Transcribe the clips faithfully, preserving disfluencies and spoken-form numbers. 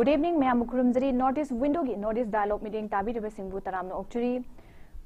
Good evening, ꯃꯌꯥꯝꯕꯨ ꯈꯨꯔꯨꯝꯖꯔꯤ꯫ North East Windowꯒꯤ North East Dialogue ꯃꯤꯠꯌꯦꯡ ꯇꯥꯕꯤꯔꯤꯕꯁꯤꯡꯕꯨ ꯇꯔꯥꯝꯅ ꯑꯣꯛꯆꯔꯤ꯫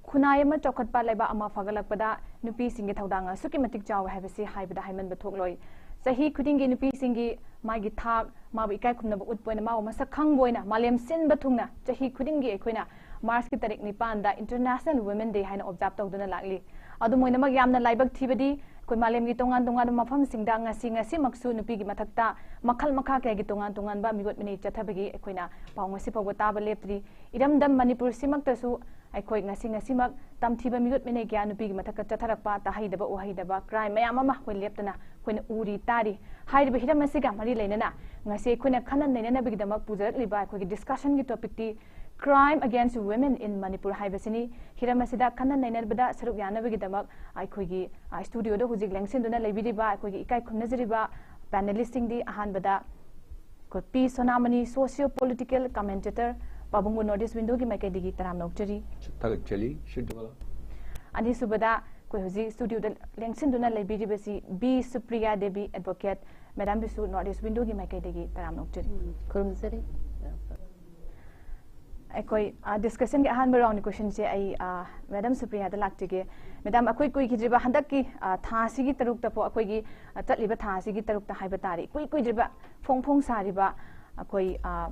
ꯈꯨꯟꯅꯥꯏ ꯑꯃ ꯆꯥꯎꯈꯠꯄ, ꯂꯩꯕꯥꯛ ꯑꯃ ꯐꯒꯠꯂꯛꯄꯗ ꯅꯨꯄꯤꯁꯤꯡꯒꯤ ꯊꯧꯗꯥꯡ ꯑꯁꯨꯛꯀꯤ ꯃꯇꯤꯛ ꯆꯥꯎꯏ ꯍꯥꯏꯕꯁꯤ ꯍꯥꯏꯕꯗ ꯍꯥꯏꯃꯟꯕ ꯊꯣꯛꯂꯣꯏ꯫ ꯆꯍꯤ ꯈꯨꯗꯤꯡꯒꯤ ꯅꯨꯄꯤꯁꯤꯡꯒꯤ ꯃꯥꯒꯤ ꯊꯥꯛ, ꯃꯥꯕꯨ ꯏꯀꯥꯏ ꯈꯨꯝꯅꯕ ꯎꯠꯄ ꯑꯣꯏꯅ, ꯃꯥꯕꯨ ꯃꯁꯛ ꯈꯪꯕ ꯑꯣꯏꯅ ꯃꯥꯂꯦꯝ ꯁꯤꯟꯕ ꯊꯨꯡꯅ ꯆꯍꯤ ꯈꯨꯗꯤꯡꯒꯤ ꯑꯩꯈꯣꯏꯅ Marchꯀꯤ ꯇꯥꯔꯤꯛ ꯅꯤꯄꯥꯟꯗ International Women Day ꯍꯥꯏꯅ observe ꯇꯧꯗꯨꯅ ꯂꯥꯛꯂꯤ꯫ ꯑꯗꯨꯝ ꯑꯣꯏꯅꯃꯛ, ꯌꯥꯝꯅ ꯂꯥꯏꯕꯛ ꯊꯤꯕꯗꯤ, ꯑꯩꯈꯣꯏ ꯃꯥꯂꯦꯝꯒꯤ ꯇꯣꯉꯥꯟ ꯇꯣꯉꯥꯟꯕ ꯃꯐꯝꯁꯤꯡꯗ ꯉꯁꯤ, ꯉꯁꯤꯃꯛꯁꯨ ꯅꯨꯄꯤꯒꯤ ꯃꯊꯛꯇ ꯃꯈꯜ ꯃꯈꯥ ꯀꯌꯥꯒꯤ ꯇꯣꯉꯥꯟ ꯇꯣꯉꯥꯟꯕ ꯃꯤꯑꯣꯠ ꯃꯤꯅꯩ ꯆꯠꯊꯕꯒꯤ ꯑꯩꯈꯣꯏꯅ ꯄꯥꯎ ꯉꯁꯤ ꯐꯥꯎꯕ ꯇꯥꯕ ꯂꯦꯞꯇ꯭ꯔꯤ꯫ ꯏꯔꯝꯗꯝ ꯃꯅꯤꯄꯨꯔꯁꯤꯃꯛꯇꯁꯨ ꯑꯩꯈꯣꯏ ꯉꯁꯤ, ꯉꯁꯤꯃꯛ ꯇꯝꯊꯤꯕ ꯃꯤꯑꯣꯠ ꯃꯤꯅꯩ ꯀꯌꯥ ꯅꯨꯄꯤꯒꯤ ꯃꯊꯛꯇ ꯆꯠꯊꯔꯛꯄ, ꯇꯥꯍꯩꯗꯕ ꯎꯍꯩꯗꯕ crime ꯃꯌꯥꯝ ꯑꯃ ꯑꯩꯈꯣꯏ ꯂꯦꯞꯇꯅ ꯑꯩꯈꯣꯏꯅ ꯎꯔꯤ ꯇꯥꯔꯤ꯫ ꯍꯥꯏꯔꯤꯕ ꯍꯤꯔꯝ ꯑꯁꯤꯒ ꯃꯔꯤ ꯂꯩꯅꯅ ꯉꯁꯤ ꯑꯩꯈꯣꯏꯅ ꯈꯟꯅ ꯅꯩꯅꯅꯕꯒꯤꯗꯃꯛ ꯄꯨꯖꯔꯛꯂꯤꯕ ꯑꯩꯈꯣꯏꯒꯤ discussionꯒꯤ topicꯇꯤ Crime Against Women in Manipur ꯍꯥꯏꯕꯁꯤꯅꯤ꯫ ꯍꯤꯔꯝ ꯑꯁꯤꯗ ꯈꯟꯅ ꯅꯩꯅꯕꯗ ꯁꯔꯨꯛ ꯌꯥꯅꯕꯒꯤꯗꯃꯛ ꯑꯩꯈꯣꯏꯒꯤ, ꯑ, studioꯗ ꯍꯧꯖꯤꯛ ꯂꯦꯡꯁꯤꯟꯗꯨꯅ ꯂꯩꯕꯤꯔꯤꯕ ꯑꯩꯈꯣꯏꯒꯤ ꯏꯀꯥꯏ ꯈꯨꯝꯅꯖꯔꯤꯕ panelistꯁꯤꯡꯗꯤ ꯑꯍꯥꯟꯕꯗ ꯑꯩꯈꯣꯏ ꯄꯤ ꯁꯣꯅꯥꯃꯅꯤ, socio political commentator, ꯄꯥꯕꯨꯡꯕꯨ North East Windowꯒꯤ ꯃꯥꯏꯀꯩꯗꯒꯤ ꯇꯔꯥꯝꯅ ꯑꯣꯛꯆꯔꯤ꯫ ꯊꯥꯒꯠꯆꯔꯤ, ꯁꯨꯗꯣꯂꯥ꯫ ꯑꯅꯤꯁꯨꯕꯗ ꯑꯩꯈꯣꯏ ꯍꯧꯖꯤꯛ studioꯗ ꯂꯦꯡꯁꯤꯟꯗꯨꯅ ꯂꯩꯕꯤꯔꯤꯕꯁꯤ ꯕꯤ ꯁꯨꯄ꯭ꯔꯤꯌꯥ ꯗꯦꯕꯤ, advocate, madamꯕꯨꯁꯨ North East Windowꯒꯤ ꯃꯥꯏꯀꯩꯗꯒꯤ ꯇꯔꯥꯝꯅ ꯑꯣꯛꯆꯔꯤ꯫ ꯎꯝ, ꯈꯨꯔꯨꯝꯖꯔꯤ꯫ ꯑꯩꯈꯣꯏ, ꯑ, discussionꯒꯤ ꯑꯍꯥꯟꯕ roundꯀꯤ questionꯁꯦ ꯑꯩ, ꯑ, madam ꯁꯨꯄ꯭ꯔꯤꯌꯥꯗ ꯂꯥꯛꯆꯒꯦ꯫ Madam, ꯑꯩꯈꯣꯏ ꯀꯨꯏꯈꯤꯗ꯭ꯔꯤꯕ ꯍꯟꯗꯛꯀꯤ, ꯑ, ꯊꯥ ꯑꯁꯤꯒꯤ ꯇꯔꯨꯛꯇ ꯐꯥꯎ, ꯑꯩꯈꯣꯏꯒꯤ, ꯑ, ꯆꯠꯂꯤꯕ ꯊꯥ ꯑꯁꯤꯒꯤ ꯇꯔꯨꯛꯇ ꯍꯥꯏꯕ ꯇꯥꯔꯦ, ꯏꯀꯨꯏ ꯀꯨꯏꯗ꯭ꯔꯤꯕ ꯐꯣꯡ ꯐꯣꯡ ꯁꯥꯔꯤꯕ ꯑꯩꯈꯣꯏ, ꯑ,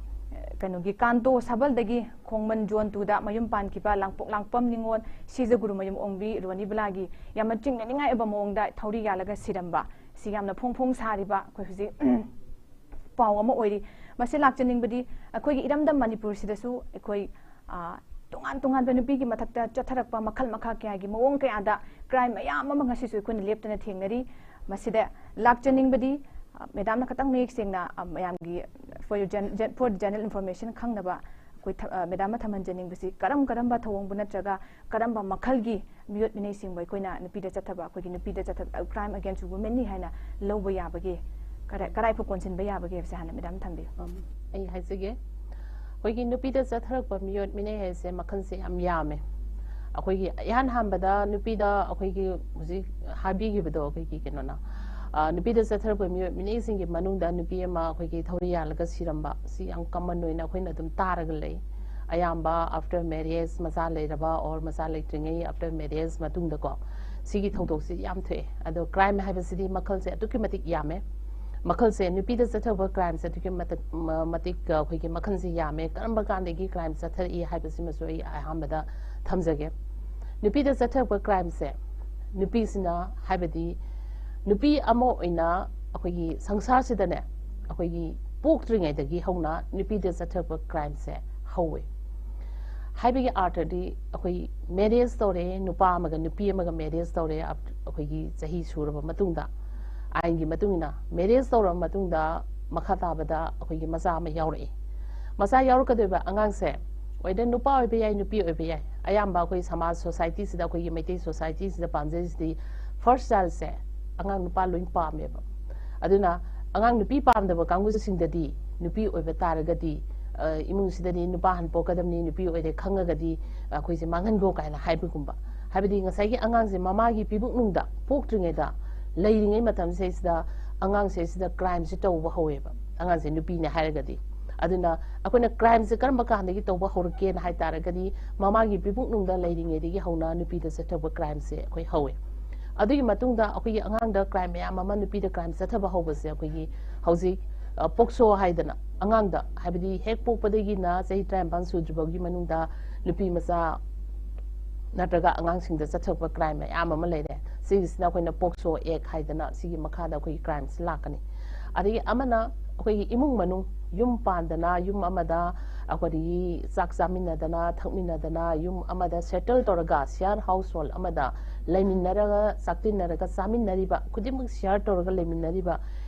ꯀꯩꯅꯣꯒꯤ ꯀꯥꯟꯇꯣ ꯁꯕꯜꯗꯒꯤ ꯈꯣꯡꯃꯟ zone twoꯗ ꯃꯌꯨꯝ ꯄꯥꯟꯈꯤꯕ ꯂꯥꯡꯄꯣꯛ ꯂꯥꯡꯄꯝ ꯅꯤꯉꯣꯜ ꯁꯤꯖꯒꯨꯔꯨꯃꯌꯨꯝ ꯑꯣꯡꯕꯤ ꯔꯣꯅꯤꯕꯂꯥꯒꯤ ꯌꯥꯝꯅ ꯆꯤꯡꯅꯅꯤꯡꯉꯥꯏ ꯑꯣꯏꯕ ꯃꯑꯣꯡꯗ ꯊꯧꯔꯤ ꯌꯥꯜꯂꯒ ꯁꯤꯔꯝꯕ, ꯁꯤ ꯌꯥꯝꯅ ꯐꯣꯡ ꯐꯣꯡ ꯁꯥꯔꯤꯕ ꯑꯩꯈꯣꯏ ꯍꯧꯖꯤꯛ ꯄꯥꯎ ꯑꯃ ꯑꯣꯏꯔꯤ꯫ ꯃꯁꯤ ꯂꯥꯛꯆꯅꯤꯡꯕꯗꯤ, ꯑꯩꯈꯣꯏꯒꯤ ꯏꯔꯝꯗꯝ ꯃꯅꯤꯄꯨꯔꯁꯤꯗꯁꯨ ꯑꯩꯈꯣꯏ, ꯑ, ꯇꯣꯉꯥꯟ ꯇꯣꯉꯥꯟꯕ ꯅꯨꯄꯤꯒꯤ ꯃꯊꯛꯇ ꯆꯠꯊꯔꯛꯄ ꯃꯈꯜ ꯃꯈꯥ ꯀꯌꯥꯒꯤ ꯃꯑꯣꯡ ꯀꯌꯥꯗ crime ꯃꯌꯥꯝ ꯑꯃ ꯉꯁꯤꯁꯨ ꯑꯩꯈꯣꯏꯅ ꯂꯦꯞꯇꯅ ꯊꯦꯡꯅꯔꯤ꯫ ꯃꯁꯤꯗ ꯂꯥꯛꯆꯅꯤꯡꯕꯗꯤ, ꯑ, madamꯅ ꯈꯇꯪ ꯃꯌꯦꯛ ꯁꯦꯡꯅ, ꯑ, ꯃꯌꯥꯝꯒꯤ, for your gen-, gen-, for the general information ꯈꯪꯅꯕ ꯑꯩꯈꯣꯏ ꯊ-, ꯑ, madamꯅ ꯊꯝꯍꯟꯖꯅꯤꯡꯕꯁꯤ, ꯀꯔꯝ ꯀꯔꯝꯕ ꯊꯧꯑꯣꯡꯕꯨ ꯅꯠꯇ꯭ꯔꯒ ꯀꯔꯝꯕ ꯃꯈꯜꯒꯤ ꯃꯤꯑꯣꯠ ꯃꯤꯅꯩꯁꯤꯡꯕꯨ ꯑꯩꯈꯣꯏꯅ ꯅꯨꯄꯤꯗ ꯆꯠꯊꯕ, ꯑꯩꯈꯣꯏꯒꯤ ꯅꯨꯄꯤꯗ ꯆꯠꯊꯕ, ꯑ, crime against womenꯅꯤ ꯍꯥꯏꯅ ꯂꯧꯕ ꯌꯥꯕꯒꯦ, ꯀꯔꯥꯏ, ꯀꯔꯥꯏ ꯐꯥꯎ ꯀꯣꯟꯁꯤꯟꯕ ꯌꯥꯕꯒꯦ ꯍꯥꯏꯕꯁꯦ ꯍꯥꯟꯅ madam ꯊꯝꯕꯤꯌꯨ꯫ ꯎꯝ, ꯑꯩ ꯍꯥꯏꯖꯒꯦ꯫ ꯑꯩꯈꯣꯏꯒꯤ ꯅꯨꯄꯤꯗ ꯆꯠꯊꯔꯛꯄ ꯃꯤꯑꯣꯠ ꯃꯤꯅꯩ ꯍꯥꯏꯁꯦ ꯃꯈꯜꯁꯦ ꯌꯥꯝ ꯌꯥꯝꯃꯦ꯫ ꯑꯩꯈꯣꯏꯒꯤ ꯏꯍꯥꯟ ꯍꯥꯟꯕꯗ ꯅꯨꯄꯤꯗ ꯑꯩꯈꯣꯏꯒꯤ ꯍꯧꯖꯤꯛ ꯍꯥꯏꯕꯤꯈꯤꯕꯗꯣ, ꯑꯩꯈꯣꯏꯒꯤ ꯀꯩꯅꯣꯅ, ꯑ, ꯅꯨꯄꯤꯗ ꯆꯠꯊꯔꯛꯄ ꯃꯤꯑꯣꯏ ꯃꯤꯅꯩꯁꯤꯡꯒꯤ ꯃꯅꯨꯡꯗ ꯅꯨꯄꯤ ꯑꯃ ꯑꯩꯈꯣꯏꯒꯤ ꯊꯧꯔꯤ ꯌꯥꯜꯂꯒ ꯁꯤꯔꯝꯕ ꯁꯤ ꯌꯥꯝ ꯀꯃꯟ ꯑꯣꯏꯅ ꯑꯩꯈꯣꯏꯅ ꯑꯗꯨꯝ ꯇꯥꯔꯒ ꯂꯩ꯫ ꯑꯌꯥꯝꯕ ꯑꯥꯐꯇꯔ ꯃꯦꯔꯤꯌꯦꯖ, ꯃꯆꯥ ꯂꯩꯔꯕ ꯑꯣꯔ ꯃꯆꯥ ꯂꯩꯇ꯭ꯔꯤꯉꯩ ꯑꯥꯐꯇꯔ ꯃꯦꯔꯤꯌꯦꯖ ꯃꯇꯨꯡꯗꯀꯣ ꯁꯤꯒꯤ ꯊꯧꯗꯣꯛꯁꯤ ꯌꯥꯝ ꯊꯣꯛꯑꯦ꯫ ꯑꯗꯣ ꯀ꯭ꯔꯥꯏꯝ ꯍꯥꯏꯕꯁꯤꯗꯤ ꯃꯈꯜꯁꯦ ꯑꯗꯨꯛꯀꯤ ꯃꯇꯤꯛ ꯌꯥꯝꯃꯦ꯫ ꯃꯈꯜꯁꯦ ꯅꯨꯄꯤꯗ ꯆꯠꯊꯔꯛꯄ ꯀ꯭ꯔꯥꯏꯝꯁꯦ ꯑꯗꯨꯛꯀꯤ ꯃꯇꯤꯛ ꯃ- ꯃꯇꯤꯛ ꯑꯩꯈꯣꯏꯒꯤ ꯃꯈꯜꯁꯦ ꯌꯥꯝꯃꯦ꯫ ꯀꯔꯝꯕ ꯀꯥꯟꯗꯒꯤ ꯀ꯭ꯔꯥꯏꯝ ꯆꯠꯊꯔꯛꯏ ꯍꯥꯏꯕꯁꯤꯃꯁꯨ ꯑꯩ ꯑꯍꯥꯟꯕꯗ ꯊꯝꯖꯒꯦ꯫ ꯅꯨꯄꯤꯗ ꯆꯠꯊꯔꯛꯄ ꯀ꯭ꯔꯥꯏꯝꯁꯦ ꯅꯨꯄꯤꯁꯤꯅ, ꯍꯥꯏꯕꯗꯤ ꯅꯨꯄꯤ ꯑꯃ ꯑꯣꯏꯅ ꯑꯩꯈꯣꯏꯒꯤ ꯁꯪꯁꯥꯔꯁꯤꯗꯅꯦ ꯑꯩꯈꯣꯏꯒꯤ ꯄꯣꯛꯇ꯭ꯔꯤꯉꯩꯗꯒꯤ ꯍꯧꯅ ꯅꯨꯄꯤꯗ ꯆꯠꯊꯔꯛꯄ ꯀ꯭ꯔꯥꯏꯝꯁꯦ ꯍꯧꯋꯦ꯫ ꯍꯥꯏꯕꯒꯤ ꯑꯥꯔꯊꯗꯤ ꯑꯩꯈꯣꯏ ꯃꯦꯔꯤꯌꯦꯖ ꯇꯧꯔꯦ, ꯅꯨꯄꯥ ꯑꯃꯒ ꯅꯨꯄꯤ ꯑꯃꯒ ꯃꯦꯔꯤꯌꯦꯖ ꯇꯧꯔꯦ, ꯑꯞ- ꯑꯩꯈꯣꯏꯒꯤ ꯆꯍꯤ ꯁꯨꯔꯕ ꯃꯇꯨꯡꯗ, ꯑꯥꯏꯟꯒꯤ ꯃꯇꯨꯡ ꯏꯟꯅ ꯃꯦꯔꯤꯌꯦꯖ ꯇꯧꯔꯕ ꯃꯇꯨꯡꯗ ꯃꯈꯥ ꯇꯥꯕꯗ ꯑꯩꯈꯣꯏꯒꯤ ꯃꯆꯥ ꯑꯃ ꯌꯥꯎꯔꯛꯏ꯫ ꯃꯆꯥ ꯌꯥꯎꯔꯛꯀꯗꯣꯏꯕ ꯑꯉꯥꯡꯁꯦ ꯑꯣꯏꯗ ꯅꯨꯄꯥ ꯑꯣꯏꯕ ꯌꯥꯏ, ꯅꯨꯄꯤ ꯑꯣꯏꯕ ꯌꯥꯏ꯫ ꯑꯌꯥꯝꯕ ꯑꯩꯈꯣꯏ ꯁꯃꯥꯖ ꯁꯣꯁꯥꯏꯇꯤꯁꯤꯗ, ꯑꯩꯈꯣꯏꯒꯤ ꯃꯩꯇꯩ ꯁꯣꯁꯥꯏꯇꯤꯁꯤꯗ ꯄꯥꯝꯖꯔꯤꯁꯤꯗꯤ ꯐꯥꯔꯁ ꯆꯥꯏꯜꯁꯦ ꯑꯉꯥꯡ ꯅꯨꯄꯥ ꯂꯣꯏ ꯄꯥꯝꯃꯦꯕ꯫ ꯑꯗꯨꯅ ꯑꯉꯥꯡ ꯅꯨꯄꯤ ꯄꯥꯝꯗꯕ ꯀꯥꯡꯕꯨꯁꯤꯡꯗꯗꯤ ꯅꯨꯄꯤ ꯑꯣꯏꯕ ꯇꯥꯔꯒꯗꯤ, ꯑ, ꯏꯃꯨꯡꯁꯤꯗꯗꯤ ꯅꯨꯄꯥ ꯍꯥꯟꯅ ꯄꯣꯛꯀꯗꯕꯅꯤ, ꯅꯨꯄꯤ ꯑꯣꯏꯔꯦ ꯈꯪꯉꯒꯗꯤ ꯑꯩꯈꯣꯏꯁꯦ ꯃꯥꯡꯍꯟꯈꯣ ꯀꯥꯏꯅ ꯍꯥꯏꯕꯒꯨꯝꯕ꯫ ꯍꯥꯏꯕꯗꯤ ꯉꯁꯥꯏꯒꯤ ꯑꯉꯥꯡꯁꯦ ꯃꯃꯥꯒꯤ ꯄꯤꯕꯨꯛꯅꯨꯡꯗ ꯄꯣꯛꯇ꯭ꯔꯤꯉꯩꯗ ꯂꯩꯔꯤꯉꯩ ꯃꯇꯝꯁꯤꯗꯩꯁꯤꯗ ꯑꯉꯥꯡꯁꯤꯗꯩꯁꯤꯗ ꯀ꯭ꯔꯥꯏꯝꯁꯦ ꯇꯧꯕ ꯍꯧꯋꯦꯕ, ꯑꯉꯥꯡꯁꯦ ꯅꯨꯄꯤꯅꯦ ꯍꯥꯏꯔꯒꯗꯤ꯫ ꯑꯗꯨꯅ ꯑꯩꯈꯣꯏꯅ ꯀ꯭ꯔꯥꯏꯝꯁꯦ ꯀꯔꯝꯕ ꯀꯥꯟꯗꯒꯤ ꯇꯧꯕ ꯍꯧꯔꯛꯀꯦꯅ ꯍꯥꯏ ꯇꯥꯔꯒꯗꯤ ꯃꯃꯥꯒꯤ ꯄꯤꯕꯨꯛꯅꯨꯡꯗ ꯂꯩꯔꯤꯉꯩꯗꯒꯤ ꯍꯧꯅ ꯅꯨꯄꯤꯗ ꯆꯠꯊꯔꯛꯄ ꯀ꯭ꯔꯥꯏꯝꯁꯦ ꯑꯩꯈꯣꯏ ꯍꯧꯋꯦ꯫ ꯑꯗꯨꯒꯤ ꯃꯇꯨꯡꯗ ꯑꯩꯈꯣꯏꯒꯤ ꯑꯉꯥꯡꯗ ꯀ꯭ꯔꯥꯏꯝ ꯃꯌꯥꯝ ꯑꯃ ꯅꯨꯄꯤꯗ ꯀ꯭ꯔꯥꯏꯝ ꯆꯠꯊꯕ ꯍꯧꯕꯁꯦ ꯑꯩꯈꯣꯏꯒꯤ ꯍꯧꯖꯤꯛ, ꯑ, ꯄꯣꯛꯁꯣ ꯍꯥꯏꯗꯅ ꯑꯉꯥꯡꯗ, ꯍꯥꯏꯕꯗꯤ ꯍꯦꯛ ꯄꯣꯛꯄꯗꯒꯤꯅ ꯆꯍꯤ ꯇꯔꯥꯅꯤꯄꯥꯟ ꯁꯨꯗ꯭ꯔꯤꯐꯥꯎꯒꯤ ꯃꯅꯨꯡꯗ ꯅꯨꯄꯤ ꯃꯆꯥ ꯅꯠꯇ꯭ꯔꯒ ꯑꯉꯥꯡꯁꯤꯡꯗ ꯆꯠꯊꯔꯛꯄ ꯀ꯭ꯔꯥꯏꯝ ꯃꯌꯥꯝ ꯑꯃ ꯂꯩꯔꯦ꯫ ꯁꯤꯒꯤꯁꯤꯅ ꯑꯩꯈꯣꯏꯅ ꯄꯣꯛꯁꯣ ꯑꯦꯛ ꯍꯥꯏꯗꯅ ꯁꯤꯒꯤ ꯃꯈꯥꯗ ꯑꯩꯈꯣꯏꯒꯤ ꯀ꯭ꯔꯥꯏꯝꯁꯤ ꯂꯥꯛꯀꯅꯤ꯫ ꯑꯗꯒꯤ ꯑꯃꯅ ꯑꯩꯈꯣꯏꯒꯤ ꯏꯃꯨꯡ ꯃꯅꯨꯡ, ꯌꯨꯝ ꯄꯥꯟꯗꯅ ꯌꯨꯝ ꯑꯃꯗ ꯑꯩꯈꯣꯏꯒꯤ ꯆꯥꯛ ꯆꯥꯃꯤꯟꯅꯗꯅ ꯊꯛꯃꯤꯟꯅꯗꯅ ꯌꯨꯝ ꯑꯃꯗ ꯁꯦꯇꯜ ꯇꯧꯔꯒ ꯁꯤꯌꯥꯔ ꯍꯥꯎꯁ ꯍꯣꯜ ꯑꯃꯗ ꯂꯩꯃꯤꯟꯅꯔꯒ ꯆꯥꯛꯇꯤꯟꯅꯔꯒ ꯆꯥꯃꯤꯟꯅꯔꯤꯕ ꯈꯨꯗꯤꯡꯃꯛ ꯁꯤꯌꯥꯔ ꯇꯧꯔꯒ ꯂꯩꯃꯤꯟꯅꯔꯤꯕ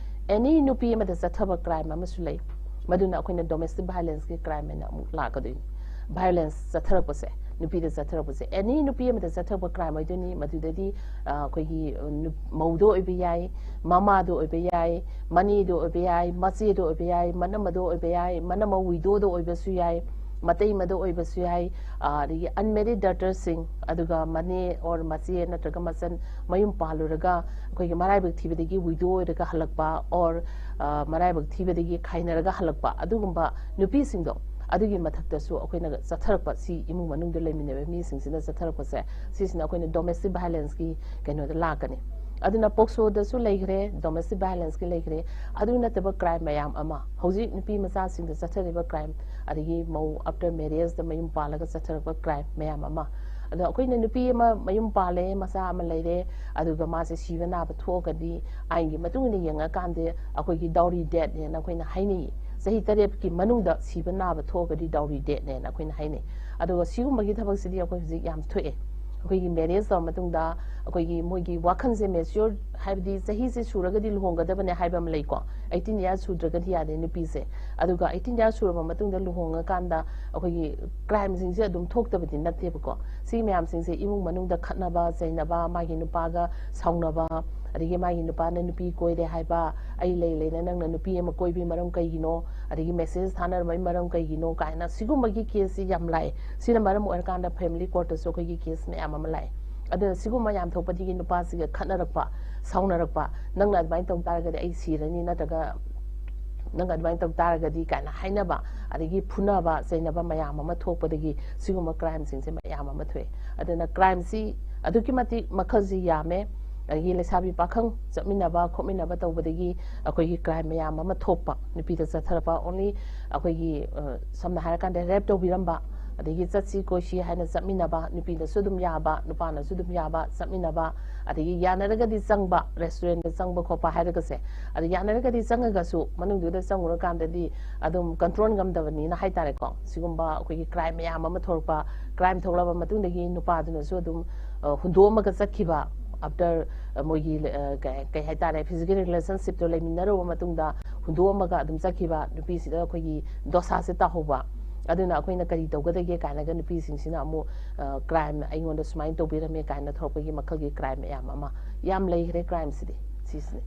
ꯑꯦꯅꯤ ꯅꯨꯄꯤ ꯑꯃꯗ ꯆꯠꯊꯕ ꯀ꯭ꯔꯥꯏꯝ ꯑꯃꯁꯨ ꯂꯩ꯫ ꯃꯗꯨꯅ ꯑꯩꯈꯣꯏꯅ ꯗꯣꯃꯦꯁꯇꯤꯛ ꯚꯥꯏꯂꯦꯟꯁꯀꯤ ꯀ꯭ꯔꯥꯏꯝ ꯍꯥꯏꯅ ꯑꯃꯨꯛ ꯂꯥꯛꯀꯗꯣꯏꯅꯤ꯫ ꯚꯥꯏꯂꯦꯟꯁ ꯆꯠꯊꯔꯛꯄꯁꯦ, ꯅꯨꯄꯤꯗ ꯆꯠꯊꯔꯛꯄꯁꯦ, ꯑꯦꯅꯤ ꯅꯨꯄꯤ ꯑꯃꯗ ꯆꯠꯊꯔꯛꯄ ꯀ꯭ꯔꯥꯏꯝ ꯑꯣꯏꯗꯣꯏꯅꯤ꯫ ꯃꯗꯨꯗꯗꯤ, ꯑ, ꯑꯩꯈꯣꯏꯒꯤ, ꯑ, ꯅꯨ- ꯃꯧꯗ ꯑꯣꯏꯕ ꯌꯥꯏ, ꯃꯃꯥꯗ ꯑꯣꯏꯕ ꯌꯥꯏ, ꯃꯅꯦꯗ ꯑꯣꯏꯕ ꯌꯥꯏ, ꯃꯆꯦꯗ ꯑꯣꯏꯕ ꯌꯥꯏ, ꯃꯅꯝꯃꯗ ꯑꯣꯏꯕ ꯌꯥꯏ, ꯃꯅꯝꯃ ꯋꯤꯗꯣꯗ ꯑꯣꯏꯕꯁꯨ ꯌꯥꯏ꯫ ꯃꯇꯩ ꯃꯗ ꯑꯣꯏꯕꯁꯨ ꯌꯥꯏ, ꯑ, ꯑꯗꯒꯤ unmarried daughterꯁꯤꯡ, ꯑꯗꯨꯒ ꯃꯅꯦ or ꯃꯆꯦ ꯅꯠꯇ꯭ꯔꯒ ꯃꯆꯟ ꯃꯌꯨꯝ ꯄꯥꯜꯂꯨꯔꯒ ꯑꯩꯈꯣꯏꯒꯤ ꯃꯔꯥꯏꯕꯛ ꯊꯤꯕꯗꯒꯤ widow ꯑꯣꯏꯔꯒ ꯍꯜꯂꯛꯄ, or, ꯑ, ꯃꯔꯥꯏꯕꯛ ꯊꯤꯕꯗꯒꯤ ꯈꯥꯏꯅꯔꯒ ꯍꯜꯂꯛꯄ, ꯑꯗꯨꯒꯨꯝꯕ ꯅꯨꯄꯤꯁꯤꯡꯗꯣ, ꯑꯗꯨꯒꯤ ꯃꯊꯛꯇꯁꯨ ꯑꯩꯈꯣꯏꯅ ꯆꯠꯊꯔꯛꯄ, ꯁꯤ ꯏꯃꯨꯡ ꯃꯅꯨꯡꯗ ꯂꯩꯃꯤꯟꯅꯕ ꯃꯤꯁꯤꯡꯁꯤꯅ ꯆꯠꯊꯔꯛꯄꯁꯦ, ꯁꯤꯁꯤꯅ ꯑꯩꯈꯣꯏꯅ domestic violenceꯀꯤ ꯀꯩꯅꯣꯗ ꯂꯥꯛꯀꯅꯤ꯫ ꯑꯗꯨꯅ POCSOꯗꯁꯨ ꯂꯩꯈ꯭ꯔꯦ, domestic violenceꯀꯤ ꯂꯩꯈ꯭ꯔꯦ꯫ ꯑꯗꯨ ꯅꯠꯇꯕ crime ꯃꯌꯥꯝ ꯑꯃ, ꯍꯧꯖꯤꯛ ꯅꯨꯄꯤ ꯃꯆꯥꯁꯤꯡꯗ ꯆꯠꯊꯔꯤꯕ crime, ꯑꯗꯒꯤ ꯃꯧ after marriageꯇ ꯃꯌꯨꯝ ꯄꯥꯜꯂꯒ ꯆꯠꯊꯔꯛꯄ crime ꯃꯌꯥꯝ ꯑꯃ꯫ ꯑꯗꯣ ꯑꯩꯈꯣꯏꯅ ꯅꯨꯄꯤ ꯑꯃ ꯃꯌꯨꯝ ꯄꯥꯜꯂꯦ, ꯃꯆꯥ ꯑꯃ ꯂꯩꯔꯦ, ꯑꯗꯨꯒ ꯃꯥꯁꯦ ꯁꯤꯕ ꯅꯥꯕ ꯊꯣꯛꯑꯒꯗꯤ, ꯑꯥꯏꯟꯒꯤ ꯃꯇꯨꯡ ꯏꯟꯅ ꯌꯦꯡꯉꯀꯥꯟꯗ ꯑꯩꯈꯣꯏꯒꯤ dowry deathꯅꯦꯅ ꯑꯩꯈꯣꯏꯅ ꯍꯥꯏꯅꯩ꯫ ꯆꯍꯤ ꯇꯔꯦꯠꯀꯤ ꯃꯅꯨꯡꯗ ꯁꯤꯕ ꯅꯥꯕ ꯊꯣꯛꯑꯒꯗꯤ dowry deathꯅꯦꯅ ꯑꯩꯈꯣꯏꯅ ꯍꯥꯏꯅꯩ꯫ ꯑꯗꯨꯒ ꯁꯤꯒꯨꯝꯕꯒꯤ ꯊꯕꯛꯁꯤꯗꯤ ꯑꯩꯈꯣꯏ ꯍꯧꯖꯤꯛ ꯌꯥꯝ ꯊꯣꯛꯑꯦ꯫ ꯑꯩꯈꯣꯏꯒꯤ marriage ꯇꯧꯔ ꯃꯇꯨꯡꯗ ꯑꯩꯈꯣꯏꯒꯤ ꯃꯣꯏꯒꯤ ꯋꯥꯈꯜꯁꯦ mature, ꯍꯥꯏꯕꯗꯤ ꯆꯍꯤꯁꯦ ꯁꯨꯔꯒꯗꯤ ꯂꯨꯍꯣꯡꯒꯗꯕꯅꯦ ꯍꯥꯏꯕ ꯑꯃ ꯂꯩꯀꯣ, eighteen years ꯁꯨꯗ꯭ꯔꯒꯗꯤ ꯌꯥꯗꯦ ꯅꯨꯄꯤꯁꯦ꯫ ꯑꯗꯨꯒ eighteen years ꯁꯨꯔꯕ ꯃꯇꯨꯡꯗ ꯂꯨꯍꯣꯡꯉꯀꯥꯟꯗ ꯑꯩꯈꯣꯏꯒꯤ crimeꯁꯤꯡꯁꯦ ꯑꯗꯨꯝ ꯊꯣꯛꯇꯕꯗꯤ ꯅꯠꯇꯦꯕꯀꯣ꯫ ꯁꯤ ꯃꯌꯥꯝꯁꯤꯡꯁꯦ ꯏꯃꯨꯡ ꯃꯅꯨꯡꯗ ꯈꯠꯅꯕ ꯆꯩꯅꯕ, ꯃꯥꯒꯤ ꯅꯨꯄꯥꯒ ꯁꯥꯎꯅꯕ, ꯑꯗꯒꯤ ꯃꯥꯒꯤ ꯅꯨꯄꯥꯅ ꯅꯨꯄꯤ ꯀꯣꯏꯔꯦ ꯍꯥꯏꯕ, ꯑꯩ ꯂꯩ ꯂꯩꯅ ꯅꯪꯅ ꯅꯨꯄꯤ ꯑꯃ ꯀꯣꯏꯕꯒꯤ ꯃꯔꯝ ꯀꯩꯒꯤꯅꯣ, ꯑꯗꯒꯤ message ꯊꯥꯅꯔꯝꯕꯒꯤ ꯃꯔꯝ ꯀꯩꯒꯤꯅꯣ ꯀꯥꯏꯅ ꯁꯤꯒꯨꯝꯕꯒꯤ caseꯁꯤ ꯌꯥꯝ ꯂꯥꯛꯑꯦ꯫ ꯁꯤꯅ ꯃꯔꯝ ꯑꯣꯏꯔꯀꯥꯟꯗ family courtꯇꯁꯨ ꯑꯩꯈꯣꯏꯒꯤ case ꯃꯌꯥꯝ ꯑꯃ ꯂꯥꯛꯑꯦ꯫ ꯑꯗꯨꯅ ꯁꯤꯒꯨꯝꯕ ꯌꯥꯝ ꯊꯣꯛꯄꯗꯒꯤ ꯅꯨꯄꯥꯁꯤꯒ ꯈꯠꯅꯔꯛꯄ, ꯁꯥꯎꯅꯔꯛꯄ, "ꯅꯪꯅ ꯑꯗꯨꯃꯥꯏꯅ ꯇꯧ ꯇꯥꯔꯒꯗꯤ ꯑꯩ ꯁꯤꯔꯅꯤ, ꯅꯠꯇ꯭ꯔꯒ ꯅꯪ ꯑꯗꯨꯃꯥꯏꯅ ꯇꯧ ꯇꯥꯔꯒꯗꯤ" ꯀꯥꯏꯅ ꯍꯥꯏꯅꯕ, ꯑꯗꯒꯤ ꯐꯨꯅꯕ ꯆꯩꯅꯕ ꯃꯌꯥꯝ ꯑꯃ ꯊꯣꯛꯄꯗꯒꯤ ꯁꯤꯒꯨꯝꯕ crimeꯁꯤꯡꯁꯦ ꯃꯌꯥꯝ ꯑꯃ ꯊꯣꯛꯑꯦ꯫ ꯑꯗꯨꯅ crimeꯁꯤ ꯑꯗꯨꯛꯀꯤ ꯃꯇꯤꯛ ꯃꯈꯜꯁꯤ ꯌꯥꯝꯃꯦ꯫ ꯑꯗꯒꯤ ꯂꯩꯁꯥꯕꯤ ꯄꯥꯈꯪ ꯆꯠꯃꯤꯟꯅꯕ ꯈꯣꯠꯃꯤꯟꯅꯕ ꯇꯧꯕꯗꯒꯤ ꯑꯩꯈꯣꯏꯒꯤ crime ꯃꯌꯥꯝ ꯑꯃ ꯊꯣꯛꯄ, ꯅꯨꯄꯤꯗ ꯆꯠꯊꯔꯛꯄ, only ꯑꯩꯈꯣꯏꯒꯤ, ꯑ, ꯁꯝꯅ ꯍꯥꯏꯔꯀꯥꯟꯗ rape ꯇꯧꯕꯤꯔꯝꯕ, ꯑꯗꯒꯤ ꯆꯠꯁꯤ ꯀꯣꯏꯁꯤ ꯍꯥꯏꯅ ꯆꯠꯃꯤꯟꯅꯕ, ꯅꯨꯄꯤꯅꯁꯨ ꯑꯗꯨꯝ ꯌꯥꯕ, ꯅꯨꯄꯥꯅꯁꯨ ꯑꯗꯨꯝ ꯌꯥꯕ, ꯆꯠꯃꯤꯟꯅꯕ, ꯑꯗꯒꯤ ꯌꯥꯅꯔꯒꯗꯤ ꯆꯪꯕ, restaurantꯇ ꯆꯪꯕ ꯈꯣꯠꯄ ꯍꯥꯏꯔꯒꯁꯦ, ꯑꯗ ꯌꯥꯅꯔꯒꯗꯤ ꯆꯪꯉꯒꯁꯨ ꯃꯅꯨꯡꯗꯨꯗ ꯆꯪꯉꯨꯔꯀꯥꯟꯗꯗꯤ ꯑꯗꯨꯝ control ꯉꯝꯗꯕꯅꯤꯅ ꯍꯥꯏꯇꯥꯔꯦꯀꯣ, ꯁꯤꯒꯨꯝꯕ ꯑꯩꯈꯣꯏꯒꯤ crime ꯃꯌꯥꯝ ꯑꯃ ꯊꯣꯛꯂꯛꯄ, crime ꯊꯣꯛꯂꯛꯑꯕ ꯃꯇꯨꯡꯗꯒꯤ ꯅꯨꯄꯥꯗꯨꯅꯁꯨ ꯑꯗꯨꯝ, ꯑ, ꯍꯨꯟꯗꯣꯛꯑꯝꯃꯒ ꯆꯠꯈꯤꯕ, after, ꯑ, ꯃꯣꯏꯒꯤ, ꯑ, ꯀꯩ, ꯀꯩ ꯍꯥꯏꯇꯥꯔꯦ, physical relationshipꯇꯣ ꯂꯩꯃꯤꯟꯅꯔꯨꯕ ꯃꯇꯨꯡꯗ ꯍꯨꯟꯗꯣꯛꯑꯝꯃꯒ ꯑꯗꯨꯝ ꯆꯠꯈꯤꯕ ꯅꯨꯄꯤꯁꯤꯗ ꯑꯩꯈꯣꯏꯒꯤ ꯗꯣꯁꯥꯁꯦ ꯇꯥꯍꯧꯕ꯫ ꯑꯗꯨꯅ ꯑꯩꯈꯣꯏꯅ ꯀꯔꯤ ꯇꯧꯒꯗꯒꯦ ꯀꯥꯏꯅꯒ ꯅꯨꯄꯤꯁꯤꯡꯁꯤꯅ ꯑꯃꯨꯛ, ꯑ, crime ꯑꯩꯉꯣꯟꯗ ꯁꯨꯃꯥꯏꯅ ꯇꯧꯕꯤꯔꯝꯃꯦ ꯀꯥꯏꯅ ꯊꯣꯛꯂꯛꯄꯒꯤ ꯃꯈꯜꯒꯤ crime ꯃꯌꯥꯝ ꯑꯃ ꯌꯥꯝ ꯂꯩꯈ꯭ꯔꯦ꯫ Crimeꯁꯤꯗꯤ ꯁꯤꯁꯤꯅꯤ꯫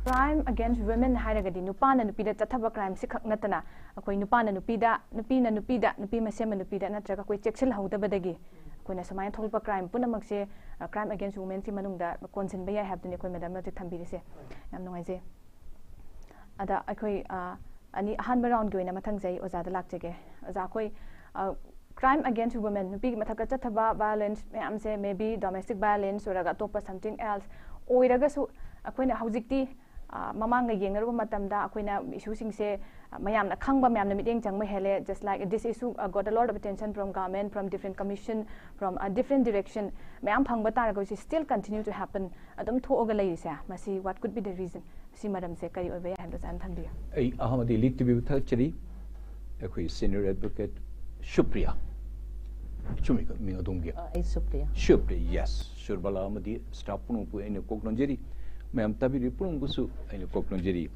Crime against women ꯍꯥꯏꯔꯒꯗꯤ ꯅꯨꯄꯥꯅ ꯅꯨꯄꯤꯗ ꯆꯠꯊꯕ crime ꯁꯤꯈꯛ ꯅꯠꯇꯅ, ꯑꯩꯈꯣꯏ ꯅꯨꯄꯥꯅ ꯅꯨꯄꯤꯗ, ꯅꯨꯄꯤꯅ ꯅꯨꯄꯤꯗ, ꯅꯨꯄꯤ ꯃꯁꯦꯝꯅ ꯅꯨꯄꯤꯗ, ꯅꯠꯇ꯭ꯔꯒ ꯑꯩꯈꯣꯏ ꯆꯦꯛꯁꯤꯜꯍꯧꯗꯕꯗꯒꯤ ꯑꯩꯈꯣꯏꯅ ꯁꯨꯃꯥꯏꯅ ꯊꯣꯛꯂꯛꯄ crime ꯄꯨꯝꯅꯃꯛꯁꯦ, ꯑ, crime against womenꯁꯤ ꯃꯅꯨꯡꯗ ꯀꯣꯟꯁꯤꯟꯕ ꯌꯥꯏ ꯍꯥꯏꯕꯗꯨꯅꯤ ꯑꯩꯈꯣꯏ ꯃꯦꯗꯥꯝꯅ ꯍꯧꯖꯤꯛ ꯊꯝꯕꯤꯔꯤꯁꯦ꯫ ꯌꯥꯝ ꯅꯨꯡꯉꯥꯏꯖꯩ꯫ ꯑꯗ ꯑꯩꯈꯣꯏ, ꯑ, ꯑꯅꯤ, ꯑꯍꯥꯟꯕ roundꯒꯤ ꯑꯣꯏꯅ ꯃꯊꯪꯁꯦ ꯑꯩ ꯑꯣꯖꯥꯗ ꯂꯥꯛꯆꯒꯦ꯫ ꯑꯣꯖꯥ, ꯑꯩꯈꯣꯏ, ꯑ, crime against women, ꯅꯨꯄꯤꯒꯤ ꯃꯊꯛꯇ ꯆꯠꯊꯕ violence ꯃꯌꯥꯝꯁꯦ, maybe domestic violence ꯑꯣꯏꯔꯒ ꯑꯇꯣꯞꯄ something else ꯑꯣꯏꯔꯒꯁꯨ, ꯑꯩꯈꯣꯏꯅ ꯍꯧꯖꯤꯛꯇꯤ, ꯑ, ꯃꯃꯥꯡꯒ ꯌꯦꯡꯅꯔꯨꯕ ꯃꯇꯝꯗ ꯑꯩꯈꯣꯏꯅ issueꯁꯤꯡꯁꯦ, ꯑ, ꯃꯌꯥꯝꯅ ꯈꯪꯕ, ꯃꯌꯥꯝꯅ ꯃꯤꯠꯌꯦꯡ ꯆꯪꯕ ꯍꯦꯜꯂꯦ. Just like this issue, uh, got a lot of attention from government, from different commission, from a different direction ꯃꯌꯥꯝ ꯐꯪꯕ ꯇꯥꯔꯒꯁꯨ still continue to happen, ꯑꯗꯨꯝ ꯊꯣꯛꯑꯒ ꯂꯩꯔꯤꯁꯦ, ꯃꯁꯤ what could be the reason? ꯁꯤ ꯃꯔꯝꯁꯦ ꯀꯔꯤ ꯑꯣꯏꯕ ꯌꯥꯏ ꯍꯥꯏꯕꯗꯣ ꯑꯣꯖꯥꯅ ꯊꯝꯕꯤꯌꯨ꯫ ꯑꯩ ꯑꯍꯥꯟꯕꯗꯤ ꯂꯤꯛꯇꯕꯤꯕ ꯊꯥꯒꯠꯆꯔꯤ꯫ ꯑꯩꯈꯣꯏ senior advocate ꯁꯨꯄ꯭ꯔꯤꯌꯥ, ꯆꯨꯝꯃꯤꯀꯣ ꯃꯤꯡ ꯑꯗꯣꯝꯒꯤ? ꯑ, ꯑꯩ ꯁꯨꯄ꯭ꯔꯤꯌꯥ꯫ ꯁꯨꯄ꯭ꯔꯤꯌꯥ, yes, ꯁꯨꯔꯕꯂꯥ ꯑꯃꯗꯤ staff ꯄꯨꯝꯅꯃꯛꯄꯨ ꯑꯩꯅ ꯀꯣꯛ ꯅꯣꯟꯖꯔꯤ꯫ ꯃꯌꯥꯝ ꯇꯥꯕꯤꯔꯤ ꯄꯨꯝꯅꯃꯛꯄꯨꯁꯨ ꯑꯩꯅ ꯀꯣꯛ ꯅꯣꯟꯖꯔꯤ꯫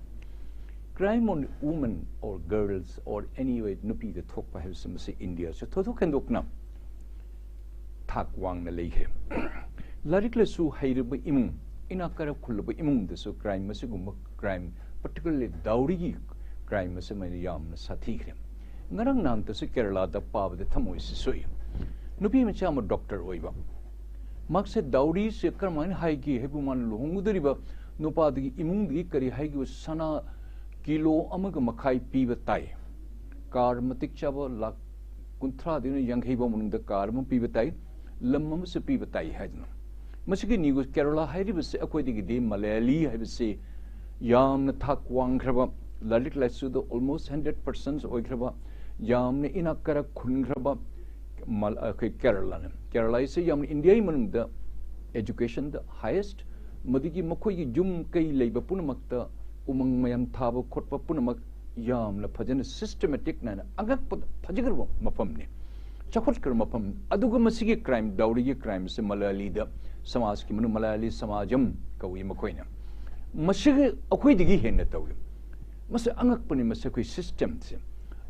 Crime on women or girls or any way, ꯅꯨꯄꯤꯗ ꯊꯣꯛꯄ ꯍꯥꯏꯕꯁꯤ ꯃꯁꯤ ꯏꯟꯗꯤꯌꯥꯁꯨ ꯊꯣꯏꯗꯣꯛ ꯍꯦꯟꯗꯣꯛꯅ ꯊꯥꯛ ꯋꯥꯡꯅ ꯂꯩꯈ꯭ꯔꯦ꯫ ꯂꯥꯏꯔꯤꯛ ꯂꯥꯏꯁꯨ ꯍꯩꯔꯕ ꯏꯃꯨꯡ, ꯏꯅꯥꯛ ꯀꯥꯏꯔ ꯈꯨꯜꯂꯕ ꯏꯃꯨꯡꯗꯁꯨ crime ꯑꯁꯤꯒꯨꯝꯕ crime, particularly dowryꯒꯤ crime ꯑꯁꯤ ꯃꯁꯤ ꯌꯥꯝꯅ ꯁꯥꯊꯤꯈ꯭ꯔꯦ꯫ ꯉꯔꯥꯡ ꯅꯍꯥꯟꯇꯁꯨ ꯀꯦꯔꯂꯥꯗ ꯄꯥꯕꯗ ꯊꯃꯣꯏꯁꯤ ꯁꯣꯛꯏ꯫ ꯅꯨꯄꯤ ꯃꯆꯥ ꯑꯃ doctor ꯑꯣꯏꯕ, ꯃꯍꯥꯛꯁꯦ dowryꯁꯦ ꯀꯔꯝꯍꯥꯏꯅ ꯍꯥꯏꯒꯦ ꯍꯥꯏꯕꯨ, ꯃꯥꯅ ꯂꯨꯍꯣꯡꯒꯗꯧꯔꯤꯕ ꯅꯨꯄꯥꯗꯨꯒꯤ ꯏꯃꯨꯡꯗꯒꯤ ꯀꯔꯤ ꯍꯥꯏꯒꯦ, ꯁꯅꯥ ꯀꯤꯂꯣ ꯑꯃꯒ ꯃꯈꯥꯏ ꯄꯤꯕ ꯇꯥꯏ, car ꯃꯇꯤꯛ ꯆꯥꯕ ꯂꯥꯛ ꯀꯨꯟꯊ꯭ꯔꯥꯗꯒꯤꯅ ꯌꯥꯡꯈꯩ ꯐꯥꯎ ꯃꯅꯨꯡꯗ car ꯑꯃ ꯄꯤꯕ ꯇꯥꯏ, ꯂꯝ ꯑꯃꯁꯨ ꯄꯤꯕ ꯇꯥꯏ ꯍꯥꯏꯗꯅ꯫ ꯃꯁꯤꯒꯤ ꯅꯤꯌꯨ ꯀꯦꯔꯂꯥ ꯍꯥꯏꯔꯤꯕꯁꯤ ꯑꯩꯈꯣꯏꯗꯒꯤꯗꯤ ꯃꯂꯌꯥꯂꯤ ꯍꯥꯏꯕꯁꯤ ꯌꯥꯝꯅ ꯊꯥꯛ ꯋꯥꯡꯈ꯭ꯔꯕ, ꯂꯥꯏꯔꯤꯛ ꯂꯥꯏꯁꯨꯗ almost hundred percent ꯑꯣꯏꯈ꯭ꯔꯕ, ꯌꯥꯝꯅ ꯏꯅꯥꯛ ꯀꯥꯏꯔ ꯈꯨꯟꯈ꯭ꯔꯕ ꯃꯜ-, ꯑꯩꯈꯣꯏ ꯀꯦꯔꯂꯥꯅꯤ꯫ ꯀꯦꯔꯂꯥ ꯍꯥꯏꯁꯤ ꯌꯥꯝꯅ ꯏꯟꯗꯤꯌꯥꯒꯤ ꯃꯅꯨꯡꯗ educationꯗ highest, ꯃꯗꯨꯒꯤ ꯃꯈꯣꯏꯒꯤ ꯌꯨꯝ ꯀꯩ ꯂꯩꯕ ꯄꯨꯝꯅꯃꯛꯇ ꯎꯃꯪ ꯃꯌꯥꯝ ꯊꯥꯕ ꯈꯣꯠꯄ ꯄꯨꯝꯅꯃꯛ ꯌꯥꯝꯅ ꯐꯖꯅ systematic ꯅꯥꯏꯅ ꯑꯉꯛꯄꯗ ꯐꯖꯈ꯭ꯔꯕ ꯃꯐꯝꯅꯤ, ꯆꯥꯎꯈꯠꯈ꯭ꯔꯕ ꯃꯐꯝ꯫ ꯑꯗꯨꯒ ꯃꯁꯤꯒꯤ crime, dowryꯒꯤ crime ꯑꯁꯤ ꯃꯂꯌꯥꯂꯤꯗ, ꯁꯃꯥꯖꯀꯤ ꯃꯅꯨꯡ ꯃꯂꯌꯥꯂꯤ ꯁꯃꯥꯖꯝ ꯀꯧꯏ ꯃꯈꯣꯏꯅ, ꯃꯁꯤꯒ ꯑꯩꯈꯣꯏꯗꯒꯤ ꯍꯦꯟꯅ ꯇꯧꯏ꯫ ꯃꯁꯤ ꯑꯉꯛꯄꯅꯤ, ꯃꯁꯤ ꯑꯩꯈꯣꯏ systemꯁꯦ꯫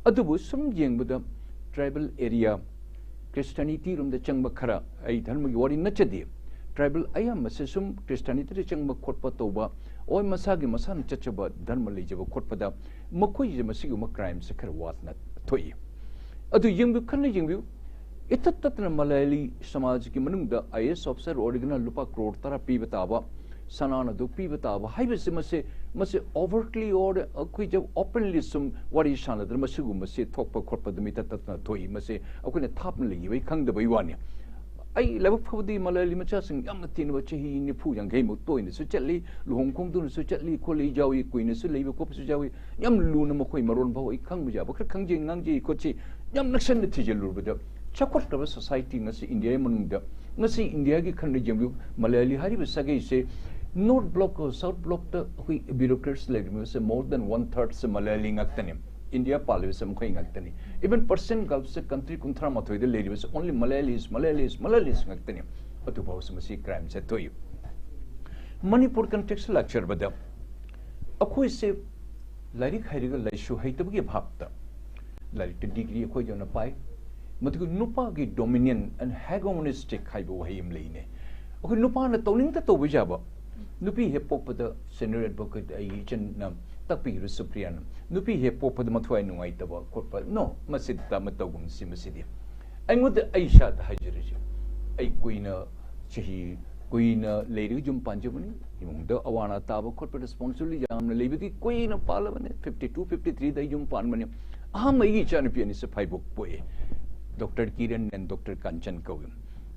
ꯑꯗꯨꯕꯨ ꯁꯨꯝ ꯌꯦꯡꯕꯗ tribal area, Christianity ꯔꯣꯝꯗ ꯆꯪꯕ ꯈꯔ, ꯑꯩ ꯙꯔꯃꯒꯤ ꯋꯥꯔꯤ ꯅꯠꯆꯗꯦ, ꯇ꯭ꯔꯥꯏꯕꯦꯜ ꯑꯌꯥꯝꯕꯁꯦ ꯁꯨꯝ ꯈ꯭ꯔꯤꯁꯇꯥꯅꯤꯇꯤꯗ ꯆꯪꯕ ꯈꯣꯠꯄ ꯇꯧꯕ, ꯑꯣꯔ ꯃꯁꯥꯒꯤ ꯃꯁꯥꯅ ꯆꯠꯆꯕ ꯙꯔꯃ ꯂꯩꯖꯕ ꯈꯣꯠꯄꯗ, ꯃꯈꯣꯏꯁꯦ ꯃꯁꯤꯒꯨꯝꯕ ꯀ꯭ꯔꯥꯏꯝꯁꯦ ꯈꯔ ꯋꯥꯠꯅ ꯊꯣꯛꯏ꯫ ꯑꯗꯨ ꯌꯦꯡꯕꯤꯌꯨ, ꯈꯟꯅ ꯌꯦꯡꯕꯤꯌꯨ, ꯏꯇꯠ ꯇꯠꯇꯅ ꯃꯂꯌꯥꯂꯤ ꯁꯃꯥꯖꯒꯤ ꯃꯅꯨꯡꯗ ꯑꯥꯏ ꯑꯦ ꯑꯦꯁ ꯑꯣꯐꯤꯁꯥꯔ ꯑꯣꯏꯔꯒꯅ ꯂꯨꯄꯥ ꯀ꯭ꯔꯣꯔ ꯇꯔꯥ ꯄꯤꯕ ꯇꯥꯕ, ꯁꯅꯥꯅ ꯑꯗꯨ ꯄꯤꯕ ꯇꯥꯕ ꯍꯥꯏꯕꯁꯤ, ꯃꯁꯤ, ꯃꯁꯤ ꯑꯣꯚꯔꯠꯂꯤ ꯑꯣꯔ ꯑꯩꯈꯣꯏꯁꯦ ꯑꯣꯄꯟꯂꯤ ꯁꯨꯝ ꯋꯥꯔꯤ ꯁꯥꯟꯅꯗꯅ ꯃꯁꯤꯒꯨꯝꯕꯁꯤ ꯊꯣꯛꯄ ꯈꯣꯠꯄ ꯑꯗꯨꯝ ꯏꯇꯠ ꯇꯠꯇꯅ ꯊꯣꯛꯏ꯫ ꯃꯁꯤ ꯑꯩꯈꯣꯏꯅ ꯊꯥꯞꯅ ꯂꯩꯈꯤꯕꯒꯤ ꯈꯪꯗꯕꯒꯤ ꯋꯥꯅꯤ꯫ ꯑꯩ ꯂꯥꯏꯕꯛ ꯐꯕꯗꯤ ꯃꯂꯌꯥꯂꯤ ꯃꯆꯥꯁꯤꯡ ꯌꯥꯝꯅ ꯇꯤꯟꯅꯕ, ꯆꯍꯤ ꯅꯤꯐꯨ ꯌꯥꯡꯈꯩꯃꯨꯛ ꯇꯣꯏꯅꯁꯨ ꯆꯠꯂꯤ, ꯂꯨꯍꯣꯡ ꯈꯣꯡꯗꯣꯡꯅꯁꯨ ꯆꯠꯂꯤ ꯈꯣꯠꯂꯤ ꯌꯥꯎꯏ, ꯀꯨꯏꯅꯁꯨ ꯂꯩꯕ ꯈꯣꯠꯄꯁꯨ ꯌꯥꯎꯏ꯫ ꯌꯥꯝ ꯂꯨꯅ ꯃꯈꯣꯏ ꯃꯔꯣꯟ ꯐꯥꯎ ꯑꯩ ꯈꯪꯕ ꯌꯥꯕ ꯈꯔ ꯈꯪꯖꯩ, ꯉꯥꯡꯖꯩ ꯈꯣꯠꯆꯩ, ꯌꯥꯝ ꯅꯛꯁꯟꯅ ꯊꯤꯖꯤꯜꯂꯨꯔꯕꯗ ꯆꯥꯎꯈꯠꯂꯕ ꯁꯣꯁꯥꯏꯇꯤ ꯉꯁꯤ ꯏꯟꯗꯤꯌꯥꯒꯤ ꯃꯅꯨꯡꯗ, ꯉꯁꯤ ꯏꯟꯗꯤꯌꯥꯒꯤ ꯈꯟꯗ ꯌꯦꯡꯕꯤꯌꯨ, ꯃꯂꯌꯥꯂꯤ ꯍꯥꯏꯔꯤꯕ ꯁꯥꯒꯩꯁꯦ ꯅꯣꯔꯠ ꯕ꯭ꯂꯣꯛ, ꯁꯥꯎꯠ ꯕ꯭ꯂꯣꯛꯇ ꯑꯩꯈꯣꯏ ꯕ꯭ꯌꯨꯔꯣꯀ꯭ꯔꯦꯠꯁ ꯂꯩꯔꯤꯕꯁꯦ more than one thirdꯁꯦ ꯃꯂꯌꯥꯂꯤ ꯉꯥꯛꯇꯅꯤ꯫ ꯏꯟꯗꯤꯌꯥ ꯄꯥꯜꯂꯤꯕꯁꯦ ꯃꯈꯣꯏ ꯉꯥꯛꯇꯅꯤ꯫ Even Persian Gulfꯁꯦ country ꯀꯨꯟꯊ꯭ꯔꯥ ꯃꯥꯊꯣꯏꯗ ꯂꯩꯔꯤꯕꯁꯦ only Malayalis, Malayalis, Malayalis ꯉꯥꯛꯇꯅꯤ꯫ ꯑꯗꯨꯐꯥꯎꯁꯨ ꯃꯁꯤ ꯀ꯭ꯔꯥꯏꯝꯁꯦ ꯊꯣꯛꯏ꯫ ꯃꯅꯤꯄꯨꯔ ꯀꯟꯇꯦꯛꯁꯇ ꯂꯥꯛꯆꯔꯕꯗ ꯑꯩꯈꯣꯏꯁꯦ ꯂꯥꯏꯔꯤꯛ ꯍꯩꯔꯒ ꯂꯥꯏꯁꯨ ꯍꯩꯇꯕꯒꯤ ꯚꯥꯞꯇ ꯂꯥꯏꯔꯤꯛꯇ ꯗꯤꯒ꯭ꯔꯤ ꯑꯩꯈꯣꯏꯗꯧꯅ ꯄꯥꯏ꯫ ꯃꯗꯨꯒ ꯅꯨꯄꯥꯒꯤ dominant and hegemonistic ꯍꯥꯏꯕ ꯋꯥꯍꯩ ꯑꯃ ꯂꯩꯅꯦ꯫ ꯑꯩꯈꯣꯏ ꯅꯨꯄꯥꯅ ꯇꯧꯅꯤꯡꯗ ꯇꯧꯕ ꯌꯥꯕ, ꯅꯨꯄꯤ ꯍꯦꯛ ꯄꯣꯛꯄꯗ senior advocate ꯑꯩꯒꯤ ꯏꯆꯟꯅ ꯇꯥꯛꯄꯤꯈꯤꯕ ꯁꯨꯄ꯭ꯔꯤꯌꯥꯅ, ꯅꯨꯄꯤ ꯍꯦꯛ ꯄꯣꯛꯄꯗ ꯃꯊ꯭ꯋꯥꯏ ꯅꯨꯡꯉꯥꯏꯇꯕ ꯈꯣꯠꯄ, no, ꯃꯁꯤꯗ ꯇ-, ꯑꯃ ꯇꯧꯒꯨꯝꯁꯤ ꯃꯁꯤꯗꯤ꯫ ꯑꯩꯉꯣꯟꯗ ꯑꯩ ꯏꯁꯥꯗ ꯍꯥꯏꯖꯔꯤꯁꯦ, ꯑꯩ ꯀꯨꯏꯅ ꯆꯍꯤ ꯀꯨꯏꯅ ꯂꯩꯔꯒ ꯌꯨꯝ ꯄꯥꯟꯖꯕꯅꯤ꯫ ꯏꯃꯨꯡꯗ ꯑꯋꯥ ꯑꯅꯥ ꯇꯥꯕ ꯈꯣꯠꯄ responsibility ꯌꯥꯝꯅ ꯂꯩꯕꯒꯤ ꯀꯨꯏꯅ ꯄꯥꯜꯂꯕꯅꯤ꯫ Fifty two, fifty threeꯗ ꯑꯩ ꯌꯨꯝ ꯄꯥꯟꯕꯅꯤ꯫ ꯑꯍꯥꯟꯕ ꯑꯩꯒꯤ ꯏꯆꯥꯅꯨꯄꯤ ꯑꯅꯤꯁꯦ ꯐꯥꯏꯕꯣꯛ ꯄꯣꯛꯑꯦ꯫ ꯗꯣꯛꯇꯔ ꯀꯤꯔꯟ and ꯗꯣꯛꯇꯔ ꯀꯥꯟꯆꯟ ꯀꯧꯏ꯫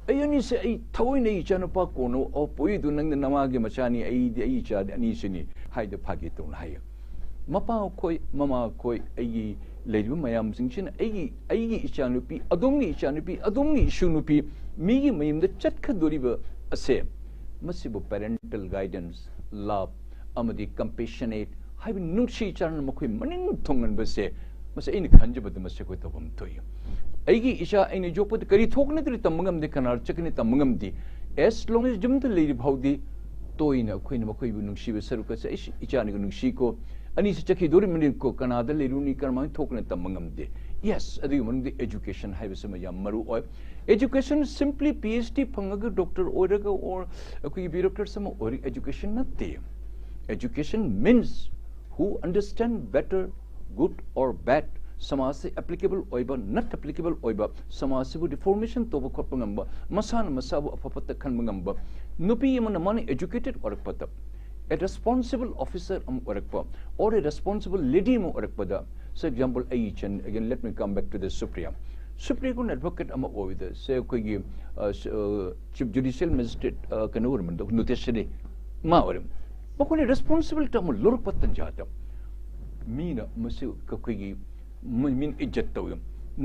ꯑꯩ ꯑꯅꯤꯁꯦ ꯑꯩ ꯊꯑꯣꯏꯅ ꯑꯩ ꯏꯆꯥꯅꯨꯄꯥ ꯀꯣꯟꯅ, "ꯑꯣ, ꯄꯣꯛꯏꯗꯨ ꯅꯪꯅ ꯅꯃꯥꯒꯤ ꯃꯆꯥꯅꯤ, ꯑꯩꯗꯤ ꯑꯩ ꯏꯆꯥꯗꯤ ꯑꯅꯤꯁꯤꯅꯤ" ꯍꯥꯏꯗ ꯐꯥꯒꯤ ꯇꯧꯅ ꯍꯥꯏꯌꯦ꯫ ꯃꯄꯥ ꯑꯩꯈꯣꯏ, ꯃꯃꯥ ꯑꯩꯈꯣꯏ, ꯑꯩꯒꯤ ꯂꯩꯔꯤꯕ ꯃꯌꯥꯝꯁꯤꯡꯁꯤꯅ ꯑꯩꯒꯤ, ꯑꯩꯒꯤ ꯏꯆꯥꯅꯨꯄꯤ, ꯑꯗꯣꯝꯒꯤ ꯏꯆꯥꯅꯨꯄꯤ, ꯑꯗꯣꯝꯒꯤ ꯏꯁꯨ ꯅꯨꯄꯤ, ꯃꯤꯒꯤ ꯃꯌꯨꯝꯗ ꯆꯠꯀꯗꯣꯔꯤꯕ ꯑꯁꯦ, ꯃꯁꯤꯕꯨ parental guidance, love ꯑꯃꯗꯤ compassionate ꯍꯥꯏꯕ ꯅꯨꯡꯁꯤ ꯆꯥꯟꯅꯅ ꯃꯈꯣꯏ ꯃꯅꯤꯡ ꯊꯨꯡꯍꯟꯕꯁꯦ, ꯃꯁꯤ ꯑꯩꯅ ꯈꯟꯖꯕꯗ ꯃꯁꯤ ꯑꯩꯈꯣꯏ ꯇꯧꯐꯝ ꯊꯣꯛꯏ꯫ ꯑꯩꯒꯤ ꯏꯆꯥ ꯑꯩꯅ ꯌꯣꯛꯄꯗ ꯀꯔꯤ ꯊꯣꯛꯀꯅꯤ ꯇꯝꯕ ꯉꯝꯗꯦ, ꯀꯅꯥ ꯆꯠꯀꯅꯤ ꯇꯝꯕ ꯉꯝꯗꯦ꯫ As long as ꯌꯨꯝꯗ ꯂꯩꯔꯤ ꯐꯥꯎꯗꯤ ꯇꯣꯏꯅ ꯑꯩꯈꯣꯏꯅ ꯃꯈꯣꯏꯕꯨ ꯅꯨꯡꯁꯤꯕ ꯁꯔꯨꯛ ꯑꯁꯦ, "ꯑꯩꯁ, ꯏꯆꯥꯅꯤꯒ ꯅꯨꯡꯁꯤꯀꯣ, ꯑꯅꯤꯁꯤ ꯆꯠꯈꯤꯗꯣꯔꯤꯕꯅꯤꯀꯣ, ꯀꯅꯥꯗ ꯂꯩꯔꯨꯅꯤ, ꯀꯔꯝꯍꯥꯏꯅ ꯊꯣꯛꯀꯅꯤ ꯇꯝꯕ ꯉꯝꯗꯦ"꯫ Yes, ꯑꯗꯨꯒꯤ ꯃꯅꯨꯡꯗ education ꯍꯥꯏꯕꯁꯤꯃ ꯌꯥꯝ ꯃꯔꯨ ꯑꯣꯏ꯫ Education simply P H D ꯐꯪꯉꯒ doctor ꯑꯣꯏꯔꯒ or ꯑꯩꯈꯣꯏꯒꯤ bureaucrats ꯑꯃ ꯑꯣꯏꯔꯒ education ꯅꯠꯇꯦ꯫ Education means who understand better good or bad, ꯁꯃꯥꯖꯁꯤ applicable ꯑꯣꯏꯕ, not applicable ꯑꯣꯏꯕ, ꯁꯃꯥꯖꯁꯤꯕꯨ reformation ꯇꯧꯕ ꯈꯣꯠꯄ ꯉꯝꯕ, ꯃꯁꯥꯅ ꯃꯁꯥꯕꯨ ꯑꯐ ꯐꯠꯇ ꯈꯟꯕ ꯉꯝꯕ ꯅꯨꯄꯤ ꯑꯃꯅ ꯃꯥꯅ educated ꯑꯣꯏꯔꯛꯄꯗ, a responsible officer ꯑꯃ ꯑꯣꯏꯔꯛꯄ, or a responsible lady ꯑꯃ ꯑꯣꯏꯔꯛꯄꯗ, so example ꯑꯩ ꯏꯆꯟ, again let me come back to the Supriya, Supriya ꯀꯨꯟ advocate ꯑꯃ ꯑꯣꯏꯕꯗ, ꯁꯦ ꯑꯩꯈꯣꯏꯒꯤ chief judicial magistrate ꯀꯩꯅꯣ ꯑꯣꯏꯔꯝꯕꯗꯣ, ꯅꯨꯇꯦꯁꯔꯤ ꯃꯥ ꯑꯣꯏꯔꯝ, ꯃꯈꯣꯏꯅ responsibility ꯑꯃ ꯂꯧꯔꯛꯄ ꯇꯟꯖꯥꯗ ꯃꯤꯅ ꯃꯁꯤ ꯑꯩꯈꯣꯏꯒꯤ ꯃꯤꯅ ꯏꯖꯠ ꯇꯧꯏ꯫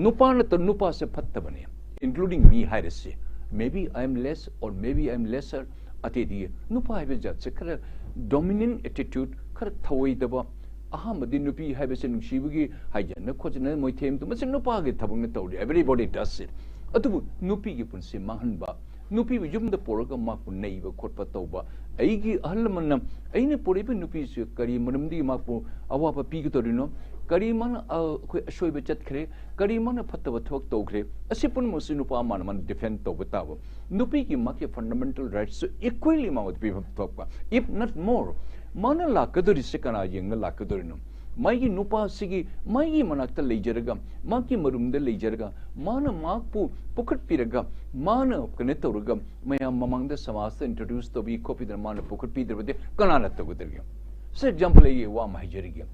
ꯅꯨꯄꯥ ꯅꯠꯇ ꯅꯨꯄꯥꯁꯦ ꯐꯠꯇꯕꯅꯦ, including me ꯍꯥꯏꯔꯁꯤ꯫ Maybe I am less or maybe I am lesser꯫ ꯑꯇꯩꯗꯤ ꯅꯨꯄꯥ ꯍꯥꯏꯕ ꯖꯥꯠꯁꯦ ꯈꯔ dominant attitude, ꯈꯔ ꯊꯧꯑꯣꯏꯗꯕ, ꯑꯍꯥꯟꯕꯗꯤ ꯅꯨꯄꯤ ꯍꯥꯏꯕꯁꯦ ꯅꯨꯡꯁꯤꯕꯒꯤ ꯍꯥꯏꯖꯅ ꯈꯣꯠꯆꯅ ꯃꯣꯏ ꯊꯦꯝꯗꯨ ꯃꯁꯤ ꯅꯨꯄꯥꯒꯤ ꯊꯕꯛꯅ ꯇꯧꯔꯤ, everybody does it꯫ ꯑꯗꯨꯕꯨ ꯅꯨꯄꯤꯒꯤ ꯄꯨꯟꯁꯤ ꯃꯥꯡꯍꯟꯕ, ꯅꯨꯄꯤꯕꯨ ꯌꯨꯝꯗ ꯄꯨꯔꯒ ꯃꯥꯄꯨ ꯅꯩꯕ ꯈꯣꯠꯄ ꯇꯧꯕ, ꯑꯩꯒꯤ ꯑꯍꯜ ꯂꯃꯟꯅ ꯑꯩꯅ ꯄꯨꯔꯛꯏꯕ ꯅꯨꯄꯤꯁꯤ ꯀꯔꯤ ꯃꯔꯝꯗꯒꯤ ꯃꯥꯄꯨ ꯑꯋꯥꯕ ꯄꯤꯒꯗꯧꯔꯤꯅꯣ, ꯀꯔꯤ ꯃꯥꯅ ꯑꯩꯈꯣꯏ ꯑꯁꯣꯏꯕ ꯆꯠꯈ꯭ꯔꯦ, ꯀꯔꯤ ꯃꯥꯅ ꯐꯠꯇꯕ ꯊꯕꯛ ꯇꯧꯈ꯭ꯔꯦ, ꯑꯁꯤ ꯄꯨꯝꯅꯃꯛꯁꯤ ꯅꯨꯄꯥ ꯑꯃꯅ ꯃꯥꯅ defend ꯇꯧꯕ ꯇꯥꯕ꯫ ꯅꯨꯄꯤꯒꯤ ꯃꯥꯒꯤ fundamental rights equally ꯃꯉꯣꯟꯗ ꯄꯤꯐꯝ ꯊꯣꯛꯄ, if not more꯫ ꯃꯥꯅ ꯂꯥꯛꯀꯗꯧꯔꯤꯁꯦ ꯀꯅꯥ ꯌꯦꯡꯅ ꯂꯥꯛꯀꯗꯧꯔꯤꯅꯣ? ꯃꯥꯒꯤ ꯅꯨꯄꯥꯁꯤꯒꯤ ꯃꯥꯒꯤ ꯃꯅꯥꯛꯇ ꯂꯩꯖꯔꯒ, ꯃꯥꯒꯤ ꯃꯔꯨꯝꯗ ꯂꯩꯖꯔꯒ, ꯃꯥꯅ ꯃꯍꯥꯛꯄꯨ ꯄꯨꯈꯠꯄꯤꯔꯒ, ꯃꯥꯅ ꯀꯩꯅꯣ ꯇꯧꯔꯒ ꯃꯌꯥꯝ ꯃꯃꯥꯡꯗ ꯁꯃꯥꯖꯇ introduce ꯇꯧꯕꯤ ꯈꯣꯠꯄꯤꯗꯅ ꯃꯥꯅ ꯄꯨꯈꯠꯄꯤꯗ꯭ꯔꯕꯗꯤ ꯀꯅꯥꯅ ꯇꯧꯒꯗꯒꯦ? So example ꯑꯩꯒꯤ ꯋꯥ ꯑꯃ ꯍꯥꯏꯖꯔꯤꯒꯦ꯫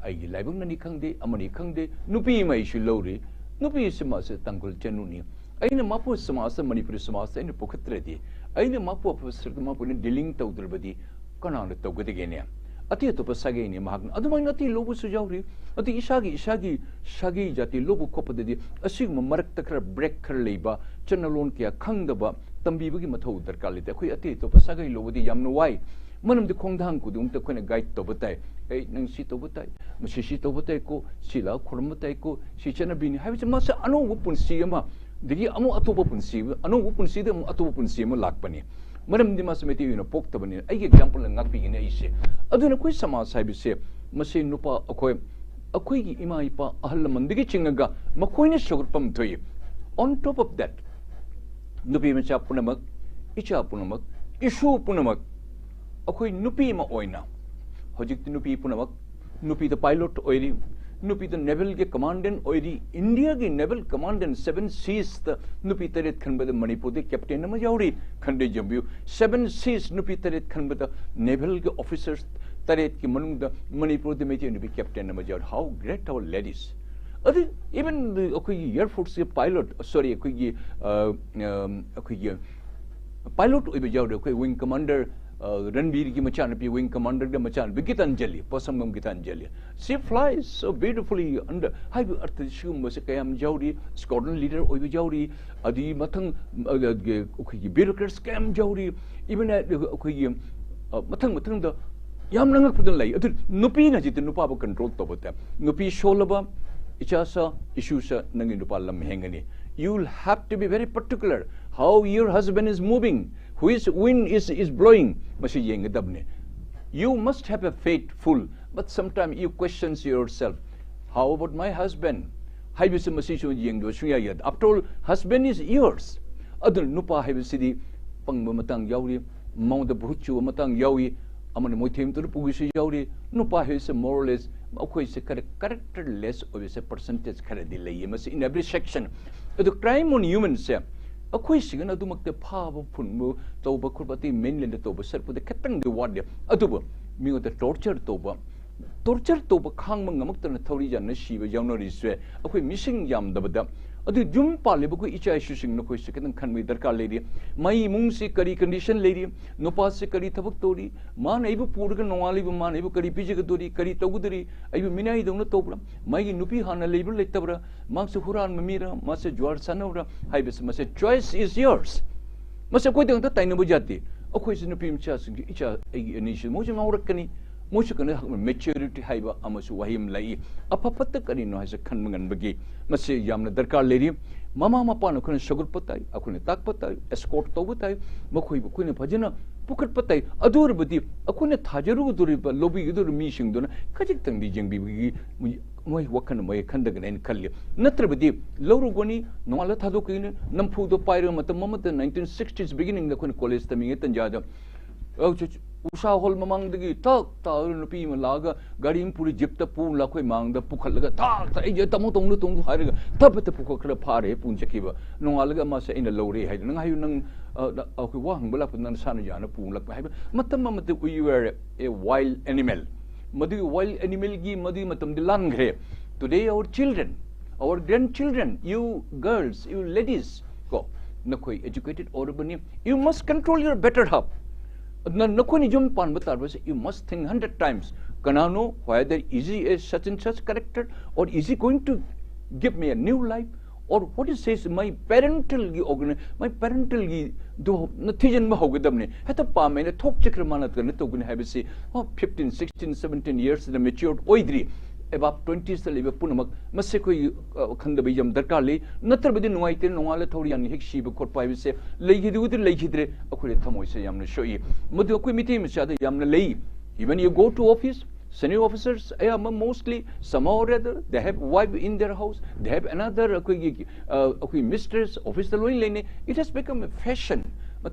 ꯑꯩꯒꯤ ꯂꯥꯏꯕꯛꯅꯅꯤ ꯈꯪꯗꯦ, ꯑꯃꯅꯤ ꯈꯪꯗꯦ, ꯅꯨꯄꯤ ꯑꯃ ꯑꯩꯁꯨ ꯂꯧꯔꯤ꯫ ꯅꯨꯄꯤ ꯑꯁꯤ ꯃꯥꯁꯦ ꯇꯥꯡꯈꯨꯜ ꯆꯅꯨꯅꯤ꯫ ꯑꯩꯅ ꯃꯥꯄꯨ ꯁꯃꯥꯖꯇ, ꯃꯅꯤꯄꯨꯔꯤ ꯁꯃꯥꯖꯇ ꯑꯩꯅ ꯄꯨꯈꯠꯇ꯭ꯔꯗꯤ, ꯑꯩꯅ ꯃꯥꯄꯨ ꯑꯐꯕ ꯁꯔꯨꯛꯇ ꯃꯥꯄꯨꯅ dealing ꯇꯧꯗ꯭ꯔꯕꯗꯤ ꯀꯅꯥꯅ ꯇꯧꯒꯗꯒꯦꯅꯦ? ꯑꯇꯩ ꯑꯇꯣꯞꯄ ꯁꯥꯒꯩꯅꯤ ꯃꯍꯥꯛꯅ꯫ ꯑꯗꯨꯃꯥꯏꯅ ꯑꯇꯩ ꯂꯧꯕꯁꯨ ꯌꯥꯎꯔꯤ꯫ ꯑꯗꯨ ꯏꯁꯥꯒꯤ, ꯏꯁꯥꯒꯤ ꯁꯥꯒꯩ ꯖꯥꯇꯤ ꯂꯧꯕ ꯈꯣꯠꯄꯗꯗꯤ ꯑꯁꯤꯒꯨꯝꯕ ꯃꯔꯛꯇ ꯈꯔ break ꯈꯔ ꯂꯩꯕ, ꯆꯠꯅꯂꯣꯟ ꯀꯌꯥ ꯈꯪꯗꯕ, ꯇꯝꯕꯤꯕꯒꯤ ꯃꯊꯧ ꯗꯔꯀꯥꯔ ꯂꯩꯇꯦ꯫ ꯑꯩꯈꯣꯏ ꯑꯇꯩ ꯑꯇꯣꯞꯄ ꯁꯥꯒꯩ ꯂꯧꯕꯗꯤ ꯌꯥꯝꯅ ꯋꯥꯏ꯫ ꯃꯔꯝꯗꯤ ꯈꯣꯡꯊꯥꯡ ꯈꯨꯗꯤꯡꯃꯛꯇ ꯑꯩꯈꯣꯏꯅ guide ꯇꯧꯕ ꯇꯥꯏ꯫ "ꯑꯩ ꯅꯪ ꯁꯤ ꯇꯧꯕ ꯇꯥꯏ, ꯃꯁꯤ ꯁꯤ ꯇꯧꯕ ꯇꯥꯏꯀꯣ, ꯁꯤ ꯂꯥꯛ ꯈꯨꯔꯨꯝꯕ ꯇꯥꯏꯀꯣ, ꯁꯤ ꯆꯠꯅꯕꯤꯅꯤ" ꯍꯥꯏꯕꯁꯦ ꯃꯁꯤ ꯑꯅꯧꯕ ꯄꯨꯟꯁꯤ ꯑꯃ, ꯑꯗꯒꯤ ꯑꯃꯨꯛ ꯑꯇꯣꯞꯄ ꯄꯨꯟꯁꯤ, ꯑꯅꯧꯕ ꯄꯨꯟꯁꯤꯗ ꯑꯃꯨꯛ ꯑꯇꯣꯞꯄ ꯄꯨꯟꯁꯤ ꯑꯃ ꯂꯥꯛꯄꯅꯤ꯫ ꯃꯔꯝꯗꯤ ꯃꯥꯁꯦ ꯃꯩꯇꯩ ꯑꯣꯏꯅ ꯄꯣꯛꯇꯕꯅꯤꯅ꯫ ꯑꯩꯒꯤ example ꯅ ꯉꯥꯛꯄꯤꯒꯅꯤ ꯑꯩꯁꯦ꯫ ꯑꯗꯨꯅ ꯑꯩꯈꯣꯏ ꯁꯃꯥꯖ ꯍꯥꯏꯕꯁꯦ ꯃꯁꯤ ꯅꯨꯄꯥ ꯑꯩꯈꯣꯏ ꯑꯩꯈꯣꯏꯒꯤ ꯏꯃꯥ ꯏꯄꯥ ꯑꯍꯜ ꯂꯃꯟꯗꯒꯤ ꯆꯤꯡꯉꯒ ꯃꯈꯣꯏꯅ ꯁꯧꯒꯠꯐꯝ ꯊꯣꯛꯏ꯫ On top of that, ꯅꯨꯄꯤ ꯃꯆꯥ ꯄꯨꯝꯅꯃꯛ, ꯏꯆꯥ ꯄꯨꯝꯅꯃꯛ, ꯏꯁꯨ ꯄꯨꯝꯅꯃꯛ, ꯑꯩꯈꯣꯏ ꯅꯨꯄꯤ ꯑꯃ ꯑꯣꯏꯅ ꯍꯧꯖꯤꯛꯇꯤ ꯅꯨꯄꯤ ꯄꯨꯝꯅꯃꯛ, ꯅꯨꯄꯤꯗ ꯄꯥꯏꯂꯣꯠ ꯑꯣꯏꯔꯤ, ꯅꯨꯄꯤꯗ ꯅꯦꯚꯦꯜꯒꯤ ꯀꯃꯥꯟꯗꯦꯟ ꯑꯣꯏꯔꯤ, ꯏꯟꯗꯤꯌꯥꯒꯤ ꯅꯦꯚꯦꯜ ꯀꯃꯥꯟꯗꯦꯟ ꯁꯚꯦꯟ ꯁꯤꯁꯇ ꯅꯨꯄꯤ ꯇꯔꯦꯠ ꯈꯟꯕꯗ ꯃꯅꯤꯄꯨꯔꯗ ꯀꯦꯞꯇꯦꯟ ꯑꯃ ꯌꯥꯎꯔꯤ꯫ ꯈꯟꯗꯦ ꯖꯝꯕꯤꯌꯨ, ꯁꯚꯦꯟ ꯁꯤꯁ ꯅꯨꯄꯤ ꯇꯔꯦꯠ ꯈꯟꯕꯗ ꯅꯦꯚꯦꯜꯒꯤ ꯑꯣꯐꯤꯁꯔ ꯇꯔꯦꯠꯀꯤ ꯃꯅꯨꯡꯗ ꯃꯅꯤꯄꯨꯔꯗ ꯃꯩꯇꯩ ꯅꯨꯄꯤ ꯀꯦꯞꯇꯦꯟ ꯑꯃ ꯌꯥꯎꯔꯤ꯫ How great our ladies! ꯑꯗꯨ even ꯑꯩꯈꯣꯏꯒꯤ ꯑꯦꯌꯔ ꯐꯣꯔꯁꯀꯤ ꯄꯥꯏꯂꯣꯠ, ꯁꯣꯔꯤ, ꯑꯩꯈꯣꯏꯒꯤ ꯑ, ꯑ, ꯑꯩꯈꯣꯏꯒꯤ ꯄꯥꯏꯂꯣꯠ ꯑꯣꯏꯕ ꯌꯥꯎꯔꯤ, ꯑꯩꯈꯣꯏ ꯋꯤꯡ ꯀꯃꯥꯟꯗꯔ, ꯑ, ꯔꯟꯕꯤꯔꯒꯤ ꯃꯆꯥꯅꯨꯄꯤ ꯋꯤꯡ ꯀꯃꯥꯟꯗꯔꯒꯤ ꯃꯆꯥꯅꯨꯄꯤ Gitanjali, ꯄꯣꯠꯁꯪꯕꯝ Gitanjali. She flies so beautifully under ꯍꯥꯏꯕ ꯑꯔꯊ ꯁꯤꯒꯨꯝꯕꯁꯦ ꯀꯌꯥꯝ ꯌꯥꯎꯔꯤ, ꯁ꯭ꯀ꯭ꯋꯥꯗ꯭ꯔꯟ ꯂꯤꯗꯔ ꯑꯣꯏꯕ ꯌꯥꯎꯔꯤ, ꯑꯗꯨꯒꯤ ꯃꯊꯪ, ꯑ, ꯑ, ꯑꯩꯈꯣꯏꯒꯤ ꯕ꯭ꯌꯨꯔꯣꯀ꯭ꯔꯦꯠꯁ ꯀꯌꯥꯝ ꯌꯥꯎꯔꯤ, ꯏꯚꯟ ꯑꯩꯈꯣꯏꯒꯤ, ꯑ, ꯃꯊꯪ ꯃꯊꯪꯗ ꯌꯥꯝꯅ ꯉꯛꯄꯗ ꯂꯩ꯫ ꯑꯗꯨ ꯅꯨꯄꯤꯅ ꯍꯧꯖꯤꯛꯇꯤ ꯅꯨꯄꯥꯕꯨ ꯀꯟꯇ꯭ꯔꯣꯜ ꯇꯧꯕ ꯇꯥꯏ꯫ ꯅꯨꯄꯤ ꯁꯣꯜꯂꯕ, ꯏꯆꯥꯁꯥ, ꯏꯁꯨꯁꯥ, ꯅꯪꯒꯤ ꯅꯨꯄꯥ ꯂꯝ ꯍꯦꯟꯒꯅꯤ꯫ You will have to be very particular how your husband is moving, which wind is, is blowing, ꯃꯁꯤ ꯌꯦꯡꯒꯗꯕꯅꯤ꯫ You must have a faith full, but sometimes you questions yourself, "How about my husband?" ꯍꯥꯏꯕꯁꯤ ꯃꯁꯤꯁꯨ ꯌꯦꯡꯗꯕ ꯁꯨꯡꯌꯥ ꯌꯥꯗꯦ꯫ After all, husband is yours. ꯑꯗꯨꯅ ꯅꯨꯄꯥ ꯍꯥꯏꯕꯁꯤꯗꯤ ꯄꯪꯕ ꯃꯇꯥꯡ ꯌꯥꯎꯔꯤ, ꯃꯉꯣꯟꯗ ꯚꯨꯠ ꯆꯨꯕ ꯃꯇꯥꯡ ꯌꯥꯎꯏ, ꯑꯃꯅ ꯃꯣꯏꯊꯦꯝ ꯇꯧꯔ ꯄꯨꯈꯤꯁꯨ ꯌꯥꯎꯔꯤ꯫ ꯅꯨꯄꯥ ꯍꯥꯏꯕꯁꯤ more or less ꯑꯩꯈꯣꯏꯁꯦ ꯈꯔ ꯀꯦꯔꯦꯛꯇꯔꯂꯦꯁ ꯑꯣꯏꯕꯁꯦ ꯄꯔꯁꯦꯟꯇꯦꯖ ꯈꯔꯗꯤ ꯂꯩꯌꯦ ꯃꯁꯤ in every section꯫ ꯑꯗꯨ ꯀ꯭ꯔꯥꯏꯝ ꯑꯣꯟ ꯍ꯭ꯌꯨꯃꯦꯟꯁꯦ ꯑꯩꯈꯣꯏ ꯁꯤꯒꯅ ꯑꯗꯨꯃꯛꯇ ꯐꯥꯕ ꯐꯨꯟꯕ ꯇꯧꯕ ꯈꯣꯠꯄ ꯑꯇꯩ ꯃꯦꯟꯂꯦꯟꯗ ꯇꯧꯕ ꯁꯔꯨꯛꯄꯨꯗꯤ ꯈꯤꯇꯪꯗꯤ ꯋꯥꯠꯂꯦ꯫ ꯑꯗꯨꯕꯨ ꯃꯤꯉꯣꯟꯗ ꯇꯣꯔꯆꯔ ꯇꯧꯕ, ꯇꯣꯔꯆꯔ ꯇꯧꯕ ꯈꯥꯡꯕ ꯉꯝꯃꯛꯇꯅ ꯊꯧꯔꯤ ꯌꯥꯟꯅ ꯁꯤꯕ ꯌꯥꯎꯅꯔꯤꯁꯦ ꯑꯩꯈꯣꯏ ꯃꯤꯁꯤꯡ ꯌꯥꯝꯗꯕꯗ꯫ ꯑꯗꯨ ꯌꯨꯝ ꯄꯥꯜꯂꯤꯕ ꯑꯩꯈꯣꯏ ꯏꯆꯥ ꯏꯁꯨꯁꯤꯡ ꯅꯈꯣꯏꯁꯨ ꯈꯤꯇꯪ ꯈꯟꯕꯒꯤ ꯗꯔꯀꯥꯔ ꯂꯩꯔꯤ꯫ ꯃꯥꯒꯤ ꯏꯃꯨꯡꯁꯤ ꯀꯔꯤ ꯀꯟꯗꯤꯁꯟ ꯂꯩꯔꯤ, ꯅꯨꯄꯥꯁꯤ ꯀꯔꯤ ꯊꯕꯛ ꯇꯧꯔꯤ, ꯃꯥꯅ ꯑꯩꯕꯨ ꯄꯨꯔꯒ ꯅꯣꯡꯉꯥꯜꯂꯤꯕ ꯃꯥꯅ ꯑꯩꯕꯨ ꯀꯔꯤ ꯄꯤꯖꯒꯗꯣꯔꯤ, ꯀꯔꯤ ꯇꯧꯒꯗꯣꯔꯤ, ꯑꯩꯕꯨ ꯃꯤꯅꯥꯏꯗꯧꯅ ꯇꯧꯕ꯭ꯔꯥ, ꯃꯥꯒꯤ ꯅꯨꯄꯤ ꯍꯥꯟꯅ ꯂꯩꯕ꯭ꯔꯥ ꯂꯩꯇꯕ꯭ꯔꯥ, ꯃꯍꯥꯛꯁꯦ ꯍꯨꯔꯥꯟꯕ ꯃꯤꯔꯥ, ꯃꯥꯁꯦ ꯖꯨꯋꯥꯔ ꯁꯥꯟꯅꯕ꯭ꯔꯥ ꯍꯥꯏꯕꯁꯤ ꯃꯁꯦ choice is yours꯫ ꯃꯁꯤ ꯑꯩꯈꯣꯏꯗ ꯉꯛꯇ ꯇꯥꯏꯅꯕ ꯌꯥꯗꯦ꯫ ꯑꯩꯈꯣꯏꯁꯨ ꯅꯨꯄꯤ ꯃꯆꯥꯁꯤꯡꯁꯨ ꯏꯆꯥ ꯑꯩꯒꯤ ꯑꯅꯤꯁꯨ ꯃꯣꯏꯁꯨ ꯉꯥꯎꯔꯛꯀꯅꯤ꯫ ꯃꯣꯏꯁꯨ ꯀꯩꯅꯣ, ꯃꯦꯆ꯭ꯌꯨꯔꯤꯇꯤ ꯍꯥꯏꯕ ꯑꯃꯁꯨ ꯋꯥꯍꯩ ꯑꯃ ꯂꯩ꯫ ꯑꯐ ꯐꯠꯇ ꯀꯔꯤꯅꯣ ꯍꯥꯏꯁꯦ ꯈꯟꯕ ꯉꯟꯕꯒꯤ ꯃꯁꯤ ꯌꯥꯝꯅ ꯗꯔꯀꯥꯔ ꯂꯩꯔꯤ꯫ ꯃꯃꯥ ꯃꯄꯥꯅ ꯑꯩꯈꯣꯏꯅ ꯁꯧꯒꯠꯄ ꯇꯥꯏ, ꯑꯩꯈꯣꯏꯅ ꯇꯥꯛꯄ ꯇꯥꯏ, ꯑꯦꯁꯀꯣꯔꯠ ꯇꯧꯕ ꯇꯥꯏ, ꯃꯈꯣꯏꯕꯨ ꯑꯩꯈꯣꯏꯅ ꯐꯖꯅ ꯄꯨꯈꯠꯄ ꯇꯥꯏ꯫ ꯑꯗꯨ ꯑꯣꯏꯔꯕꯗꯤ ꯑꯩꯈꯣꯏꯅ ꯊꯥꯖꯔꯨꯒꯗꯧꯔꯤꯕ, ꯂꯧꯕꯤꯒꯗꯧꯔꯤꯕ ꯃꯤꯁꯤꯡꯗꯨꯅ ꯈꯖꯤꯛꯇꯪꯗꯤ ꯌꯦꯡꯕꯤꯕꯒꯤ ꯃꯣꯏ ꯋꯥꯈꯜ ꯑꯃ ꯈꯟꯗꯒꯅꯤ ꯍꯥꯏꯅ ꯈꯜꯂꯤ꯫ ꯅꯠꯇ꯭ꯔꯕꯗꯤ ꯂꯧꯔꯨꯒꯅꯤ, ꯅꯣꯡꯉꯥꯜꯂ ꯊꯥꯗꯣꯛꯀꯅꯤ, ꯅꯝꯐꯨꯗꯣ ꯄꯥꯏꯔꯒ ꯃꯇꯝ ꯑꯃꯗ ꯅꯥꯏꯟꯇꯤꯟ ꯁꯤꯛꯁꯇꯤꯁ ꯕꯤꯒꯤꯅꯤꯡꯗ ꯑꯩꯈꯣꯏꯅ ꯀꯣꯂꯦꯖ ꯇꯝꯃꯤꯉꯩ ꯇꯟꯖꯥꯗ ꯑ, ꯆ-, ꯆ-, ꯎꯁꯥ ꯍꯣꯜ ꯃꯃꯥꯡꯗꯒꯤ ꯊꯛ ꯇꯥꯔꯒ ꯅꯨꯄꯤ ꯑꯃ ꯂꯥꯛꯑꯒ ꯒꯥꯔꯤ ꯑꯃ ꯄꯨꯔꯤ, ꯖꯤꯞꯇ ꯄꯨꯔ ꯑꯩꯈꯣꯏ ꯃꯥꯡꯗ ꯄꯨꯈꯠꯂꯒ ꯊꯛ ꯊꯛ ꯑꯩꯁꯦ ꯇꯥꯃꯣ ꯇꯣꯡꯗ ꯇꯣꯡꯗꯨ ꯍꯥꯏꯔꯒ ꯊꯞ ꯍꯦꯛꯇ ꯄꯨꯈꯠꯈ꯭ꯔ ꯐꯥꯔꯦ ꯄꯨꯟ ꯆꯠꯈꯤꯕ꯫ ꯅꯣꯡꯉꯥꯜꯂꯒ ꯃꯥꯁꯦ ꯑꯩꯅ ꯂꯧꯔꯦ ꯍꯥꯏꯗꯅ, "ꯅꯪ ꯍꯥꯏꯌꯨ, ꯅꯪ, ꯑ, ꯅ-, ꯑꯩꯈꯣꯏ ꯋꯥ ꯍꯪꯕ ꯂꯥꯛꯄꯗ ꯅꯪ ꯅꯁꯥꯅ ꯌꯥꯅ ꯄꯨ ꯂꯥꯛꯄ" ꯍꯥꯏꯕ꯫ ꯃꯇꯝ ꯑꯃꯗ we were a wild animal꯫ ꯃꯗꯨꯒꯤ wild animalꯒꯤ ꯃꯗꯨꯒꯤ ꯃꯇꯝꯗꯤ ꯂꯥꯟꯈ꯭ꯔꯦ꯫ Today our children, our grandchildren, you girls, you ladies, ꯀꯣ, ꯅꯈꯣꯏ educated ꯑꯣꯏꯔꯕꯅꯤ, you must control your better half꯫ ꯅ-, ꯅꯈꯣꯏꯅ ꯌꯨꯝ ꯄꯥꯟꯕ ꯇꯥꯔꯕꯁꯦ, you must think hundred times꯫ ꯀꯅꯥꯅꯣ, whether is he a such and such character, or is he going to give me a new life, or what is his, my parentalꯒꯤ organi-, my parentalꯒꯤ ꯗꯣ ꯅ ꯊꯤꯖꯤꯟꯕ ꯍꯧꯒꯗꯕꯅꯤ꯫ ꯍꯦꯛꯇ ꯄꯥꯝꯃꯦꯅ ꯊꯣꯛꯆꯈ꯭ꯔ ꯃꯥꯅ ꯀꯩꯅꯣ ꯇꯧꯒꯅꯤ ꯍꯥꯏꯕꯁꯤ, ꯑꯣ, fifteen, sixteen, seventeen yearsꯇ mature ꯑꯣꯏꯗ꯭ꯔꯤ꯫ Above twentiesꯇ ꯂꯩꯕ ꯄꯨꯝꯅꯃꯛ ꯃꯁꯤ ꯑꯩꯈꯣꯏ, ꯑ, ꯈꯪꯗꯕ ꯌꯥꯝ ꯗꯔꯀꯥꯔ ꯂꯩ꯫ ꯅꯠꯇ꯭ꯔꯕꯗꯤ ꯅꯨꯡꯉꯥꯏꯇꯦ, ꯅꯣꯡꯉꯥꯜꯂ ꯊꯧꯔꯤ ꯌꯥꯅꯤ ꯍꯦꯛ ꯁꯤꯕ ꯈꯣꯠꯄ ꯍꯥꯏꯕꯁꯦ ꯂꯩꯈꯤꯗꯕꯗꯤ ꯂꯩꯈꯤꯗ꯭ꯔꯦ꯫ ꯑꯩꯈꯣꯏꯗ ꯊꯃꯣꯏꯁꯦ ꯌꯥꯝꯅ ꯁꯣꯛꯏ꯫ ꯃꯗꯨ ꯑꯩꯈꯣꯏ ꯃꯤꯇꯩ ꯃꯆꯥꯗ ꯌꯥꯝꯅ ꯂꯩ꯫ Even you go to office, senior officers ꯑꯌꯥꯝꯕ mostly somehow or other they have wife in their house, they have another ꯑꯩꯈꯣꯏꯒꯤ, ꯑ, ꯑꯩꯈꯣꯏ mistress officeꯇ ꯂꯣꯏ ꯂꯩꯅꯩ꯫ It has become a fashion꯫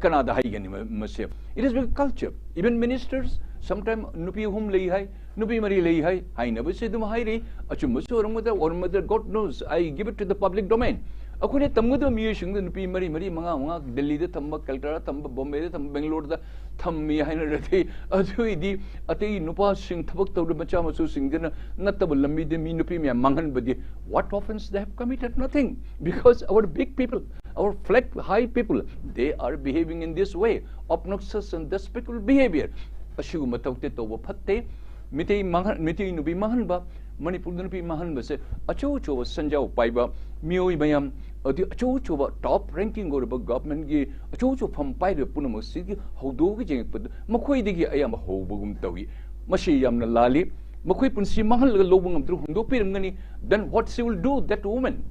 ꯀꯅꯥꯗ ꯍꯥꯏꯒꯅꯤ ꯃ-, ꯃꯁꯦ? It has become culture. Even ministers, sometime ꯅꯨꯄꯤ ꯑꯍꯨꯝ ꯂꯩ ꯍꯥꯏ, ꯅꯨꯄꯤ ꯃꯔꯤ ꯂꯩ ꯍꯥꯏ, ꯍꯥꯏꯅꯕꯁꯦ ꯑꯗꯨꯝ ꯍꯥꯏꯔꯤ꯫ ꯑꯆꯨꯝꯕꯁꯨ ꯑꯣꯏꯔꯝꯒꯗ꯭ꯔꯥ, ꯑꯣꯏꯔꯝꯒꯗ꯭ꯔꯥ, God knows, I give it to the public domain꯫ ꯑꯩꯈꯣꯏꯅ ꯇꯝꯒꯗꯕ ꯃꯤꯑꯣꯏꯁꯤꯡꯗ ꯅꯨꯄꯤ ꯃꯔꯤ, ꯃꯔꯤ, ꯃꯉꯥ, ꯃꯉꯥ ꯗꯦꯜꯂꯤꯗ ꯊꯝꯕ, ꯀꯜꯀꯇꯥꯗ ꯊꯝꯕ, ꯕꯣꯝꯕꯦꯗ ꯊꯝꯕ, ꯕꯦꯡꯒꯂꯣꯔꯗ ꯊꯝꯃꯤ ꯍꯥꯏꯅꯔꯗꯤ, ꯑꯗꯨꯏꯗꯤ ꯑꯇꯩ ꯅꯨꯄꯥꯁꯤꯡ ꯊꯕꯛ ꯇꯧꯔꯤꯕ ꯃꯆꯥ ꯃꯁꯨꯁꯤꯡꯗꯨꯅ ꯅꯠꯇꯕ ꯂꯝꯕꯤꯗ ꯃꯤ ꯅꯨꯄꯤ ꯃꯌꯥꯝ ꯃꯥꯡꯍꯟꯕꯗꯤ, what offense they have committed? Nothing. Because our big people, our flag high people, they are behaving in this way, obnoxious and despicable behavior꯫ ꯑꯁꯤꯒꯨꯝꯕ ꯊꯕꯛꯇꯤ ꯇꯧꯕ ꯐꯠꯇꯦ꯫ ꯃꯤꯇꯩ ꯃꯥꯡꯍꯟ-, ꯃꯤꯇꯩ ꯅꯨꯄꯤ ꯃꯥꯡꯍꯟꯕ, ꯃꯅꯤꯄꯨꯔꯗ ꯅꯨꯄꯤ ꯃꯥꯡꯍꯟꯕꯁꯦ ꯑꯆꯧ ꯑꯆꯧꯕ ꯁꯦꯟꯖꯥꯎ ꯄꯥꯏꯕ ꯃꯤꯑꯣꯏ ꯃꯌꯥꯝ, ꯑꯗꯨ ꯑꯆꯧ ꯑꯆꯧꯕ top ranking ꯑꯣꯏꯔꯕ governmentꯀꯤ ꯑꯆꯧ ꯑꯆꯧꯕ ꯐꯝ ꯄꯥꯏꯔꯤꯕ ꯄꯨꯝꯅꯃꯛꯁꯤꯒꯤ ꯍꯧꯗꯣꯛꯑꯒ ꯌꯦꯡꯉꯛꯄꯗ ꯃꯈꯣꯏꯗꯒꯤ ꯑꯌꯥꯝꯕ ꯍꯧꯕꯒꯨꯝ ꯇꯧꯏ꯫ ꯃꯁꯤ ꯌꯥꯝꯅ ꯂꯥꯜꯂꯤ꯫ ꯃꯈꯣꯏ ꯄꯨꯟꯁꯤ ꯃꯥꯡꯍꯜꯂꯒ ꯂꯧꯕ ꯉꯝꯗ꯭ꯔ ꯍꯨꯟꯗꯣꯛꯄꯤꯔꯝꯒꯅꯤ, then what she will do, that woman?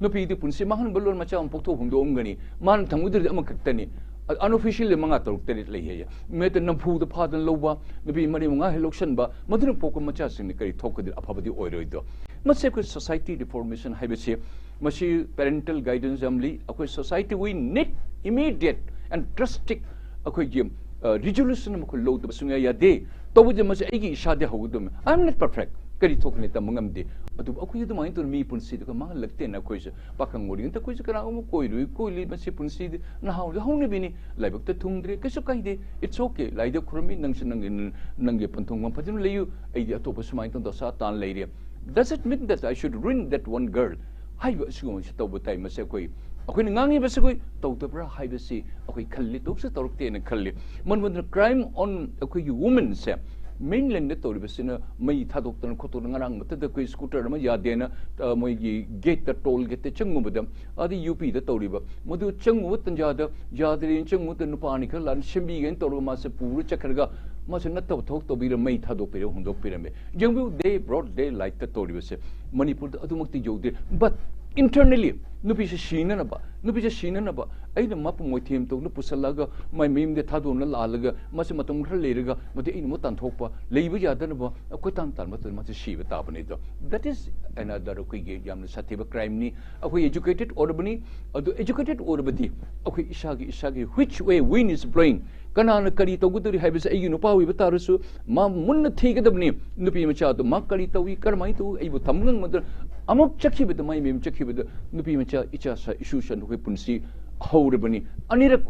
ꯅꯨꯄꯤꯗꯤ ꯄꯨꯟꯁꯤ ꯃꯥꯡꯍꯟꯕ ꯂꯣꯏꯔ ꯃꯆꯥ ꯑꯃ ꯄꯣꯛꯊꯣꯛ ꯍꯨꯟꯗꯣꯛꯑꯝꯒꯅꯤ꯫ ꯃꯥꯅ ꯊꯝꯒꯗꯧꯔꯤꯗꯤ ꯑꯃꯈꯛꯇꯅꯤ꯫ ꯑ-, unofficially ꯃꯉꯥ, ꯇꯔꯨꯛ, ꯇꯔꯦꯠ ꯂꯩ ꯍꯥꯏꯌꯦ꯫ ꯃꯦꯠꯇ ꯅꯝꯐꯨꯗ ꯐꯥꯗꯅ ꯂꯧꯕ, ꯅꯨꯄꯤ ꯃꯔꯤ ꯃꯉꯥ ꯍꯦꯛ ꯂꯧꯁꯟꯕ, ꯃꯗꯨꯅ ꯄꯣꯛꯄ ꯃꯆꯥꯁꯤꯡꯅ ꯀꯔꯤ ꯊꯣꯛꯀꯗꯣꯏ? ꯑꯐꯕꯗꯤ ꯑꯣꯏꯔꯣꯏꯗꯣ꯫ ꯃꯁꯤ ꯑꯩꯈꯣꯏ society reformation ꯍꯥꯏꯕꯁꯤ, ꯃꯁꯤ parental guidance ꯌꯥꯝ ꯂꯩ꯫ ꯑꯩꯈꯣꯏ society, we need immediate and drastic ꯑꯩꯈꯣꯏꯒꯤ, ꯑ, resolution ꯑꯃ ꯑꯩꯈꯣꯏ ꯂꯧꯗꯕ ꯁꯨꯡꯌꯥ ꯌꯥꯗꯦ꯫ ꯇꯧꯕꯗꯤ ꯃꯁꯤ ꯑꯩꯒꯤ ꯏꯁꯥꯗꯤ ꯍꯧꯒꯗꯕꯅꯤ꯫ I am not perfect꯫ ꯀꯔꯤ ꯊꯣꯛꯀꯅꯤ ꯇꯝꯕ ꯉꯝꯗꯦ꯫ ꯑꯗꯨꯕꯨ ꯑꯩꯈꯣꯏ ꯑꯗꯨꯃꯥꯏꯅ ꯇꯧꯅ ꯃꯤ ꯄꯨꯟꯁꯤꯗꯨꯒ ꯃꯥꯡꯍꯜꯂꯛꯇꯦꯅ ꯑꯩꯈꯣꯏꯁꯨ ꯄꯥꯈꯪ ꯑꯣꯏꯔꯤꯉꯩꯗ ꯑꯩꯈꯣꯏꯁꯨ ꯀꯅꯥꯒꯨꯝꯕ ꯀꯣꯏꯔꯨꯏ, ꯀꯣꯏꯂꯤ꯫ ꯃꯁꯤ ꯄꯨꯟꯁꯤꯗꯤ ꯅꯍꯥ ꯑꯣꯏꯔꯤꯉꯩ ꯍꯧꯅꯕꯤꯅꯤ꯫ ꯂꯥꯏꯕꯛꯇ ꯊꯨꯡꯗ꯭ꯔꯦ, ꯀꯩꯁꯨ ꯀꯥꯏꯗꯦ꯫ It's okay꯫ ꯂꯥꯏꯗ ꯈꯨꯔꯨꯝꯃꯤ, ꯅꯪꯁꯨ ꯅꯪꯒꯤ, ꯅꯪꯒꯤ ꯄꯟꯊꯨꯡꯐꯝ ꯐꯖꯅ ꯂꯩꯌꯨ꯫ ꯑꯩꯗꯤ ꯑꯇꯣꯞꯄ ꯁꯨꯃꯥꯏꯅ ꯇꯧꯗꯅ ꯗꯁꯥ ꯇꯥꯅ ꯂꯩꯔꯦ꯫ Does it mean that I should ruin that one girl? ꯍꯥꯏꯕ ꯑꯁꯤꯒꯨꯝꯕꯁꯤ ꯇꯧꯕ ꯇꯥꯏ꯫ ꯃꯁꯤ ꯑꯩꯈꯣꯏ, ꯑꯩꯈꯣꯏꯅ ꯉꯥꯡꯉꯤꯕꯁꯤ ꯑꯩꯈꯣꯏ ꯇꯧꯗꯕ꯭ꯔꯥ ꯍꯥꯏꯕꯁꯤ ꯑꯩꯈꯣꯏ ꯈꯜꯂꯤ, ꯇꯧꯁꯨ ꯇꯧꯔꯛꯇꯦꯅ ꯈꯜꯂꯤ꯫ ꯃꯔꯝ ꯑꯗꯨꯅ crime on ꯑꯩꯈꯣꯏꯒꯤ womenꯁꯦ, mainlandꯗ ꯇꯧꯔꯤꯕꯁꯤꯅ ꯃꯩ ꯊꯥꯗꯣꯛꯇꯅ ꯈꯣꯠꯇꯣꯛꯇꯅ, ꯉꯔꯥꯡ ꯃꯊꯛꯇ ꯑꯩꯈꯣꯏ scooter ꯑꯃ ꯌꯥꯗꯦꯅ, ꯑ, ꯃꯣꯏꯒꯤ gateꯇ, toll gateꯇ ꯆꯪꯉꯨꯕꯗ, ꯑꯗꯩ UPꯗ ꯇꯧꯔꯤꯕ, ꯃꯗꯨ ꯆꯪꯉꯨꯕ ꯇꯟꯖꯥꯗ ꯌꯥꯗ꯭ꯔꯦꯅ ꯆꯪꯉꯨꯕꯗ ꯅꯨꯄꯥ ꯑꯅꯤ ꯈꯔ ꯂꯥꯟꯅ ꯁꯦꯝꯕꯤꯒꯦꯅ ꯇꯧꯔꯒ ꯃꯥꯁꯦ ꯄꯨꯔ ꯆꯠꯈ꯭ꯔꯒ ꯃꯥꯁꯦ ꯅꯠꯇꯕ ꯊꯕꯛ ꯇꯧꯕꯤꯔ ꯃꯩ ꯊꯥꯗꯣꯛꯄꯤꯔ ꯍꯨꯟꯗꯣꯛꯄꯤꯔꯝꯃꯦ꯫ ꯌꯦꯡꯕꯤꯌꯨ, day, broad daylightꯇ ꯇꯧꯔꯤꯕꯁꯦ꯫ ꯃꯅꯤꯄꯨꯔꯗ ꯑꯗꯨꯃꯛꯇꯤ ꯌꯧꯗꯦ꯫ But internally ꯅꯨꯄꯤꯁꯦ ꯁꯤꯅꯅꯕ, ꯅꯨꯄꯤꯁꯦ ꯁꯤꯅꯅꯕ ꯑꯩꯅ ꯃꯥꯄꯨ ꯃꯣꯏꯊꯦꯝ ꯇꯧꯗꯨꯅ ꯄꯨꯁꯜꯂꯒ ꯃꯥꯏ ꯃꯌꯨꯝꯗ ꯊꯥꯗꯣꯛꯅ ꯂꯥꯛꯍꯜꯂꯒ ꯃꯥꯁꯦ ꯃꯇꯝ ꯈꯔ ꯂꯩꯔꯒ ꯃꯗꯩ ꯑꯩꯅ ꯑꯃꯨꯛ ꯇꯥꯟꯊꯣꯛꯄ, ꯂꯩꯕ ꯌꯥꯗꯅꯕ ꯀꯣꯏꯇꯥꯟ ꯇꯥꯟꯕ ꯃꯇꯝꯗ ꯃꯥꯁꯦ ꯁꯤꯕ ꯇꯥꯕꯅꯤꯗꯣ꯫ That is another ꯑꯩꯈꯣꯏꯒꯤ ꯌꯥꯝꯅ ꯁꯥꯊꯤꯕ crimeꯅꯤ꯫ ꯑꯩꯈꯣꯏ educated ꯑꯣꯏꯔꯕꯅꯤ꯫ ꯑꯗꯨ educated ꯑꯣꯏꯔꯕꯗꯤ ꯑꯩꯈꯣꯏ ꯏꯁꯥꯒꯤ, ꯏꯁꯥꯒꯤ which way wind is blowing, ꯀꯅꯥꯅ ꯀꯔꯤ ꯇꯧꯒꯗꯧꯔꯤ ꯍꯥꯏꯕꯁꯦ ꯑꯩꯒꯤ ꯅꯨꯄꯥ ꯑꯣꯏꯕ ꯇꯥꯔꯁꯨ ꯃꯥ ꯃꯨꯟꯅ ꯊꯤꯒꯗꯕꯅꯤ꯫ ꯅꯨꯄꯤ ꯃꯆꯥꯗꯣ ꯃꯥ ꯀꯔꯤ ꯇꯧꯏ, ꯀꯔꯝꯍꯥꯏꯅ ꯇꯧꯏ, ꯑꯩꯕꯨ ꯊꯝ ꯉꯝꯒꯗ꯭ꯔꯥ? ꯑꯃꯨꯛ ꯆꯠꯈꯤꯕꯗ, ꯃꯥꯏ ꯃꯌꯨꯝ ꯆꯠꯈꯤꯕꯗ ꯅꯨꯄꯤ ꯃꯆꯥ ꯏꯆꯥ ꯁꯥ ꯏꯁꯨ ꯁꯟ ꯑꯩꯈꯣꯏ ꯄꯨꯟꯁꯤ ꯍꯧꯔꯕꯅꯤ꯫ ꯑꯅꯤꯔꯛ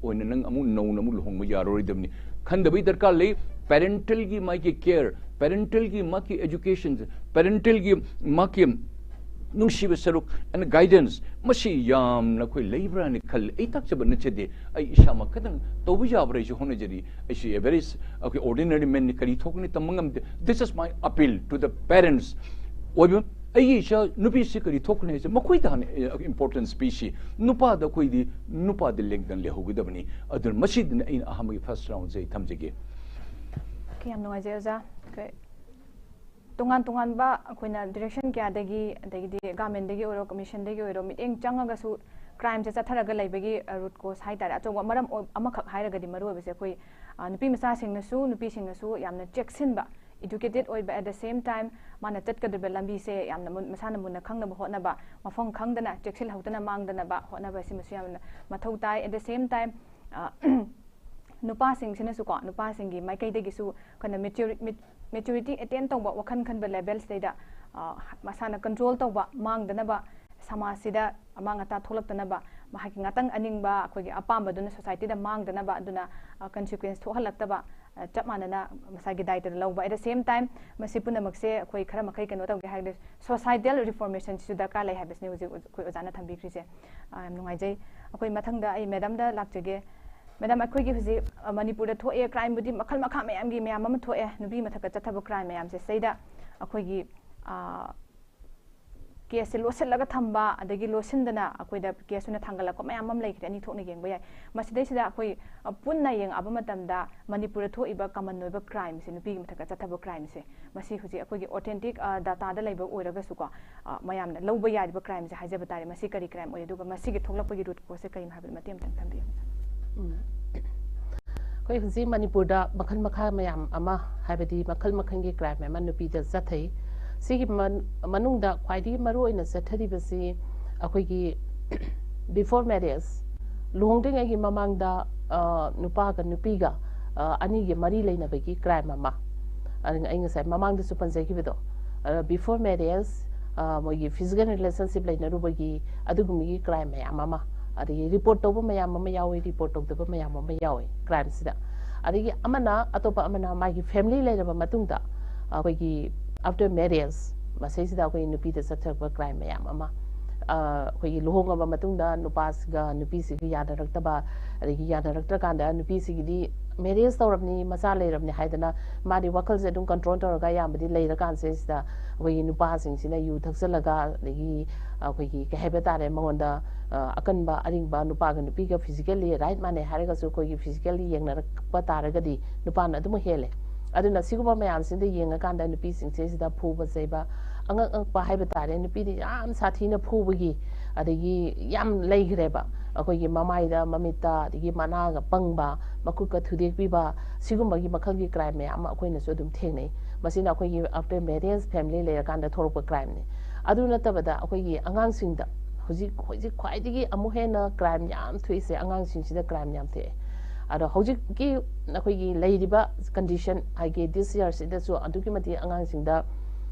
ꯑꯣꯏꯅ ꯅꯪ ꯑꯃꯨꯛ ꯅꯧꯅ ꯑꯃꯨꯛ ꯂꯨꯍꯣꯡꯕ ꯌꯥꯔꯔꯣꯏꯗꯕꯅꯤ꯫ ꯈꯟꯗꯕꯩ ꯗꯔꯀꯥꯔ ꯂꯩ꯫ Parentalꯒꯤ ꯃꯥꯒꯤ care, parentalꯒꯤ ꯃꯥꯒꯤ education, parentalꯒꯤ ꯃꯥꯒꯤ ꯅꯨꯡꯁꯤꯕ ꯁꯔꯨꯛ and guidance, ꯃꯁꯤ ꯌꯥꯝꯅ ꯑꯩꯈꯣꯏ ꯂꯩꯕ꯭ꯔꯥꯅ ꯈꯜꯂꯤ꯫ ꯑꯩ ꯇꯥꯛꯆꯕ ꯅꯠꯆꯗꯦ, ꯑꯩ ꯏꯁꯥꯃꯛ ꯈꯇꯪ ꯇꯧꯕ ꯌꯥꯕ꯭ꯔꯥ ꯑꯩꯁꯨ ꯍꯣꯠꯅꯖꯔꯤ꯫ ꯑꯩꯁꯨ a very, ꯑꯩꯈꯣꯏ ordinary manꯅꯤ, ꯀꯔꯤ ꯊꯣꯛꯀꯅꯤ ꯇꯝꯕ ꯉꯝꯗꯦ꯫ This is my appeal to the parents꯫ ꯑꯣꯏꯕ ꯑꯩꯒꯤ ꯏꯆꯥ ꯅꯨꯄꯤꯁꯤ ꯀꯔꯤ ꯊꯣꯛꯀꯅꯤ ꯍꯥꯏꯁꯦ ꯃꯈꯣꯏꯗ ꯍꯥꯟꯅ, ꯑꯦ, importance ꯄꯤꯁꯤ꯫ ꯅꯨꯄꯥꯗ ꯑꯩꯈꯣꯏꯗꯤ ꯅꯨꯄꯥꯗ ꯂꯦꯡꯗꯅ ꯂꯩꯍꯧꯒꯗꯕꯅꯤ꯫ ꯑꯗꯨꯅ ꯃꯁꯤꯗꯅ ꯑꯩꯅ ꯑꯍꯥꯟꯕꯒꯤ first roundꯁꯦ ꯑꯩ ꯊꯝꯖꯒꯦ꯫ ꯌꯥꯝ ꯅꯨꯡꯉꯥꯏꯖꯩ ꯑꯣꯖꯥ꯫ ꯑꯩꯈꯣꯏ ꯇꯣꯉꯥꯟ ꯇꯣꯉꯥꯟꯕ ꯑꯩꯈꯣꯏꯅ ꯗꯤꯔꯦꯛꯁꯟ ꯀꯌꯥꯗꯒꯤ, ꯑꯗꯒꯤꯗꯤ ꯒꯚꯔꯟꯃꯦꯟꯗꯒꯤ ꯑꯣꯏꯔꯣ, ꯀꯃꯤꯁꯟꯗꯒꯤ ꯑꯣꯏꯔꯣ, ꯃꯤꯠꯌꯦꯡ ꯆꯪꯉꯒꯁꯨ ꯀ꯭ꯔꯥꯏꯝꯁꯦ ꯆꯠꯊꯔꯒ ꯂꯩꯕꯒꯤ ꯔꯨꯠ ꯀꯣꯁ ꯍꯥꯏꯇꯥꯔꯦ꯫ ꯑꯆꯧꯕ ꯃꯔꯝ ꯑꯣꯏ-, ꯑꯃꯈꯛ ꯍꯥꯏꯔꯒꯗꯤ ꯃꯔꯨꯑꯣꯏꯕꯁꯦ ꯑꯩꯈꯣꯏ, ꯑ, ꯅꯨꯄꯤ ꯃꯆꯥꯁꯤꯡꯅꯁꯨ, ꯅꯨꯄꯤꯁꯤꯡꯅꯁꯨ ꯌꯥꯝꯅ ꯆꯦꯛꯁꯤꯟꯕ, educated ꯑꯣꯏꯕ, at the same time ꯃꯥꯅ ꯆꯠꯀꯗꯧꯔꯤꯕ ꯂꯝꯕꯤꯁꯦ ꯌꯥꯝꯅ ꯃꯨꯟ-, ꯃꯁꯥꯅ ꯃꯨꯟꯅ ꯈꯪꯅꯕ ꯍꯣꯠꯅꯕ, ꯃꯐꯝ ꯈꯪꯗꯅ ꯆꯦꯛꯁꯤꯜꯍꯧꯗꯅ ꯃꯥꯡꯗꯅꯕ ꯍꯣꯠꯅꯕ, ꯁꯤꯃꯁꯨ ꯌꯥꯝꯅ ꯃꯊꯧ ꯇꯥꯏ꯫ At the same time, ꯑ, ꯅꯨꯄꯥꯁꯤꯡꯁꯤꯅꯁꯨꯀꯣ, ꯅꯨꯄꯥꯁꯤꯡꯒꯤ ꯃꯥꯏꯀꯩꯗꯒꯤꯁꯨ ꯑꯩꯈꯣꯏꯅ mature-, ꯃꯦ-, maturity attain ꯇꯧꯕ, ꯋꯥꯈꯜ ꯈꯟꯕ level ꯁꯤꯗꯩꯗ, ꯑ, ꯃꯁꯥꯅ control ꯇꯧꯕ, ꯃꯥꯡꯗꯅꯕ, ꯁꯃꯥꯖꯁꯤꯗ ꯑꯃꯥꯡ ꯑꯇꯥ ꯊꯣꯛꯂꯛꯇꯅꯕ, ꯃꯍꯥꯛꯀꯤ ꯉꯥꯛꯇꯪ ꯑꯅꯤꯡꯕ, ꯑꯩꯈꯣꯏꯒꯤ ꯑꯄꯥꯝꯕꯗꯨꯅ societyꯗ ꯃꯥꯡꯗꯅꯕ, ꯑꯗꯨꯅ, ꯑ, consequence ꯊꯣꯛꯍꯜꯂꯛꯇꯕ, ꯑ, ꯆꯞ ꯃꯥꯟꯅꯅ ꯃꯁꯥꯒꯤ ꯗꯥꯏꯇꯗ ꯂꯧꯕ꯫ At the same time, ꯃꯁꯤ ꯄꯨꯝꯅꯃꯛꯁꯦ ꯑꯩꯈꯣꯏ ꯈꯔ ꯃꯈꯩ ꯀꯩꯅꯣ ꯇꯧꯒꯦ ꯍꯥꯏꯔꯒꯗꯤ, societal reformationꯁꯤꯁꯨ ꯗꯔꯀꯥꯔ ꯂꯩ ꯍꯥꯏꯕꯁꯤꯅꯤ ꯍꯧꯖꯤꯛ ꯑꯩꯈꯣꯏ ꯑꯣꯖꯥꯅ ꯊꯝꯕꯤꯈ꯭ꯔꯤꯁꯦ꯫ ꯑ, ꯌꯥꯝ ꯅꯨꯡꯉꯥꯏꯖꯩ꯫ ꯑꯩꯈꯣꯏ ꯃꯊꯪꯗ ꯑꯩ ꯃꯦꯗꯥꯝꯗ ꯂꯥꯛꯆꯒꯦ꯫ ꯃꯦꯗꯥꯝ, ꯑꯩꯈꯣꯏꯒꯤ ꯍꯧꯖꯤꯛ, ꯑ, ꯃꯅꯤꯄꯨꯔꯗ ꯊꯣꯛꯑꯦ, ꯀ꯭ꯔꯥꯏꯝꯕꯨꯗꯤ ꯃꯈꯜ ꯃꯈꯥ ꯃꯌꯥꯝꯒꯤ ꯃꯌꯥꯝ ꯑꯃ ꯊꯣꯛꯑꯦ, ꯅꯨꯄꯤ ꯃꯊꯛꯇ ꯆꯠꯊꯕ ꯀ꯭ꯔꯥꯏꯝ ꯃꯌꯥꯝꯁꯦ꯫ ꯁꯤꯗꯩꯗ ꯑꯩꯈꯣꯏꯒꯤ, ꯑ, ꯀꯦꯁꯁꯦ ꯂꯣꯠꯁꯤꯜꯂꯒ ꯊꯝꯕ, ꯑꯗꯒꯤ ꯂꯣꯠꯁꯤꯟꯗꯅ ꯑꯩꯈꯣꯏꯗ ꯀꯦꯁ ꯑꯣꯏꯅ ꯊꯥꯡꯒꯠꯂꯛꯄ ꯃꯌꯥꯝ ꯑꯃ ꯂꯩꯈ꯭ꯔꯦ, ꯑꯅꯤ ꯊꯣꯛꯅ ꯌꯦꯡꯕ ꯌꯥꯏ꯫ ꯃꯁꯤꯗꯩꯁꯤꯗ ꯑꯩꯈꯣꯏ, ꯑ, ꯄꯨꯟꯅ ꯌꯦꯡꯉꯛꯑꯕ ꯃꯇꯝꯗ ꯃꯅꯤꯄꯨꯔꯗ ꯊꯣꯛꯏꯕ ꯀꯃꯟ ꯑꯣꯏꯕ ꯀ꯭ꯔꯥꯏꯝꯁꯦ, ꯅꯨꯄꯤꯒꯤ ꯃꯊꯛꯇ ꯆꯠꯊꯕ ꯀ꯭ꯔꯥꯏꯝꯁꯦ, ꯃꯁꯤ ꯍꯧꯖꯤꯛ ꯑꯩꯈꯣꯏꯒꯤ authentic, ꯑ, dataꯗ ꯂꯩꯕ ꯑꯣꯏꯔꯒꯁꯨꯀꯣ, ꯑ, ꯃꯌꯥꯝꯅ ꯂꯧꯕ ꯌꯥꯔꯤꯕ ꯀ꯭ꯔꯥꯏꯝꯁꯦ ꯍꯥꯏꯖꯕ ꯇꯥꯔꯦ, ꯃꯁꯤ ꯀꯔꯤ ꯀ꯭ꯔꯥꯏꯝ ꯑꯣꯏ, ꯑꯗꯨꯒ ꯃꯁꯤꯒꯤ ꯊꯣꯛꯂꯛꯄꯒꯤ ꯔꯨꯠ ꯀꯣꯁꯁꯦ ꯀꯔꯤꯅꯣ ꯍꯥꯏꯕꯗꯨ ꯃꯇꯦꯛ ꯑꯃꯇꯪ ꯊꯝꯕꯤꯌꯨ꯫ ꯎꯝ꯫ ꯑꯩꯈꯣꯏ ꯍꯧꯖꯤꯛ ꯃꯅꯤꯄꯨꯔꯗ ꯃꯈꯜ ꯃꯈꯥ ꯃꯌꯥꯝ ꯑꯃ, ꯍꯥꯏꯕꯗꯤ ꯃꯈꯜ ꯃꯈꯜꯒꯤ ꯀ꯭ꯔꯥꯏꯝ ꯑꯃ ꯅꯨꯄꯤꯗ ꯆꯠꯊꯩ꯫ ꯁꯤꯒꯤ ꯃꯅꯨꯡꯗ ꯈ꯭ꯋꯥꯏꯗꯒꯤ ꯃꯔꯨ ꯑꯣꯏꯅ ꯆꯠꯊꯔꯤꯕꯁꯤ ꯑꯩꯈꯣꯏꯒꯤ before marriage, ꯂꯨꯍꯣꯡꯗ꯭ꯔꯤꯉꯩꯒꯤ ꯃꯃꯥꯡꯗ, ꯑ, ꯅꯨꯄꯥꯒ ꯅꯨꯄꯤꯒ, ꯑ, ꯑꯅꯤꯒꯤ ꯃꯔꯤ ꯂꯩꯅꯕꯒꯤ ꯀ꯭ꯔꯥꯏꯝ ꯑꯃ, ꯑꯩ ꯉꯁꯥꯏ ꯃꯃꯥꯡꯗꯁꯨ ꯄꯟꯖꯈꯤꯕꯗꯣ, before marriage, ꯃꯣꯏꯒꯤ physical relationship ꯂꯩꯅꯔꯨꯕꯒꯤ ꯑꯗꯨꯒꯨꯝꯕꯒꯤ ꯀ꯭ꯔꯥꯏꯝ ꯃꯌꯥꯝ ꯑꯃ, ꯑꯗꯒꯤ ꯔꯤꯄꯣꯔꯠ ꯇꯧꯕ ꯃꯌꯥꯝ ꯑꯃ ꯌꯥꯎꯏ, ꯔꯤꯄꯣꯔꯠ ꯇꯧꯗꯕ ꯃꯌꯥꯝ ꯑꯃ ꯌꯥꯎꯏ ꯀ꯭ꯔꯥꯏꯝꯁꯤꯗ꯫ ꯑꯗꯒꯤ ꯑꯃꯅ, ꯑꯇꯣꯞꯄ ꯑꯃꯅ ꯃꯥꯒꯤ ꯐꯦꯃꯤꯂꯤ ꯂꯩꯔꯕ ꯃꯇꯨꯡꯗ ꯑꯩꯈꯣꯏꯒꯤ after marriage, ꯃꯁꯤꯁꯤꯗ ꯑꯩꯈꯣꯏ ꯅꯨꯄꯤꯗ ꯆꯠꯊꯔꯛꯄ ꯀ꯭ꯔꯥꯏꯝ ꯃꯌꯥꯝ ꯑꯃ, ꯑꯩꯈꯣꯏꯒꯤ ꯂꯨꯍꯣꯡꯉꯕ ꯃꯇꯨꯡꯗ ꯅꯨꯄꯥꯁꯤꯒ ꯅꯨꯄꯤꯁꯤꯒ ꯌꯥꯅꯔꯛꯇꯕ, ꯑꯗꯒꯤ ꯌꯥꯅꯔꯛꯇ꯭ꯔꯀꯥꯟꯗ ꯅꯨꯄꯤꯁꯤꯒꯤꯗꯤ ꯃꯦꯔꯦꯖ ꯇꯧꯔꯕꯅꯤ, ꯃꯆꯥ ꯂꯩꯔꯕꯅꯤ ꯍꯥꯏꯗꯅ ꯃꯥꯗꯤ ꯋꯥꯈꯜꯁꯦ ꯑꯗꯨꯝ ꯀꯟꯇ꯭ꯔꯣꯜ ꯇꯧꯔꯒ ꯑꯌꯥꯝꯕꯗꯤ ꯂꯩꯔꯀꯥꯟꯁꯤꯗ ꯑꯩꯈꯣꯏꯒꯤ ꯅꯨꯄꯥꯁꯤꯡꯁꯤꯅ ꯌꯨ ꯊꯛꯆꯜꯂꯒ, ꯑꯗꯒꯤ ꯑꯩꯈꯣꯏꯒꯤ ꯀꯩ ꯍꯥꯏꯕ ꯇꯥꯔꯦ, ꯃꯉꯣꯟꯗ ꯑꯀꯟꯕ ꯑꯔꯤꯡꯕ, ꯅꯨꯄꯥꯒ ꯅꯨꯄꯤꯒ physically right ꯃꯥꯟꯅꯩ ꯍꯥꯏꯔꯒꯁꯨ ꯑꯩꯈꯣꯏꯒꯤ physically ꯌꯦꯡꯅꯔꯛꯄ ꯇꯥꯔꯒꯗꯤ ꯅꯨꯄꯥꯅ ꯑꯗꯨꯝ ꯍꯦꯜꯂꯦ꯫ ꯑꯗꯨꯅ ꯁꯤꯒꯨꯝꯕ ꯃꯌꯥꯝꯁꯤꯗ ꯌꯦꯡꯉꯀꯥꯟꯗ ꯅꯨꯄꯤꯁꯤꯡꯁꯦ ꯁꯤꯗ ꯐꯨꯕ ꯆꯩꯕ, ꯑꯉꯛ ꯑꯉꯛꯄ ꯍꯥꯏꯕ ꯇꯥꯔꯦ, ꯅꯨꯄꯤꯗꯤ ꯌꯥꯝ ꯁꯥꯊꯤꯅ ꯐꯨꯕꯒꯤ, ꯑꯗꯒꯤ ꯌꯥꯝ ꯂꯩꯈ꯭ꯔꯦꯕ꯫ ꯑꯩꯈꯣꯏꯒꯤ ꯃꯃꯥꯏꯗ, ꯃꯃꯤꯠꯇ, ꯑꯗꯒꯤ ꯃꯅꯥꯒ ꯄꯪꯕ, ꯃꯈꯨꯠꯀ ꯊꯨꯗꯦꯛꯄꯤꯕ, ꯁꯤꯒꯨꯝꯕꯒꯤ ꯃꯈꯜꯒꯤ ꯀ꯭ꯔꯥꯏꯝ ꯃꯌꯥꯝ ꯑꯃ ꯑꯩꯈꯣꯏꯅꯁꯨ ꯑꯗꯨꯝ ꯊꯦꯡꯅꯩ꯫ ꯃꯁꯤꯅ ꯑꯩꯈꯣꯏꯒꯤ after marriage family ꯂꯩꯔꯀꯥꯟꯗ ꯊꯣꯛꯂꯛꯄ ꯀ꯭ꯔꯥꯏꯝꯅꯤ꯫ ꯑꯗꯨ ꯅꯠꯇꯕꯗ ꯑꯩꯈꯣꯏꯒꯤ ꯑꯉꯥꯡꯁꯤꯡꯗ ꯍꯧꯖꯤꯛ, ꯍꯧꯖꯤꯛ ꯈ꯭ꯋꯥꯏꯗꯒꯤ ꯑꯃꯨꯛ ꯍꯦꯟꯅ ꯀ꯭ꯔꯥꯏꯝ ꯌꯥꯝ ꯊꯣꯛꯏꯁꯦ ꯑꯉꯥꯡꯁꯤꯡꯁꯤꯗ ꯀ꯭ꯔꯥꯏꯝ ꯌꯥꯝ ꯊꯣꯛꯑꯦ꯫ ꯑꯗꯣ ꯍꯧꯖꯤꯛꯀꯤ ꯑꯩꯈꯣꯏꯒꯤ ꯂꯩꯔꯤꯕ ꯀꯟꯗꯤꯁꯟ ꯍꯥꯏꯒꯤ ꯗꯤꯁ ꯌꯔꯁꯤꯗꯁꯨ ꯑꯗꯨꯛꯀꯤ ꯃꯇꯤꯛ ꯑꯉꯥꯡꯁꯤꯡꯗ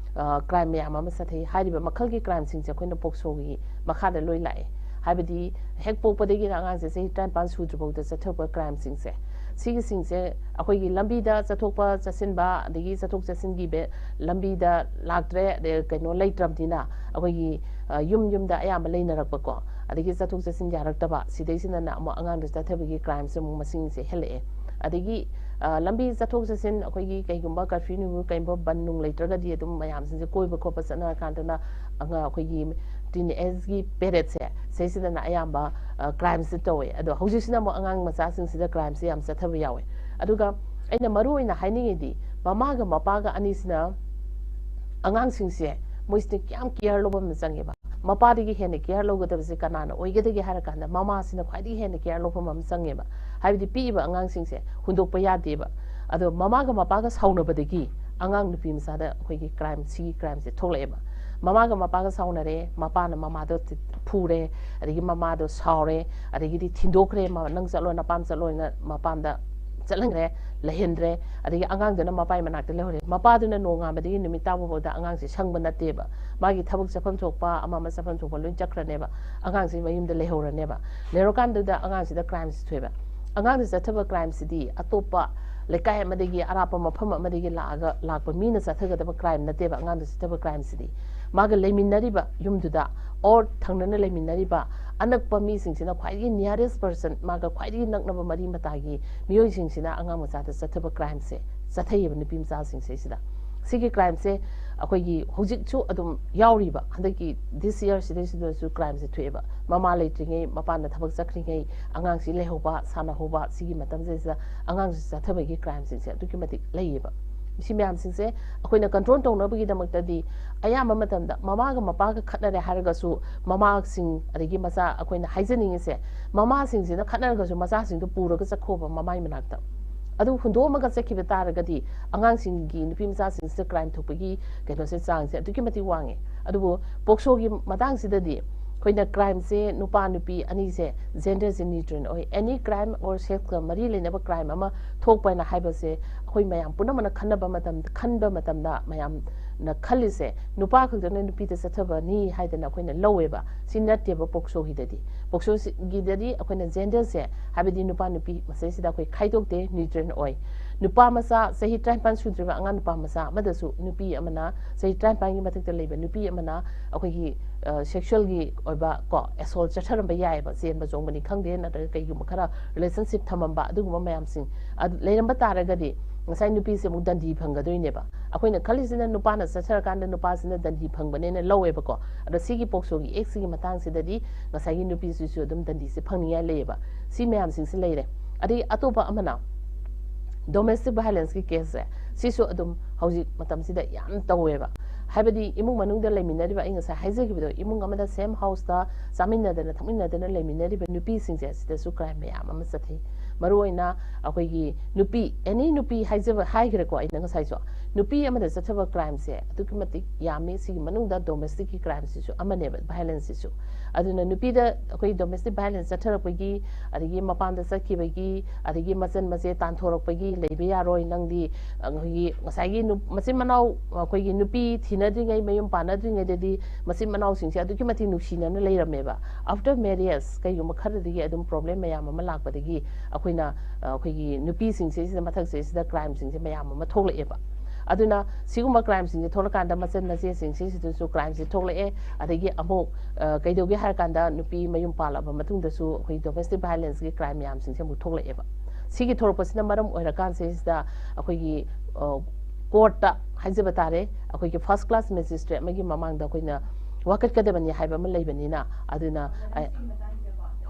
ꯀ꯭ꯔꯥꯏꯝ ꯃꯌꯥꯝ ꯑꯃ ꯆꯠꯊꯩ꯫ ꯍꯥꯏꯔꯤꯕ ꯃꯈꯜꯒꯤ ꯀ꯭ꯔꯥꯏꯝꯁꯤꯡꯁꯦ ꯑꯩꯈꯣꯏꯅ ꯄꯣꯛꯁꯣꯒꯤ ꯃꯈꯥꯗ ꯂꯣꯏ ꯂꯥꯛꯑꯦ꯫ ꯍꯥꯏꯕꯗꯤ ꯍꯦꯛ ꯄꯣꯛꯄꯗꯒꯤꯅ ꯑꯉꯥꯡꯁꯦ ꯆꯍꯤ ꯇꯔꯥꯅꯤꯄꯥꯟ ꯁꯨꯗ꯭ꯔꯤꯐꯥꯎꯗ ꯆꯠꯊꯔꯛꯄ ꯀ꯭ꯔꯥꯏꯝꯁꯤꯡꯁꯦ, ꯁꯤꯒꯤꯁꯤꯡꯁꯦ ꯑꯩꯈꯣꯏꯒꯤ ꯂꯝꯕꯤꯗ ꯆꯠꯊꯣꯛꯄ ꯆꯠꯁꯤꯟꯕ, ꯑꯗꯒꯤ ꯆꯠꯊꯣꯛ ꯆꯠꯁꯤꯟꯒꯤ ꯕꯦ-, ꯂꯝꯕꯤꯗ ꯂꯥꯛꯇ꯭ꯔꯦ, ꯑꯗꯩ ꯀꯩꯅꯣ ꯂꯩꯇ꯭ꯔꯕꯅꯤꯅ ꯑꯩꯈꯣꯏꯒꯤ, ꯑ, ꯌꯨꯝ ꯌꯨꯝꯗ ꯑꯌꯥꯝꯕ ꯂꯩꯅꯔꯛꯄꯀꯣ, ꯑꯗꯒꯤ ꯆꯠꯊꯣꯛ ꯆꯠꯁꯤꯟ ꯌꯥꯔꯛꯇꯕ, ꯁꯤꯗꯩꯁꯤꯗꯅ ꯑꯃꯨꯛ ꯑꯉꯥꯡꯗ ꯆꯠꯊꯕꯒꯤ ꯀ꯭ꯔꯥꯏꯝꯁꯦ ꯑꯃꯨꯛ ꯃꯁꯤꯡꯁꯦ ꯍꯦꯜꯂꯛꯑꯦ꯫ ꯑꯗꯒꯤ, ꯑ, ꯂꯝꯕꯤ ꯆꯠꯊꯣꯛ ꯆꯠꯁꯤꯟ ꯑꯩꯈꯣꯏꯒꯤ ꯀꯩꯒꯨꯝꯕ ꯀꯔꯐ꯭ꯌꯨ ꯅꯨꯡꯐ꯭ꯌꯨ ꯀꯩꯒꯨꯝꯕ ꯕꯟ ꯅꯨꯡ ꯂꯩꯇ꯭ꯔꯒꯗꯤ ꯑꯗꯨꯝ ꯃꯌꯥꯝꯁꯤꯡꯁꯦ ꯀꯣꯏꯕ ꯈꯣꯠꯄ ꯆꯠꯅꯔꯀꯥꯟꯗꯅ ꯑꯉꯥꯡ ꯑꯩꯈꯣꯏꯒꯤ ꯇꯤꯟ ꯑꯦꯖꯀꯤ ꯄꯦꯔꯦꯠꯁꯦ ꯁꯤꯗꯩꯁꯤꯗꯅ ꯑꯌꯥꯝꯕ, ꯑ, ꯀ꯭ꯔꯥꯏꯝꯁꯦ ꯇꯧꯋꯦ꯫ ꯑꯗꯣ ꯍꯧꯖꯤꯛꯁꯤꯅ ꯑꯃꯨꯛ ꯑꯉꯥꯡ ꯃꯆꯥꯁꯤꯡꯁꯤꯗ ꯀ꯭ꯔꯥꯏꯝꯁꯦ ꯌꯥꯝ ꯆꯠꯊꯕ ꯌꯥꯎꯋꯦ꯫ ꯑꯗꯨꯒ ꯑꯩꯅ ꯃꯔꯨ ꯑꯣꯏꯅ ꯍꯥꯏꯅꯤꯡꯉꯤꯗꯤ ꯃꯃꯥꯒ ꯃꯄꯥꯒ ꯑꯅꯤꯁꯤꯅ ꯑꯉꯥꯡꯁꯤꯡꯁꯦ ꯃꯣꯏꯁꯤꯗ ꯀꯌꯥꯝ ꯀꯤꯌꯔ ꯂꯧꯕ ꯑꯃ ꯆꯪꯉꯦꯕ꯫ ꯃꯄꯥꯗꯒꯤ ꯍꯦꯟꯅ ꯀꯤꯌꯔ ꯂꯧꯒꯗꯕꯁꯦ ꯀꯅꯥꯅ ꯑꯣꯏꯒꯗꯒꯦ ꯍꯥꯏꯔꯀꯥꯟꯗ ꯃꯃꯥꯁꯤꯅ ꯈ꯭ꯋꯥꯏꯗꯒꯤ ꯍꯦꯟꯅ ꯀꯤꯌꯔ ꯂꯧꯐꯝ ꯑꯃ ꯆꯪꯉꯦꯕ꯫ ꯍꯥꯏꯕꯗꯤ ꯄꯤꯛꯏꯕ ꯑꯉꯥꯡꯁꯤꯡꯁꯦ ꯍꯨꯟꯗꯣꯛꯄ ꯌꯥꯗꯦꯕ꯫ ꯑꯗꯣ ꯃꯃꯥꯒ ꯃꯄꯥꯒ ꯁꯥꯎꯅꯕꯗꯒꯤ ꯑꯉꯥꯡ ꯅꯨꯄꯤ ꯃꯆꯥꯗ ꯑꯩꯈꯣꯏꯒꯤ ꯀ꯭ꯔꯥꯏꯝ, ꯁꯤꯒꯤ ꯀ꯭ꯔꯥꯏꯝꯁꯦ ꯊꯣꯛꯂꯛꯑꯦꯕ꯫ ꯃꯃꯥꯒ ꯃꯄꯥꯒ ꯁꯥꯎꯅꯔꯦ, ꯃꯄꯥꯅ ꯃꯃꯥꯗꯣ ꯐꯨꯔꯦ, ꯑꯗꯒꯤ ꯃꯃꯥꯗꯣ ꯁꯥꯎꯔꯦ, ꯑꯗꯒꯤꯗꯤ ꯊꯤꯟꯗꯣꯛꯈ꯭ꯔꯦ, ꯃ-, "ꯅꯪ ꯆꯠꯂꯣ, ꯅꯄꯥꯝ ꯆꯠꯂꯣꯅ" ꯃꯄꯥꯝꯗ ꯆꯠꯍꯟꯈ꯭ꯔꯦ, ꯂꯩꯍꯟꯗ꯭ꯔꯦ꯫ ꯑꯗꯒꯤ ꯑꯉꯥꯡꯗꯨꯅ ꯃꯄꯥꯏ ꯃꯅꯥꯛꯇ ꯂꯩꯍꯧꯔꯦ꯫ ꯃꯄꯥꯗꯨꯅ ꯅꯣꯡꯉꯥꯟꯕꯗꯒꯤ ꯅꯨꯃꯤꯠ ꯇꯥꯕ ꯐꯥꯎꯗ ꯑꯉꯥꯡꯁꯦ ꯁꯪꯕ ꯅꯠꯇꯦꯕ꯫ ꯃꯥꯒꯤ ꯊꯕꯛ ꯆꯠꯐꯝ ꯊꯣꯛꯄ, ꯑꯃ ꯑꯃ ꯆꯠꯐꯝ ꯊꯣꯛꯄ ꯂꯣꯏ ꯆꯠꯈ꯭ꯔꯅꯦꯕ꯫ ꯑꯉꯥꯡꯁꯤ ꯃꯌꯨꯝꯗ ꯂꯩꯍꯧꯔꯅꯦꯕ꯫ ꯂꯩꯍꯧꯔꯀꯥꯟꯗꯨꯗ ꯑꯉꯥꯡꯁꯤꯗ ꯀ꯭ꯔꯥꯏꯝꯁꯤ ꯊꯣꯛꯑꯦꯕ꯫ ꯑꯉꯥꯡꯁꯤ ꯆꯠꯊꯕ ꯀ꯭ꯔꯥꯏꯝꯁꯤꯗꯤ ꯑꯇꯣꯞꯄ ꯂꯩꯀꯥꯏ ꯑꯃꯗꯒꯤ, ꯑꯔꯥꯞꯄ ꯃꯐꯝ ꯑꯃꯗꯒꯤ ꯂꯥꯛꯑꯒ, ꯂꯥꯛꯄ ꯃꯤꯅ ꯆꯠꯊꯒꯗꯕ ꯀ꯭ꯔꯥꯏꯝ ꯅꯠꯇꯦꯕ꯫ ꯑꯉꯥꯡꯗ ꯆꯠꯊꯕ ꯀ꯭ꯔꯥꯏꯝꯁꯤꯗꯤ ꯃꯥꯒ ꯂꯩꯃꯤꯟꯅꯔꯤꯕ ꯌꯨꯝꯗꯨꯗ, or ꯊꯪꯅꯅ ꯂꯩꯃꯤꯟꯅꯔꯤꯕ ꯑꯅꯛꯄ ꯃꯤꯁꯤꯡꯁꯤꯅ, ꯈ꯭ꯋꯥꯏꯗꯒꯤ nearest person, ꯃꯥꯒ ꯈ꯭ꯋꯥꯏꯗꯒꯤ ꯅꯛꯅꯕ ꯃꯔꯤ ꯃꯇꯥꯒꯤ ꯃꯤꯑꯣꯏꯁꯤꯡꯁꯤꯅ ꯑꯉꯥꯡ ꯃꯆꯥꯗ ꯆꯠꯊꯕ ꯀ꯭ꯔꯥꯏꯝꯁꯦ ꯆꯠꯊꯩꯌꯦꯕ, ꯅꯨꯄꯤ ꯃꯆꯥꯁꯤꯡꯁꯦ꯫ ꯁꯤꯗ ꯁꯤꯒꯤ ꯀ꯭ꯔꯥꯏꯝꯁꯦ ꯑꯩꯈꯣꯏꯒꯤ ꯍꯧꯖꯤꯛꯁꯨ ꯑꯗꯨꯝ ꯌꯥꯎꯔꯤꯕ, ꯍꯟꯗꯛꯀꯤ this year ꯁꯤꯗꯩꯁꯤꯗꯁꯨ crime ꯁꯦ ꯊꯣꯛꯑꯦꯕ꯫ ꯃꯃꯥ ꯂꯩꯇ꯭ꯔꯤꯉꯩ, ꯃꯄꯥꯟꯗ ꯊꯕꯛ ꯆꯠꯈ꯭ꯔꯤꯉꯩ, ꯑꯉꯥꯡꯁꯤ ꯂꯩꯍꯧꯕ, ꯁꯥꯟꯅꯍꯧꯕ, ꯁꯤꯒꯤ ꯃꯇꯝꯁꯤꯗꯩꯁꯤꯗ ꯑꯉꯥꯡꯁꯤ ꯆꯠꯊꯕꯒꯤ crime ꯁꯤꯡꯁꯦ ꯑꯗꯨꯛꯀꯤ ꯃꯇꯤꯛ ꯂꯩꯌꯦꯕ꯫ ꯁꯤ ꯃꯌꯥꯝꯁꯤꯡꯁꯦ ꯑꯩꯈꯣꯏꯅ control ꯇꯧꯅꯕꯒꯤꯗꯃꯛꯇꯗꯤ ꯑꯌꯥꯝꯕ ꯃꯇꯝꯗ ꯃꯃꯥꯒ ꯃꯄꯥꯒ ꯈꯠꯅꯔꯦ ꯍꯥꯏꯔꯒꯁꯨ ꯃꯃꯥꯁꯤꯡ ꯑꯗꯒꯤ ꯃꯆꯥ, ꯑꯩꯈꯣꯏꯅ ꯍꯥꯏꯖꯅꯤꯡꯉꯤꯁꯦ, ꯃꯃꯥꯁꯤꯡꯁꯤꯅ ꯈꯠꯅꯔꯒꯁꯨ ꯃꯆꯥꯁꯤꯡꯗꯣ ꯄꯨꯔꯒ ꯆꯠꯈꯣꯕ ꯃꯃꯥꯏ ꯃꯅꯥꯛꯇ꯫ ꯑꯗꯨ ꯍꯨꯟꯗꯣꯛꯑꯝꯃꯒ ꯆꯠꯈꯤꯕ ꯇꯥꯔꯒꯗꯤ ꯑꯉꯥꯡꯁꯤꯡꯒꯤ, ꯅꯨꯄꯤ ꯃꯆꯥꯁꯤꯡꯁꯤꯗ crime ꯊꯣꯛꯄꯒꯤ ꯀꯩꯅꯣꯁꯦ, ꯆꯥꯡꯁꯦ ꯑꯗꯨꯛꯀꯤ ꯃꯇꯤꯛ ꯋꯥꯡꯉꯦ꯫ ꯑꯗꯨꯕꯨ POCSO ꯒꯤ ꯃꯇꯥꯡꯁꯤꯗꯗꯤ ꯑꯩꯈꯣꯏꯅ crime ꯁꯦ ꯅꯨꯄꯥ ꯅꯨꯄꯤ ꯑꯅꯤꯁꯦ gender ꯁꯦ neutral ꯑꯣꯏ꯫ Any crime or sex ꯀ ꯃꯔꯤ ꯂꯩꯅꯕ crime ꯑꯃ ꯊꯣꯛꯄ ꯍꯥꯏꯅ ꯍꯥꯏꯕꯁꯦ ꯑꯩꯈꯣꯏ ꯃꯌꯥꯝ ꯄꯨꯝꯅꯃꯛꯅ ꯈꯟꯅꯕ ꯃꯇꯝ, ꯈꯟꯕ ꯃꯇꯝꯗ ꯃꯌꯥꯝꯅ ꯈꯜꯂꯤꯁꯦ ꯅꯨꯄꯥ ꯈꯛꯇꯅ ꯅꯨꯄꯤꯗ ꯆꯠꯊꯕꯅꯤ ꯍꯥꯏꯗꯅ ꯑꯩꯈꯣꯏꯅ ꯂꯧꯋꯦꯕ꯫ ꯁꯤ ꯅꯠꯇꯦꯕ POCSO ꯒꯤꯗꯗꯤ꯫ POCSO ꯒꯤꯗꯗꯤ ꯑꯩꯈꯣꯏꯅ gender ꯁꯦ, ꯍꯥꯏꯕꯗꯤ ꯅꯨꯄꯥ ꯅꯨꯄꯤ ꯃꯁꯤꯗꯩꯁꯤꯗ ꯑꯩꯈꯣꯏ ꯈꯥꯏꯗꯣꯛꯇꯦ, neutral ꯑꯣꯏ꯫ ꯅꯨꯄꯥ ꯃꯆꯥ ꯆꯍꯤ ꯇꯔꯥꯅꯤꯄꯥꯟ ꯁꯨꯗ꯭ꯔꯤꯕ ꯑꯉꯥꯡ ꯅꯨꯄꯥ ꯃꯆꯥ ꯑꯃꯗꯁꯨ ꯅꯨꯄꯤ ꯑꯃꯅ, ꯆꯍꯤ ꯇꯔꯥꯅꯤꯄꯥꯟꯒꯤ ꯃꯊꯛꯇ ꯂꯩꯕ ꯅꯨꯄꯤ ꯑꯃꯅ ꯑꯩꯈꯣꯏꯒꯤ, ꯑ, sexual ꯒꯤ ꯑꯣꯏꯕ ꯀꯣ, assault ꯆꯠꯊꯔꯝꯕ ꯌꯥꯏꯑꯕ, ꯆꯦꯟꯕ ꯆꯣꯡꯕꯅꯤ ꯈꯪꯗꯦ, ꯅꯠꯇ꯭ꯔꯒ ꯀꯩꯒꯨꯝꯕ ꯈꯔ relationship ꯊꯝꯃꯝꯕ, ꯑꯗꯨꯒꯨꯝꯕ ꯃꯌꯥꯝꯁꯤꯡ ꯑꯗꯨ ꯂꯩꯔꯝꯕ ꯇꯥꯔꯒꯗꯤ ꯉꯁꯥꯏ ꯅꯨꯄꯤꯁꯦ ꯑꯃꯨꯛ ꯗꯟꯗꯤ ꯐꯪꯒꯗꯣꯏꯅꯦꯕ꯫ ꯑꯩꯈꯣꯏꯅ ꯈꯜꯂꯤꯁꯤꯅ ꯅꯨꯄꯥꯅ ꯆꯠꯊꯔꯀꯥꯟꯗ ꯅꯨꯄꯥꯁꯤꯅ ꯗꯟꯗꯤ ꯐꯪꯕꯅꯦꯅ ꯂꯧꯋꯦꯕꯀꯣ꯫ ꯑꯗꯣ ꯁꯤꯒꯤ POCSO ꯒꯤ act ꯁꯤꯒꯤ ꯃꯇꯥꯡꯁꯤꯗꯗꯤ ꯉꯁꯥꯏꯒꯤ ꯅꯨꯄꯤꯁꯤꯁꯨ ꯑꯗꯨꯝ ꯗꯟꯗꯤꯁꯦ ꯐꯪꯅꯤꯡꯉꯥꯏ ꯂꯩꯌꯦꯕ꯫ ꯁꯤ ꯃꯌꯥꯝꯁꯤꯡꯁꯤ ꯂꯩꯔꯦ꯫ ꯑꯗꯒꯤ ꯑꯇꯣꯞꯄ ꯑꯃꯅ domestic violence ꯀꯤ case ꯁꯦ, ꯁꯤꯁꯨ ꯑꯗꯨꯝ ꯍꯧꯖꯤꯛ ꯃꯇꯝꯁꯤꯗ ꯌꯥꯝ ꯇꯧꯋꯦꯕ꯫ ꯍꯥꯏꯕꯗꯤ ꯏꯃꯨꯡ ꯃꯅꯨꯡꯗ ꯂꯩꯃꯤꯟꯅꯔꯤꯕ, ꯑꯩ ꯉꯁꯥꯏ ꯍꯥꯏꯖꯈꯤꯕꯗꯣ, ꯏꯃꯨꯡ ꯑꯃꯗ same house ꯇ ꯆꯥꯃꯤꯟꯅꯗꯅ ꯊꯛꯃꯤꯟꯅꯗꯅ ꯂꯩꯃꯤꯟꯅꯔꯤꯕ ꯅꯨꯄꯤꯁꯤꯡꯁꯦ, ꯁꯤꯗꯁꯨ crime ꯃꯌꯥꯝ ꯑꯃ ꯆꯠꯊꯩ꯫ ꯃꯔꯨꯑꯣꯏꯅ ꯑꯩꯈꯣꯏꯒꯤ ꯅꯨꯄꯤ, any ꯅꯨꯄꯤ ꯍꯥꯏꯖꯕ, ꯍꯥꯏꯈ꯭ꯔꯦꯀꯣ ꯑꯩꯅ ꯉꯁꯥꯏꯁꯨ, ꯅꯨꯄꯤ ꯑꯃꯗ ꯆꯠꯊꯕ crime ꯁꯦ ꯑꯗꯨꯛꯀꯤ ꯃꯇꯤꯛ ꯌꯥꯝꯃꯤ꯫ ꯁꯤꯒꯤ ꯃꯅꯨꯡꯗ domestic ꯀꯤ crime ꯁꯤꯁꯨ ꯑꯃꯅꯦꯕ, violence ꯁꯤꯁꯨ꯫ ꯑꯗꯨꯅ ꯅꯨꯄꯤꯗ ꯑꯩꯈꯣꯏ domestic violence ꯆꯠꯊꯔꯛꯄꯒꯤ, ꯑꯗꯒꯤ ꯃꯄꯥꯟꯗ ꯆꯠꯈꯤꯕꯒꯤ, ꯑꯗꯒꯤ ꯃꯆꯟ ꯃꯆꯦ ꯇꯥꯟꯊꯣꯔꯛꯄꯒꯤ, "ꯂꯩꯕ ꯌꯥꯔꯣꯏ ꯅꯪꯗꯤ", ꯑꯩꯈꯣꯏꯒꯤ ꯉꯁꯥꯏꯒꯤ ꯅꯨ-, ꯃꯆꯤꯟ ꯃꯅꯥꯎ, ꯑꯩꯈꯣꯏꯒꯤ ꯅꯨꯄꯤ ꯊꯤꯅꯗ꯭ꯔꯤꯉꯩ, ꯃꯌꯨꯝ ꯄꯥꯟꯅꯗ꯭ꯔꯤꯉꯩꯗꯗꯤ ꯃꯆꯤꯟ ꯃꯅꯥꯎꯁꯤꯡꯁꯦ ꯑꯗꯨꯛꯀꯤ ꯃꯇꯤꯛ ꯅꯨꯡꯁꯤꯅꯅ ꯂꯩꯔꯝꯃꯦꯕ꯫ After marriage ꯀꯩꯒꯨꯝꯕ ꯈꯔꯗꯒꯤ ꯑꯗꯨꯝ problem ꯃꯌꯥꯝ ꯑꯃ ꯂꯥꯛꯄꯗꯒꯤ ꯑꯩꯈꯣꯏꯅ, ꯑ, ꯑꯩꯈꯣꯏꯒꯤ ꯅꯨꯄꯤꯁꯤꯡꯁꯤꯗ, ꯃꯊꯛꯁꯤꯗ crime ꯁꯤꯡꯁꯦ ꯃꯌꯥꯝ ꯑꯃ ꯊꯣꯛꯂꯛꯑꯦꯕ꯫ ꯑꯗꯨꯅ ꯁꯤꯒꯨꯝꯕ crime ꯁꯤꯡꯁꯦ ꯊꯣꯛꯂꯀꯥꯟꯗ ꯃꯆꯟ ꯃꯆꯦꯁꯤꯡꯁꯤꯗꯁꯨ crime ꯁꯦ ꯊꯣꯛꯂꯛꯑꯦ꯫ ꯑꯗꯒꯤ ꯑꯃꯨꯛ, ꯑ, ꯀꯩꯗꯧꯒꯦ ꯍꯥꯏꯔꯀꯥꯟꯗ ꯅꯨꯄꯤ ꯃꯌꯨꯝ ꯄꯥꯜꯂꯛꯑꯕ ꯃꯇꯨꯡꯗꯁꯨ ꯑꯩꯈꯣꯏ domestic violence ꯀꯤ crime ꯃꯌꯥꯝꯁꯤꯡꯁꯦ ꯑꯃꯨꯛ ꯊꯣꯛꯂꯛꯑꯦꯕ꯫ ꯁꯤꯒꯤ ꯊꯣꯛꯂꯛꯄꯁꯤꯅ ꯃꯔꯝ ꯑꯣꯏꯔꯀꯥꯟꯁꯤꯗ ꯑꯩꯈꯣꯏꯒꯤ, ꯑ, court ꯇ ꯍꯥꯏꯖꯕ ꯇꯥꯔꯦ, ꯑꯩꯈꯣꯏꯒꯤ first class magistrate ꯑꯃꯒꯤ ꯃꯃꯥꯡꯗ ꯑꯩꯈꯣꯏꯅ ꯋꯥꯀꯠꯀꯗꯕꯅꯤ ꯍꯥꯏꯕ ꯑꯃ ꯂꯩꯕꯅꯤꯅ, ꯑꯗꯨꯅ ꯑꯩ-,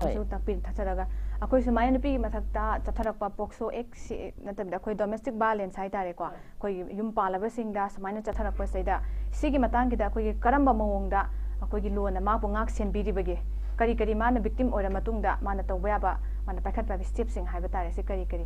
ꯍꯣꯏ꯫ ꯁꯨ ꯇꯥꯛꯄꯤ ꯊꯥꯖꯔꯒ, ꯑꯩꯈꯣꯏ ꯁꯨꯃꯥꯏꯅ ꯅꯨꯄꯤꯒꯤ ꯃꯊꯛꯇ ꯆꯠꯊꯔꯛꯄ ꯄꯣꯛꯁꯣ ꯑꯦꯛ ꯅꯠꯇꯕꯤꯗ ꯑꯩꯈꯣꯏ ꯗꯣꯃꯦꯁꯇꯤꯛ ꯚꯥꯏꯂꯦꯟꯁ ꯍꯥꯏꯇꯥꯔꯦꯀꯣ, ꯑꯩꯈꯣꯏꯒꯤ ꯌꯨꯝ ꯄꯥꯜꯂꯕꯁꯤꯡꯗ ꯁꯨꯃꯥꯏꯅ ꯆꯠꯊꯔꯛꯄꯁꯤꯗ, ꯁꯤꯒꯤ ꯃꯇꯥꯡꯁꯤꯗ ꯑꯩꯈꯣꯏꯒꯤ ꯀꯔꯝꯕ ꯃꯑꯣꯡꯗ ꯑꯩꯈꯣꯏꯒꯤ ꯂꯣꯅ ꯃꯥꯕꯨ ꯉꯥꯛ ꯁꯦꯟꯕꯤꯔꯤꯕꯒꯦ? ꯀꯔꯤ ꯀꯔꯤ ꯃꯥꯅ ꯚꯤꯛꯇꯤꯝ ꯑꯣꯏꯔ ꯃꯇꯨꯡꯗ ꯃꯥꯅ ꯇꯧꯕ ꯌꯥꯕ, ꯃꯥꯅ ꯄꯥꯏꯈꯠꯄ ꯌꯥꯕ ꯁ꯭ꯇꯦꯞꯁꯤꯡ ꯍꯥꯏꯕ ꯇꯥꯔꯦ, ꯁꯤ ꯀꯔꯤ ꯀꯔꯤ?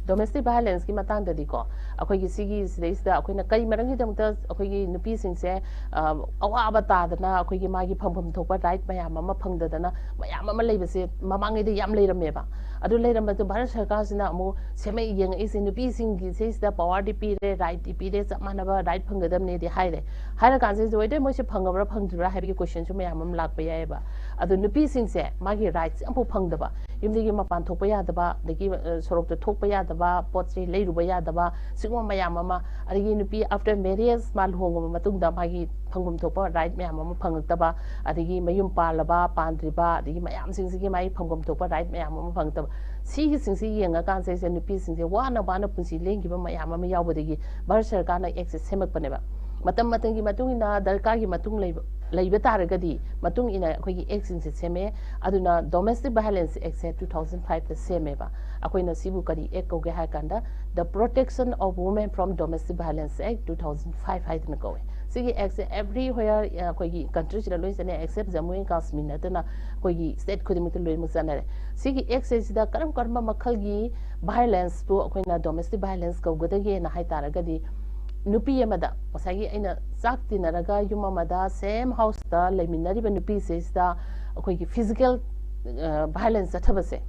ꯗꯣꯃꯦꯁꯇꯤꯛ ꯚꯥꯏꯂꯦꯟꯁꯀꯤ ꯃꯇꯥꯡꯗꯗꯤꯀꯣ, ꯑꯩꯈꯣꯏꯒꯤ ꯁꯤꯒꯤ ꯁꯤꯗꯩꯁꯤꯗ ꯑꯩꯈꯣꯏꯅ ꯀꯔꯤ ꯃꯔꯝꯒꯤꯗꯃꯛꯇ ꯑꯩꯈꯣꯏꯒꯤ ꯅꯨꯄꯤꯁꯤꯡꯁꯦ, ꯑ, ꯑꯋꯥꯕ ꯇꯥꯗꯅ ꯑꯩꯈꯣꯏꯒꯤ ꯃꯥꯒꯤ ꯐꯪꯐꯝ ꯊꯣꯛꯄ ꯔꯥꯏꯠ ꯃꯌꯥꯝ ꯑꯃ ꯐꯪꯗꯗꯅ ꯃꯌꯥꯝ ꯑꯃ ꯂꯩꯕꯁꯦ ꯃꯃꯥꯡꯉꯩꯗ ꯌꯥꯝ ꯂꯩꯔꯝꯃꯦꯕ꯫ ꯑꯗꯨ ꯂꯩꯔꯝꯕꯗꯨ ꯚꯥꯔꯠ ꯁꯔꯀꯥꯔꯁꯤꯅ ꯑꯃꯨꯛ ꯁꯦꯝꯃꯛ ꯌꯦꯡꯉꯛꯏꯁꯦ, ꯅꯨꯄꯤꯁꯤꯡꯒꯤ ꯁꯤꯁꯤꯗ ꯄꯋꯥꯔꯗꯤ ꯄꯤꯔꯦ, ꯔꯥꯏꯠꯇꯤ ꯄꯤꯔꯦ, ꯆꯞ ꯃꯥꯟꯅꯕ ꯔꯥꯏꯠ ꯐꯪꯒꯗꯕꯅꯦꯗꯤ ꯍꯥꯏꯔꯦ꯫ ꯍꯥꯏꯔ ꯀꯥꯟꯁꯤꯗ ꯑꯣꯏꯗꯣꯏ ꯃꯣꯏꯁꯦ ꯐꯪꯉꯕ꯭ꯔꯥ ꯐꯪꯗ꯭ꯔꯤꯕ꯭ꯔꯥ ꯍꯥꯏꯕꯒꯤ ꯀꯣꯏꯁꯟꯁꯨ ꯃꯌꯥꯝ ꯑꯃ ꯂꯥꯛꯄ ꯌꯥꯏꯑꯕ꯫ ꯑꯗꯣ ꯅꯨꯄꯤꯁꯤꯡꯁꯦ ꯃꯥꯒꯤ ꯔꯥꯏꯠꯁꯦ ꯑꯝꯐꯥꯎ ꯐꯪꯗꯕ, ꯌꯨꯝꯗꯒꯤ ꯃꯄꯥꯟ ꯊꯣꯛꯄ ꯌꯥꯗꯕ, ꯑꯗꯒꯤ, ꯑ, ꯁꯣꯔꯣꯛꯇ ꯊꯣꯛꯄ ꯌꯥꯗꯕ, ꯄꯣꯠ ꯆꯩ ꯂꯩꯔꯨꯕ ꯌꯥꯗꯕ, ꯁꯤꯒꯨꯝꯕ ꯃꯌꯥꯝ ꯑꯃ, ꯑꯗꯒꯤ ꯅꯨꯄꯤ after marriage, ꯃꯥ ꯂꯨꯍꯣꯡꯉꯕ ꯃꯇꯨꯡꯗ ꯃꯥꯒꯤ ꯐꯪꯐꯝ ꯊꯣꯛꯄ ꯔꯥꯏꯠ ꯃꯌꯥꯝ ꯑꯃ ꯐꯪꯉꯛꯇꯕ, ꯑꯗꯒꯤ ꯃꯌꯨꯝ ꯄꯥꯜꯂꯕ ꯄꯥꯟꯗ꯭ꯔꯤꯕ, ꯑꯗꯒꯤ ꯃꯌꯥꯝꯁꯤꯡꯁꯤꯒꯤ ꯃꯥꯒꯤ ꯐꯪꯐꯝ ꯊꯣꯛꯄ ꯔꯥꯏꯠ ꯃꯌꯥꯝ ꯑꯃ ꯐꯪꯉꯛꯇꯕ, ꯁꯤꯒꯤꯁꯤꯡꯁꯤ ꯌꯦꯡꯉꯀꯥꯟꯁꯤꯗꯩꯁꯤꯗ ꯅꯨꯄꯤꯁꯤꯡꯁꯦ ꯋꯥꯅ ꯋꯥꯅ ꯄꯨꯟꯁꯤ ꯂꯦꯟꯈꯤꯕ ꯃꯌꯥꯝ ꯑꯃ ꯌꯥꯎꯕꯗꯒꯤ ꯚꯥꯔꯠ ꯁꯔꯀꯥꯔꯅ ꯑꯦꯛꯁꯦ ꯁꯦꯝꯃꯛꯄꯅꯦꯕ꯫ ꯃꯇꯝ ꯃꯇꯝꯒꯤ ꯃꯇꯨꯡ ꯏꯟꯅ ꯗꯔꯀꯥꯔꯒꯤ ꯃꯇꯨꯡ ꯂꯩꯕ, ꯂꯩꯕ ꯇꯥꯔꯒꯗꯤ ꯃꯇꯨꯡ ꯏꯟꯅ ꯑꯩꯈꯣꯏꯒꯤ ꯑꯦꯛꯁꯤꯡꯁꯦ ꯁꯦꯝꯃꯦ꯫ ꯑꯗꯨꯅ ꯗꯣꯃꯦꯁꯇꯤꯛ ꯚꯥꯏꯂꯦꯟꯁ ꯑꯦꯛꯁꯦ ꯇꯨ ꯊꯥꯎꯖꯟ ꯐꯥꯏꯚꯇ ꯁꯦꯝꯃꯦꯕ꯫ ꯑꯩꯈꯣꯏꯅ ꯁꯤꯕꯨ ꯀꯔꯤ ꯑꯦꯛ ꯀꯧꯒꯦ ꯍꯥꯏ ꯀꯥꯟꯗ, The Protection of Women from Domestic Violence Act two thousand five ꯍꯥꯏꯗꯅ ꯀꯧꯋꯦ꯫ ꯁꯤꯒꯤ ꯑꯦꯛꯁꯦ everywhere, ꯑ, ꯑꯩꯈꯣꯏꯒꯤ ꯀꯟꯇ꯭ꯔꯤꯁꯤꯗ ꯂꯣꯏ ꯆꯠꯅꯩ, except ꯖꯃꯨ ꯑꯦꯟ ꯀꯥꯁꯃꯤꯔ ꯅꯠꯇꯅ ꯑꯩꯈꯣꯏꯒꯤ ꯁ꯭ꯇꯦꯠ ꯈꯨꯗꯤꯡꯃꯛꯇ ꯂꯣꯏꯅꯃꯛ ꯆꯠꯅꯔꯦ꯫ ꯁꯤꯒꯤ ꯑꯦꯛꯁꯦ ꯁꯤꯗ ꯀꯔꯝ ꯀꯔꯝꯕ ꯃꯈꯜꯒꯤ ꯚꯥꯏꯂꯦꯟꯁꯄꯨ ꯑꯩꯈꯣꯏꯅ ꯗꯣꯃꯦꯁꯇꯤꯛ ꯚꯥꯏꯂꯦꯟꯁ ꯀꯧꯒꯗꯒꯦꯅ ꯍꯥꯏ ꯇꯥꯔꯒꯗꯤ, ꯅꯨꯄꯤ ꯑꯃꯗ, ꯉꯁꯥꯏꯒꯤ ꯑꯩꯅ ꯆꯥꯛ ꯇꯤꯟꯅꯔꯒ ꯌꯨꯝ ꯑꯃꯗ same houseꯇ ꯂꯩꯃꯤꯟꯅꯔꯤꯕ ꯅꯨꯄꯤꯁꯤꯗ ꯑꯩꯈꯣꯏꯒꯤ ꯐꯤꯖꯤꯀꯦꯜ, ꯑ, ꯚꯥꯏꯂꯦꯟꯁ ꯆꯠꯊꯕꯁꯦ,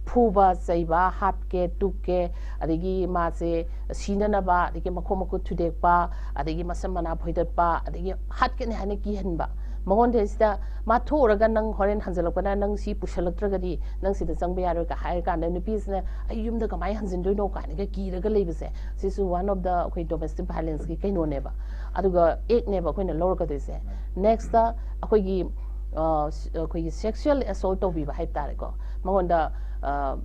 ꯐꯨꯕ ꯆꯩꯕ, ꯍꯥꯠꯀꯦ ꯇꯨꯞꯀꯦ, ꯑꯗꯒꯤ ꯃꯥꯁꯦ ꯁꯤꯅꯅꯕ, ꯑꯗꯒꯤ ꯃꯈꯣꯡ ꯃꯈꯨꯠ ꯊꯨꯗꯦꯛꯄ, ꯑꯗꯒꯤ ꯃꯁꯝ ꯃꯅꯥ ꯐꯣꯏꯗꯠꯄ, ꯑꯗꯒꯤ ꯍꯥꯠꯀꯅꯤ ꯍꯥꯏꯅ ꯀꯤꯍꯟꯕ, ꯃꯉꯣꯟꯗ ꯁꯤꯗ ꯃꯥ ꯊꯣꯛꯎꯔꯒ ꯅꯪ ꯍꯣꯔꯦꯟ ꯍꯟꯖꯜꯂꯛꯄꯗ ꯅꯪ ꯁꯤ ꯄꯨꯁꯜꯂꯛꯇ꯭ꯔꯒꯗꯤ ꯅꯪ ꯁꯤꯗ ꯆꯪꯕ ꯌꯥꯔꯣꯏꯒ ꯍꯥꯏꯔ ꯀꯥꯟꯗ ꯅꯨꯄꯤꯁꯤꯅ ꯑꯩ ꯌꯨꯝꯗ ꯀꯃꯥꯏꯅ ꯍꯟꯖꯤꯟꯗꯣꯏꯅꯣ ꯀꯥꯏꯅꯒ ꯀꯤꯔꯒ ꯂꯩꯕꯁꯦ, ꯁꯤꯁꯨ one of the ꯑꯩꯈꯣꯏ ꯗꯣꯃꯦꯁꯇꯤꯛ ꯚꯥꯏꯂꯦꯟꯁꯀꯤ ꯀꯩꯅꯣꯅꯦꯕ꯫ ꯑꯗꯨꯒ ꯑꯦꯛꯅꯦꯕ ꯑꯩꯈꯣꯏꯅ ꯂꯧꯔꯛꯀꯗꯣꯏꯁꯦ꯫ ꯅꯦꯛꯁꯇ ꯑꯩꯈꯣꯏꯒꯤ, ꯑ, ꯁ-, ꯑꯩꯈꯣꯏꯒꯤ ꯁꯦꯛꯁꯨꯋꯦꯜ ꯑꯦꯁꯣꯜꯠ ꯇꯧꯕꯤꯕ ꯍꯥꯏꯕ ꯇꯥꯔꯦꯀꯣ, ꯃꯉꯣꯟꯗ, ꯑ,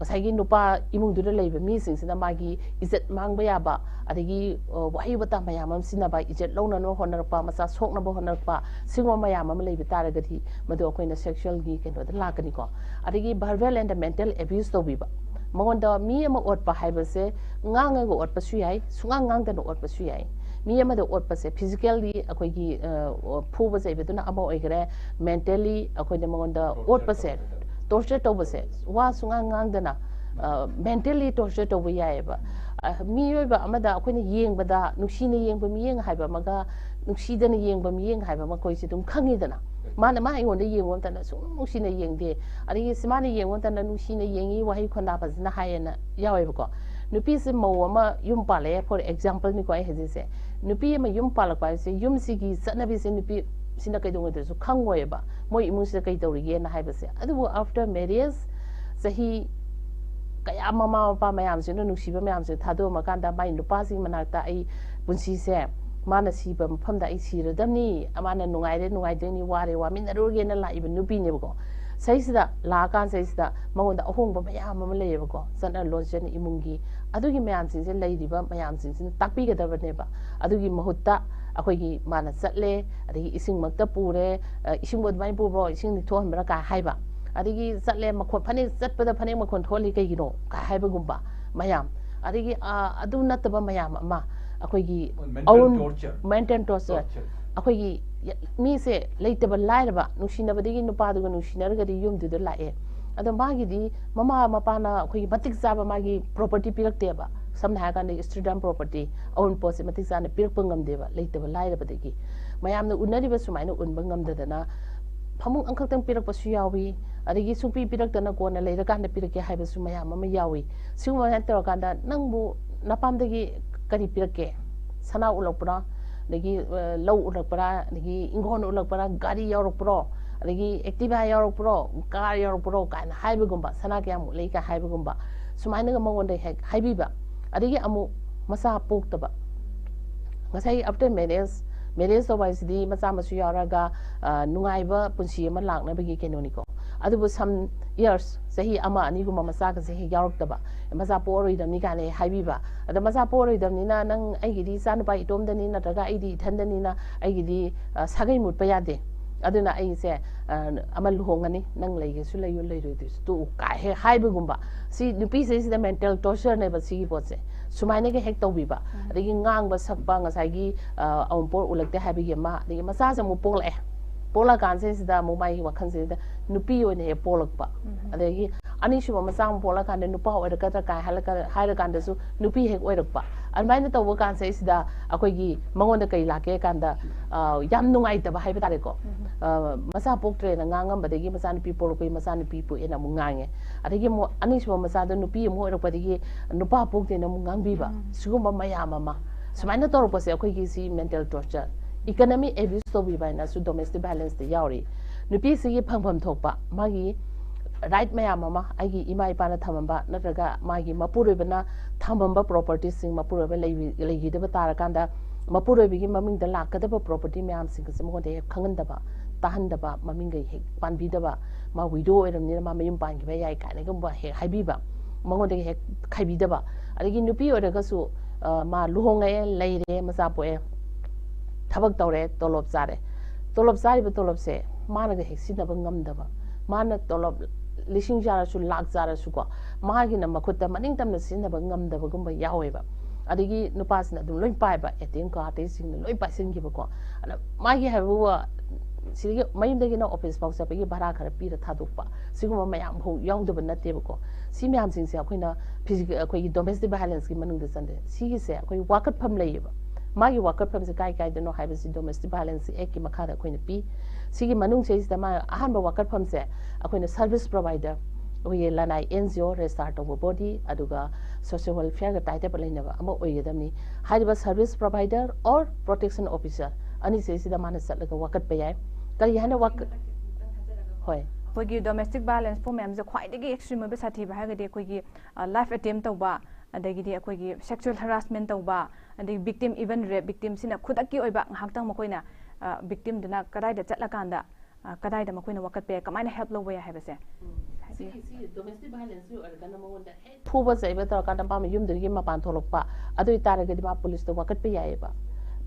ꯉꯁꯥꯏꯒꯤ ꯅꯨꯄꯥ ꯏꯃꯨꯡꯗꯨꯗ ꯂꯩꯕ ꯃꯤꯁꯤꯡꯁꯤꯅ ꯃꯥꯒꯤ ꯏꯖꯠ ꯃꯥꯡꯕ ꯌꯥꯕ, ꯑꯗꯒꯤ, ꯑ, ꯋꯥꯍꯩ ꯋꯥꯇꯥ ꯃꯌꯥꯝ ꯑꯃ ꯁꯤꯖꯤꯟꯅꯕ, ꯏꯖꯠ ꯂꯧꯅꯅꯕ ꯍꯣꯠꯅꯔꯛꯄ, ꯃꯆꯥ ꯁꯣꯛꯅꯕ ꯍꯣꯠꯅꯔꯛꯄ, ꯁꯤꯒꯨꯝꯕ ꯃꯌꯥꯝ ꯑꯃ ꯂꯩꯕ ꯇꯥꯔꯒꯗꯤ ꯃꯗꯨ ꯑꯩꯈꯣꯏꯅ sexualꯒꯤ ꯀꯩꯅꯣꯗ ꯂꯥꯛꯀꯅꯤꯀꯣ꯫ ꯑꯗꯒꯤ verbal and mental abuse ꯇꯧꯕꯤꯕ, ꯃꯉꯣꯟꯗ ꯃꯤ ꯑꯃ ꯑꯣꯠꯄ ꯍꯥꯏꯕꯁꯦ ꯉꯥꯡꯉꯒ ꯑꯣꯠꯄꯁꯨ ꯌꯥꯏ, ꯁꯨꯡꯉꯥꯡ ꯉꯥꯡꯗꯅ ꯑꯣꯠꯄꯁꯨ ꯌꯥꯏ꯫ ꯃꯤ ꯑꯃꯗ ꯑꯣꯠꯄꯁꯦ physically ꯑꯩꯈꯣꯏꯒꯤ, ꯑ, ꯐꯨꯕ ꯆꯩꯕꯗꯨꯅ ꯑꯃ ꯑꯣꯏꯈ꯭ꯔꯦ, mentally ꯑꯩꯈꯣꯏꯅ ꯃꯉꯣꯟꯗ torture ꯑꯣꯠꯄꯁꯦ, ꯇꯧꯕ꯫ Torture ꯇꯧꯕꯁꯦ, ꯋꯥ ꯁꯨꯡꯉꯥꯡ ꯉꯥꯡꯗꯅ, ꯑ, mentally torture ꯇꯧꯕ ꯌꯥꯏꯑꯕ꯫ ꯑ, ꯃꯤꯑꯣꯏꯕ ꯑꯃꯗ ꯑꯩꯈꯣꯏꯅ ꯌꯦꯡꯕꯗ ꯅꯨꯡꯁꯤꯅ ꯌꯦꯡꯕ ꯃꯤꯠꯌꯦꯡ ꯍꯥꯏꯕ ꯑꯃꯒ ꯅꯨꯡꯁꯤꯗꯅ ꯌꯦꯡꯕ ꯃꯤꯠꯌꯦꯡ ꯍꯥꯏꯕ ꯑꯃ ꯑꯩꯈꯣꯏꯁꯦ ꯑꯗꯨꯝ ꯈꯪꯉꯤꯗꯅ꯫ ꯃꯥꯅ ꯃꯥ ꯑꯩꯉꯣꯟꯗ ꯌꯦꯡꯕ ꯃꯇꯝꯗ ꯁꯨꯝ ꯅꯨꯡꯁꯤꯅ ꯌꯦꯡꯗꯦ, ꯑꯗꯒꯤ ꯁꯤ ꯃꯥꯅ ꯌꯦꯡꯕ ꯃꯇꯝꯗ ꯅꯨꯡꯁꯤꯅ ꯌꯦꯡꯉꯤ, ꯋꯥꯍꯩ ꯈꯣꯟꯗꯥ ꯐꯖꯅ ꯍꯥꯏꯌꯦꯅ ꯌꯥꯎꯋꯦꯕꯀꯣ꯫ ꯅꯨꯄꯤꯁꯦ ꯃꯧ ꯑꯃ ꯌꯨꯝ ꯄꯥꯜꯂꯛꯑꯦ, for exampleꯅꯤꯀꯣ ꯑꯩ ꯍꯥꯏꯖꯩꯁꯦ꯫ ꯅꯨꯄꯤ ꯑꯃ ꯌꯨꯝ ꯄꯥꯜꯂꯛꯄ ꯍꯥꯏꯕꯁꯦ ꯌꯨꯝꯁꯤꯒꯤ ꯆꯠꯅꯕꯤꯁꯦ ꯅꯨꯄꯤꯁꯤꯅ ꯀꯩꯗꯧꯉꯩꯗꯁꯨ ꯈꯪꯉꯣꯏꯕ, ꯃꯣꯏ ꯏꯃꯨꯡꯁꯤꯗ ꯀꯩ ꯇꯧꯔꯤꯒꯦꯅ ꯍꯥꯏꯕꯁꯦ꯫ ꯑꯗꯨꯕꯨ after marriage ꯆꯍꯤ ꯀꯌꯥ ꯃꯃꯥ ꯃꯄꯥ ꯃꯌꯥꯝꯁꯤꯅ ꯅꯨꯡꯁꯤꯕ ꯃꯌꯥꯝꯁꯦ ꯊꯥꯗꯣꯛꯑꯝꯃꯀꯥꯟꯗ ꯃꯥꯏ ꯅꯨꯄꯥꯁꯤꯒꯤ ꯃꯅꯥꯛꯇ ꯑꯩ ꯄꯨꯟꯁꯤꯁꯦ ꯃꯥꯅ ꯁꯤꯕ ꯃꯐꯝꯗ ꯑꯩ ꯁꯤꯔꯗꯝꯅꯤ, ꯃꯥꯅ ꯅꯨꯡꯉꯥꯏꯔꯦ ꯅꯨꯡꯉꯥꯏꯗꯣꯏꯅꯤ, ꯋꯥꯔꯦ ꯋꯥꯃꯤꯟꯅꯔꯨꯔꯒꯦꯅ ꯂꯥꯛꯏꯕ ꯅꯨꯄꯤꯅꯦꯕꯀꯣ꯫ ꯁꯩꯁꯤꯗ ꯂꯥꯛꯑꯀꯥꯟ ꯁꯩꯁꯤꯗ ꯃꯉꯣꯟꯗ ꯑꯍꯣꯡꯕ ꯃꯌꯥꯝ ꯑꯃ ꯂꯩꯌꯦꯕꯀꯣ, ꯆꯠꯅ ꯂꯣꯟꯆꯠꯅ ꯏꯃꯨꯡꯒꯤ꯫ ꯑꯗꯨꯒꯤ ꯃꯌꯥꯝꯁꯤꯡꯁꯦ ꯂꯩꯔꯤꯕ ꯃꯌꯥꯝꯁꯤꯡꯁꯤꯅ ꯇꯥꯛꯄꯤꯒꯗꯕꯅꯦꯕ꯫ ꯑꯗꯨꯒꯤ ꯃꯍꯨꯠꯇ ꯑꯩꯈꯣꯏꯒꯤ ꯃꯥꯅ ꯆꯠꯂꯦ, ꯑꯗꯒꯤ ꯏꯁꯤꯡꯃꯛꯇ ꯄꯨꯔꯦ, ꯑ, "ꯏꯁꯤꯡꯕꯨ ꯑꯗꯨꯃꯥꯏꯅ ꯄꯨꯕ꯭ꯔꯣ? ꯏꯁꯤꯡꯗꯤ ꯊꯣꯛꯍꯟꯕ꯭ꯔꯥ?" ꯀꯥꯏ ꯍꯥꯏꯕ꯫ ꯑꯗꯒꯤ ꯆꯠꯂꯦ, ꯃꯈꯣꯟ ꯐꯅꯦꯛ ꯆꯠꯄꯗ ꯐꯅꯦꯛ ꯃꯈꯣꯟ ꯊꯣꯛꯍꯜꯂꯤ ꯀꯩꯒꯤꯅꯣ? ꯀꯥꯏ ꯍꯥꯏꯕꯒꯨꯝꯕ ꯃꯌꯥꯝ꯫ ꯑꯗꯒꯤ, ꯑ, ꯑꯗꯨ ꯅꯠꯇꯕ ꯃꯌꯥꯝ ꯑꯃ ꯑꯩꯈꯣꯏꯒꯤ mental own torture꯫ Mental torture꯫ Torture꯫ ꯑꯩꯈꯣꯏꯒꯤ ꯌ-, ꯃꯤꯁꯦ ꯂꯩꯇꯕ ꯂꯥꯏꯔꯕ, ꯅꯨꯡꯁꯤꯅꯕꯗꯒꯤ ꯅꯨꯄꯥꯗꯨꯒ ꯅꯨꯡꯁꯤꯅꯔꯒꯗꯤ ꯌꯨꯝꯗꯨꯗ ꯂꯥꯛꯑꯦ꯫ ꯑꯗꯣ ꯃꯥꯒꯤꯗꯤ ꯃꯃꯥ ꯃꯄꯥꯅ ꯑꯩꯈꯣꯏꯒꯤ ꯃꯇꯤꯛ ꯆꯥꯕ ꯃꯥꯒꯤ property ꯄꯤꯔꯛꯇꯦꯕ꯫ ꯁꯝꯅ ꯍꯥꯏꯔꯀꯥꯟꯗ student property, ꯑꯎꯟꯄꯣꯠꯁꯦ ꯃꯇꯤꯛ ꯆꯥꯅ ꯄꯤꯔꯛꯄ ꯉꯝꯗꯦꯕ, ꯂꯩꯇꯕ ꯂꯥꯏꯔꯕꯗꯒꯤ꯫ ꯃꯌꯥꯝꯅ ꯎꯅꯔꯤꯕ ꯁꯨꯃꯥꯏꯅ ꯎꯟꯕ ꯉꯝꯗꯗꯅ ꯐꯃꯨꯡ ꯑꯃꯈꯛꯇꯪ ꯄꯤꯔꯛꯄꯁꯨ ꯌꯥꯎꯏ, ꯑꯗꯒꯤ ꯁꯨꯡꯄꯤ ꯄꯤꯔꯛꯇꯅ ꯀꯣꯟꯅ ꯂꯩꯔꯀꯥꯟꯗ ꯄꯤꯔꯛꯀꯦ ꯍꯥꯏꯕꯁꯨ ꯃꯌꯥꯝ ꯑꯃ ꯌꯥꯎꯏ꯫ ꯁꯤꯒꯨꯝꯕ ꯃꯌꯥꯝ ꯇꯧꯔꯀꯥꯟꯗ ꯅꯪꯕꯨ ꯅꯄꯥꯝꯗꯒꯤ ꯀꯔꯤ ꯄꯤꯔꯛꯀꯦ? ꯁꯅꯥ ꯎꯠꯂꯛꯄ꯭ꯔꯥ? ꯑꯗꯒꯤ, ꯑ, ꯂꯧ ꯎꯠꯂꯛꯄ꯭ꯔꯥ? ꯑꯗꯒꯤ ꯏꯪꯈꯣꯜ ꯎꯠꯂꯛꯄ꯭ꯔꯥ? ꯒꯥꯔꯤ ꯌꯥꯎꯔꯛꯄ꯭ꯔꯣ? ꯑꯗꯒꯤ Activa ꯌꯥꯎꯔꯛꯄ꯭ꯔꯣ? Car ꯌꯥꯎꯔꯛꯄ꯭ꯔꯣ? ꯀꯥꯏꯅ ꯍꯥꯏꯕꯒꯨꯝꯕ, ꯁꯅꯥ ꯀꯌꯥꯃꯨꯛ ꯂꯩ ꯀꯥꯏ ꯍꯥꯏꯕꯒꯨꯝꯕ, ꯁꯨꯃꯥꯏꯅꯒ ꯃꯉꯣꯟꯗ ꯍꯦꯛ ꯍꯥꯏꯕꯤꯕ꯫ ꯑꯗꯒꯤ ꯑꯃꯨꯛ ꯃꯆꯥ ꯄꯣꯛꯇꯕ꯫ ꯉꯁꯥꯏ after marriage, marriage ꯇꯧꯕ ꯍꯥꯏꯁꯤꯗꯤ ꯃꯆꯥ ꯃꯁꯨ ꯌꯥꯎꯔꯒ, ꯑ, ꯅꯨꯡꯉꯥꯏꯕ ꯄꯨꯟꯁꯤ ꯑꯃ ꯂꯥꯛꯅꯕꯒꯤ ꯀꯩꯅꯣꯅꯤꯀꯣ꯫ ꯑꯗꯨꯕꯨ some years, ꯆꯍꯤ ꯑꯃ ꯑꯅꯤꯒꯨꯝꯕ ꯃꯆꯥꯒꯁꯦ ꯍꯦꯛ ꯌꯥꯎꯔꯛꯇꯕ, ꯃꯆꯥ ꯄꯣꯛꯑꯔꯣꯏꯗꯕꯅꯤ ꯀꯥꯏꯅ ꯍꯦꯛ ꯍꯥꯏꯕꯤꯕ꯫ ꯑꯗ ꯃꯆꯥ ꯄꯣꯛꯑꯔꯣꯏꯗꯕꯅꯤꯅ ꯅꯪ ꯑꯩꯒꯤꯗꯤ ꯏꯆꯥ ꯅꯨꯄꯥ ꯏꯇꯣꯝꯗꯅꯤ, ꯅꯠꯇ꯭ꯔꯒ ꯑꯩꯗꯤ ꯏꯊꯟꯗꯅꯤꯅ ꯑꯩꯒꯤꯗꯤ ꯑ, ꯁꯥꯒꯩ ꯃꯨꯠꯄ ꯌꯥꯗꯦ, ꯑꯗꯨꯅ ꯑꯩꯁꯦ ꯑ, ꯑꯃ ꯂꯨꯍꯣꯡꯉꯅꯤ, ꯅꯪ ꯂꯩꯒꯦꯁꯨ ꯂꯩꯌꯨ, ꯂꯩꯔꯣꯏꯗꯣꯏꯁꯨ ꯇꯣꯛꯎ ꯀꯥꯏ ꯍꯦꯛ ꯍꯥꯏꯕꯒꯨꯝꯕ꯫ ꯁꯤ ꯅꯨꯄꯤꯁꯤꯡꯁꯤꯗ mental tortureꯅꯦꯕ ꯁꯤꯒꯤ ꯄꯣꯠꯁꯦ꯫ ꯁꯨꯃꯥꯏꯅꯒ ꯍꯦꯛ ꯇꯧꯕꯤꯕ, ꯑꯗꯒꯤ ꯉꯥꯡꯕ ꯁꯛꯄ, ꯉꯁꯥꯏꯒꯤ ꯑ, ꯑꯋꯨꯟꯄꯣꯠ ꯎꯠꯂꯛꯇꯦ ꯍꯥꯏꯕꯒꯤ ꯑꯃ, ꯑꯗꯒꯤ ꯃꯆꯥꯁꯦ ꯑꯃꯨꯛ ꯄꯣꯛꯂꯛꯑꯦ꯫ ꯄꯣꯛꯂꯛꯑꯀꯥꯟꯁꯤꯗ ꯑꯃꯨꯛ ꯃꯥꯒꯤ ꯋꯥꯈꯜꯁꯤꯗ ꯅꯨꯄꯤ ꯑꯣꯏꯅ ꯍꯦꯛ ꯄꯣꯛꯂꯛꯄ, ꯑꯗꯒꯤ ꯑꯅꯤꯁꯨꯕ ꯃꯆꯥ ꯑꯃ ꯄꯣꯛꯂꯀꯥꯟꯗ ꯅꯨꯄꯥ ꯑꯣꯏꯔꯛꯀꯗ꯭ꯔꯥ ꯀꯥꯏ ꯍꯥꯏꯔꯀ-, ꯍꯥꯏꯔꯀꯥꯟꯗꯁꯨ ꯅꯨꯄꯤ ꯍꯦꯛ ꯑꯣꯏꯔꯛꯄ꯫ ꯑꯗꯨꯃꯥꯏꯅ ꯇꯧꯕ ꯀꯥꯟꯁꯤꯗꯩꯁꯤꯗ ꯑꯩꯈꯣꯏꯒꯤ ꯃꯉꯣꯟꯗ ꯀꯩ ꯂꯥꯛꯀꯦ ꯀꯥꯟꯗ, ꯑ, ꯌꯥꯝ ꯅꯨꯡꯉꯥꯏꯇꯕ ꯍꯥꯏꯕ ꯇꯥꯔꯦꯀꯣ꯫ ꯑ, ꯃꯆꯥ ꯄꯣꯛꯇ꯭ꯔꯦꯅ ꯉꯥꯡꯉꯝꯕꯗꯒꯤ ꯃꯆꯥꯅꯨꯄꯤ ꯄꯣꯛꯂꯛꯄꯒꯤ ꯃꯆꯥꯅꯨꯄꯤ ꯄꯣꯛꯑꯦꯅ ꯑꯃꯨꯛ ꯉꯥꯡꯉꯦ꯫ ꯑꯗꯒꯤ ꯑꯃꯨꯛ ꯑꯅꯤꯁꯨꯕ ꯃꯆꯥꯗꯣ ꯅꯨꯄꯤ ꯑꯃꯨꯛ ꯑꯣꯏꯔꯛꯄꯗꯒꯤ ꯅꯨꯄꯥ ꯄꯣꯛꯇꯦꯅ ꯑꯃꯨꯛ ꯉꯥꯡꯕꯤꯕ꯫ ꯁꯤꯒꯨꯝꯕ ꯃꯌꯥꯝ ꯑꯃ ꯁꯨꯃꯥꯏꯅ ꯇꯧꯔꯛꯄꯁꯦ ꯑꯩꯈꯣꯏꯒꯤ ꯁꯤ mental torture, economic abuse ꯇꯧꯕꯤꯕ ꯍꯥꯏꯅꯁꯨ domestic violenceꯇ ꯌꯥꯎꯔꯤ꯫ ꯅꯨꯄꯤꯁꯤꯒꯤ ꯐꯪꯐꯝ ꯊꯣꯛꯄ ꯃꯥꯒꯤ right ꯃꯌꯥꯝ ꯑꯃ, ꯑꯩꯒꯤ ꯏꯃꯥ ꯏꯄꯥꯅ ꯊꯝꯃꯝꯕ ꯅꯠꯇ꯭ꯔꯒ ꯃꯥꯒꯤ ꯃꯄꯨꯔꯣꯏꯕꯅ ꯊꯝꯃꯝꯕ propertyꯁꯤꯡ, ꯃꯄꯨꯔꯣꯏꯕ ꯂꯩꯕꯤ-, ꯂꯩꯈꯤꯗꯕ ꯇꯥꯔꯀꯥꯟꯗ ꯃꯄꯨꯔꯣꯏꯕꯒꯤ ꯃꯃꯤꯡꯗ ꯂꯥꯛꯀꯗꯕ property ꯃꯌꯥꯝꯁꯤꯡ ꯑꯁꯤ ꯃꯉꯣꯟꯗ ꯍꯦꯛ ꯈꯪꯍꯟꯗꯕ, ꯇꯥꯍꯟꯗꯕ, ꯃꯃꯤꯡꯒ ꯍꯦꯛ ꯄꯥꯟꯕꯤꯗꯕ, ꯃꯥ widow ꯑꯣꯏꯔꯕꯅꯤꯅ ꯃꯥ ꯃꯌꯨꯝ ꯄꯥꯟꯈꯤꯕ ꯌꯥꯏ ꯀꯥꯏꯅꯒꯨꯝꯕ ꯍꯦꯛ ꯍꯥꯏꯕꯤꯕ, ꯃꯉꯣꯟꯗꯒꯤ ꯍꯦꯛ ꯈꯥꯏꯕꯤꯗꯕ꯫ ꯑꯗꯒꯤ ꯅꯨꯄꯤ ꯑꯣꯏꯔꯒꯁꯨ, ꯑ, ꯃꯥ ꯂꯨꯍꯣꯡꯉꯛꯑꯦ, ꯂꯩꯔꯦ, ꯃꯆꯥ ꯄꯣꯛꯑꯦ, ꯊꯕꯛ ꯇꯧꯔꯦ, ꯇꯣꯂꯣꯞ ꯆꯥꯔꯦ꯫ ꯇꯣꯂꯣꯞ ꯆꯥꯔꯤꯕ ꯇꯣꯂꯣꯞꯁꯦ ꯃꯥꯅꯒ ꯍꯦꯛ ꯁꯤꯖꯤꯟꯅꯕ ꯉꯝꯗꯕ, ꯃꯥꯅ ꯇꯣꯂꯣꯞ ꯂꯤꯁꯤꯡ ꯆꯥꯔꯁꯨ, ꯂꯥꯛ ꯆꯥꯔꯁꯨꯀꯣ, ꯃꯥꯒꯤꯅ ꯃꯈꯨꯠꯇ ꯃꯅꯤꯡ ꯇꯝꯅ ꯁꯤꯖꯤꯟꯅꯕ ꯉꯝꯗꯕꯒꯨꯝꯕ ꯌꯥꯎꯋꯦꯕ꯫ ꯑꯗꯒꯤ ꯅꯨꯄꯥꯁꯤꯅ ꯑꯗꯨꯝ ꯂꯣꯏ ꯄꯥꯏꯕ, ATM card ꯑꯇꯩꯁꯤꯡꯅ ꯂꯣꯏ ꯄꯥꯏꯁꯤꯟꯈꯤꯕꯀꯣ꯫ ꯑꯗ ꯃꯥꯒꯤ ꯍꯥꯏꯕꯕꯨ, ꯁꯤꯗꯒꯤ ꯃꯌꯨꯝꯗꯒꯤꯅ office ꯐꯥꯎ ꯆꯠꯄꯒꯤ ꯚꯔꯥ ꯈꯔ ꯄꯤꯔ ꯊꯥꯗꯣꯛꯄ, ꯁꯤꯒꯨꯝꯕ ꯃꯌꯥꯝ ꯐꯥꯎ ꯌꯥꯎꯗꯕ ꯅꯠꯇꯦꯕꯀꯣ꯫ ꯁꯤ ꯃꯌꯥꯝꯁꯤꯡꯁꯦ ꯑꯩꯈꯣꯏꯅ physical, ꯑꯩꯈꯣꯏꯒꯤ domestic violenceꯀꯤ ꯃꯅꯨꯡꯗ ꯆꯟꯗꯦ꯫ ꯁꯤꯒꯤꯁꯦ ꯑꯩꯈꯣꯏ ꯋꯥꯀꯠꯐꯝ ꯂꯩꯌꯦꯕ꯫ ꯃꯥꯒꯤ ꯋꯥꯀꯠꯐꯝꯁꯦ ꯀꯥꯏ ꯀꯥꯏꯗꯅꯣ ꯍꯥꯏꯕꯁꯤ domestic violence actꯀꯤ ꯃꯈꯥꯗ ꯑꯩꯈꯣꯏꯅ ꯄꯤ꯫ ꯁꯤꯒꯤ ꯃꯅꯨꯡꯁꯤꯗꯩꯁꯤꯗ ꯃꯥ ꯑꯍꯥꯟꯕ ꯋꯥꯀꯠꯐꯝꯁꯦ ꯑꯩꯈꯣꯏꯅ service provider, ꯑꯩꯈꯣꯏꯒꯤ ꯂꯅꯥꯏ NGO register ꯇꯧꯕ body, ꯑꯗꯨꯒ social welfareꯒ tie up ꯂꯩꯅꯕ ꯑꯃ ꯑꯣꯏꯒꯗꯕꯅꯤ꯫ ꯍꯥꯏꯔꯤꯕ service provider or protection officer ꯑꯅꯤꯁꯤꯗꯩꯁꯤꯗ ꯃꯥꯅ ꯆꯠꯂꯒ ꯋꯥꯀꯠꯄ ꯌꯥꯏ꯫ ꯀꯔꯤ ꯍꯥꯏꯅ ꯋꯥꯀꯠ-, ꯍꯣꯏ꯫ ꯑꯩꯈꯣꯏꯒꯤ domestic violence form ꯃꯌꯥꯝꯁꯦ ꯈ꯭ꯋꯥꯏꯗꯒꯤ extreme ꯑꯣꯏꯕ ꯁꯥꯊꯤꯕ ꯍꯥꯏꯔꯒꯗꯤ ꯑꯩꯈꯣꯏꯒꯤ, ꯑ, life attempt ꯇꯧꯕ, ꯑꯗꯒꯤꯗꯤ ꯑꯩꯈꯣꯏꯒꯤ sexual harassment ꯇꯧꯕ, ꯑꯗꯒꯤ victim, even rape victimꯁꯤꯅ ꯈꯨꯗꯛꯀꯤ ꯑꯣꯏꯕ ꯉꯥꯏꯍꯥꯛꯇꯪ ꯃꯈꯣꯏꯅ, ꯑ, victimꯗꯨꯅ ꯀꯗꯥꯏꯗ ꯆꯠꯂꯀꯥꯟꯗ, ꯑ, ꯀꯗꯥꯏꯗ ꯃꯈꯣꯏꯅ ꯋꯥꯀꯠꯄ ꯌꯥꯏ, ꯀꯃꯥꯏꯅ ꯍꯦꯜꯞ ꯂꯧꯕ ꯌꯥꯏ ꯍꯥꯏꯕꯁꯦ? ꯁꯤꯒꯤ ꯁꯤ ꯗꯣꯃꯦꯁꯇꯤꯛ ꯚꯥꯏꯂꯦꯟꯁꯀꯤ ꯑꯣꯏꯔꯒꯅ ꯃꯉꯣꯟꯗ ꯍꯦꯛ ꯐꯨꯕ ꯆꯩꯕ ꯇꯧꯔꯀꯥꯟꯗ ꯃꯥ ꯃꯌꯨꯝꯗꯒꯤ ꯃꯄꯥꯟ ꯊꯣꯛꯂꯛꯄ, ꯑꯗꯨ ꯑꯣꯏꯇꯥꯔꯒꯗꯤ ꯃꯥ ꯄꯨꯂꯤꯁꯇ ꯋꯥꯀꯠꯄ ꯌꯥꯏꯑꯕ꯫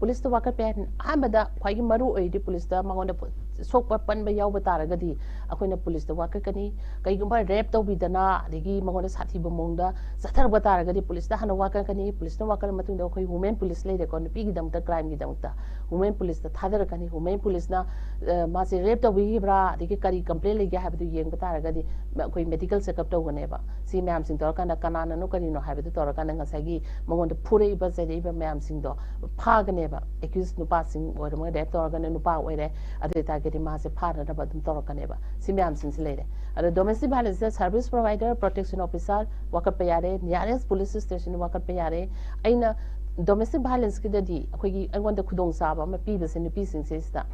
ꯄꯨꯂꯤꯁꯇ ꯋꯥꯀꯠꯄ ꯌꯥꯏ꯫ ꯑꯍꯥꯟꯕꯗ ꯈ꯭ꯋꯥꯏꯒꯤ ꯃꯔꯨ ꯑꯣꯏꯔꯤꯗꯤ ꯄꯨꯂꯤꯁꯇ ꯃꯉꯣꯟꯗ ꯄꯨ- ꯁꯣꯛꯄ ꯄꯟꯕ ꯌꯥꯎꯕ ꯇꯥꯔꯒꯗꯤ ꯑꯩꯈꯣꯏꯅ ꯄꯨꯂꯤꯁꯇ ꯋꯥꯀꯠꯀꯅꯤ꯫ ꯀꯩꯒꯨꯝꯕ ꯔꯦꯞ ꯇꯧꯕꯤꯗꯅ ꯑꯗꯒꯤ ꯃꯉꯣꯟꯗ ꯁꯥꯊꯤꯕ ꯃꯑꯣꯡꯗ ꯆꯠꯊꯔꯛꯄ ꯇꯥꯔꯒꯗꯤ ꯄꯨꯂꯤꯁꯇ ꯍꯥꯟꯅ ꯋꯥꯀꯠꯀꯅꯤ꯫ ꯄꯨꯂꯤꯁꯇ ꯋꯥꯀꯠꯂ ꯃꯇꯨꯡꯗ ꯑꯩꯈꯣꯏ ꯋꯨꯃꯦꯟ ꯄꯨꯂꯤꯁ ꯂꯩꯔꯦꯀꯣ, ꯅꯨꯄꯤꯒꯤꯗꯃꯛꯇ, ꯀ꯭ꯔꯥꯏꯝꯒꯤꯗꯃꯛꯇ ꯋꯨꯃꯦꯟ ꯄꯨꯂꯤꯁꯇ ꯊꯥꯗꯔꯛꯀꯅꯤ꯫ ꯋꯨꯃꯦꯟ ꯄꯨꯂꯤꯁꯅ ꯑ, ꯃꯥꯁꯦ ꯔꯦꯞ ꯇꯧꯕꯤꯈꯤꯕ꯭ꯔꯥ, ꯑꯗꯒꯤ ꯀꯔꯤ ꯀꯝꯄ꯭ꯂꯦꯟ ꯂꯩꯒꯦ ꯍꯥꯏꯕꯗꯨ ꯌꯦꯡꯕ ꯇꯥꯔꯒꯗꯤ ꯃ- ꯑꯩꯈꯣꯏ ꯃꯦꯗꯤꯀꯦꯜ ꯆꯦꯛꯑꯞ ꯇꯧꯒꯅꯦꯕ꯫ ꯁꯤ ꯃꯌꯥꯝꯁꯤꯡ ꯇꯧꯔꯀꯥꯟꯗ ꯀꯅꯥꯅꯅꯣ ꯀꯔꯤꯅꯣ ꯍꯥꯏꯕꯗꯨ ꯇꯧꯔꯀꯥꯟꯗ ꯉꯁꯥꯏꯒꯤ ꯃꯉꯣꯟꯗ ꯐꯨꯔꯛꯏꯕ ꯆꯩꯔꯛꯏꯕ ꯃꯌꯥꯝꯁꯤꯡꯗꯣ ꯐꯥꯒꯅꯦꯕ꯫ ꯑꯦꯀ꯭ꯌꯨꯁ ꯅꯨꯄꯥꯁꯤꯡ ꯑꯣꯏꯔꯝꯃꯒ ꯔꯦꯞ ꯇꯧꯔꯒꯅ ꯅꯨꯄꯥ ꯑꯣꯏꯔꯦ, ꯑꯗꯨ ꯑꯣꯏꯇꯥꯔꯒꯗꯤ ꯃꯥꯁꯦ ꯐꯥꯅꯅꯕ ꯑꯗꯨꯝ ꯇꯧꯔꯛꯀꯅꯦꯕ꯫ ꯁꯤ ꯃꯌꯥꯝꯁꯤꯡꯁꯤ ꯂꯩꯔꯦ꯫ ꯑꯗꯣ ꯗꯣꯃꯦꯁꯇꯤꯛ ꯚꯥꯏꯂꯦꯟꯁꯇ ꯁꯥꯔꯚꯤꯁ ꯄ꯭ꯔꯣꯚꯥꯏꯗꯔ, ꯄ꯭ꯔꯣꯇꯦꯛꯁꯟ ꯑꯣꯐꯤꯁꯥꯔ ꯋꯥꯀꯠꯄ ꯌꯥꯔꯦ, ꯅꯤꯌꯥꯔꯦꯁ ꯄꯨꯂꯤꯁ ꯁ꯭ꯇꯦꯁꯟ ꯋꯥꯀꯠꯄ ꯌꯥꯔꯦ꯫ ꯑꯩꯅ ꯗꯣꯃꯦꯁꯇꯤꯛ ꯚꯥꯏꯂꯦꯟꯁꯀꯤꯗꯗꯤ ꯑꯩꯈꯣꯏꯒꯤ ꯑꯩꯉꯣꯟꯗ ꯈꯨꯗꯣꯡꯆꯥꯕ ꯑꯃ ꯄꯤꯕꯁꯦ ꯅꯨꯄꯤꯁꯤꯡꯁꯤꯗ,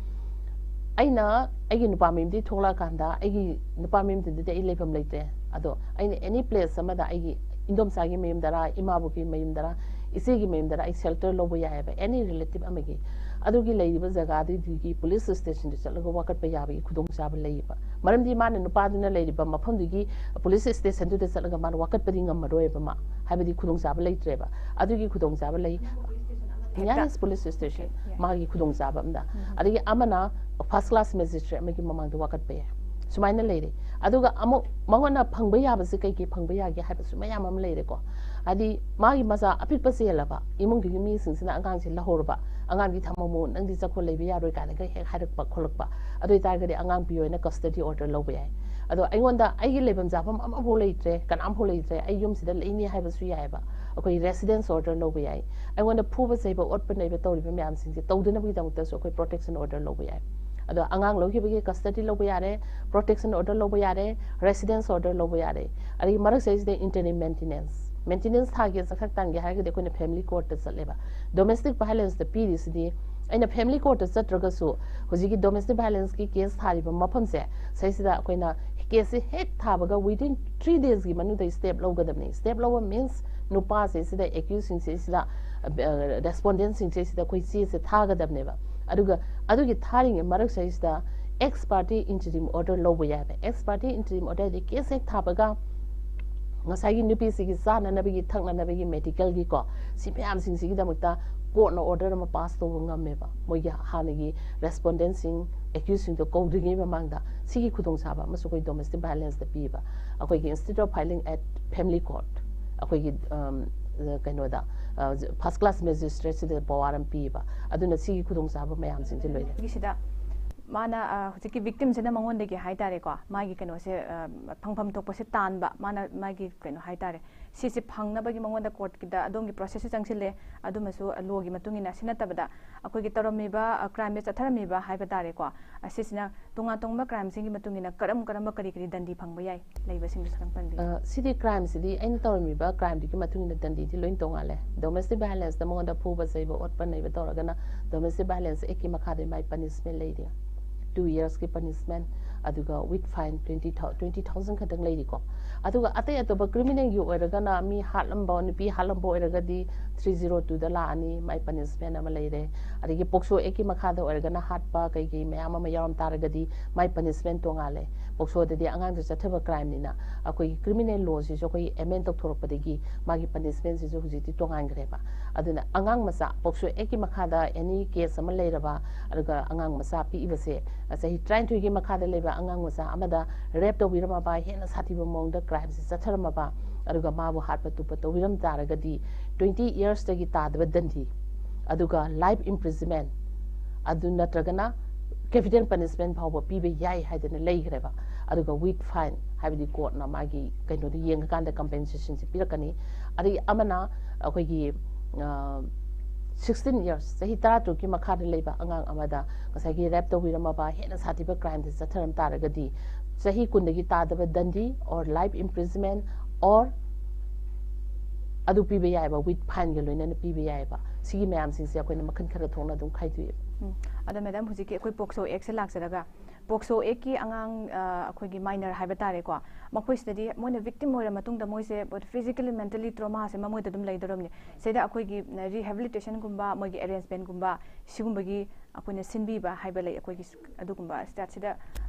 ꯑꯩꯅ ꯑꯩꯒꯤ ꯅꯨꯄꯥ ꯃꯌꯨꯝꯗꯒꯤ ꯊꯣꯛꯂꯛꯑꯀꯥꯟꯗ ꯑꯩꯒꯤ ꯅꯨꯄꯥ ꯃꯌꯨꯝꯗꯨꯗꯗꯤ ꯑꯩ ꯂꯩꯐꯝ ꯂꯩꯇ꯭ꯔꯦ꯫ ꯑꯗꯣ ꯑꯩꯅ ꯑꯦꯅꯤ ꯄ꯭ꯂꯦꯁ ꯑꯃꯗ, ꯑꯩꯒꯤ ꯏꯟꯗꯣꯝꯆꯥꯒꯤ ꯃꯌꯨꯝꯗꯔ, ꯏꯃꯥꯕꯣꯛꯀꯤ ꯃꯌꯨꯝꯗꯔ, ꯏꯆꯦꯒꯤ ꯃꯌꯨꯝꯗꯔ ꯑꯩ ꯁꯦꯜꯇꯔ ꯂꯧꯕ ꯌꯥꯏꯑꯕ, ꯑꯦꯅꯤ ꯔꯤꯂꯦꯇꯤꯚ ꯑꯃꯒꯤ꯫ ꯑꯗꯨꯒꯤ ꯂꯩꯔꯤꯕ ꯖꯒꯥꯗꯨꯒꯤ ꯄꯨꯂꯤꯁ ꯁ꯭ꯇꯦꯁꯟꯗ ꯆꯠꯂꯒ ꯋꯥꯀꯠꯄ ꯌꯥꯕꯒꯤ ꯈꯨꯗꯣꯡꯆꯥꯕ ꯂꯩꯌꯦꯕ꯫ ꯃꯔꯝꯗꯤ ꯃꯥꯅ, ꯅꯨꯄꯥꯗꯨꯅ ꯂꯩꯔꯤꯕ ꯃꯐꯝꯗꯨꯒꯤ ꯄꯨꯂꯤꯁ ꯁ꯭ꯇꯦꯁꯟꯗꯨꯗ ꯆꯠꯂꯒ ꯃꯥꯅ ꯋꯥꯀꯠꯄꯗꯤ ꯉꯝꯃꯔꯣꯏꯕ ꯃꯥ, ꯍꯥꯏꯕꯗꯤ ꯈꯨꯗꯣꯡꯆꯥꯕ ꯂꯩꯇ꯭ꯔꯦꯕ꯫ ꯑꯗꯨꯒꯤ ꯈꯨꯗꯣꯡꯆꯥꯕ ꯂꯩ꯫ ꯍꯦꯛꯇ? ꯅꯤꯌꯥꯔꯦꯁ ꯄꯨꯂꯤꯁ ꯁ꯭ꯇꯦꯁꯟ Okay, yeah. ꯃꯥꯒꯤ ꯈꯨꯗꯣꯡꯆꯥꯕ ꯑꯝꯗ꯫ ꯎꯝ. ꯑꯗꯒꯤ ꯑꯃꯅ ꯐꯥꯔꯁ ꯀ꯭ꯂꯥꯁ ꯃꯦꯖꯤꯁꯇ꯭ꯔꯦꯠ ꯑꯃꯒꯤ ꯃꯃꯥꯡꯗ ꯋꯥꯀꯠꯄ ꯌꯥꯏ꯫ ꯁꯨꯃꯥꯏꯅ ꯂꯩꯔꯦ꯫ ꯑꯗꯨꯒ ꯑꯃꯨꯛ ꯃꯉꯣꯟꯗ ꯐꯪꯕ ꯌꯥꯕꯁꯤ ꯀꯩ ꯀꯩ ꯐꯪꯕ ꯌꯥꯒꯦ ꯍꯥꯏꯕꯁꯨ ꯃꯌꯥꯝ ꯑꯃ ꯂꯩꯔꯦꯀꯣ꯫ ꯍꯥꯏꯗꯤ ꯃꯥꯒꯤ ꯃꯆꯥ ꯑꯄꯤꯛꯄ ꯆꯦꯜꯂꯕ ꯏꯃꯨꯡꯗꯨꯒꯤ ꯃꯤꯁꯤꯡꯁꯤꯅ ꯑꯉꯥꯡꯁꯦ ꯂꯧꯍꯧꯔꯕ, "ꯑꯉꯥꯡꯗꯤ ꯊꯝꯃꯝꯃꯣ, ꯅꯪꯗꯤ ꯆꯠꯈꯣ, ꯂꯩꯕ ꯌꯥꯔꯣꯏ" ꯀꯥꯏꯅꯒ ꯍꯦꯛ ꯍꯥꯏꯔꯛꯄ ꯈꯣꯠꯂꯛꯄ, ꯑꯗꯨ ꯑꯣꯏꯇꯥꯔꯒꯗꯤ ꯑꯉꯥꯡ ꯄꯤꯌꯣꯅ ꯀꯁꯇꯗꯤ ꯑꯣꯔꯗꯔ ꯂꯧꯕ ꯌꯥꯏ꯫ ꯑꯗꯣ ꯑꯩꯉꯣꯟꯗ ꯑꯩꯒꯤ ꯂꯩꯐꯝ ꯆꯥꯐꯝ ꯑꯃꯐꯥꯎ ꯂꯩꯇ꯭ꯔꯦ, ꯀꯅꯥꯝꯐꯥꯎ ꯂꯩꯇ꯭ꯔꯦ, ꯑꯩ ꯌꯨꯝꯁꯤꯗ ꯂꯩꯅꯤ ꯍꯥꯏꯕꯁꯨ ꯌꯥꯏꯑꯕ꯫ ꯑꯩꯈꯣꯏ ꯔꯦꯁꯤꯗꯦꯟꯁ ꯑꯣꯔꯗꯔ ꯂꯧꯕ ꯌꯥꯏ꯫ ꯑꯩꯉꯣꯟꯗ ꯐꯨꯕ ꯆꯩꯕ, ꯑꯣꯠꯄ ꯅꯩꯕ ꯇꯧꯔꯤꯕ ꯃꯌꯥꯝꯁꯤꯡꯁꯦ ꯇꯧꯗꯅꯕꯒꯤꯗꯃꯛꯇꯁꯨ ꯑꯩꯈꯣꯏ ꯄ꯭ꯔꯣꯇꯦꯛꯁꯟ ꯑꯣꯔꯗꯔ ꯂꯧꯕ ꯌꯥꯏ꯫ ꯑꯗꯣ ꯑꯉꯥꯡ ꯂꯧꯈꯤꯕꯒꯤ ꯀꯁꯇꯗꯤ ꯂꯧꯕ ꯌꯥꯔꯦ, ꯄ꯭ꯔꯣꯇꯦꯛꯁꯟ ꯑꯣꯔꯗꯔ ꯂꯧꯕ ꯌꯥꯔꯦ, ꯔꯦꯁꯤꯗꯦꯟꯁ ꯑꯣꯔꯗꯔ ꯂꯧꯕ ꯌꯥꯔꯦ꯫ ꯑꯗꯒꯤ ꯃꯔꯛꯁꯤꯗꯩꯁꯤꯗ ꯏꯟꯇꯔꯤꯝ ꯃꯦꯟꯇꯤꯅꯦꯟꯁ, ꯃꯦꯟꯇꯤꯅꯦꯟꯁ ꯊꯥꯒꯤ ꯆꯥꯛꯈꯛ ꯇꯥꯟꯒꯦ ꯍꯥꯏꯔꯒꯗꯤ ꯑꯩꯈꯣꯏꯅ ꯐꯦꯃꯤꯂꯤ ꯀꯣꯔꯠꯇ ꯆꯠꯂꯦꯕ꯫ ꯗꯣꯃꯦꯁꯇꯤꯛ ꯚꯥꯏꯂꯦꯟꯁꯇ ꯄꯤꯔꯤꯁꯤꯗꯤ, ꯑꯩꯅ ꯐꯦꯃꯤꯂꯤ ꯀꯣꯔꯠꯇ ꯆꯠꯇ꯭ꯔꯒꯁꯨ ꯍꯧꯖꯤꯛꯀꯤ ꯗꯣꯃꯦꯁꯇꯤꯛ ꯚꯥꯏꯂꯦꯟꯁꯀꯤ ꯀꯦꯁ ꯊꯥꯔꯤꯕ ꯃꯐꯝꯁꯦ, ꯁꯤꯁꯤꯗ ꯑꯩꯈꯣꯏꯅ ꯀꯦꯁꯁꯦ ꯍꯦꯛ ꯊꯥꯕꯒ ꯋꯤꯗꯤꯟ ꯊ꯭ꯔꯤ ꯗꯦꯖꯀꯤ ꯃꯅꯨꯡꯗ ꯁ꯭ꯇꯦꯞ ꯂꯧꯒꯗꯕꯅꯤ꯫ ꯁ꯭ꯇꯦꯞ ꯂꯧꯕ ꯃꯤꯟꯁ ꯅꯨꯄꯥꯁꯤꯡꯁꯤꯗ, ꯑꯦꯀ꯭ꯌꯨꯁꯁꯤꯡꯁꯤꯗ, ꯔꯦꯁꯄꯣꯟꯗꯦꯟꯁꯤꯡꯁꯤꯗ ꯑꯩꯈꯣꯏ ꯆꯦꯁꯦ ꯊꯥꯒꯗꯕꯅꯦꯕ꯫ ꯑꯗꯨꯒ ꯑꯗꯨꯒꯤ ꯊꯥꯔꯤꯉꯩ ꯃꯔꯛꯁꯤꯗꯩꯁꯤꯗ ex parte interim order ꯂꯧꯕ ꯌꯥꯏꯕ꯫ Ex parte interim order ꯗꯤ ꯀꯦꯁ ꯍꯦꯛ ꯊꯥꯕꯒ ꯉꯁꯥꯏꯒꯤ ꯅꯨꯄꯤꯁꯤꯒꯤ ꯆꯥꯅꯅꯕꯒꯤ, ꯊꯛꯅꯅꯕꯒꯤ, ꯃꯦꯗꯤꯀꯦꯜꯒꯤꯀꯣ, ꯁꯤ ꯃꯌꯥꯝꯁꯤꯡꯁꯤꯒꯤꯗꯃꯛꯇ ꯀꯣꯔꯠꯅ ꯑꯣꯔꯗꯔ ꯑꯃ ꯄꯥꯁ ꯇꯧꯕ ꯉꯝꯃꯦꯕ꯫ ꯃꯣꯏꯒꯤ ꯍꯥꯟꯅꯒꯤ ꯔꯦꯁꯄꯣꯟꯗꯦꯟꯁꯤꯡ, ꯑꯦꯀ꯭ꯌꯨꯁꯁꯤꯡꯗꯣ ꯀꯧꯗ꯭ꯔꯤꯉꯩ ꯃꯃꯥꯡꯗ ꯁꯤꯒꯤ ꯈꯨꯗꯣꯡꯆꯥꯕ ꯑꯃꯁꯨ ꯑꯩꯈꯣꯏ ꯗꯣꯃꯦꯁꯇꯤꯛ ꯚꯥꯏꯑꯣꯂꯦꯟꯁꯇ ꯄꯤꯕ꯫ ꯑꯩꯈꯣꯏꯒꯤ instead of filing at family court, ꯑꯩꯈꯣꯏꯒꯤ ꯀꯩꯅꯣꯗ, ꯐꯥꯔꯁ ꯀ꯭ꯂꯥꯁ ꯃꯦꯖꯤꯁꯇ꯭ꯔꯦꯠꯁꯤꯗ ꯄꯋꯥꯔ ꯑꯃ ꯄꯤꯕ꯫ ꯑꯗꯨꯅ ꯁꯤꯒꯤ ꯈꯨꯗꯣꯡꯆꯥꯕ ꯃꯌꯥꯝꯁꯤꯡꯁꯦ ꯂꯣꯏꯅ ꯁꯤꯗ ꯃꯥꯅ ꯍꯧꯖꯤꯛꯀꯤ ꯚꯤꯛꯇꯤꯝꯁꯤꯅ ꯃꯉꯣꯟꯗꯒꯤ ꯍꯥꯏꯇꯥꯔꯦꯀꯣ, ꯃꯥꯒꯤ ꯀꯩꯅꯣꯁꯦ, ꯐꯪꯐꯝ ꯊꯣꯛꯄꯁꯦ ꯇꯥꯟꯕ, ꯃꯥꯅ ꯃꯥꯒꯤ ꯀꯩꯅꯣ ꯍꯥꯏꯇꯥꯔꯦ, ꯁꯤꯁꯦ ꯐꯪꯅꯕꯒꯤ ꯃꯉꯣꯟꯗ ꯀꯣꯔꯠꯀꯤꯗ ꯑꯗꯣꯝꯒꯤ ꯄ꯭ꯔꯣꯁꯦꯁꯁꯨ ꯆꯪꯁꯤꯜꯂꯦ, ꯑꯗꯨꯃꯁꯨ ꯂꯣꯒꯤ ꯃꯇꯨꯡ ꯏꯟꯅ꯫ ꯁꯤ ꯅꯠꯇꯕꯗ ꯑꯩꯈꯣꯏꯒꯤ ꯇꯧꯔꯝꯃꯤꯕ, ꯀ꯭ꯔꯥꯏꯝꯁꯦ ꯆꯠꯊꯔꯝꯃꯤꯕ ꯍꯥꯏꯕ ꯇꯥꯔꯦꯀꯣ, ꯑꯁꯤꯁꯤꯅ ꯇꯣꯉꯥꯟ ꯇꯣꯉꯥꯟꯕ ꯀ꯭ꯔꯥꯏꯝꯁꯤꯡꯒꯤ ꯃꯇꯨꯡ ꯏꯟꯅ ꯀꯔꯝ ꯀꯔꯝꯕ ꯀꯔꯤ ꯀꯔꯤ ꯗꯟꯗꯤ ꯐꯪꯕ ꯌꯥꯏ ꯂꯩꯕꯁꯤꯡꯗꯨꯁꯨ ꯈꯤꯇꯪ ꯄꯟꯕꯤꯌꯨ꯫ ꯑ, ꯁꯤꯗꯤ, ꯀ꯭ꯔꯥꯏꯝꯁꯤꯗꯤ ꯑꯩꯅ ꯇꯧꯔꯝꯃꯤꯕ ꯀ꯭ꯔꯥꯏꯝꯗꯨꯒꯤ ꯃꯇꯨꯡ ꯏꯟꯅ ꯗꯟꯗꯤꯗꯤ ꯂꯣꯏ ꯇꯣꯡꯉꯥꯜꯂꯦ꯫ ꯗꯣꯃꯦꯁꯇꯤꯛ ꯚꯥꯏꯑꯣꯂꯦꯟꯁꯇ ꯃꯉꯣꯟꯗ ꯐꯨꯕ ꯆꯩꯕ, ꯑꯣꯠꯄ ꯅꯩꯕ ꯇꯧꯔꯒꯅ ꯗꯣꯃꯦꯁꯇꯤꯛ ꯚꯥꯏꯑꯣꯂꯦꯟꯁ ꯑꯦꯛꯀꯤ ꯃꯈꯥꯗ ꯃꯥꯏ ꯄꯅꯤꯁꯃꯦꯟ ꯂꯩꯔꯤ꯫ ꯇꯨ ꯏꯌꯔꯁꯀꯤ ꯄꯅꯤꯁꯃꯦꯟ, ꯑꯗꯨꯒ ꯋꯤꯠ ꯐꯥꯏꯟ ꯇ꯭ꯋꯦꯟꯇꯤ ꯊꯥꯎ ꯇ꯭ꯋꯦꯟꯇꯤ ꯊꯥꯎꯖꯟ ꯈꯛꯇꯪ ꯂꯩꯔꯤꯀꯣ꯫ ꯑꯗꯨꯒ ꯑꯇꯩ ꯑꯇꯣꯞꯄ ꯀ꯭ꯔꯤꯃꯤꯅꯦꯜꯒꯤ ꯑꯣꯏꯔꯒꯅ, ꯃꯤ ꯍꯥꯠꯂꯝꯕ, ꯅꯨꯄꯤ ꯍꯥꯠꯂꯝꯕ ꯑꯣꯏꯔꯒꯗꯤ ꯊ꯭ꯔꯤ ꯖꯤꯔꯣ ꯇꯨꯗ ꯂꯥꯛꯑꯅꯤ, ꯃꯥꯏ ꯄꯅꯤꯁꯃꯦꯟ ꯑꯃ ꯂꯩꯔꯦ꯫ ꯑꯗꯒꯤ ꯄꯣꯛꯁꯣ ꯑꯦꯛꯀꯤ ꯃꯈꯥꯗ ꯑꯣꯏꯔꯒꯅ ꯍꯥꯠꯄ ꯀꯩꯀꯩ ꯃꯌꯥꯝ ꯑꯃ ꯌꯥꯎꯔꯝ ꯇꯥꯔꯒꯗꯤ ꯃꯥꯏ ꯄꯅꯤꯁꯃꯦꯟ ꯇꯣꯡꯉꯥꯜꯂꯦ꯫ ꯄꯣꯛꯁꯣꯗꯗꯤ ꯑꯉꯥꯡꯗ ꯆꯠꯊꯕ ꯀ꯭ꯔꯥꯏꯝꯅꯤꯅ ꯑꯩꯈꯣꯏꯒꯤ ꯀ꯭ꯔꯤꯃꯤꯅꯦꯜ ꯂꯣꯁꯤꯁꯨ ꯑꯩꯈꯣꯏꯒꯤ ꯑꯦꯃꯦꯟ ꯇꯧꯊꯣꯔꯛꯄꯗꯒꯤ ꯃꯥꯒꯤ ꯄꯅꯤꯁꯃꯦꯟꯁꯤꯁꯨ ꯍꯧꯖꯤꯛꯇꯤ ꯇꯣꯡꯉꯥꯟꯈ꯭ꯔꯦꯕ꯫ ꯑꯗꯨꯅ ꯑꯉꯥꯡ ꯃꯆꯥ, ꯄꯣꯛꯁꯣ ꯑꯦꯛꯀꯤ ꯃꯈꯥꯗ ꯑꯦꯅꯤ ꯀꯦꯁ ꯑꯃ ꯂꯩꯔꯕ, ꯑꯗꯨꯒ ꯑꯉꯥꯡ ꯃꯆꯥ ꯄꯤꯛꯏꯕꯁꯦ ꯆꯍꯤ ꯇꯔꯥꯅꯤꯊꯣꯏꯒꯤ ꯃꯈꯥꯗ ꯂꯩꯕ ꯑꯉꯥꯡ ꯃꯆꯥ ꯑꯃꯗ ꯔꯦꯞ ꯇꯧꯕꯤꯔꯝꯃꯕ, ꯍꯦꯟꯅ ꯁꯥꯊꯤꯕ ꯃꯑꯣꯡꯗ ꯀ꯭ꯔꯥꯏꯝꯁꯦ ꯆꯠꯊꯔꯝꯃꯕ, ꯑꯗꯨꯒ ꯃꯥꯕꯨ ꯍꯥꯠꯄ ꯇꯨꯞꯄ ꯇꯧꯕꯤꯔꯝ ꯇꯥꯔꯒꯗꯤ ꯇ꯭ꯋꯦꯟꯇꯤ ꯏꯌꯔꯁꯇꯒꯤ ꯇꯥꯗꯕ ꯗꯟꯗꯤ, ꯑꯗꯨꯒ ꯂꯥꯏꯐ ꯏꯝꯄ꯭ꯔꯤꯖꯟꯃꯦꯟ, ꯑꯗꯨ ꯅꯠꯇ꯭ꯔꯒꯅ ꯀꯦꯄꯤꯇꯦꯜ ꯄꯅꯤꯁꯃꯦꯟ ꯐꯥꯎꯕ ꯄꯤꯕ ꯌꯥꯏ ꯍꯥꯏꯗꯅ ꯂꯩꯈ꯭ꯔꯦꯕ꯫ ꯑꯗꯨꯒ ꯋꯤꯠ ꯐꯥꯏꯟ, ꯍꯥꯏꯕꯗꯤ ꯀꯣꯔꯠꯅ ꯃꯥꯒꯤ ꯀꯩꯅꯣꯗ ꯌꯦꯡꯉꯀꯥꯟꯗ ꯀꯝꯄꯦꯟꯁꯦꯁꯟꯁꯦ ꯄꯤꯔꯛꯀꯅꯤ꯫ ꯑꯗꯒꯤ ꯑꯃꯅ ꯑꯩꯈꯣꯏꯒꯤ ꯁꯤꯛꯁꯇꯤꯟ ꯏꯌꯔꯁ, ꯆꯍꯤ ꯇꯔꯥꯇꯔꯨꯛꯀꯤ ꯃꯈꯥꯗ ꯂꯩꯕ ꯑꯉꯥꯡ ꯑꯃꯗ ꯉꯁꯥꯏꯒꯤ ꯔꯦꯞ ꯇꯧꯕꯤꯔꯝꯃꯕ, ꯍꯦꯟꯅ ꯁꯥꯊꯤꯕ ꯀ꯭ꯔꯥꯏꯝꯁꯦ ꯆꯠꯊꯔꯝ ꯇꯥꯔꯒꯗꯤ ꯆꯍꯤ ꯀꯨꯟꯗꯒꯤ ꯇꯥꯗꯕ ꯗꯟꯗꯤ, or life imprisonment, or ꯑꯗꯨ ꯄꯤꯕ ꯌꯥꯏꯑꯕ, ꯋꯤꯠ ꯐꯥꯏꯟꯒ ꯂꯣꯏꯅꯅ ꯄꯤꯕ ꯌꯥꯏꯑꯕ꯫ ꯁꯤꯒꯤ ꯃꯌꯥꯝꯁꯤꯡꯁꯦ ꯑꯩꯈꯣꯏꯅ ꯃꯈꯜ ꯈꯔ ꯊꯣꯛꯅ ꯑꯗꯨꯝ ꯈꯥꯏꯗꯣꯛꯑꯦꯕ꯫ ꯎꯝ꯫ ꯑꯗꯣ ꯃꯦꯗꯥꯝ, ꯍꯧꯖꯤꯛꯀꯤ ꯑꯩꯈꯣꯏ ꯄꯣꯛꯁꯣ ꯑꯦꯛꯁꯦ ꯂꯥꯛꯆꯔꯒ, ꯄꯣꯛꯁꯣ ꯑꯦꯛꯀꯤ ꯑꯉꯥꯡ, ꯑ, ꯑꯩꯈꯣꯏꯒꯤ ꯃꯥꯏꯅꯔ ꯍꯥꯏꯕ ꯇꯥꯔꯦꯀꯣ, ꯃꯈꯣꯏꯁꯤꯗꯗꯤ ꯃꯣꯏꯅ ꯚꯤꯛꯇꯤꯝ ꯑꯣꯏꯔ ꯃꯇꯨꯡꯗ ꯃꯣꯏꯁꯦ ꯐꯤꯖꯤꯀꯦꯂꯤ, ꯃꯦꯟꯇꯦꯂꯤ ꯇ꯭ꯔꯣꯃꯥꯁꯦ ꯃꯃꯣꯏꯗ ꯑꯗꯨꯝ ꯂꯩꯗꯧꯔꯕꯅꯤ꯫ ꯁꯤꯗ ꯑꯩꯈꯣꯏꯒꯤ ꯔꯤꯍꯦꯕꯤꯂꯤꯇꯦꯁꯟꯒꯨꯝꯕ, ꯃꯣꯏꯒꯤ ꯑꯦꯔꯦꯟꯖꯃꯦꯟꯒꯨꯝꯕ, ꯁꯤꯒꯨꯝꯕꯒꯤ ꯑꯩꯈꯣꯏꯅ ꯁꯤꯟꯕꯤꯕ ꯍꯥꯏꯕ ꯂꯩ, ꯑꯩꯈꯣꯏꯒꯤ ꯑꯗꯨꯒꯨꯝꯕ ꯁ꯭ꯇꯦꯠꯁꯤꯗ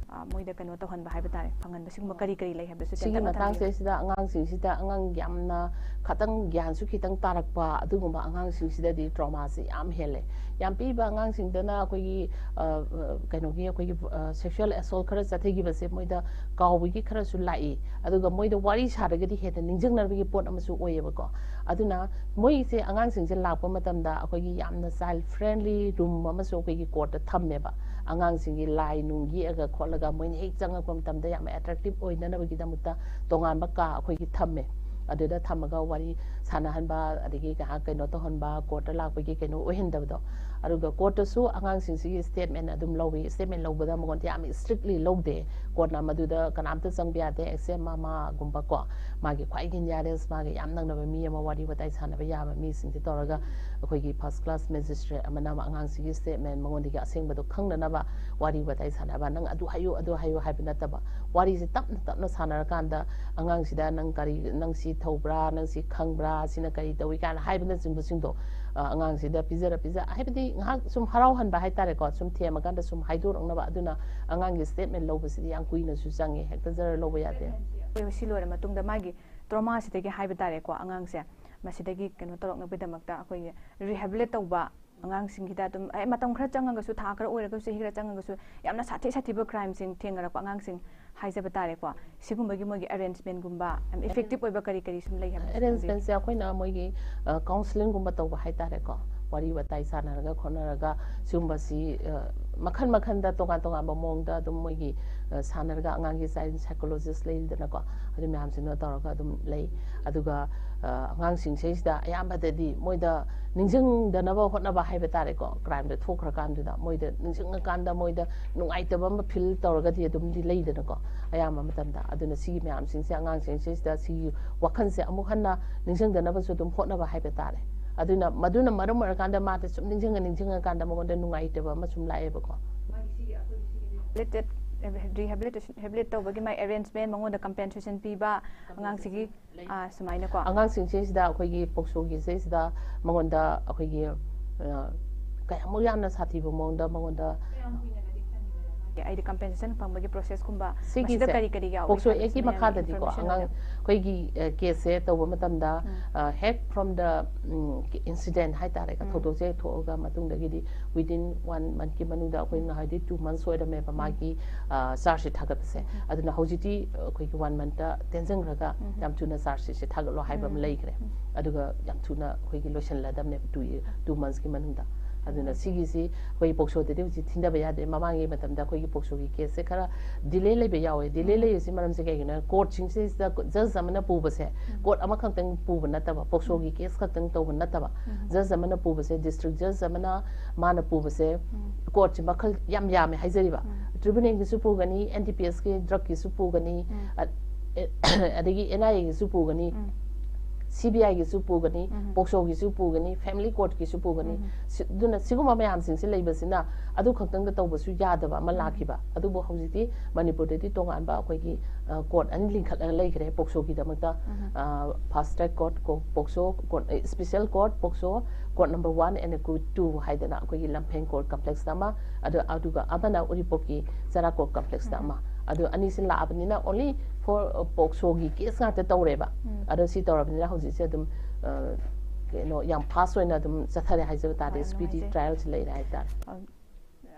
ꯃꯣꯏꯗ ꯀꯩꯅꯣ ꯇꯧꯍꯟꯕ ꯍꯥꯏꯕ ꯇꯥꯔꯦ, ꯐꯪꯍꯟꯕ, ꯁꯤꯒꯨꯝꯕ ꯀꯔꯤ ꯀꯔꯤ ꯂꯩ ꯍꯥꯏꯕꯗꯨꯁꯨ ꯁꯤꯒꯤ ꯇꯦꯟꯇꯛꯅ ꯊꯝꯕꯤꯌꯨ꯫ ꯃꯇꯥꯡꯁꯦ ꯁꯤꯗ ꯑꯉꯥꯡꯁꯤꯡꯁꯤꯗ, ꯑꯉꯥꯡ ꯌꯥꯝꯅ ꯈꯇꯪ ꯒ꯭ꯌꯥꯟꯁꯨ ꯈꯤꯇꯪ ꯇꯥꯔꯛꯄ ꯑꯗꯨꯒꯨꯝꯕ ꯑꯉꯥꯡꯁꯤꯡꯁꯤꯗꯗꯤ ꯇ꯭ꯔꯣꯃꯥꯁꯦ ꯌꯥꯝ ꯍꯦꯜꯂꯦ꯫ ꯌꯥꯝ ꯄꯤꯛꯏꯕ ꯑꯉꯥꯡꯁꯤꯡꯗꯅ ꯑꯩꯈꯣꯏꯒꯤ ꯑ, ꯑ, ꯀꯩꯅꯣꯒꯤ ꯑꯩꯈꯣꯏꯒꯤ ꯁꯦꯛꯁꯨꯋꯦꯜ ꯑꯦꯁꯣꯜ ꯈꯔ ꯆꯠꯊꯈꯤꯕꯁꯦ ꯃꯣꯏꯗ ꯀꯥꯎꯕꯒꯤ ꯈꯔꯁꯨ ꯂꯥꯛꯏ꯫ ꯑꯗꯨꯒ ꯃꯣꯏꯗ ꯋꯥꯔꯤ ꯁꯥꯔꯒꯗꯤ ꯍꯦꯟꯅ ꯅꯤꯡꯁꯤꯡꯅꯕꯒꯤ ꯄꯣꯠ ꯑꯃꯁꯨ ꯑꯣꯏꯌꯦꯕꯀꯣ꯫ ꯑꯗꯨꯅ ꯃꯣꯏꯁꯦ, ꯑꯉꯥꯡꯁꯤꯡꯁꯦ ꯂꯥꯛꯄ ꯃꯇꯝꯗ ꯑꯩꯈꯣꯏꯒꯤ ꯌꯥꯝꯅ ꯆꯥꯏꯜ ꯐ꯭ꯔꯦꯟꯂꯤ ꯔꯨꯝ ꯑꯃꯁꯨ ꯑꯩꯈꯣꯏꯒꯤ ꯀꯣꯔꯠꯇ ꯊꯝꯃꯦꯕ꯫ ꯑꯉꯥꯡꯁꯤꯡꯒꯤ ꯂꯥꯏ ꯅꯨꯡ ꯌꯦꯛꯑꯒ ꯈꯣꯠꯂꯒ ꯃꯣꯏꯅ ꯍꯦꯛ ꯆꯪꯉꯛꯄ ꯃꯇꯝꯗ ꯌꯥꯝꯅ ꯑꯦꯇ꯭ꯔꯦꯛꯇꯤꯞ ꯑꯣꯏꯅꯅꯕꯒꯤꯗꯃꯛꯇ ꯇꯣꯉꯥꯟꯕ ꯀꯥ ꯑꯩꯈꯣꯏꯒꯤ ꯊꯝꯃꯦ꯫ ꯑꯗꯨꯗ ꯊꯝꯃꯒ ꯋꯥꯔꯤ ꯁꯥꯟꯅꯍꯟꯕ, ꯑꯗꯒꯤ ꯉꯥꯏꯍꯥꯛ ꯀꯩꯅꯣ ꯇꯧꯍꯟꯕ, ꯀꯣꯔꯠꯇ ꯂꯥꯛꯄꯒꯤ ꯀꯩꯅꯣ ꯑꯣꯏꯍꯟꯗꯕꯗꯣ꯫ ꯑꯗꯨꯒ ꯀꯣꯔꯠꯇꯁꯨ ꯑꯉꯥꯡꯁꯤꯡꯁꯤꯒꯤ ꯁ꯭ꯇꯦꯠꯃꯦꯟ ꯑꯗꯨꯝ ꯂꯧꯋꯤ꯫ ꯁ꯭ꯇꯦꯠꯃꯦꯟ ꯂꯧꯕꯗ ꯃꯉꯣꯟꯗ ꯌꯥꯝ ꯏꯁꯇ꯭ꯔꯤꯛꯂꯤ ꯂꯧꯗꯦ꯫ ꯀꯣꯔꯠꯅ ꯃꯗꯨꯗ ꯀꯅꯥꯝꯇ ꯆꯪꯕ ꯌꯥꯗꯦ, ꯑꯦꯛꯁꯦꯞ ꯃꯃꯥꯒꯨꯝꯕꯀꯣ, ꯃꯥꯒꯤ ꯈ꯭ꯋꯥꯏꯒꯤ ꯅꯤꯌꯥꯔꯦꯁ, ꯃꯥꯒ ꯌꯥꯝ ꯅꯛꯅꯕ ꯃꯤ ꯑꯃ, ꯋꯥꯔꯤ ꯋꯥꯇꯥꯏ ꯁꯥꯟꯅꯕ ꯌꯥꯕ ꯃꯤꯁꯤꯡꯁꯦ ꯇꯧꯔꯒ ꯑꯩꯈꯣꯏꯒꯤ ꯐꯥꯔꯁ ꯀ꯭ꯂꯥꯁ ꯃꯦꯖꯤꯁꯇ꯭ꯔꯦꯠ ꯑꯃꯅ ꯑꯉꯥꯡꯁꯤꯒꯤ ꯁ꯭ꯇꯦꯠꯃꯦꯟ, ꯃꯉꯣꯟꯗꯒꯤ ꯑꯁꯦꯡꯕꯗꯣ ꯈꯪꯅꯅꯕ ꯋꯥꯔꯤ ꯋꯥꯇꯥꯏ ꯁꯥꯟꯅꯕ꯫ ꯅꯪ ꯑꯗꯨ ꯍꯥꯏꯌꯨ, ꯑꯗꯨ ꯍꯥꯏꯌꯨ ꯍꯥꯏꯕ ꯅꯠꯇꯕ, ꯋꯥꯔꯤꯁꯦ ꯇꯞꯅ ꯇꯞꯅ ꯁꯥꯟꯅꯔꯀꯥꯟꯗ ꯑꯉꯥꯡꯁꯤꯗ ꯅꯪ ꯀꯔꯤ, ꯅꯪ ꯁꯤ ꯊꯧꯕ꯭ꯔꯥ, ꯅꯪ ꯁꯤ ꯈꯪꯕ꯭ꯔꯥ, ꯁꯤꯅ ꯀꯔꯤ ꯇꯧꯏ ꯀꯥꯏꯅ ꯍꯥꯏꯕꯅꯆꯤꯡꯕꯁꯤꯡꯗꯣ, ꯑ, ꯑꯉꯥꯡꯁꯤꯗ ꯄꯤꯖꯔ ꯄꯤꯖ-, ꯍꯥꯏꯕꯗꯤ ꯉꯥꯏꯍꯥꯛ ꯁꯨꯝ ꯍꯔꯥꯎꯍꯟꯕ ꯍꯥꯏꯇꯥꯔꯦꯀꯣ, ꯁꯨꯝ ꯊꯦꯝꯃꯀꯥꯟꯗ ꯁꯨꯝ ꯍꯥꯏꯗꯣꯔꯛꯅꯕ꯫ ꯑꯗꯨꯅ ꯑꯉꯥꯡꯒꯤ ꯁ꯭ꯇꯦꯠꯃꯦꯟ ꯂꯧꯕꯁꯤꯗꯤ ꯌꯥꯝ ꯀꯨꯏꯅꯁꯨ ꯆꯪꯉꯦ, ꯍꯦꯛꯇ ꯖꯔ ꯂꯧꯕ ꯌꯥꯗꯦ꯫ ꯑꯩꯈꯣꯏ ꯁꯤ ꯂꯣꯏꯔ ꯃꯇꯨꯡꯗ ꯃꯥꯒꯤ ꯇ꯭ꯔꯣꯃꯥꯁꯤꯗꯒꯤ ꯍꯥꯏꯕ ꯇꯥꯔꯦꯀꯣ, ꯑꯉꯥꯡꯁꯦ ꯃꯁꯤꯗꯒꯤ ꯀꯩꯅꯣ ꯇꯧꯔꯛꯅꯕꯒꯤꯗꯃꯛꯇ ꯑꯩꯈꯣꯏꯒꯤ ꯔꯤꯍꯦꯕꯤꯂꯤꯠ ꯇꯧꯕ, ꯑꯉꯥꯡꯁꯤꯡꯒꯤꯗ ꯑꯗꯨꯝ, ꯑꯦ, ꯃꯇꯝ ꯈꯔ ꯆꯪꯉꯒꯁꯨ, ꯊꯥ ꯈꯔ ꯑꯣꯏꯔꯒꯁꯨ, ꯆꯍꯤ ꯈꯔ ꯆꯪꯉꯒꯁꯨ, ꯌꯥꯝꯅ ꯁꯥꯊꯤ ꯁꯥꯊꯤꯕ ꯀ꯭ꯔꯥꯏꯝꯁꯤꯡ ꯊꯦꯡꯅꯔꯛꯄ ꯑꯉꯥꯡꯁꯤꯡ ꯍꯥꯏꯖꯕ ꯇꯥꯔꯦꯀꯣ, ꯁꯤꯒꯨꯝꯕꯒꯤ ꯃꯣꯏꯒꯤ ꯑꯦꯔꯦꯟꯖꯃꯦꯟꯒꯨꯝꯕ ꯌꯥꯝ ꯏꯐꯦꯛꯇꯤꯞ ꯑꯣꯏꯕ ꯀꯔꯤ ꯀꯔꯤ ꯁꯨꯝ ꯂꯩ ꯍꯥꯏꯕꯗꯣ ꯈꯪꯕꯤꯌꯨ꯫ ꯑꯦꯔꯦꯟꯖꯃꯦꯟꯁꯦ ꯑꯩꯈꯣꯏꯅ ꯃꯣꯏꯒꯤ, ꯑ, ꯀꯥꯎꯟꯁꯤꯂꯤꯡꯒꯨꯝꯕ ꯇꯧꯕ ꯍꯥꯏꯇꯥꯔꯦꯀꯣ, ꯋꯥꯔꯤ ꯋꯥꯇꯥꯏ ꯁꯥꯟꯅꯔꯒ ꯈꯣꯠꯅꯔꯒ ꯁꯤꯒꯨꯝꯕꯁꯤ, ꯑ, ꯃꯈꯜ ꯃꯈꯜꯗ ꯇꯣꯉꯥꯟ ꯇꯣꯉꯥꯟꯕ ꯃꯑꯣꯡꯗ ꯑꯗꯨꯝ ꯃꯣꯏꯒꯤ, ꯑ, ꯁꯥꯟꯅꯔꯒ ꯑꯉꯥꯡꯒꯤ ꯆꯥꯏꯜ ꯁꯥꯏꯀꯣꯂꯣꯖꯤꯁ ꯂꯩꯗꯅꯀꯣ, ꯑꯗꯨ ꯃꯌꯥꯝꯁꯤꯅ ꯇꯧꯔꯒ ꯑꯗꯨꯝ ꯂꯩ꯫ ꯑꯗꯨꯒ, ꯑ, ꯑꯉꯥꯡꯁꯤꯡꯁꯤꯗꯩꯁꯤꯗ ꯑꯌꯥꯝꯕꯗꯗꯤ ꯃꯣꯏꯗ ꯅꯤꯡꯁꯤꯡꯗꯅꯕ ꯍꯣꯠꯅꯕ ꯍꯥꯏꯕ ꯇꯥꯔꯦꯀꯣ, ꯀ꯭ꯔꯥꯏꯝꯗꯣ ꯊꯣꯛꯈ꯭ꯔꯀꯥꯟꯗꯨꯗ ꯃꯣꯏꯗ ꯅꯤꯡꯁꯤꯡꯉꯀꯥꯟꯗ ꯃꯣꯏꯗ ꯅꯨꯡꯉꯥꯏꯇꯕ ꯑꯃ ꯐꯤꯜ ꯇꯧꯔꯒꯗꯤ ꯑꯗꯨꯝꯗꯤ ꯂꯩꯗꯅꯀꯣ, ꯑꯌꯥꯝꯕ ꯃꯇꯝꯗ꯫ ꯑꯗꯨꯅ ꯁꯤꯒꯤ ꯃꯌꯥꯝꯁꯤꯡꯁꯦ ꯑꯉꯥꯡꯁꯤꯡꯁꯤꯗ ꯁꯤꯒꯤ ꯋꯥꯈꯜꯁꯦ ꯑꯃꯨꯛ ꯍꯟꯅ ꯅꯤꯡꯁꯤꯡꯗꯅꯕꯁꯨ ꯑꯗꯨꯝ ꯍꯣꯠꯅꯕ ꯍꯥꯏꯕ ꯇꯥꯔꯦ꯫ ꯑꯗꯨꯅ ꯃꯗꯨꯅ ꯃꯔꯝ ꯑꯣꯏꯔꯀꯥꯟꯗ ꯃꯥꯗ ꯁꯨꯝ ꯅꯤꯡꯁꯤꯡꯉ ꯅꯤꯡꯁꯤꯡꯉꯀꯥꯟꯗ ꯃꯉꯣꯟꯗ ꯅꯨꯡꯉꯥꯏꯇꯕ ꯑꯃ ꯁꯨꯝ ꯂꯥꯛꯑꯦꯕꯀꯣ꯫ ꯔꯤꯍꯦꯕꯤꯂꯤꯇꯦꯠ, ꯔꯤꯍꯦꯕꯤꯂꯤꯇꯦꯁꯟ, ꯔꯤꯍꯦꯕꯤꯂꯤꯠ ꯇꯧꯕꯒꯤ ꯃꯥꯏ ꯑꯦꯔꯦꯟꯖꯃꯦꯟ, ꯃꯉꯣꯟꯗ ꯀꯝꯄꯦꯟꯁꯦꯁꯟ ꯄꯤꯕ, ꯑꯉꯥꯡꯁꯤꯒꯤ, ꯑꯥ, ꯁꯨꯃꯥꯏꯅꯀꯣ꯫ ꯑꯉꯥꯡꯁꯤꯡꯁꯤꯗꯩꯁꯤꯗ ꯑꯩꯈꯣꯏꯒꯤ ꯄꯣꯛꯁꯣꯒꯤꯁꯤꯗꯩꯁꯤꯗ ꯃꯉꯣꯟꯗ ꯑꯩꯈꯣꯏꯒꯤ, ꯑ, ꯑꯃꯨꯛ ꯌꯥꯝꯅ ꯁꯥꯊꯤꯕ ꯃꯑꯣꯡꯗ ꯃꯉꯣꯟꯗ ꯑꯩꯗꯤ ꯀꯝꯄꯦꯟꯁꯦꯁꯟ ꯐꯪꯕꯒꯤ ꯄ꯭ꯔꯣꯁꯦꯁ ꯀꯨꯝꯕ ꯁꯤꯒꯤꯁꯦ ꯄꯣꯛꯁꯣ ꯑꯦꯛꯀꯤ ꯃꯈꯥꯗꯗꯤꯀꯣ ꯑꯉꯥꯡ ꯑꯩꯈꯣꯏꯒꯤ ꯀꯦꯁꯁꯦ ꯇꯧꯕ ꯃꯇꯝꯗ ꯍꯦꯛ ꯐ꯭ꯔꯣꯝ ꯗ ꯏꯟꯁꯤꯗꯦꯟ ꯍꯥꯏꯇꯥꯔꯦꯀꯣ, ꯊꯧꯗꯣꯛꯁꯦ ꯊꯣꯛꯑꯒ ꯃꯇꯨꯡꯗꯒꯤꯗꯤ ꯋꯤꯗꯤꯟ ꯋꯥꯟ ꯃꯟꯠꯀꯤ ꯃꯅꯨꯡꯗ ꯑꯩꯈꯣꯏ ꯅꯍꯥꯟꯗꯤ ꯇꯨ ꯃꯟꯠꯁ ꯑꯣꯏꯔꯝꯃꯦꯕ ꯃꯥꯒꯤ ꯆꯥꯔꯖꯁꯦ ꯊꯥꯒꯠꯄꯁꯦ꯫ ꯑꯗꯨꯅ ꯍꯧꯖꯤꯛꯇꯤ ꯑꯩꯈꯣꯏꯒꯤ ꯋꯥꯟ ꯃꯟꯠꯇ ꯇꯦꯟꯁꯤꯟꯈ꯭ꯔꯒ ꯌꯥꯝ ꯊꯨꯅ ꯆꯥꯔꯖꯁꯤꯁꯦ ꯊꯥꯒꯠꯂꯣ ꯍꯥꯏꯕ ꯑꯃ ꯂꯩꯈ꯭ꯔꯦ꯫ ꯑꯗꯨꯒ ꯌꯥꯝ ꯊꯨꯅ ꯑꯩꯈꯣꯏꯒꯤ ꯂꯣꯏꯁꯤꯜꯂꯗꯕꯅꯦꯕ ꯇꯨ ꯇꯨ ꯃꯟꯠꯁꯀꯤ ꯃꯅꯨꯡꯗ꯫ ꯑꯗꯨꯅ ꯁꯤꯒꯤꯁꯤ ꯑꯩꯈꯣꯏꯒꯤ ꯄꯣꯛꯁꯣꯗꯗꯤ ꯍꯧꯖꯤꯛ ꯊꯤꯟꯊꯕ ꯌꯥꯗꯦ꯫ ꯃꯃꯥꯡꯒꯤ ꯃꯇꯝꯗ ꯑꯩꯈꯣꯏꯒꯤ ꯄꯣꯛꯁꯣꯒꯤ ꯀꯦꯁꯁꯦ ꯈꯔ ꯗꯤꯂꯦ ꯂꯩꯕ ꯌꯥꯎꯋꯦ꯫ ꯗꯤꯂꯦ ꯂꯩꯔꯤꯁꯤ ꯃꯔꯝꯁꯦ ꯀꯩꯒꯤꯅꯣ? ꯀꯣꯔꯠꯁꯤꯡꯁꯤꯗ ꯖꯖ ꯑꯃꯅ ꯄꯨꯕꯁꯦ, ꯀꯣꯔꯠ ꯑꯃꯈꯛꯇꯪ ꯄꯨꯕ ꯅꯠꯇꯕ, ꯄꯣꯛꯁꯣꯒꯤ ꯀꯦꯁ ꯈꯛꯇꯪ ꯇꯧꯕ ꯅꯠꯇꯕ, ꯖꯖ ꯑꯃꯅ ꯄꯨꯕꯁꯦ, ꯗꯤꯁꯇ꯭ꯔꯤꯛ ꯖꯖ ꯑꯃꯅ ꯃꯥꯅ ꯄꯨꯕꯁꯦ ꯀꯣꯔꯠꯁꯦ ꯃꯈꯜ ꯌꯥꯝ ꯌꯥꯝꯃꯦ ꯍꯥꯏꯖꯔꯤꯕ꯫ ꯇ꯭ꯔꯤꯕꯨꯅꯦꯜꯒꯤꯁꯨ ꯄꯨꯒꯅꯤ, ꯑꯦꯟ ꯗꯤ ꯄꯤ ꯑꯦꯁꯀꯤ ꯗ꯭ꯔꯒꯀꯤꯁꯨ ꯄꯨꯒꯅꯤ, ꯑ- ꯑꯦ- ꯑꯗꯒꯤ and I ꯑꯦꯒꯤꯁꯨ ꯄꯨꯒꯅꯤ, C B ꯑꯥꯏꯒꯤꯁꯨ ꯄꯨꯒꯅꯤ, ꯄꯣꯛꯁꯣꯒꯤꯁꯨ ꯄꯨꯒꯅꯤ, family ꯀꯣꯔꯠꯀꯤꯁꯨ ꯄꯨꯒꯅꯤ꯫ ꯁꯤ- ꯑꯗꯨꯅ ꯁꯤꯒꯨꯝꯕ ꯃꯌꯥꯝꯁꯤꯡꯁꯦ ꯂꯩꯕꯁꯤꯅ ꯑꯗꯨ ꯈꯛꯇꯪꯗ ꯇꯧꯕꯁꯨ ꯌꯥꯗꯕ ꯑꯃ ꯂꯥꯛꯈꯤꯕ꯫ ꯑꯗꯨꯕꯨ ꯍꯧꯖꯤꯛꯇꯤ ꯃꯅꯤꯄꯨꯔꯗꯗꯤ ꯇꯣꯉꯥꯟꯕ ꯑꯩꯈꯣꯏꯒꯤ ꯀꯣꯔꯠ ꯑꯅꯤ ꯂꯤꯡꯈꯠꯂꯒ ꯂꯩꯈ꯭ꯔꯦ ꯄꯣꯛꯁꯣꯒꯤꯗꯃꯛꯇ꯫ Fast track court, POCSO court, special court, POCSO court number one and court two ꯍꯥꯏꯗꯅ ꯑꯩꯈꯣꯏꯒꯤ ꯂꯝꯐꯦꯟ ꯀꯣꯔꯠ ꯀꯝꯄ꯭ꯂꯦꯛꯁꯇ ꯑꯃ, ꯑꯗꯨ ꯑꯗꯨꯒ ꯑꯃꯅ ꯎꯔꯤꯄꯣꯛꯀꯤ ꯆꯔꯥ ꯀꯣꯔꯠ ꯀꯝꯄ꯭ꯂꯦꯛꯁꯇ ꯑꯃ꯫ ꯑꯗꯨ ꯑꯅꯤꯁꯤ ꯂꯥꯛꯑꯕꯅꯤꯅ ꯑꯣꯟꯂꯤ ꯐꯣꯔ ꯄꯣꯛꯁꯣꯒꯤ ꯀꯦꯁ ꯉꯥꯛꯇ ꯇꯧꯔꯦꯕ꯫ ꯑꯗꯣ ꯁꯤ ꯇꯧꯔꯕꯅꯤꯅ ꯍꯧꯖꯤꯛꯁꯦ ꯑꯗꯨꯝ ꯑ, ꯀꯩꯅꯣ ꯌꯥꯝ ꯐꯥꯁ ꯑꯣꯏꯅ ꯑꯗꯨꯝ ꯆꯠꯊꯔꯦ ꯍꯥꯏꯖꯕ ꯇꯥꯔꯦ꯫ ꯌꯥꯝ ꯁ꯭ꯄꯤꯗꯤ ꯅꯨꯡꯉꯥꯏꯖꯩ꯫ ꯇ꯭ꯔꯥꯏꯌꯦꯜꯁꯤ ꯂꯩꯔꯦ ꯍꯥꯏꯇꯥꯔꯦ꯫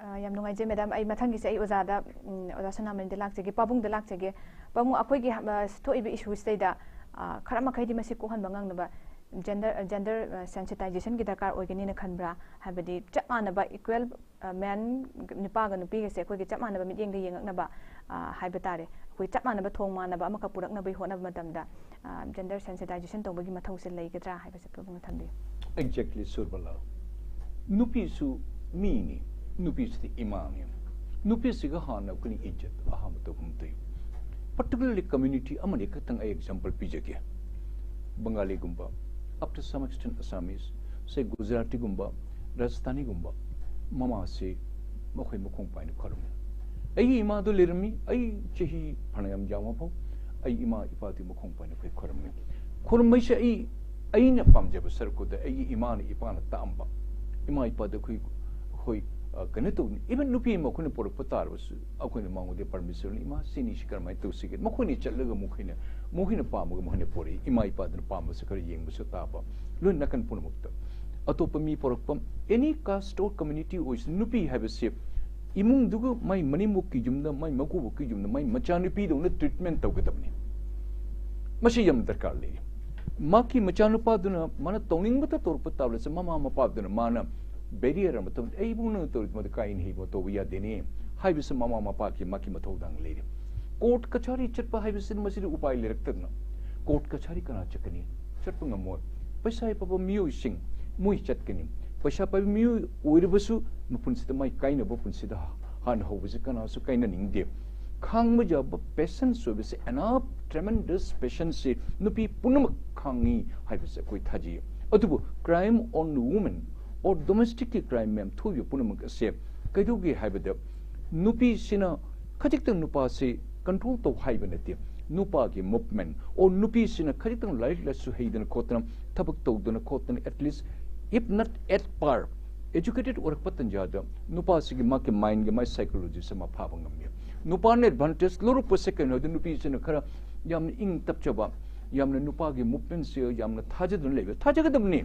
ꯑ, ꯌꯥꯝ ꯅꯨꯡꯉꯥꯏꯖꯩ ꯃꯦꯗꯥꯝ꯫ ꯑꯩ ꯃꯊꯪꯒꯤꯁꯦ ꯑꯩ ꯑꯣꯖꯥꯗ, ꯎꯝ, ꯑꯣꯖꯥ ꯁꯅꯥꯃꯅꯤꯗ ꯂꯥꯛꯆꯒꯦ, ꯄꯥꯕꯨꯡꯗ ꯂꯥꯛꯆꯒꯦ꯫ ꯄꯥꯕꯨꯡ, ꯑꯩꯈꯣꯏꯒꯤ ꯑ, ꯊꯣꯛꯏꯕ ꯏꯁꯨꯁꯤꯗꯩꯗ ꯑ, ꯈꯔ ꯃꯈꯩꯗꯤ ꯃꯁꯤ ꯀꯣꯛꯍꯟꯕ ꯉꯝꯅꯕ ꯖꯦꯟꯗꯔ ꯖꯦꯟꯗꯔ ꯁꯦꯟꯁꯤꯇꯥꯏꯖꯦꯁꯟꯒꯤ ꯗꯔꯀꯥꯔ ꯑꯣꯏꯒꯅꯤꯅ ꯈꯟꯕ꯭ꯔꯥ? ꯍꯥꯏꯕꯗꯤ ꯆꯞ ꯃꯥꯟꯅꯕ ꯏꯀ꯭ꯋꯦꯜ ꯃꯦꯟ, ꯅꯨꯄꯥꯒ ꯅꯨꯄꯤꯒꯁꯦ ꯑꯩꯈꯣꯏꯒꯤ ꯆꯞ ꯃꯥꯟꯅꯕ ꯃꯤꯠꯌꯦꯡꯗ ꯌꯦꯡꯉꯛꯅꯕ, ꯑ, ꯍꯥꯏꯕ ꯇꯥꯔꯦ, ꯑꯩꯈꯣꯏ ꯆꯞ ꯃꯥꯟꯅꯕ ꯊꯣꯡ ꯃꯥꯟꯅꯕ ꯑꯃꯈꯛ ꯄꯨꯔꯛꯅꯕꯒꯤ ꯍꯣꯠꯅꯕ ꯃꯇꯝꯗ ꯖꯦꯟꯗꯔ ꯁꯦꯟꯁꯤꯇꯥꯏꯖꯦꯁꯟ ꯇꯧꯕꯒꯤ ꯃꯊꯧꯁꯦ ꯂꯩꯒꯗ꯭ꯔꯥ ꯍꯥꯏꯕꯁꯦ ꯄꯥꯕꯨꯡꯅ ꯊꯝꯕꯤꯌꯨ꯫ Exactly, ꯁꯨꯔꯕꯂꯥ꯫ ꯅꯨꯄꯤꯁꯨ ꯃꯤꯅꯤ, ꯅꯨꯄꯤꯁꯤꯗꯤ ꯏꯃꯥꯅꯤ꯫ ꯅꯨꯄꯤꯁꯤꯒ ꯍꯥꯟꯅ ꯑꯩꯈꯣꯏꯅ ꯏꯖꯠ ꯑꯍꯥꯟꯕ ꯇꯧꯐꯝ ꯊꯣꯛꯏ꯫ ꯄꯔꯇꯤꯀꯨꯂꯔꯂꯤ ꯀꯝꯃ꯭ꯌꯨꯅꯤꯇꯤ ꯑꯃꯅꯤ ꯈꯛꯇꯪ ꯑꯩ ꯑꯦꯛꯖꯥꯝꯄꯜ ꯄꯤꯖꯒꯦ꯫ ꯕꯪꯒꯥꯂꯤꯒꯨꯝꯕ, up to some extent Assamese, ꯁꯦ ꯒꯨꯖꯔꯥꯇꯤꯒꯨꯝꯕ, ꯔꯥꯖꯁꯊꯥꯅꯤꯒꯨꯝꯕ, ꯃꯃꯥꯁꯤ ꯃꯈꯣꯏ ꯃꯈꯣꯡ ꯄꯥꯏꯅ ꯈꯨꯔꯨꯝꯃꯤ꯫ ꯑꯩꯒꯤ ꯏꯃꯥꯗꯣ ꯂꯩꯔꯝꯃꯤ, ꯑꯩ ꯆꯍꯤ ꯐꯅꯌꯥꯝ ꯌꯥꯝꯃꯐꯥꯎ ꯑꯩ ꯏꯃꯥ ꯏꯄꯥꯗꯤ ꯃꯈꯣꯡ ꯄꯥꯏꯅ ꯑꯩꯈꯣꯏ ꯈꯨꯔꯨꯝꯃꯤ꯫ ꯈꯨꯔꯨꯝꯕꯩꯁꯦ ꯑꯩ, ꯑꯩꯅ ꯄꯥꯝꯖꯕ ꯁꯔꯨꯛꯇꯨꯗ ꯑꯩꯒꯤ ꯏꯃꯥꯅ ꯏꯄꯥꯅ ꯇꯥꯛꯑꯝꯕ ꯏꯃꯥ ꯏꯄꯥꯗ ꯑꯩꯈꯣꯏ ꯑꯩꯈꯣꯏ ꯑ, ꯀꯩꯅꯣ ꯇꯧꯅꯤ꯫ Even ꯅꯨꯄꯤ ꯑꯃ ꯑꯩꯈꯣꯏꯅ ꯄꯨꯔꯛꯄ ꯇꯥꯔꯕꯁꯨ ꯑꯩꯈꯣꯏꯅ ꯃꯉꯣꯟꯗ ꯄꯔꯃꯤꯁꯟ, "ꯏꯃꯥ, ꯁꯤꯅꯤ, ꯁꯤ ꯀꯔꯝꯍꯥꯏꯅ ꯇꯧꯁꯤꯒꯦ?" ꯃꯈꯣꯏꯅ ꯆꯠꯂꯒ ꯃꯈꯣꯏꯅ ꯃꯈꯣꯏꯅ ꯄꯥꯝꯃꯒ ꯃꯈꯣꯏꯅ ꯄꯨꯔꯛꯏ꯫ ꯏꯃꯥ ꯏꯄꯥꯗꯨꯅ ꯄꯥꯝꯕꯁꯨ ꯈꯔ ꯌꯦꯡꯕꯁꯨ ꯇꯥꯕ, ꯂꯣꯏ ꯅꯥꯀꯟ ꯄꯨꯝꯅꯃꯛꯇ꯫ ꯑꯇꯣꯞꯄ ꯃꯤ ꯄꯨꯔꯛꯄ, any caste or community ꯑꯣꯏꯁꯨ, ꯅꯨꯄꯤ ꯍꯥꯏꯕꯁꯤ ꯏꯃꯨꯡꯗꯨꯒ ꯃꯥꯏ ꯃꯅꯦꯝꯕꯣꯛꯀꯤ ꯌꯨꯝꯗ, ꯃꯥꯏ ꯃꯀꯨꯕꯣꯛꯀꯤ ꯌꯨꯝꯗ, ꯃꯥꯏ ꯃꯆꯥꯅꯨꯄꯤꯗꯧꯅ ꯇ꯭ꯔꯤꯠꯃꯦꯟ ꯇꯧꯒꯗꯕꯅꯤ꯫ ꯃꯁꯤ ꯌꯥꯝ ꯗꯔꯀꯥꯔ ꯂꯩꯔꯤ꯫ ꯃꯍꯥꯛꯀꯤ ꯃꯆꯥꯅꯨꯄꯥꯗꯨꯅ ꯃꯥꯅ ꯇꯧꯅꯤꯡꯕꯇ ꯇꯧꯔꯛꯄ ꯇꯥꯕꯗꯁꯨ ꯃꯃꯥ ꯃꯄꯥꯗꯨꯅ ꯃꯥꯅ ꯕꯦꯔꯤꯌꯔ ꯑꯃ ꯇꯧ, "ꯑꯩ ꯏꯕꯨꯡꯅ ꯇꯧꯔꯤ ꯃꯗꯨ ꯀꯥꯏꯅ ꯍꯩꯕ ꯇꯧꯕ ꯌꯥꯗꯦꯅꯦ" ꯍꯥꯏꯕꯁꯤ ꯃꯃꯥ ꯃꯄꯥꯒꯤ ꯃꯥꯒꯤ ꯃꯊꯧꯗꯥꯡ ꯂꯩꯔꯤ꯫ ꯀꯣꯔꯠ ꯀꯆꯥꯔꯤ ꯆꯠꯄ ꯍꯥꯏꯕꯁꯤꯅ ꯃꯁꯤꯗꯤ ꯎꯄꯥꯏ ꯂꯩꯔꯛꯇꯗꯅ ꯀꯣꯔꯠ ꯀꯆꯥꯔꯤ ꯀꯅꯥ ꯆꯠꯀꯅꯤ? ꯆꯠꯄ ꯉꯝꯃꯣꯏ꯫ ꯄꯩꯁꯥ ꯄꯥꯏꯕ ꯃꯤꯑꯣꯏꯁꯤꯡ ꯃꯣꯏ ꯆꯠꯀꯅꯤ꯫ ꯄꯩꯁꯥ ꯄꯥꯏꯕ ꯃꯤꯑꯣꯏ ꯑꯣꯏꯔꯕꯁꯨ ꯃꯄꯨꯟꯁꯤꯗ ꯃꯥꯏ ꯀꯥꯏꯅꯕ ꯄꯨꯟꯁꯤꯗ ꯍꯥꯟꯅ ꯍꯧꯕꯁꯤ ꯀꯅꯥꯁꯨ ꯀꯥꯏꯅꯅꯤꯡꯗꯦ꯫ ꯈꯥꯡꯕ ꯌꯥꯕ ꯄꯦꯁꯦꯟꯁ ꯑꯣꯏꯕꯁꯦ, enough tremendous patience ꯁꯤ ꯅꯨꯄꯤ ꯄꯨꯝꯅꯃꯛ ꯈꯥꯡꯉꯤ ꯍꯥꯏꯕꯁꯦ ꯑꯩꯈꯣꯏ ꯊꯥꯖꯩ꯫ ꯑꯗꯨꯕꯨ crime on women or domestic ꯀꯤ crime ꯃꯌꯥꯝ ꯊꯣꯛꯏꯕ ꯄꯨꯝꯅꯃꯛ ꯑꯁꯦ ꯀꯩꯗꯧꯒꯦ ꯍꯥꯏꯕꯗ, ꯅꯨꯄꯤꯁꯤꯅ ꯈꯖꯤꯛꯇꯪ ꯅꯨꯄꯥꯁꯤ ꯀꯟꯇ꯭ꯔꯣꯜ ꯇꯧ ꯍꯥꯏꯕ ꯅꯠꯇꯦ꯫ ꯅꯨꯄꯥꯒꯤ ꯃꯨꯚꯃꯦꯟ ꯑꯣꯔ ꯅꯨꯄꯤꯁꯤꯅ ꯈꯖꯤꯛꯇꯪ ꯂꯥꯏꯔꯤꯛ ꯂꯥꯏꯁꯨ ꯍꯩꯗꯅ ꯈꯣꯠꯇꯅ, ꯊꯕꯛ ꯇꯧꯗꯅ ꯈꯣꯠꯇꯅ, at least if not at par, educated ꯑꯣꯏꯔꯛꯄ ꯇꯟꯖꯥꯗ ꯅꯨꯄꯥꯁꯤꯒꯤ ꯃꯥꯒꯤ ꯃꯥꯏꯟꯒꯤ ꯃꯥꯏ ꯁꯥꯏꯀꯣꯂꯣꯖꯤꯁꯦ ꯑꯃ ꯐꯥꯕ ꯉꯝꯃꯤ꯫ ꯅꯨꯄꯥꯅ ꯑꯦꯗꯚꯥꯟꯇꯦꯖ ꯂꯧꯔꯛꯄꯁꯦ ꯀꯩꯅꯣ ꯍꯥꯏꯗ, ꯅꯨꯄꯤꯁꯤꯅ ꯈꯔ ꯌꯥꯝꯅ ꯏꯪ ꯇꯞꯆꯕ, ꯌꯥꯝꯅ ꯅꯨꯄꯥꯒꯤ ꯃꯨꯚꯃꯦꯟꯁꯦ ꯌꯥꯝꯅ ꯊꯥꯖꯗꯨꯅ ꯂꯩꯕ, ꯊꯥꯖꯒꯗꯕꯅꯤ꯫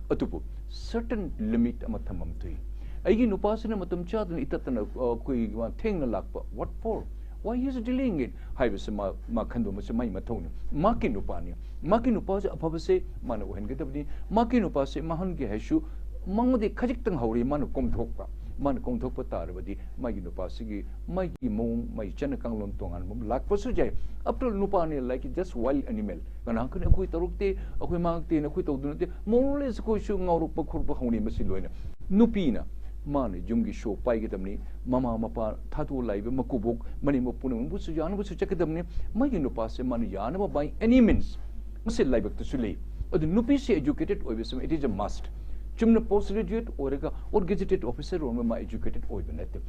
ꯑꯗꯨꯕꯨ ꯁꯔꯇꯟ ꯂꯤꯃꯤꯠ ꯑꯃ ꯊꯝꯐꯝ ꯊꯣꯛꯏ꯫ ꯑꯩꯒꯤ ꯅꯨꯄꯥꯁꯤꯅ ꯃꯇꯝ ꯆꯥꯗꯅ ꯏꯇꯠꯇꯅ, ꯑ, ꯑꯩꯈꯣꯏ ꯊꯦꯡꯅ ꯂꯥꯛꯄ, what for? Why he is delaying it? ꯍꯥꯏꯕꯁꯤ ꯃꯥ, ꯃꯥ ꯈꯟꯗꯣꯛꯄꯁꯤ ꯃꯥꯒꯤ ꯃꯊꯧꯅꯤ꯫ ꯃꯥꯒꯤ ꯅꯨꯄꯥꯅꯤ꯫ ꯃꯥꯒꯤ ꯅꯨꯄꯥꯁꯦ ꯑꯐꯕꯁꯦ ꯃꯥꯅ ꯑꯣꯏꯍꯟꯒꯗꯕꯅꯤ꯫ ꯃꯥꯒꯤ ꯅꯨꯄꯥꯁꯦ ꯃꯥꯡꯍꯟꯒꯦ ꯍꯥꯏꯁꯨ ꯃꯉꯣꯟꯗ ꯈꯖꯤꯛꯇꯪ ꯍꯧꯔꯤ ꯃꯥꯅ ꯀꯣꯝꯊꯣꯛꯄ꯫ ꯃꯥꯅ ꯀꯣꯝꯊꯣꯛꯄ ꯇꯥꯔꯕꯗꯤ ꯃꯥꯒꯤ ꯅꯨꯄꯥꯁꯤꯒꯤ ꯃꯥꯒꯤ ꯃꯑꯣꯡ, ꯃꯥꯒꯤ ꯆꯠꯅ ꯀꯥꯡꯂꯣꯟ ꯇꯣꯉꯥꯟꯕ ꯑꯃ ꯂꯥꯛꯄꯁꯨ ꯌꯥꯏ꯫ After all, ꯅꯨꯄꯥꯅꯤ, like, just wild animal꯫ ꯀꯅꯥ ꯈꯪꯅꯤ ꯑꯩꯈꯣꯏ ꯇꯧꯔꯛꯇꯦ, ꯑꯩꯈꯣꯏ ꯃꯥꯡꯉꯛꯇꯦꯅ ꯑꯩꯈꯣꯏ ꯇꯧꯗꯨ ꯅꯠꯇꯦ꯫ More or less ꯑꯩꯈꯣꯏꯁꯨ ꯉꯥꯎꯔꯛꯄ ꯈꯣꯠꯄ ꯍꯧꯅꯩ ꯃꯁꯤ ꯂꯣꯏꯅ꯫ ꯅꯨꯄꯤꯅ ꯃꯥꯅ ꯌꯨꯝꯒꯤ ꯁꯣ ꯄꯥꯏꯒꯗꯕꯅꯤ, ꯃꯃꯥ ꯃꯄꯥ ꯊꯥꯗꯣꯛꯑ ꯂꯥꯛꯏꯕ ꯃꯀꯨꯕꯣꯛ ꯃꯅꯦꯝꯕꯣꯛ ꯄꯨꯝꯅꯃꯛꯄꯨꯁꯨ ꯌꯥꯅꯕꯁꯨ ꯆꯠꯀꯗꯕꯅꯤ꯫ ꯃꯥꯒꯤ ꯅꯨꯄꯥꯁꯦ ꯃꯥꯅ ꯌꯥꯅꯕ by any means ꯃꯁꯤ ꯂꯥꯏꯕꯛꯇꯁꯨ ꯂꯩ꯫ ꯑꯗꯨ ꯅꯨꯄꯤꯁꯦ educated ꯑꯣꯏꯕꯁꯤ it is a must꯫ ꯆꯨꯝꯅ post graduate ꯑꯣꯏꯔꯒ or gazetted officer ꯑꯣꯏꯔꯒ ꯃꯥ educated ꯑꯣꯏꯕ ꯅꯠꯇꯦ꯫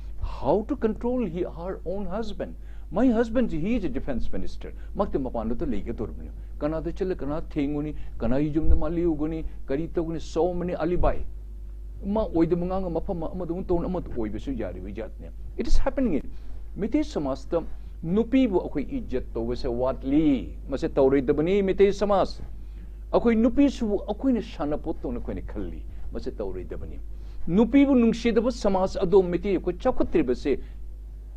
How to control he, her own husband? My husband, he is a defense minister꯫ ꯃꯥꯗꯤ ꯃꯄꯥꯟꯗ ꯂꯩꯒꯗꯧꯔꯤꯕꯅꯤ꯫ ꯀꯅꯥꯗ ꯆꯠꯂ ꯀꯅꯥ ꯊꯦꯡꯒꯅꯤ, ꯀꯅꯥꯒꯤ ꯌꯨꯝꯗ ꯃꯥ ꯂꯦꯛꯎꯒꯅꯤ, ꯀꯔꯤ ꯇꯧꯒꯅꯤ, so many alibi꯫ ꯃꯥ ꯑꯣꯏꯗꯕ ꯉꯥꯡꯉ ꯃꯐꯝ ꯑꯃꯗ ꯑꯃꯨꯛ ꯇꯧꯅ ꯑꯃꯗ ꯑꯣꯏꯕꯁꯨ ꯌꯥꯔꯤꯕ ꯖꯥꯠꯅꯦ꯫ It is happening in Meitei ꯁꯃꯥꯖꯇ ꯅꯨꯄꯤꯕꯨ ꯑꯩꯈꯣꯏ ꯏꯖꯠ ꯇꯧꯕꯁꯦ ꯋꯥꯠꯂꯤ꯫ ꯃꯁꯤ ꯇꯧꯔꯣꯏꯗꯕꯅꯤ ꯃꯤꯇꯩ ꯁꯃꯥꯖ꯫ ꯑꯩꯈꯣꯏ ꯅꯨꯄꯤꯁꯤꯕꯨ ꯑꯩꯈꯣꯏꯅ ꯁꯥꯟꯅꯄꯣꯠꯇꯧꯅ ꯑꯩꯈꯣꯏꯅ ꯈꯜꯂꯤ꯫ ꯃꯁꯤ ꯇꯧꯔꯣꯏꯗꯕꯅꯤ꯫ ꯅꯨꯄꯤꯕꯨ ꯅꯨꯡꯁꯤꯗꯕ ꯁꯃꯥꯖ ꯑꯗꯣ ꯃꯤꯇꯩ ꯑꯩꯈꯣꯏ ꯆꯥꯎꯈꯠꯇ꯭ꯔꯤꯕꯁꯦ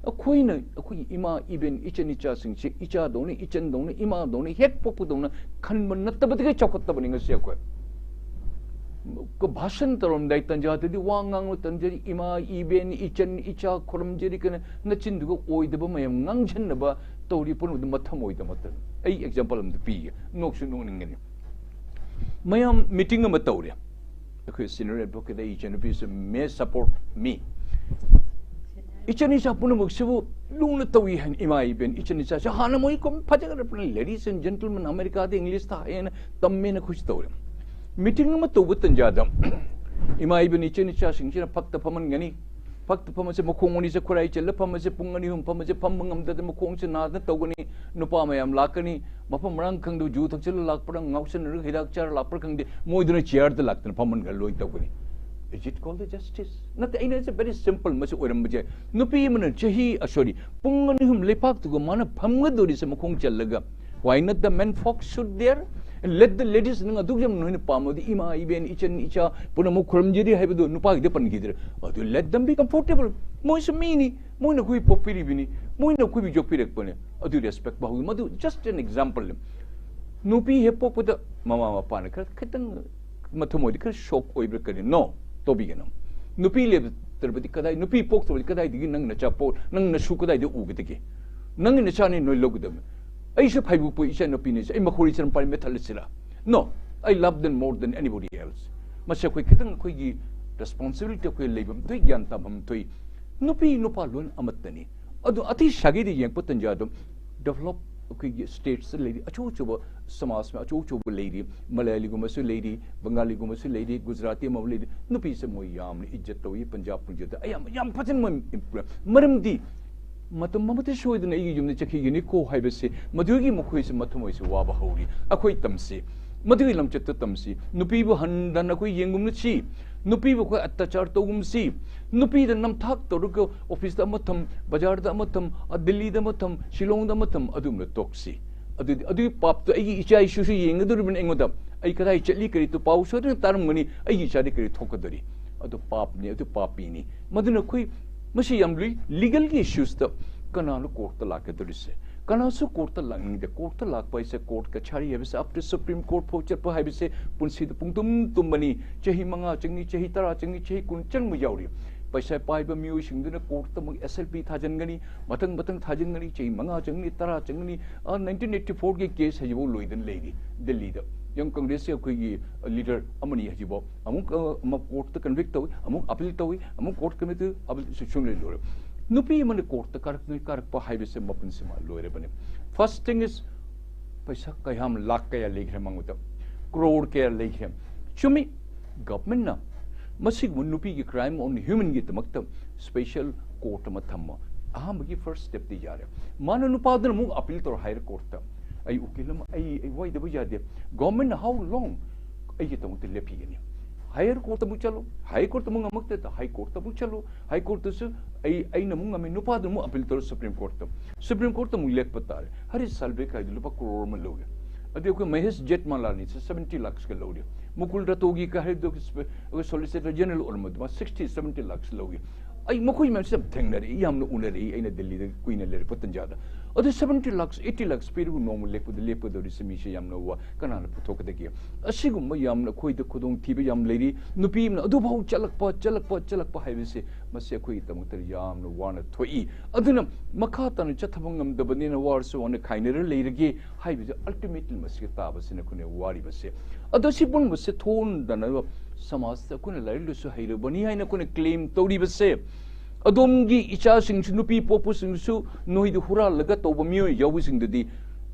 ꯑꯩꯈꯣꯏꯅ ꯑꯩꯈꯣꯏꯒꯤ ꯏꯃꯥ ꯏꯕꯦꯟ ꯏꯆꯟ ꯏꯆꯥꯁꯤꯡꯁꯦ ꯏꯆꯥꯗꯧꯅ ꯏꯆꯟꯗꯧꯅ ꯏꯃꯥꯗꯧꯅ ꯍꯦꯛ ꯄꯣꯛꯄꯗꯧꯅ ꯈꯟꯕ ꯅꯠꯇꯕꯗꯒꯤ ꯆꯥꯎꯈꯠꯇꯕꯅꯤ ꯉꯁꯤ ꯑꯩꯈꯣꯏ꯫ ꯀ-, ꯚꯥꯁꯟ ꯇꯧꯔꯝꯗꯥꯏ ꯇꯟꯖꯥꯗꯗꯤ ꯋꯥ ꯉꯥꯡꯕ ꯇꯟꯖꯔꯤ, ꯏꯃꯥ ꯏꯕꯦꯟ ꯏꯆꯟ ꯏꯆꯥ ꯈꯨꯔꯨꯝꯖꯔꯤ ꯀꯅ ꯅꯆꯤꯟꯗꯨꯒ ꯑꯣꯏꯗꯕ ꯃꯌꯥꯝ ꯉꯥꯡꯁꯤꯟꯅꯕ ꯇꯧꯔꯤ ꯄꯨꯝꯅꯃꯛꯇ ꯃꯊꯝ ꯑꯣꯏꯗ ꯃꯇꯝ꯫ ꯑꯩ ꯑꯦꯛꯖꯥꯝꯄꯜ ꯑꯃꯗ ꯄꯤꯒꯦ, ꯅꯣꯛꯁꯨ ꯅꯣꯛꯅꯤꯡꯒꯅꯤ꯫ ꯃꯌꯥꯝ ꯃꯤꯇꯤꯡ ꯑꯃ ꯇꯧꯔꯦ꯫ ꯑꯩꯈꯣꯏ ꯁꯤꯅꯤꯌꯔ ꯑꯦꯗꯚꯣꯀꯦꯠ ꯑꯩ ꯏꯆꯟꯅꯨꯄꯤꯁꯨ may support me꯫ ꯏꯆꯟ ꯏꯆꯥ ꯄꯨꯝꯅꯃꯛꯁꯤꯕꯨ ꯂꯨꯅ ꯇꯧꯏ ꯍꯥꯏꯅ ꯏꯃꯥ ꯏꯕꯦꯟ ꯏꯆꯟ ꯏꯆꯥꯁꯦ ꯍꯥꯟꯅ ꯃꯣꯏ ꯀꯨꯝ ꯐꯖꯈ꯭ꯔꯕꯅꯤ, ladies and gentlemen, ꯑꯃꯦꯔꯤꯀꯥꯗ ꯏꯪꯂꯤꯁꯇ ꯍꯥꯏꯌꯦꯅ ꯇꯝꯃꯦꯅ ꯑꯩꯈꯣꯏꯁꯨ ꯇꯧꯔꯦ꯫ ꯃꯤꯇꯤꯡ ꯑꯃ ꯇꯧꯕ ꯇꯟꯖꯥꯗ ꯏꯃꯥ ꯏꯕꯦꯟ ꯏꯆꯟ ꯏꯆꯥꯁꯤꯡꯁꯤꯅ ꯐꯛꯇ ꯐꯝꯍꯟꯒꯅꯤ꯫ ꯐꯛꯇ ꯐꯝꯃꯁꯦ ꯃꯈꯣꯡ ꯑꯅꯤꯁꯦ ꯈꯨꯔꯥꯏ ꯆꯤꯜꯂ ꯐꯝꯃꯁꯦ ꯄꯨꯡ ꯑꯅꯤ ꯑꯍꯨꯝ ꯐꯝꯃꯁꯦ ꯐꯝꯕ ꯉꯝꯗꯗꯅ ꯃꯈꯣꯡꯁꯦ ꯅꯥꯗꯅ ꯇꯧꯒꯅꯤ꯫ ꯅꯨꯄꯥ ꯃꯌꯥꯝ ꯂꯥꯛꯀꯅꯤ꯫ ꯃꯐꯝ ꯃꯔꯥꯡ ꯈꯪꯗꯕ ꯖꯨ ꯊꯛꯆꯤꯜꯂ ꯂꯥꯛꯄ꯭ꯔꯥ, ꯉꯥꯎꯁꯟꯅꯔꯒ ꯍꯤꯗꯥꯛ ꯆꯥꯔ ꯂꯥꯛꯄ꯭ꯔꯥ ꯈꯪꯗꯦ, ꯃꯣꯏꯗꯨꯅ ꯆꯤꯌꯔꯗ ꯂꯥꯛꯇꯅ ꯐꯝꯍꯟꯈ꯭ꯔ ꯂꯣꯏ ꯇꯧꯒꯅꯤ꯫ Is it called the justice? ꯅꯠꯇꯦ, ꯑꯩꯅ ꯍꯥꯏꯁꯦ very simple, ꯃꯁꯤ ꯑꯣꯏꯔꯝꯕꯁꯦ꯫ ꯅꯨꯄꯤ ꯑꯃꯅ ꯆꯍꯤ, ꯑ, sorry, ꯄꯨꯡ ꯑꯅꯤ ꯑꯍꯨꯝ ꯂꯩꯄꯥꯛꯇꯨꯒ ꯃꯥꯅ ꯐꯝꯒꯗꯧꯔꯤꯁꯦ ꯃꯈꯣꯡ ꯆꯜꯂꯒ, why not the men folk should there? Let the ladies, ꯅꯪ ꯑꯗꯨꯛ ꯌꯥꯝ ꯅꯣꯏꯅ ꯄꯥꯝꯃꯗꯤ ꯏꯃꯥ ꯏꯕꯦꯟ ꯏꯆꯟ ꯏꯆꯥ ꯄꯨꯝꯅꯃꯛ ꯈꯨꯔꯨꯝꯖꯔꯤ ꯍꯥꯏꯕꯗꯨ ꯅꯨꯄꯥꯒꯤꯗ ꯄꯟꯈꯤꯗ꯭ꯔꯦ꯫ ꯑꯗꯨ let them be comfortable. ꯃꯣꯏꯁꯨ ꯃꯤꯅꯤ, ꯃꯣꯏꯅ ꯑꯩꯈꯣꯏ ꯄꯣꯛꯄꯤꯔꯤꯕꯅꯤ, ꯃꯣꯏꯅ ꯑꯩꯈꯣꯏꯕꯨ ꯌꯣꯛꯄꯤꯔꯛꯄꯅꯤ꯫ ꯑꯗꯨ ꯔꯦꯁꯄꯦꯛ ꯐꯥꯎꯏ꯫ ꯃꯗꯨ just an example. ꯅꯨꯄꯤ ꯍꯦꯛ ꯄꯣꯛꯄꯗ ꯃꯃꯥ ꯃꯄꯥꯅ ꯈꯔ ꯈꯤꯇꯪ ꯃꯊꯃꯣꯏꯗ ꯈꯔ ꯁꯣꯛ ꯑꯣꯏꯕ꯭ꯔꯥ ꯀꯔꯤꯅꯣ? ꯇꯧꯕꯤꯒꯅꯨ꯫ ꯅꯨꯄꯤ ꯂꯩꯇ꯭ꯔꯕꯗꯤ ꯀꯗꯥꯏ, ꯅꯨꯄꯤ ꯄꯣꯛꯇ꯭ꯔꯕꯗꯤ ꯀꯗꯥꯏꯗꯒꯤ ꯅꯪ ꯅꯆꯥ ꯄꯣꯛ-, ꯅꯪ ꯅꯁꯨ ꯀꯗꯥꯏꯗ ꯎꯒꯗꯒꯦ? ꯅꯪꯒꯤ ꯅꯆꯥꯅꯤ ꯅꯣꯏ ꯂꯧꯒꯗꯕꯅꯤ꯫ ꯑꯩꯁꯨ ꯐꯩꯕꯨꯛꯄꯨ ꯏꯆꯟ ꯅꯨꯄꯤꯅꯤ, ꯑꯩ ꯃꯈꯣꯏ ꯏꯆꯟ ꯅꯨꯄꯥ ꯃꯦꯊꯠꯂꯁꯤꯔ? No, I love them more than anybody else. ꯃꯁꯤ ꯑꯩꯈꯣꯏ ꯈꯤꯇꯪ ꯑꯩꯈꯣꯏꯒꯤ ꯔꯦꯁꯄꯣꯟꯁꯤꯕꯤꯂꯤꯇꯤ ꯑꯩꯈꯣꯏ ꯂꯩꯐꯝ ꯊꯣꯛꯏ, ꯒ꯭ꯌꯥꯟ ꯇꯥꯐꯝ ꯊꯣꯛꯏ꯫ ꯅꯨꯄꯤ ꯅꯨꯄꯥ ꯂꯣꯏꯅ ꯑꯃꯠꯇꯅꯤ꯫ ꯑꯗꯨ ꯑꯇꯩ ꯁꯥꯒꯩꯗ ꯌꯦꯡꯉꯛꯄ ꯇꯟꯖꯥꯗ develop ꯑꯩꯈꯣꯏꯒꯤ ꯁ꯭ꯇꯦꯠꯁꯇ ꯂꯩꯔꯤ ꯑꯆꯧ ꯑꯆꯧꯕ ꯁꯃꯥꯖ ꯑꯆꯧ ꯑꯆꯧꯕ ꯂꯩꯔꯤ, ꯃꯂꯌꯥꯂꯤꯒꯨꯝꯕꯁꯨ ꯂꯩꯔꯤ, ꯕꯪꯒꯥꯂꯤꯒꯨꯝꯕꯁꯨ ꯂꯩꯔꯤ, ꯒꯨꯖꯔꯥꯇꯤ ꯑꯃ ꯂꯩꯔꯤ, ꯅꯨꯄꯤꯁꯦ ꯃꯣꯏ ꯌꯥꯝꯅ ꯏꯖꯠ ꯇꯧꯏ꯫ ꯄꯟꯖꯥꯕ ꯄꯨꯟꯖꯥꯕꯗ ꯑꯌꯥꯝꯕ ꯌꯥꯝ ꯐꯖꯅ ꯃꯣꯏ improve-, ꯃꯔꯝꯗꯤ ꯃꯇꯝ ꯑꯃꯠꯇ ꯁꯣꯏꯗꯅ ꯑꯩꯒꯤ ꯌꯨꯝꯗ ꯆꯠꯈꯤꯒꯅꯤꯀꯣ ꯍꯥꯏꯕꯁꯦ ꯃꯗꯨꯒꯤ ꯃꯈꯣꯏꯁꯦ ꯃꯊꯃꯣꯏꯁꯦ ꯋꯥꯕ ꯍꯧꯔꯤ꯫ ꯑꯩꯈꯣꯏ ꯇꯝꯁꯤ꯫ ꯃꯗꯨꯒꯤ ꯂꯝꯆꯠꯇ ꯇꯝꯁꯤ꯫ ꯅꯨꯄꯤꯕꯨ ꯍꯟꯊꯅ ꯑꯩꯈꯣꯏ ꯌꯦꯡꯒꯨꯝꯁꯤ꯫ ꯅꯨꯄꯤꯕꯨ ꯑꯩꯈꯣꯏ ꯑꯇ꯭ꯌꯥꯆꯥꯔ ꯇꯧꯒꯨꯝꯁꯤ꯫ ꯅꯨꯄꯤꯗ ꯅꯝꯊꯥꯛ ꯇꯧꯔꯒ ꯑꯣꯐꯤꯁꯇ ꯑꯃ ꯊꯝ, ꯕꯖꯥꯔꯗ ꯑꯃ ꯊꯝ, ꯑ, ꯗꯤꯜꯂꯤꯗ ꯑꯃ ꯊꯝ, ꯁꯤꯂꯣꯡꯗ ꯑꯃ ꯊꯝ, ꯑꯗꯨꯝꯅ ꯇꯣꯛꯁꯤ꯫ ꯑꯗꯨꯗꯤ ꯑꯗꯨꯒꯤ ꯄꯥꯞꯇꯣ ꯑꯩꯒꯤ ꯏꯆꯥ ꯏꯁꯨꯁꯨ ꯌꯦꯡꯒꯗꯧꯔꯤꯕꯅꯤ ꯑꯩꯉꯣꯟꯗ꯫ ꯑꯩ ꯀꯗꯥꯏ ꯆꯠꯂꯤ, ꯀꯔꯤ ꯇꯧ, ꯄꯥꯎ ꯁꯣꯏꯗꯅ ꯇꯥꯔꯝꯒꯅꯤ꯫ ꯑꯩꯒꯤ ꯏꯆꯥꯗꯤ ꯀꯔꯤ ꯊꯣꯛꯀꯗꯧꯔꯤ? ꯑꯗꯨ ꯄꯥꯞꯅꯤ, ꯑꯗꯨ ꯄꯥꯄꯤꯅꯤ꯫ ꯃꯗꯨꯅ ꯑꯩꯈꯣꯏ ꯃꯁꯤ ꯌꯥꯝ ꯂꯨꯏ꯫ ꯂꯤꯒꯦꯜꯒꯤ ꯏꯁꯨꯁꯇ ꯀꯅꯥꯅꯣ ꯀꯣꯔꯠꯇ ꯂꯥꯛꯀꯗꯧꯔꯤꯁꯦ? ꯀꯅꯥꯁꯨ ꯀꯣꯔꯠꯇ ꯂꯥꯛꯅꯤꯡꯗꯦ꯫ ꯀꯣꯔꯠꯇ ꯂꯥꯛꯄ ꯍꯥꯏꯁꯦ, ꯀꯣꯔꯠ ꯀꯆꯥꯔꯤ ꯍꯥꯏꯕꯁꯦ, ꯑꯞ ꯇꯨ ꯁꯨꯄ꯭ꯔꯤꯝ ꯀꯣꯔꯠ ꯐꯥꯎ ꯆꯠꯄ ꯍꯥꯏꯕꯁꯦ ꯄꯨꯟꯁꯤꯗ ꯄꯨꯡꯇꯨꯝ ꯇꯨꯝꯕꯅꯤ꯫ ꯆꯍꯤ ꯃꯉꯥ ꯆꯪꯅꯤ, ꯆꯍꯤ ꯇꯔꯥ ꯆꯪꯅꯤ, ꯆꯍꯤ ꯀꯨꯟ ꯆꯪꯕ ꯌꯥꯎꯔꯤ꯫ ꯄꯩꯁꯥ ꯄꯥꯏꯕ ꯃꯤꯑꯣꯏꯁꯤꯡꯗꯨꯅ ꯀꯣꯔꯠꯇ ꯑꯃꯨꯛ ꯑꯦꯁ ꯑꯦꯜ ꯄꯤ ꯊꯥꯖꯤꯟꯒꯅꯤ, ꯃꯊꯪ ꯃꯊꯪ ꯊꯥꯖꯤꯟꯒꯅꯤ, ꯆꯍꯤ ꯃꯉꯥ ꯆꯪꯒꯅꯤ, ꯇꯔꯥ ꯆꯪꯒꯅꯤ꯫ ꯑ, ꯅꯥꯏꯟꯇꯤꯟ ꯑꯩꯠꯇꯤ ꯐꯣꯔꯒꯤ ꯀꯦꯁ ꯍꯧꯖꯤꯛꯐꯥꯎ ꯂꯣꯏꯗꯅ ꯂꯩꯔꯤ ꯗꯦꯜꯂꯤꯗ꯫ ꯌꯪ ꯀꯪꯒ꯭ꯔꯦꯁꯀꯤ ꯑꯩꯈꯣꯏꯒꯤ ꯂꯤꯗꯔ ꯑꯃꯅꯤ ꯍꯧꯖꯤꯛꯐꯥꯎ꯫ ꯑꯃꯨꯛ, ꯑ, ꯑꯃ ꯀꯣꯔꯠꯇ ꯀꯟꯚꯤꯛ ꯇꯧꯏ, ꯑꯃꯨꯛ ꯑꯄꯤꯜ ꯇꯧꯏ, ꯑꯃꯨꯛ ꯀꯣꯔꯠ ꯀꯟꯚꯤꯛ ꯇꯧꯏ, ꯑꯄꯤꯜ ꯁꯨꯡꯂꯣꯏ ꯂꯣꯏꯔꯣꯏ꯫ ꯅꯨꯄꯤ ꯑꯃꯅ ꯀꯣꯔꯠꯇ ꯀꯥꯔꯛ-, ꯀꯥꯔꯛꯄ ꯍꯥꯏꯕꯁꯦ ꯃꯄꯨꯟꯁꯤꯃ ꯂꯣꯏꯔꯕꯅꯤ꯫ First thing is, ꯄꯩꯁꯥ ꯀꯌꯥꯝ ꯂꯥꯛ ꯀꯌꯥ ꯂꯩꯈ꯭ꯔꯦ ꯃꯉꯣꯟꯗ? ꯀ꯭ꯔꯣꯔ ꯀꯌꯥ ꯂꯩꯈ꯭ꯔꯦ? ꯆꯨꯝꯃꯤ, ꯒꯚꯔꯟꯃꯦꯟꯠꯅ ꯃꯁꯤꯒꯨꯝꯕ ꯅꯨꯄꯤꯒꯤ crime on humanꯒꯤꯗꯃꯛꯇ ꯁ꯭ꯄꯦꯁꯦꯜ ꯀꯣꯔꯠ ꯑꯃ ꯊꯝꯃꯣ꯫ ꯑꯍꯥꯟꯕꯒꯤ ꯐꯥꯔꯁ ꯁ꯭ꯇꯦꯞꯇꯤ ꯌꯥꯔꯦ꯫ ꯃꯥꯅ ꯅꯨꯄꯥꯗꯨꯅ ꯑꯃꯨꯛ ꯑꯄꯤꯜ ꯇꯧꯔ ꯍꯥꯏꯔꯦ ꯀꯣꯔꯠꯇ, "ꯑꯩ ꯎꯀꯤꯜ ꯑꯃ, ꯑꯩ, ꯑꯩ ꯋꯥꯏꯗꯕ ꯌꯥꯗꯦ꯫ ꯒꯚꯔꯟꯃꯦꯟꯠꯅ how long ꯑꯩꯒꯤꯗꯃꯛꯇ ꯂꯦꯞꯄꯤꯒꯅꯤ?" ꯍꯥꯌꯔ ꯀꯣꯔꯠꯇ ꯑꯃꯨꯛ ꯆꯠꯂꯣ, ꯍꯥꯌꯔ ꯀꯣꯔꯠꯇ ꯑꯃꯨꯛ ꯉꯝꯃꯛꯇꯦ, ꯍꯥꯏ ꯀꯣꯔꯠꯇ ꯑꯃꯨꯛ ꯆꯠꯂꯣ, ꯍꯥꯏ ꯀꯣꯔꯠꯇꯁꯨ ꯑꯩ, ꯑꯩꯅ ꯑꯃꯨꯛ ꯉꯝꯃꯤ, ꯅꯨꯄꯥꯗꯨꯅ ꯑꯃꯨꯛ ꯑꯄꯤꯜ ꯇꯧꯔ ꯁꯨꯄ꯭ꯔꯤꯝ ꯀꯣꯔꯠꯇ, ꯁꯨꯄ꯭ꯔꯤꯝ ꯀꯣꯔꯠꯇ ꯑꯃꯨꯛ ꯂꯦꯞꯄ ꯇꯥꯔꯦ꯫ ꯍꯔꯤꯁ ꯁꯥꯜꯕꯦꯒ ꯍꯥꯏꯗꯨ ꯂꯨꯄꯥ ꯀ꯭ꯔꯣꯔ ꯑꯃ ꯂꯧꯏ꯫ ꯑꯗꯩ ꯑꯩꯈꯣꯏ ꯃꯍꯦꯁ ꯖꯦꯠꯃꯂꯥꯅꯤꯁꯦ ꯁꯕꯦꯟꯇꯤ ꯂꯥꯛꯁꯀ ꯂꯧꯔꯤ꯫ ꯃꯨꯀꯨꯜ ꯔꯇꯣꯒꯤ ꯀ ꯍꯥꯏꯗꯨ ꯑꯩꯈꯣꯏ ꯁꯣꯂꯤꯁꯤꯇꯔ ꯖꯦꯅꯔꯦꯜ ꯑꯣꯏꯔꯝꯕꯗꯨ ꯃꯥ ꯁꯤꯛꯁꯇꯤ, ꯁꯕꯦꯟꯇꯤ ꯂꯥꯛꯁ ꯂꯧꯏ꯫ ꯑꯩ ꯃꯈꯣꯏ ꯃꯌꯥꯝꯁꯦ ꯌꯥꯝ ꯊꯦꯡꯅꯔꯛꯏ, ꯌꯥꯝꯅ ꯎꯅꯔꯛꯏ ꯑꯩꯅ ꯗꯦꯜꯂꯤꯗ ꯀꯨꯏꯅ ꯂꯩꯔꯛꯄ ꯇꯟꯖꯥꯗ꯫ ꯑꯗꯨ ꯁꯕꯦꯟꯇꯤ ꯂꯥꯛꯁ, ꯑꯩꯠꯇꯤ ꯂꯥꯛꯁ ꯄꯤꯔꯒ ꯅꯣꯡꯃ ꯂꯦꯞꯄꯗ ꯂꯦꯞꯀꯗꯧꯔꯤꯁꯦ ꯃꯤꯁꯦ ꯌꯥꯝꯅ ꯋꯥ-, ꯀꯅꯥꯅ ꯄꯨꯊꯣꯛꯀꯗꯒꯦ? ꯑꯁꯤꯒꯨꯝꯕ ꯌꯥꯝꯅ ꯑꯩꯈꯣꯏꯗ ꯈꯨꯗꯣꯡꯊꯤꯕ ꯌꯥꯝ ꯂꯩꯔꯤ꯫ ꯅꯨꯄꯤ ꯑꯃꯅ ꯑꯗꯨꯐꯥꯎ ꯆꯠꯂꯛꯄ, ꯆꯠꯂꯛꯄ, ꯆꯠꯂꯛꯄ ꯍꯥꯏꯕꯁꯦ ꯃꯁꯤ ꯑꯩꯈꯣꯏꯒꯤꯗꯃꯛꯇ ꯌꯥꯝꯅ ꯋꯥꯅ ꯊꯣꯛꯏ꯫ ꯑꯗꯨꯅ ꯃꯈꯥ ꯇꯥꯅ ꯆꯠꯊꯕ ꯉꯝꯗꯕꯅꯤꯅ ꯋꯥꯔꯁꯨ ꯋꯥꯅ ꯈꯥꯏꯅꯔ ꯂꯩꯔꯒꯦ ꯍꯥꯏꯕꯁꯦ ultimately ꯃꯁꯤꯒ ꯇꯥꯕꯁꯤꯅ ꯑꯩꯈꯣꯏꯅ ꯋꯥꯔꯤꯕꯁꯦ꯫ ꯑꯗꯣ ꯁꯤ ꯄꯨꯝꯅꯃꯛꯁꯦ ꯊꯣꯛꯍꯟꯗꯅꯕ ꯁꯃꯥꯖꯇ ꯑꯩꯈꯣꯏꯅ ꯂꯥꯏꯔꯤꯛ ꯂꯥꯏꯁꯨ ꯍꯩꯔꯕꯅꯤ ꯍꯥꯏꯅ ꯑꯩꯈꯣꯏꯅ claim ꯇꯧꯔꯤꯕꯁꯦ, ꯑꯗꯣꯝꯒꯤ ꯏꯆꯥꯁꯤꯡꯁꯨ, ꯅꯨꯄꯤ ꯄꯣꯛꯄꯁꯤꯡꯁꯨ ꯅꯣꯏꯗ ꯍꯨꯔꯥꯜꯂꯒ ꯇꯧꯕ ꯃꯤꯑꯣꯏ ꯌꯥꯎꯕꯁꯤꯡꯗꯨꯗꯤ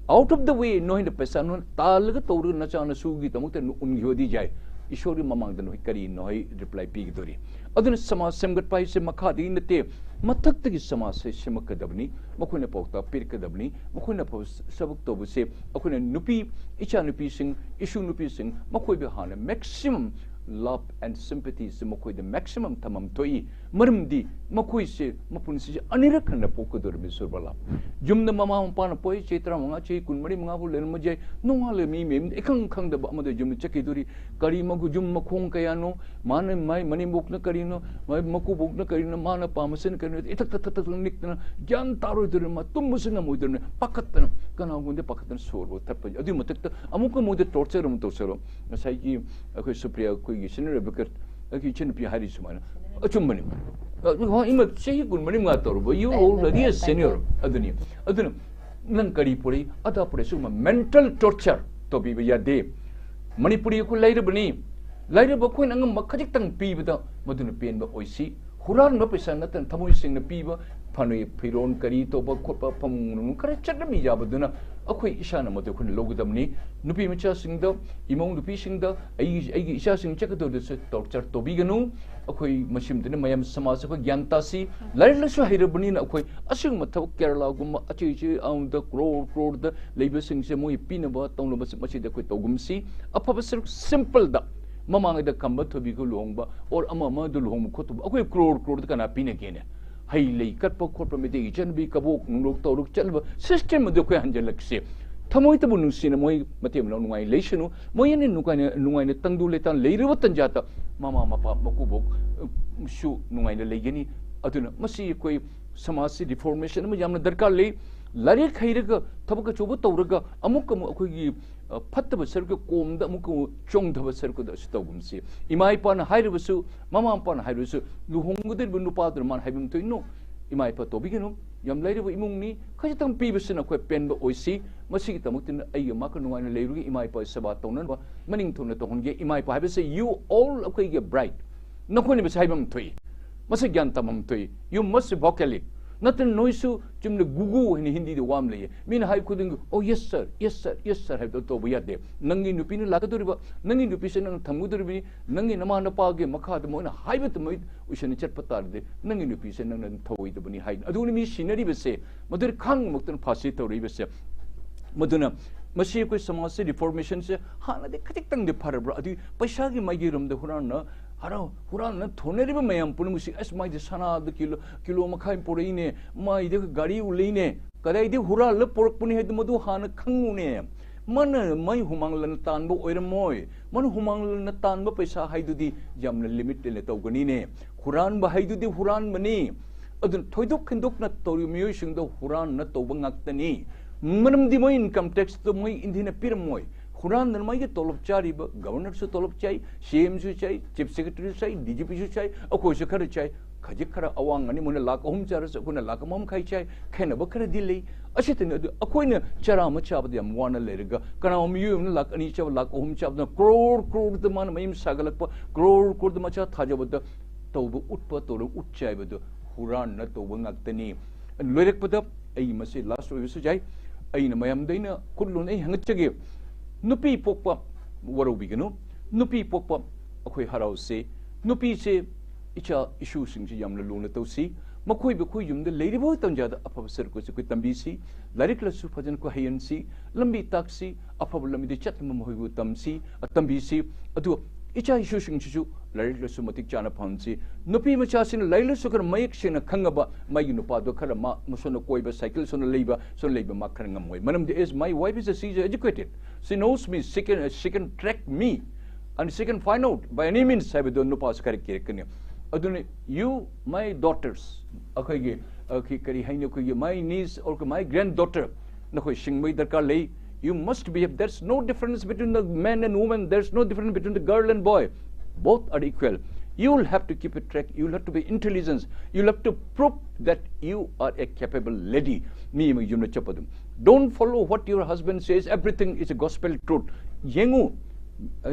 out of the way ꯅꯣꯏꯅ ꯄꯩꯁꯥ ꯅꯣꯏ ꯇꯥꯜꯂꯒ ꯇꯧꯔꯒ ꯅꯆꯥ ꯅꯁꯨꯒꯤꯗꯃꯛꯇ ꯎꯟꯈꯤꯕꯗꯤ ꯌꯥꯏ꯫ ꯏꯁꯣꯔꯒꯤ ꯃꯃꯥꯡꯗ ꯅꯣꯏ ꯀꯔꯤ ꯅꯣꯏ reply ꯄꯤꯒꯗꯧꯔꯤ? ꯑꯗꯨꯅ ꯁꯃꯥꯖ ꯁꯦꯝꯒꯠꯄ ꯍꯥꯏꯁꯦ ꯃꯈꯥꯗꯒꯤ ꯅꯠꯇꯦ, ꯃꯊꯛꯇꯒꯤ ꯁꯃꯥꯖꯁꯦ ꯁꯦꯝꯃꯛꯀꯗꯕꯅꯤ, ꯃꯈꯣꯏꯅ ꯄꯥꯎꯇꯥꯛ ꯄꯤꯔꯛꯀꯗꯕꯅꯤ꯫ ꯃꯈꯣꯏꯅ ꯐꯕ ꯊꯕꯛ ꯇꯧꯕꯁꯦ ꯑꯩꯈꯣꯏꯅ ꯅꯨꯄꯤ, ꯏꯆꯥ ꯅꯨꯄꯤꯁꯤꯡ, ꯏꯁꯨ ꯅꯨꯄꯤꯁꯤꯡ, ꯃꯈꯣꯏꯕꯨ ꯍꯥꯟꯅ maximum love and sympathy ꯁꯦ ꯃꯈꯣꯏꯗ maximum ꯊꯝꯐꯝ ꯊꯣꯛꯏ꯫ ꯃꯔꯝꯗꯤ ꯃꯈꯣꯏꯁꯦ ꯃꯄꯨꯟꯁꯤꯁꯦ ꯑꯅꯤꯔꯛ ꯍꯟꯅ ꯄꯣꯛꯀꯗꯧꯔꯤꯕꯅꯤ ꯁꯨꯔꯕꯂꯥ꯫ ꯌꯨꯝꯗ ꯃꯃꯥ ꯃꯄꯥꯅ ꯄꯣꯛꯏ, ꯆꯍꯤ ꯇꯔꯥꯃꯉꯥ, ꯆꯍꯤ ꯀꯨꯟꯃꯔꯤ, ꯃꯉꯥ ꯐꯥꯎ ꯂꯩꯔꯝꯕ ꯌꯥꯏ꯫ ꯅꯣꯡꯉꯥꯜꯂꯒ ꯃꯤ ꯃꯌꯨꯝꯗ ꯏꯈꯪ ꯈꯪꯗꯕ ꯑꯃꯗ ꯌꯨꯝꯗ ꯆꯠꯈꯤꯗꯣꯔꯤ꯫ ꯀꯔꯤ ꯃꯒꯨ-, ꯌꯨꯝ ꯃꯈꯣꯡ ꯀꯌꯥꯅꯣ, ꯃꯥꯅ ꯃꯥꯏ ꯃꯅꯦꯝꯕꯣꯛꯅ ꯀꯔꯤꯅꯣ, ꯃꯥꯏ ꯃꯀꯨꯕꯣꯛꯅ ꯀꯔꯤꯅꯣ, ꯃꯥꯅ ꯄꯥꯝꯕꯁꯤꯅ ꯀꯔꯤꯅꯣ, ꯏꯊꯛ ꯊꯛ ꯊꯛ ꯊꯛ ꯅꯤꯛꯇꯅ ꯒ꯭ꯌꯥꯟ ꯇꯥꯔꯣꯏꯗꯧꯔꯤꯕꯅꯤ, ꯃꯥ ꯇꯨꯝꯕꯁꯨ ꯉꯝꯃꯣꯏꯗꯧꯔꯤꯕꯅꯤ, ꯄꯥꯈꯠꯇꯅ, ꯀꯅꯥꯒꯨꯝꯕꯗꯤ ꯄꯥꯈꯠꯇꯅ ꯁꯣꯔꯕꯨ ꯊꯠꯄ꯫ ꯑꯗꯨꯒꯤ ꯃꯊꯛꯇ ꯑꯃꯨꯛꯀ ꯃꯣꯏꯗ torture ꯑꯃꯨꯛ ꯇꯧꯁꯔꯣ꯫ ꯉꯁꯥꯏꯒꯤ ꯑꯩꯈꯣꯏ ꯁꯨꯄ꯭ꯔꯤꯌꯥ, ꯑꯩꯈꯣꯏꯒꯤ senior advocate, ꯑꯩꯒꯤ ꯏꯆꯟꯅꯨꯄꯤ ꯍꯥꯏꯔꯤ ꯁꯨꯃꯥꯏꯅ, ꯑꯆꯨꯝꯕꯅꯤ꯫ ꯑ, ꯍꯣꯏ, ꯏꯃꯥ, ꯆꯍꯤ ꯀꯨꯟꯃꯔꯤ ꯃꯉꯥ ꯇꯧꯔꯕ, you already a senior꯫ ꯑꯗꯨꯅꯤ꯫ ꯑꯗꯨꯅ ꯅꯪ ꯀꯔꯤ ꯄꯨꯔꯛꯏ, ꯑꯗꯥ ꯄꯨꯔꯛꯏ, ꯁꯤꯒꯨꯝꯕ mental torture ꯇꯧꯕꯤꯕ ꯌꯥꯗꯦ꯫ ꯃꯅꯤꯄꯨꯔꯤ ꯑꯩꯈꯣꯏ ꯂꯥꯏꯔꯕꯅꯤ꯫ ꯂꯥꯏꯔꯕ ꯑꯩꯈꯣꯏꯅ ꯑꯉꯝꯕ ꯈꯖꯤꯛꯇꯪ ꯄꯤꯕꯗ ꯃꯗꯨꯅ ꯄꯦꯟꯕ ꯑꯣꯏꯁꯤ꯫ ꯍꯨꯔꯥꯟꯕ ꯄꯩꯁꯥ ꯅꯠꯇꯅ ꯊꯃꯣꯏ ꯁꯦꯡꯅ ꯄꯤꯕ, ꯐꯅꯦꯛ ꯐꯤꯔꯣꯟ ꯀꯔꯤ ꯇꯧꯕ ꯈꯣꯠꯄ, ꯐꯃꯨꯡ ꯅꯨꯡ ꯈꯔ ꯆꯠꯅꯕꯤ ꯌꯥꯕꯗꯨꯅ ꯑꯩꯈꯣꯏ ꯏꯁꯥꯅ ꯃꯗꯨ ꯑꯩꯈꯣꯏꯅ ꯂꯧꯒꯗꯕꯅꯤ꯫ ꯅꯨꯄꯤ ꯃꯆꯥꯁꯤꯡꯗ, ꯏꯃꯧ ꯅꯨꯄꯤꯁꯤꯡꯗ, ꯑꯩꯒꯤ, ꯑꯩꯒꯤ ꯏꯆꯥꯁꯤꯡ ꯆꯠꯀꯗꯧꯗꯁꯨ torture ꯇꯧꯕꯤꯒꯅꯨ꯫ ꯑꯩꯈꯣꯏ ꯃꯁꯤꯃꯗꯨꯅ ꯃꯌꯥꯝ ꯁꯃꯥꯖ ꯑꯩꯈꯣꯏ ꯒ꯭ꯌꯥꯟ ꯇꯥꯁꯤ꯫ ꯂꯥꯏꯔꯤꯛ ꯂꯥꯏꯁꯨ ꯍꯩꯔꯕꯅꯤꯅ ꯑꯩꯈꯣꯏ ꯑꯁꯤꯒꯨꯝꯕ ꯊꯕꯛ ꯀꯦꯔꯂꯥꯒꯨꯝꯕ ꯑꯆꯧ ꯑꯆꯧꯕꯗ crore croreꯗ ꯂꯩꯕꯁꯤꯡꯁꯦ ꯃꯣꯏ ꯄꯤꯅꯕ ꯇꯧꯅꯕ ꯃꯁꯤꯗ ꯑꯩꯈꯣꯏ ꯇꯧꯒꯨꯝꯁꯤ꯫ ꯑꯐꯕ ꯁꯔꯨꯛ simpleꯗ ꯃꯃꯥꯡꯉꯩꯗ ꯈꯝꯕ ꯊꯣꯏꯕꯤꯒ ꯂꯨꯍꯣꯡꯕ or ꯑꯃ ꯑꯃꯗ ꯂꯨꯍꯣꯡꯕ ꯈꯣꯠꯇꯕ ꯑꯩꯈꯣꯏ crore croreꯗ ꯀꯅꯥ ꯄꯤꯅꯒꯦꯅꯦ? ꯍꯩ ꯂꯩ ꯀꯠꯄ ꯈꯣꯠꯄ, ꯃꯩꯇꯩꯒꯤ ꯏꯆꯟꯅꯨꯄꯤ ꯀꯕꯣꯛ ꯅꯨꯡꯂꯣꯛ ꯇꯧꯔꯒ ꯆꯠꯂꯤꯕ system ꯑꯗꯨ ꯑꯩꯈꯣꯏ ꯍꯟꯖꯤꯜꯂꯛꯁꯦ꯫ ꯊꯃꯣꯏꯗꯕꯨ ꯅꯨꯡꯁꯤꯅ ꯃꯣꯏ ꯃꯇꯩ ꯃꯅꯥꯎ ꯅꯨꯡꯉꯥꯏꯅ ꯂꯩꯁꯅꯨ꯫ ꯃꯣꯏ ꯑꯅꯤ ꯅꯨꯡꯉꯥꯏꯅ, ꯅꯨꯡꯉꯥꯏꯅ ꯇꯪꯗꯨ ꯂꯩꯇꯥꯅ ꯂꯩꯔꯤꯕ ꯇꯟꯖꯥꯗ ꯃꯃꯥ ꯃꯄꯥ ꯃꯀꯨꯕꯣꯛ, ꯑ, ꯁꯨ ꯅꯨꯡꯉꯥꯏꯅ ꯂꯩꯒꯅꯤ꯫ ꯑꯗꯨꯅ ꯃꯁꯤ ꯑꯩꯈꯣꯏ ꯁꯃꯥꯖꯁꯤ reformation ꯑꯃ ꯌꯥꯝꯅ ꯗꯔꯀꯥꯔ ꯂꯩ꯫ ꯂꯥꯏꯔꯤꯛ ꯍꯩꯔꯒ ꯊꯕꯛ ꯑꯆꯧꯕ ꯇꯧꯔꯒ ꯑꯃꯨꯛ ꯑꯃꯨꯛ ꯑꯩꯈꯣꯏꯒꯤ, ꯑ, ꯐꯠꯇꯕ ꯁꯔꯨꯛꯀ ꯀꯣꯝꯗ ꯑꯃꯨꯛ ꯑꯃꯨꯛ ꯆꯣꯡꯊꯕ ꯁꯔꯨꯛꯀꯗ ꯑꯁꯤ ꯇꯧꯒꯨꯝꯁꯤ꯫ ꯏꯃꯥ ꯏꯄꯥꯅ ꯍꯥꯏꯔꯕꯁꯨ, ꯃꯃꯥ ꯃꯄꯥꯅ ꯍꯥꯏꯔꯕꯁꯨ, ꯂꯨꯍꯣꯡꯒꯗꯧꯔꯤꯕ ꯅꯨꯄꯥꯗꯨꯅ ꯃꯥꯅ ꯍꯥꯏꯕ ꯑꯃ ꯊꯣꯛꯏꯅꯣ? ꯏꯃꯥ ꯏꯄꯥ ꯇꯧꯕꯤꯒꯅꯨ꯫ ꯌꯥꯝ ꯂꯥꯏꯔꯕ ꯏꯃꯨꯡꯅꯤ, ꯈꯖꯤꯛꯇꯪ ꯄꯤꯕꯁꯤꯅ ꯑꯩꯈꯣꯏ ꯄꯦꯟꯕ ꯑꯣꯏꯁꯤ꯫ ꯃꯁꯤꯒꯤꯗꯃꯛꯇꯅ ꯑꯩꯒ ꯃꯥꯒ ꯅꯨꯡꯉꯥꯏꯅ ꯂꯩꯔꯨꯒꯦ, ꯏꯃꯥ ꯏꯄꯥ ꯁꯦꯕꯥ ꯇꯧꯅꯅꯕ ꯃꯅꯤꯡ ꯊꯨꯡꯅ ꯇꯧꯍꯟꯒꯦ꯫ ꯏꯃꯥ ꯏꯄꯥ ꯍꯥꯏꯕꯁꯦ you all ꯑꯩꯈꯣꯏꯒꯤ bride, ꯅꯈꯣꯏꯅ ꯃꯁꯤ ꯍꯥꯏꯕ ꯑꯃ ꯊꯣꯛꯏ, ꯃꯁꯤ ꯒ꯭ꯌꯥꯟ ꯇꯥꯕ ꯑꯃ ꯊꯣꯛꯏ꯫ You must vocally ꯅꯠꯇꯅ ꯅꯣꯏꯁꯨ ꯆꯨꯝꯅ "ꯒꯨꯒꯨ" ꯍꯥꯏꯅ ꯍꯤꯟꯗꯤꯗ ꯋꯥ ꯑꯃ ꯂꯩꯌꯦ, ꯃꯤꯅ ꯍꯥꯏ ꯈꯨꯗꯤꯡꯒꯤ "ꯑꯣ yes sir, yes sir, yes sir" ꯍꯥꯏꯕꯗꯣ ꯇꯧꯕ ꯌꯥꯗꯦ꯫ ꯅꯪꯒꯤ ꯅꯨꯄꯤꯅ ꯂꯥꯛꯀꯗꯧꯔꯤꯕ, ꯅꯪꯒꯤ ꯅꯨꯄꯤꯁꯦ ꯅꯪꯅ ꯊꯝꯒꯗꯧꯔꯤꯕꯅꯤ, ꯅꯪꯒꯤ ꯅꯃꯥ ꯅꯄꯥꯒꯤ ꯃꯈꯥꯗ ꯃꯣꯏꯅ ꯍꯥꯏꯕ ꯑꯗꯨꯃꯥꯏ ꯑꯣꯏꯁꯟꯅ ꯆꯠꯄ ꯇꯥꯔꯗꯤ ꯅꯪꯒꯤ ꯅꯨꯄꯤꯁꯦ ꯅꯪꯅ ꯊꯧꯑꯣꯏꯗꯕꯅꯤ ꯍꯥꯏ꯫ ꯑꯗꯨꯅ ꯃꯤ ꯁꯤꯅꯔꯤꯕꯁꯦ ꯃꯗꯨꯗꯤ ꯈꯥꯡꯃꯛꯇꯅ ꯐꯥꯁꯤ ꯇꯧꯔꯛꯏꯕꯁꯦ꯫ ꯃꯗꯨꯅ ꯃꯁꯤ ꯑꯩꯈꯣꯏ ꯁꯃꯥꯖꯁꯤ reformationꯁꯦ ꯍꯥꯟꯅꯗꯤ ꯈꯖꯤꯛꯇꯪꯗꯤ ꯐꯔꯕ꯭ꯔꯥ? ꯑꯗꯨꯒꯤ ꯄꯩꯁꯥꯒꯤ ꯃꯥꯏꯀꯩꯔꯣꯝꯗ ꯍꯨꯔꯥꯟꯅ ꯍꯔꯥꯎ ꯍꯨꯔꯥꯟꯅ ꯊꯣꯟꯅꯔꯤꯕ ꯃꯌꯥꯝ ꯄꯨꯝꯅꯃꯛꯁꯤ, "ꯑꯁ, ꯃꯥꯏꯗꯤ ꯁꯅꯥꯗ ꯀꯤꯂꯣ, ꯀꯤꯂꯣ ꯃꯈꯥꯏ ꯄꯨꯔꯛꯏꯅꯦ, ꯃꯥꯏꯗꯤ ꯒꯥꯔꯤ ꯎꯂꯛꯏꯅꯦ", ꯀꯗꯥꯏꯗꯒꯤ ꯍꯨꯔꯥꯜꯂ ꯄꯨꯔꯛꯄꯅꯤ ꯍꯥꯏꯗꯨ ꯃꯗꯨ ꯍꯥꯟꯅ ꯈꯪꯉꯨꯅꯦ꯫ ꯃꯥꯅ ꯃꯥꯏ ꯍꯨꯃꯥꯡ ꯂꯟꯅ ꯇꯥꯟꯕ ꯑꯣꯏꯔꯝꯃꯣꯏ꯫ ꯃꯥꯅ ꯍꯨꯃꯥꯡ ꯂꯟꯅ ꯇꯥꯟꯕ ꯄꯩꯁꯥ ꯍꯥꯏꯗꯨꯗꯤ ꯌꯥꯝꯅ limit ꯂꯩꯅ ꯇꯧꯒꯅꯤꯅꯦ꯫ ꯍꯨꯔꯥꯟꯕ ꯍꯥꯏꯗꯨꯗꯤ ꯍꯨꯔꯥꯟꯕꯅꯤ꯫ ꯑꯗꯨꯅ ꯊꯣꯏꯗꯣꯛ ꯍꯦꯟꯗꯣꯛꯅ ꯇꯧꯔꯤꯕ ꯃꯤꯑꯣꯏꯁꯤꯡꯗꯣ ꯍꯨꯔꯥꯟꯅ ꯇꯧꯕ ꯉꯥꯛꯇꯅꯤ꯫ ꯃꯔꯝꯗꯤ ꯃꯣꯏ income taxꯇꯣ ꯃꯣꯏ ꯏꯟꯗꯤꯌꯥꯅ ꯄꯤꯔꯝꯃꯣꯏ꯫ ꯍꯨꯔꯥꯟꯗꯅ ꯃꯣꯏꯒꯤ ꯇꯣꯂꯣꯞ ꯆꯥꯔꯤꯕ governorꯁꯨ ꯇꯣꯂꯣꯞ ꯆꯥꯏ, CMꯁꯨ ꯆꯥꯏ, chief secretaryꯁꯨ ꯆꯥꯏ, DGPꯁꯨ ꯆꯥꯏ, ꯑꯩꯈꯣꯏꯁꯨ ꯈꯔ ꯆꯥꯏ꯫ ꯈꯖꯤꯛ ꯈꯔ ꯑꯋꯥꯡ ꯑꯅꯤ ꯃꯣꯏꯅ ꯂꯥꯛ ꯑꯍꯨꯝ ꯆꯥꯔꯁꯨ ꯑꯩꯈꯣꯏꯅ ꯂꯥꯛ ꯑꯃ ꯃꯈꯥꯏ ꯆꯥꯏ꯫ ꯈꯦꯠꯅꯕ ꯈꯔꯗꯤ ꯂꯩ꯫ ꯑꯁꯤꯇꯅꯤ꯫ ꯑꯗꯨ ꯑꯩꯈꯣꯏꯅ ꯆꯔꯥ ꯑꯃ ꯆꯥꯕꯗ ꯌꯥꯝ ꯋꯥꯅ ꯂꯩꯔꯒ ꯀꯅꯥꯒꯨꯝꯕ ꯃꯤꯑꯣꯏ ꯑꯃꯅ ꯂꯥꯛ ꯑꯅꯤ ꯆꯥꯕ, ꯂꯥꯛ ꯑꯍꯨꯝ ꯆꯥꯕꯗꯅ ꯀ꯭ꯔꯣꯔ ꯀ꯭ꯔꯣꯔꯗ ꯃꯥꯅ ꯃꯌꯨꯝ ꯁꯥꯒꯠꯂꯛꯄ, ꯀ꯭ꯔꯣꯔ ꯀ꯭ꯔꯣꯔꯗ ꯃꯆꯥ ꯊꯥꯖꯕꯗ ꯇꯧꯕ ꯎꯠꯄ, ꯇꯧꯔ ꯎꯠ ꯆꯥꯏꯕꯗꯨ ꯍꯨꯔꯥꯟꯅ ꯇꯧꯕ ꯉꯥꯛꯇꯅꯤ꯫ ꯂꯣꯏꯔꯛꯄꯗ ꯑꯩ ꯃꯁꯤ last ꯑꯣꯏꯕꯁꯨ ꯌꯥꯏ꯫ ꯑꯩꯅ ꯃꯌꯥꯝꯗ ꯑꯩꯅ ꯈꯨꯠꯂꯣꯟ ꯑꯩ ꯍꯪꯒꯠꯆꯒꯦ꯫ ꯅꯨꯄꯤ ꯄꯣꯛꯄ ꯋꯥꯔꯧꯕꯤꯒꯅꯨ꯫ ꯅꯨꯄꯤ ꯄꯣꯛꯄ ꯑꯩꯈꯣꯏ ꯍꯔꯥꯎꯁꯤ꯫ ꯅꯨꯄꯤꯁꯦ ꯏꯆꯥ ꯏꯁꯨꯁꯤꯡꯁꯤ ꯌꯥꯝꯅ ꯂꯨꯅ ꯇꯧꯁꯤ꯫ ꯃꯈꯣꯏꯕꯨ ꯑꯩꯈꯣꯏ ꯌꯨꯝꯗ ꯂꯩꯔꯤꯕ ꯇꯟꯖꯥꯗ ꯑꯐꯕ ꯁꯔꯨꯛ ꯑꯁꯤ ꯑꯩꯈꯣꯏ ꯇꯝꯕꯤꯁꯤ꯫ ꯂꯥꯏꯔꯤꯛ ꯂꯥꯏꯁꯨ ꯐꯖꯅ ꯑꯩꯈꯣꯏ ꯍꯩꯍꯟꯁꯤ꯫ ꯂꯝꯕꯤ ꯇꯥꯛꯁꯤ꯫ ꯑꯐꯕ ꯂꯝꯕꯤꯗ ꯆꯠꯅꯕ ꯃꯈꯣꯏꯕꯨ ꯇꯝꯁꯤ, ꯇꯝꯕꯤꯁꯤ꯫ ꯑꯗꯨ ꯏꯆꯥ ꯏꯁꯨꯁꯤꯡꯁꯤꯁꯨ ꯂꯥꯏꯔꯤꯛ ꯂꯥꯏꯁꯨ ꯃꯇꯤꯛ ꯆꯥꯅ ꯐꯍꯟꯁꯤ꯫ ꯅꯨꯄꯤ ꯃꯆꯥꯁꯤꯅ ꯂꯥꯏꯔꯤꯛ ꯂꯥꯏꯁꯨ ꯈꯔ ꯃꯌꯦꯛ ꯁꯦꯡꯅ ꯈꯪꯉꯕ ꯃꯥꯒꯤ ꯅꯨꯄꯥꯗꯣ ꯈꯔ ꯃꯥ ꯃꯁꯣꯟꯅ ꯀꯣꯏꯕ, ꯁꯥꯏꯀꯜ ꯁꯣꯟꯅ ꯂꯩꯕ, ꯁꯣꯟꯅ ꯂꯩꯕ ꯃꯥ ꯈꯔ ꯉꯝꯃꯣꯏ꯫ ꯃꯔꯝꯗꯤ as my wife is a, she is educated, she knows me, she can, she can track me and she can find out by any means ꯍꯥꯏꯕꯗꯣ ꯅꯨꯄꯥꯁꯨ ꯈꯔ ꯀꯤꯔꯛꯀꯅꯤ꯫ ꯑꯗꯨꯅ you, my daughters, ꯑꯩꯈꯣꯏꯒꯤ, ꯑꯩꯈꯣꯏ ꯀꯔꯤ ꯍꯥꯏꯅꯤ, ꯑꯩꯈꯣꯏꯒꯤ my niece or my granddaughter, ꯅꯈꯣꯏ ꯁꯤꯡꯕꯒꯤ ꯗꯔꯀꯥꯔ ꯂꯩ꯫ You must behave. There's no difference between the man and woman. There's no difference between the girl and boy. Both are equal. You will have to keep a track. You will have to be intelligent. You will have to prove that you are a capable lady. ꯃꯤ ꯑꯃꯒꯤ ꯌꯨꯝꯗ ꯆꯠꯄ ꯑꯗꯨꯝ, don't follow what your husband says. Everything is a gospel truth. ꯌꯦꯡꯉꯨ,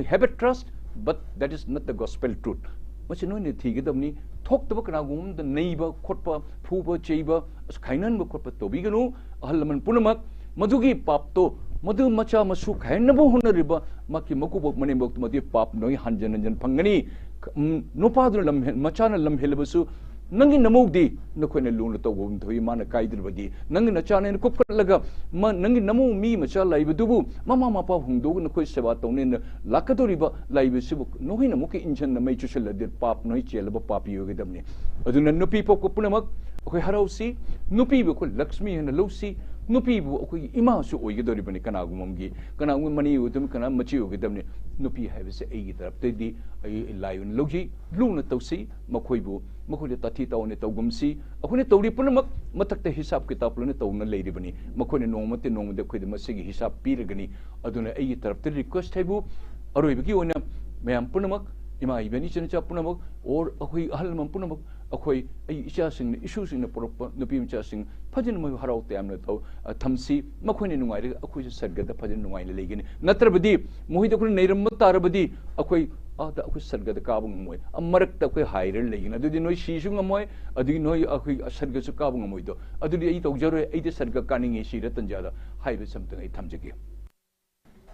have a trust, but that is not the gospel truth. ꯃꯁꯤ ꯅꯣꯏꯅ ꯊꯤꯒꯗꯕꯅꯤ꯫ ꯊꯣꯛꯇꯕ ꯀꯅꯥꯒꯨꯝꯕ ꯑꯃꯗ ꯅꯩꯕ ꯈꯣꯠꯄ, ꯐꯨꯕ ꯆꯩꯕ, ꯑꯁ, ꯈꯥꯏꯅꯍꯟꯕ ꯈꯣꯠꯄ ꯇꯧꯕꯤꯒꯅꯨ꯫ ꯑꯍꯜ ꯂꯃꯟ ꯄꯨꯝꯅꯃꯛ ꯃꯗꯨꯒꯤ ꯄꯥꯞꯇꯣ, ꯃꯗꯨ ꯃꯆꯥ ꯃꯁꯨ ꯈꯥꯏꯍꯟꯅꯕ ꯍꯣꯠꯅꯔꯤꯕ ꯃꯍꯥꯛꯀꯤ ꯃꯀꯨꯕꯣꯛ ꯃꯅꯦꯝꯕꯣꯛꯇꯨꯃꯗꯤ ꯄꯥꯞ ꯅꯣꯏ ꯍꯟꯖꯟ ꯍꯟꯖꯟ ꯐꯪꯒꯅꯤ꯫ ꯎꯝ, ꯅꯨꯄꯥꯗꯨꯅ ꯂꯝꯍꯦꯟ-, ꯃꯆꯥꯅ ꯂꯝꯍꯦꯜꯂꯕꯁꯨ ꯅꯪꯒꯤ ꯅꯃꯧꯗꯤ ꯅꯈꯣꯏꯅ ꯂꯨꯅ ꯇꯧꯕ ꯊꯣꯛꯏ, ꯃꯥꯅ ꯀꯥꯏꯗ꯭ꯔꯕꯗꯤ꯫ ꯅꯪꯒꯤ ꯅꯆꯥꯅꯦꯅ ꯀꯨꯞꯈꯠꯂꯒ ꯃ-, ꯅꯪꯒꯤ ꯅꯃꯧ ꯃꯤ ꯃꯆꯥ ꯂꯩꯕꯗꯨꯕꯨ ꯃꯃꯥ ꯃꯄꯥ ꯍꯨꯟꯗꯣꯛꯑꯒ ꯅꯈꯣꯏ ꯁꯦꯕꯥ ꯇꯧꯅꯦꯅ ꯂꯥꯛꯀꯗꯧꯔꯤꯕ ꯂꯩꯕꯁꯤꯕꯨ ꯅꯈꯣꯏꯅ ꯑꯃꯨꯛꯀ ꯏꯟꯁꯤꯟꯅ ꯃꯩ ꯆꯨꯁꯜꯂꯗꯤ ꯄꯥꯞ ꯅꯣꯏ ꯆꯦꯜꯂꯕ ꯄꯥꯄꯤ ꯑꯣꯏꯒꯗꯕꯅꯤ꯫ ꯑꯗꯨꯅ ꯅꯨꯄꯤ ꯄꯣꯛꯄ ꯄꯨꯝꯅꯃꯛ ꯑꯩꯈꯣꯏ ꯍꯔꯥꯎꯁꯤ, ꯅꯨꯄꯤꯕꯨ ꯑꯩꯈꯣꯏ ꯂꯛꯁꯃꯤ ꯍꯥꯏꯅ ꯂꯧꯁꯤ, ꯅꯨꯄꯤꯕꯨ ꯑꯩꯈꯣꯏꯒꯤ ꯏꯃꯥꯁꯨ ꯑꯣꯏꯒꯗꯧꯔꯤꯕꯅꯤ ꯀꯅꯥꯒꯨꯝꯕ ꯑꯃꯒꯤ, ꯀꯅꯥꯒꯨꯝꯕ ꯃꯅꯦ ꯑꯣꯏꯒꯗꯕꯅꯤ, ꯀꯅꯥ ꯃꯆꯦ ꯑꯣꯏꯒꯗꯕꯅꯤ꯫ ꯅꯨꯄꯤ ꯍꯥꯏꯕꯁꯦ ꯑꯩꯒꯤ ꯇꯔꯞꯇꯩꯗꯤ ꯑꯩ ꯂꯥꯏ ꯑꯣꯏꯅ ꯂꯧꯖꯩ, ꯂꯨꯅ ꯇꯧꯁꯤ, ꯃꯈꯣꯏꯕꯨ, ꯃꯈꯣꯏꯗ ꯇꯥꯊꯤ ꯇꯥꯑꯣꯅ ꯇꯧꯒꯨꯝꯁꯤ꯫ ꯑꯩꯈꯣꯏꯅ ꯇꯧꯔꯤ ꯄꯨꯝꯅꯃꯛ ꯃꯊꯛꯇ ꯍꯤꯁꯥꯞ ꯀꯤꯇꯥꯞ ꯂꯣꯏꯅ ꯇꯧꯅ ꯂꯩꯔꯤꯕꯅꯤ꯫ ꯃꯈꯣꯏꯅ ꯅꯣꯡꯃ ꯅꯠꯇꯦ ꯅꯣꯡꯃꯗꯤ ꯑꯩꯈꯣꯏꯗ ꯃꯁꯤꯒꯤ ꯍꯤꯁꯥꯞ ꯄꯤꯔꯒꯅꯤ꯫ ꯑꯗꯨꯅ ꯑꯩꯒꯤ ꯇꯔꯞꯇ ꯔꯤꯀ꯭ꯋꯦꯁ ꯍꯥꯏꯕꯨ ꯑꯔꯣꯏꯕꯒꯤ ꯑꯣꯏꯅ ꯃꯌꯥꯝ ꯄꯨꯝꯅꯃꯛ, ꯏꯃꯥ ꯏꯕꯦꯟ ꯏꯆꯤꯟ ꯏꯆꯥ ꯄꯨꯝꯅꯃꯛ, ꯑꯣꯔ ꯑꯩꯈꯣꯏ ꯑꯍꯜ ꯂꯃꯟ ꯄꯨꯝꯅꯃꯛ, ꯑꯩꯈꯣꯏ ꯑꯩ ꯏꯆꯥꯁꯤꯡꯅ, ꯏꯁꯨꯁꯤꯡꯅ ꯄꯨꯔꯛꯄ ꯅꯨꯄꯤ ꯃꯆꯥꯁꯤꯡ ꯐꯖꯅ ꯃꯣꯏ ꯍꯔꯥꯎ ꯇꯌꯥꯝꯅ ꯇꯧ-, ꯑ, ꯊꯝꯁꯤ꯫ ꯃꯈꯣꯏꯅ ꯅꯨꯡꯉꯥꯏꯔꯒ ꯑꯩꯈꯣꯏꯁꯨ ꯁꯔꯒꯗ ꯐꯖꯅ ꯅꯨꯡꯉꯥꯏꯅ ꯂꯩꯒꯅꯤ꯫ ꯅꯠꯇ꯭ꯔꯕꯗꯤ ꯃꯈꯣꯏꯗ ꯑꯩꯈꯣꯏꯅ ꯅꯩꯔꯝꯕ ꯇꯥꯔꯕꯗꯤ ꯑꯩꯈꯣꯏ ꯑꯥꯗ ꯑꯩꯈꯣꯏ ꯁꯔꯒꯗ ꯀꯥꯕ ꯉꯝꯃꯣꯏ꯫ ꯑ, ꯃꯔꯛꯇ ꯑꯩꯈꯣꯏ ꯍꯥꯏꯔ ꯂꯩꯒꯅꯤ꯫ ꯑꯗꯨꯗꯤ ꯅꯣꯏ ꯁꯤꯁꯨ ꯉꯝꯃꯣꯏ, ꯑꯗꯨꯗꯤ ꯅꯣꯏ ꯑꯩꯈꯣꯏ ꯁꯔꯒꯁꯨ ꯀꯥꯕ ꯉꯝꯃꯣꯏꯗꯣ꯫ ꯑꯗꯨꯗꯤ ꯑꯩ ꯇꯧꯖꯔꯣꯏ, ꯑꯩꯗꯤ ꯁꯔꯒ ꯀꯥꯅꯤꯡꯉꯤ ꯁꯤꯔ ꯇꯟꯖꯥꯗ ꯍꯥꯏꯕꯁꯤ ꯑꯝꯇꯪ ꯑꯩ ꯊꯝꯖꯒꯦ꯫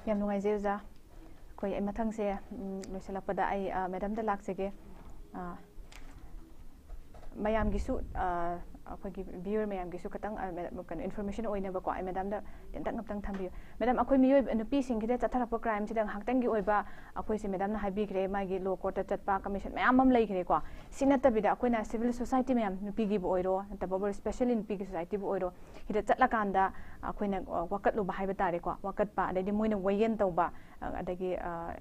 ꯌꯥꯝ ꯅꯨꯡꯉꯥꯏꯖꯩ ꯑꯣꯖꯥ꯫ ꯑꯩꯈꯣꯏ ꯑꯩ ꯃꯊꯪꯁꯦ, ꯎꯝ, ꯂꯣꯏꯁꯤꯜꯂꯛꯄꯗ ꯑꯩ, ꯑ, ꯃꯦꯗꯥꯝꯗ ꯂꯥꯛꯆꯒꯦ꯫ ꯑ, ꯃꯌꯥꯝꯒꯤꯁꯨ, ꯑ, ꯑꯩꯈꯣꯏꯒꯤ viewer ꯃꯌꯥꯝꯒꯤꯁꯨ ꯈꯤꯇꯪ, ꯑ, ꯃꯦ-, ꯀꯩꯅꯣ, information ꯑꯣꯏꯅꯕꯀꯣ, ꯑꯩ ꯃꯦꯗꯥꯝꯗ ꯇꯦꯟꯇꯛ ꯑꯝꯇꯪ ꯊꯝꯕꯤꯌꯨ꯫ ꯃꯦꯗꯥꯝ, ꯑꯩꯈꯣꯏ ꯃꯤꯑꯣꯏꯕ ꯅꯨꯄꯤꯁꯤꯡꯁꯤꯗ ꯆꯠꯊꯔꯛꯄ crimeꯁꯤꯗ ꯉꯥꯏꯍꯥꯛꯇꯪꯒꯤ ꯑꯣꯏꯕ ꯑꯩꯈꯣꯏꯁꯦ ꯃꯦꯗꯥꯝꯅ ꯍꯥꯏꯕꯤꯈ꯭ꯔꯦ, ꯃꯥꯒꯤ law courtꯇ ꯆꯠꯄ, commission ꯃꯌꯥꯝ ꯑꯃ ꯂꯩꯈ꯭ꯔꯦꯀꯣ꯫ ꯁꯤ ꯅꯠꯇꯕꯤꯗ ꯑꯩꯈꯣꯏꯅ civil society ꯃꯌꯥꯝ, ꯅꯨꯄꯤꯒꯤꯕꯨ ꯑꯣꯏꯔꯣ, ꯅꯠꯇꯕ specially ꯅꯨꯄꯤꯒꯤ societyꯕꯨ ꯑꯣꯏꯔꯣ, ꯁꯤꯗ ꯆꯠꯂꯀꯥꯟꯗ ꯑꯩꯈꯣꯏꯅ, ꯑ, ꯋꯥꯀꯠꯂꯨꯕ ꯍꯥꯏꯕ ꯇꯥꯔꯦꯀꯣ, ꯋꯥꯀꯠꯄ, ꯑꯗꯩꯗꯤ ꯃꯣꯏꯅ ꯋꯥꯌꯦꯟ ꯇꯧꯕ, ꯑ, ꯑꯗꯒꯤ, ꯑ,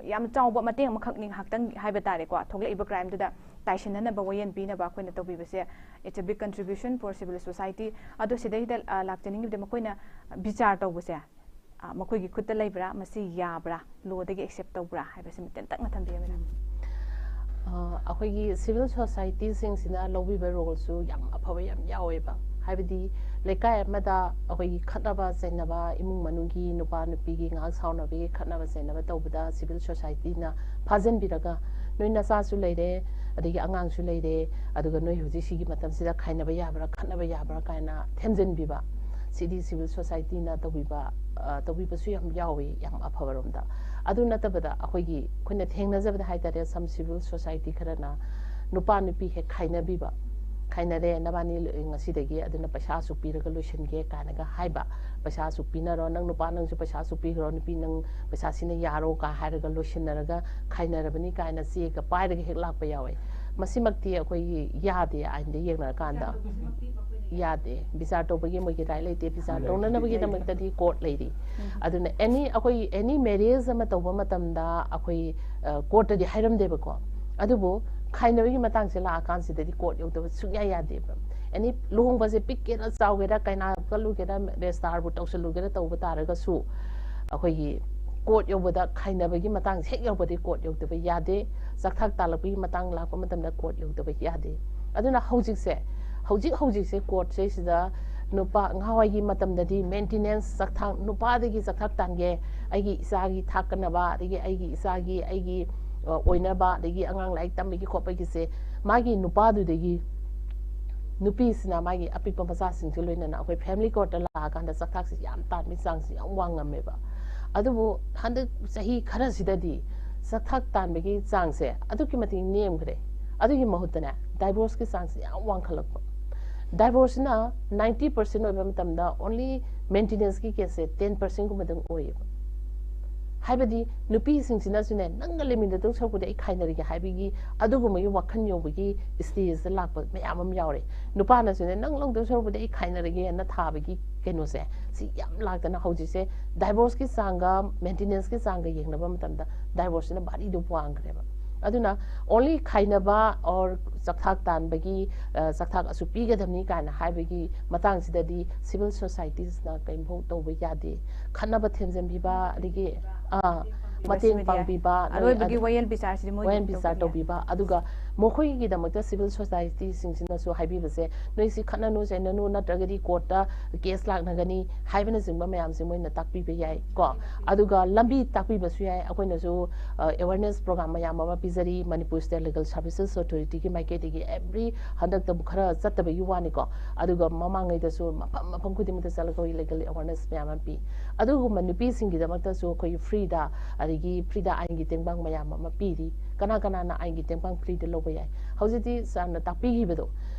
ꯌꯥꯝ ꯆꯥꯎꯕ ꯃꯇꯦꯡ ꯑꯃꯈꯛꯅꯤ ꯉꯥꯏꯍꯥꯛꯇꯪ ꯍꯥꯏꯕ ꯇꯥꯔꯦꯀꯣ, ꯊꯣꯛꯂꯛꯏꯕ crimeꯗꯨꯗ ꯇꯥꯏꯁꯤꯟꯅꯅꯕ, ꯋꯥꯌꯦꯟ ꯄꯤꯅꯕ ꯑꯩꯈꯣꯏꯅ ꯇꯧꯕꯤꯕꯁꯦ, it's a big contribution for civil society꯫ ꯑꯗꯣ ꯁꯤꯗꯩꯗ, ꯑ, ꯂꯥꯛꯆꯅꯤꯡꯉꯤꯕꯗꯤ ꯃꯈꯣꯏꯅ ꯕꯤꯆꯥꯔ ꯇꯧꯕꯁꯦ, ꯑ, ꯃꯈꯣꯏꯒꯤ ꯈꯨꯠꯇ ꯂꯩꯕ꯭ꯔꯥ, ꯃꯁꯤ ꯌꯥꯕ꯭ꯔꯥ, lawꯗꯒꯤ accept ꯇꯧꯕ꯭ꯔꯥ ꯍꯥꯏꯕꯁꯤꯃ ꯇꯦꯟꯇꯛꯅ ꯊꯝꯕꯤꯌꯨ, ꯃꯦꯗꯥꯝ꯫ ꯑ, ꯑꯩꯈꯣꯏꯒꯤ civil societyꯁꯤꯡꯁꯤꯅ ꯂꯧꯕꯤꯕ roleꯁꯨ ꯌꯥꯝ ꯑꯐꯕ ꯌꯥꯝ ꯌꯥꯎꯋꯦꯕ꯫ ꯍꯥꯏꯕꯗꯤ ꯂꯩꯀꯥꯏ ꯑꯃꯗ ꯑꯩꯈꯣꯏꯒꯤ ꯈꯠꯅꯕ ꯆꯩꯅꯕ, ꯏꯃꯨꯡ ꯃꯅꯨꯡꯒꯤ ꯅꯨꯄꯥ ꯅꯨꯄꯤꯒꯤ ꯉꯥꯏꯍꯥꯛ ꯁꯥꯎꯅꯕꯒꯤ ꯈꯠꯅꯕ ꯆꯩꯅꯕ ꯇꯧꯕꯗ civil societyꯅ ꯐꯥꯖꯤꯟꯕꯤꯔꯒ, "ꯅꯣꯏ ꯅꯆꯥꯁꯨ ꯂꯩꯔꯦ, ꯑꯗꯒꯤ ꯑꯉꯥꯡꯁꯨ ꯂꯩꯔꯦ, ꯑꯗꯨꯒ ꯅꯣꯏ ꯍꯧꯖꯤꯛ ꯁꯤꯒꯤ ꯃꯇꯝꯁꯤꯗ ꯈꯥꯏꯅꯕ ꯌꯥꯕ꯭ꯔꯥ, ꯈꯠꯅꯕ ꯌꯥꯕ꯭ꯔꯥ ꯀꯥꯏꯅ ꯊꯦꯝꯖꯤꯟꯕꯤꯕ, ꯁꯤꯗꯤ civil society ꯅ ꯇꯧꯕꯤꯕ, ꯑ, ꯇꯧꯕꯤꯕꯁꯨ ꯌꯥꯝ ꯌꯥꯎꯏ, ꯌꯥꯝ ꯑꯐꯕꯔꯣꯝꯗ꯫ ꯑꯗꯨ ꯅꯠꯇꯕꯗ ꯑꯩꯈꯣꯏꯒꯤ, ꯑꯩꯈꯣꯏꯅ ꯊꯦꯡꯅꯖꯕꯗ ꯍꯥꯏꯇꯥꯔꯦ, some civil society ꯈꯔꯅ ꯅꯨꯄꯥ ꯅꯨꯄꯤ ꯍꯦꯛ ꯈꯥꯏꯅꯕꯤꯕ, "ꯈꯥꯏꯅꯔꯦ ꯅꯕꯥꯅꯤ ꯉꯁꯤꯗꯒꯤ, ꯑꯗꯨꯅ ꯄꯩꯁꯥ ꯑꯁꯨꯛ ꯄꯤꯔꯒ ꯂꯣꯏꯁꯤꯟꯒꯦ" ꯀꯥꯏꯅꯒ ꯍꯥꯏꯕ, "ꯄꯩꯁꯥ ꯑꯁꯨꯛ ꯄꯤꯅꯔꯣ, ꯅꯪ ꯅꯨꯄꯥ ꯅꯪꯁꯨ ꯄꯩꯁꯥ ꯑꯁꯨꯛ ꯄꯤꯈ꯭ꯔꯣ, ꯅꯨꯄꯤ ꯅꯪ ꯄꯩꯁꯥ ꯁꯤꯅ ꯌꯥꯔꯣ" ꯀ ꯍꯥꯏꯔꯒ ꯂꯣꯏꯁꯤꯟꯅꯔꯒ ꯈꯥꯏꯅꯔꯕꯅꯤ ꯀꯥꯏꯅ ꯆꯦꯒ ꯄꯥꯏꯔꯒ ꯍꯦꯛ ꯂꯥꯛꯄ ꯌꯥꯎꯋꯦ꯫ ꯃꯁꯤꯃꯛꯇꯤ ꯑꯩꯈꯣꯏꯒꯤ ꯌꯥꯗꯦ, ꯑꯥꯏꯟꯗ ꯌꯦꯡꯅꯔꯀꯥꯟꯗ ꯌꯥꯗꯦ꯫ ꯕꯤꯆꯥꯔ ꯇꯧꯕꯒꯤ ꯃꯣꯏꯒꯤ ꯔꯥꯏꯠ ꯂꯩꯇꯦ, ꯕꯤꯆꯥꯔ ꯂꯩꯇꯦ꯫ ꯇꯧꯅꯅꯕꯒꯤꯗꯃꯛꯇꯗꯤ ꯀꯣꯔꯠ ꯂꯩꯔꯤ꯫ ꯑꯗꯨꯅ ꯑꯦꯅꯤ, ꯑꯩꯈꯣꯏ ꯑꯦꯅꯤ ꯃꯦꯔꯦꯖ ꯑꯃ ꯇꯧꯕ ꯃꯇꯝꯗ ꯑꯩꯈꯣꯏ, ꯑ, ꯀꯣꯔꯠꯇꯗꯤ ꯍꯥꯏꯔꯝꯗꯦꯕꯀꯣ, ꯑꯗꯨꯕꯨ ꯈꯥꯏꯅꯕꯒꯤ ꯃꯇꯥꯡꯁꯦ ꯂꯥꯛꯑꯀꯥꯟꯁꯤꯗꯗꯤ ꯀꯣꯔꯠ ꯌꯧꯗꯕ ꯁꯨꯡꯌꯥ ꯌꯥꯗꯦꯕ꯫ ꯑꯦꯅꯤ ꯂꯨꯍꯣꯡꯕꯁꯦ ꯄꯤꯛꯀꯦꯔꯥ ꯆꯥꯎꯒꯦꯔꯥ, ꯀꯩꯅꯥ ꯀꯠꯂꯨꯒꯦꯔꯥ, ꯔꯦꯖꯤꯁꯇꯥꯔꯕꯨ ꯇꯧꯁꯜꯂꯨꯒꯦꯔꯥ ꯇꯧꯕ ꯇꯥꯔꯒꯁꯨ, ꯑꯩꯈꯣꯏꯒꯤ ꯀꯣꯔꯠ ꯌꯧꯕꯗ ꯈꯥꯏꯅꯕꯒꯤ ꯃꯇꯥꯡꯁꯦ ꯍꯦꯛ ꯌꯧꯕꯗꯤ ꯀꯣꯔꯠ ꯌꯧꯗꯕ ꯌꯥꯗꯦ꯫ ꯆꯥꯛꯊꯥꯛ ꯇꯥꯜꯂꯛꯄꯒꯤ ꯃꯇꯥꯡ ꯂꯥꯛꯄ ꯃꯇꯝꯗ ꯀꯣꯔꯠ ꯌꯧꯗꯕ ꯌꯥꯗꯦ꯫ ꯑꯗꯨꯅ ꯍꯧꯖꯤꯛꯁꯦ, ꯍꯧꯖꯤꯛ ꯍꯧꯖꯤꯛꯁꯦ ꯀꯣꯔꯠꯁꯤꯗꯩꯁꯤꯗ ꯅꯨꯄꯥ, ꯉꯍꯥꯟꯋꯥꯏꯒꯤ ꯃꯇꯝꯗꯗꯤ ꯃꯦꯟꯇꯦꯅꯦꯟꯁ, ꯆꯥꯛꯊꯥꯛ, ꯅꯨꯄꯥꯗꯒꯤ ꯆꯥꯛꯊꯥꯛ ꯇꯥꯟꯒꯦ, ꯑꯩꯒꯤ ꯏꯆꯥꯒꯤ ꯊꯥꯛꯀꯅꯕ, ꯑꯗꯒꯤ ꯑꯩꯒꯤ ꯏꯆꯥꯒꯤ, ꯑꯩꯒꯤ, ꯑ, ꯑꯣꯏꯅꯕ, ꯑꯗꯒꯤ ꯑꯉꯥꯡ ꯂꯥꯏꯔꯤꯛ ꯇꯝꯕꯒꯤ ꯈꯣꯠꯄꯒꯤꯁꯦ ꯃꯥꯒꯤ ꯅꯨꯄꯥꯗꯨꯗꯒꯤ ꯅꯨꯄꯤꯁꯤꯅ ꯃꯥꯒꯤ ꯑꯄꯤꯛꯄ ꯃꯆꯥꯁꯤꯡꯁꯨ ꯂꯣꯏꯅꯅ ꯑꯩꯈꯣꯏ ꯐꯦꯃꯤꯂꯤ ꯀꯣꯔꯠꯇ ꯂꯥꯛꯑꯀꯥꯟꯗ ꯆꯥꯛꯊꯥꯛꯁꯤ ꯌꯥꯝ ꯇꯥꯟꯕꯒꯤ ꯆꯥꯡꯁꯤ ꯌꯥꯝ ꯋꯥꯡꯉꯝꯃꯦꯕ꯫ ꯑꯗꯨꯕꯨ ꯍꯟꯗꯛ ꯆꯍꯤ ꯈꯔꯁꯤꯗꯗꯤ ꯆꯥꯛꯊꯥꯛ ꯇꯥꯟꯕꯒꯤ ꯆꯥꯡꯁꯦ ꯑꯗꯨꯛꯀꯤ ꯃꯇꯤꯛ ꯅꯦꯝꯈ꯭ꯔꯦ꯫ ꯑꯗꯨꯒꯤ ꯃꯍꯨꯠꯇꯅꯦ, ꯗꯥꯏꯚꯣꯔꯁꯀꯤ ꯆꯥꯡꯁꯤ ꯌꯥꯝ ꯋꯥꯡꯈꯠꯂꯛꯄ꯫ ꯗꯥꯏꯚꯣꯔꯁꯁꯤꯅ ꯅꯥꯏꯟꯇꯤ ꯄꯥꯔꯁꯦꯟ ꯑꯣꯏꯕ ꯃꯇꯝꯗ ꯑꯣꯟꯂꯤ ꯃꯦꯟꯇꯦꯅꯦꯟꯁꯀꯤ ꯀꯦꯁꯁꯦ ꯇꯦꯟ ꯄꯥꯔꯁꯦꯟꯒꯨꯝꯕꯗꯪ ꯑꯣꯏꯌꯦꯕ꯫ ꯍꯥꯏꯕꯗꯤ ꯅꯨꯄꯤꯁꯤꯡꯁꯤꯅꯁꯨꯅꯦ, "ꯅꯪꯒ ꯂꯩꯃꯤꯟꯅꯗꯧ ꯁꯔꯨꯛꯄꯨꯗꯤ ꯑꯩ ꯈꯥꯏꯅꯔꯒꯦ" ꯍꯥꯏꯕꯒꯤ ꯑꯗꯨꯒꯨꯝꯕꯒꯤ ꯋꯥꯈꯜ ꯌꯧꯕꯒꯤ ꯁ꯭ꯇꯦꯖꯇ ꯂꯥꯛꯄ ꯃꯌꯥꯝ ꯑꯃ ꯌꯥꯎꯔꯦ꯫ ꯅꯨꯄꯥꯅꯁꯨꯅꯦ, "ꯅꯪ ꯂꯧꯗꯧ ꯁꯔꯨꯛꯄꯨꯗꯤ ꯑꯩ ꯈꯥꯏꯅꯔꯒꯦꯅ" ꯊꯥꯕꯒꯤ ꯀꯩꯅꯣꯁꯦ, ꯁꯤ ꯌꯥꯝ ꯂꯥꯛꯇꯅ ꯍꯧꯖꯤꯛꯁꯦ ꯗꯥꯏꯚꯣꯔꯁꯀꯤ ꯆꯥꯡꯒ ꯃꯦꯟꯇꯦꯅꯦꯟꯁꯀꯤ ꯆꯥꯡꯒ ꯌꯦꯡꯅꯕ ꯃꯇꯝꯗ ꯗꯥꯏꯚꯣꯔꯁꯁꯤꯅ ꯚꯥꯔꯤꯗꯣ ꯋꯥꯡꯈ꯭ꯔꯦꯕ꯫ ꯑꯗꯨꯅ ꯑꯣꯟꯂꯤ ꯈꯥꯏꯅꯕ ꯑꯣꯔ ꯆꯥꯛꯊꯥꯛ ꯇꯥꯟꯕꯒꯤ, ꯑ, ꯆꯥꯛꯊꯥꯛ ꯑꯁꯨꯛ ꯄꯤꯒꯗꯕꯅꯤ ꯀꯥꯏꯅ ꯍꯥꯏꯕꯒꯤ ꯃꯇꯥꯡꯁꯤꯗꯗꯤ ꯁꯤꯚꯤꯜ ꯁꯣꯁꯥꯏꯇꯤꯁꯅ ꯀꯔꯤꯝꯐꯥꯎ ꯇꯧꯕ ꯌꯥꯗꯦ꯫ ꯈꯠꯅꯕ ꯊꯦꯝꯖꯤꯟꯕꯤꯕ, ꯑꯗꯒꯤ, ꯑꯥ, ꯃꯇꯦꯡ ꯄꯥꯡꯕꯤꯕ, ꯅꯣꯏ ꯑꯔꯣꯏꯕꯒꯤ ꯑꯗꯨ- ꯋꯥꯌꯦꯜ ꯕꯤꯆꯥꯔꯁꯤꯗꯤ ꯃꯣꯏ ꯋꯥꯌꯦꯜ ꯕꯤꯆꯥꯔ ꯇꯧꯕꯤꯕ, ꯑꯗꯨꯒ ꯃꯈꯣꯏꯒꯤꯗꯃꯛꯇ civil society ꯁꯤꯡꯁꯤꯅꯁꯨ ꯍꯥꯏꯕꯤꯕꯁꯦ, ꯅꯣꯏꯁꯤ ꯈꯠꯅꯅꯨ ꯆꯩꯅꯅꯨ, ꯅꯠꯇ꯭ꯔꯒꯗꯤ ꯀꯣꯔꯠꯇ ꯀꯦꯁ ꯂꯥꯛꯅꯒꯅꯤ ꯍꯥꯏꯕꯅꯆꯤꯡꯕ ꯃꯌꯥꯝꯁꯦ ꯃꯣꯏꯅ ꯇꯥꯛꯄꯤꯕ ꯌꯥꯏ ꯀꯣ꯫ ꯑꯗꯨꯒ ꯂꯝꯕꯤ ꯇꯥꯛꯄꯤꯕꯁꯨ ꯌꯥꯏ꯫ ꯑꯩꯈꯣꯏꯅꯁꯨ ꯑꯦꯋꯥꯔꯅꯦꯁ ꯄ꯭ꯔꯣꯒ꯭ꯔꯥꯝ ꯃꯌꯥꯝ ꯑꯃ ꯄꯤꯖꯔꯤ, ꯃꯅꯤꯄꯨꯔ ꯁ꯭ꯇꯦꯠ ꯂꯤꯒꯜ ꯁꯥꯔꯚꯤꯁꯦꯁ ꯑꯣꯊꯣꯔꯤꯇꯤꯒꯤ ꯃꯥꯏꯀꯩꯗꯒꯤ꯫ ꯑꯦꯕ꯭ꯔꯤ ꯍꯟꯗꯛꯇ ꯈꯔ ꯆꯠꯇꯕꯒꯤ ꯋꯥꯅꯤꯀꯣ, ꯑꯗꯨꯒ ꯃꯃꯥꯡꯉꯩꯗꯁꯨ ꯃꯐꯝ ꯃꯐꯝ ꯈꯨꯗꯤꯡꯃꯛꯇ ꯆꯠꯂꯒ ꯑꯩꯈꯣꯏ ꯂꯤꯒꯜ ꯑꯦꯋꯥꯔꯅꯦꯁ ꯃꯌꯥꯝ ꯑꯃ ꯄꯤ꯫ ꯑꯗꯨꯒꯨꯝꯕ ꯅꯨꯄꯤꯁꯤꯡꯒꯤꯗꯃꯛꯇꯁꯨ ꯑꯩꯈꯣꯏꯒꯤ ꯐ꯭ꯔꯤꯗ, ꯑꯗꯒꯤ ꯐ꯭ꯔꯤꯗ ꯑꯥꯏꯟꯒꯤ ꯇꯦꯡꯕꯥꯡ ꯃꯌꯥꯝ ꯑꯃ ꯄꯤꯔꯤ꯫ ꯀꯅꯥ ꯀꯅꯥꯅ ꯑꯥꯏꯟꯒꯤ ꯇꯦꯡꯕꯥꯡ ꯐ꯭ꯔꯤꯗ ꯂꯧꯕ ꯌꯥꯏ? ꯍꯧꯖꯤꯛꯇꯤ ꯁꯥꯔꯅ ꯇꯥꯛꯄꯤꯈꯤꯕꯗꯣ,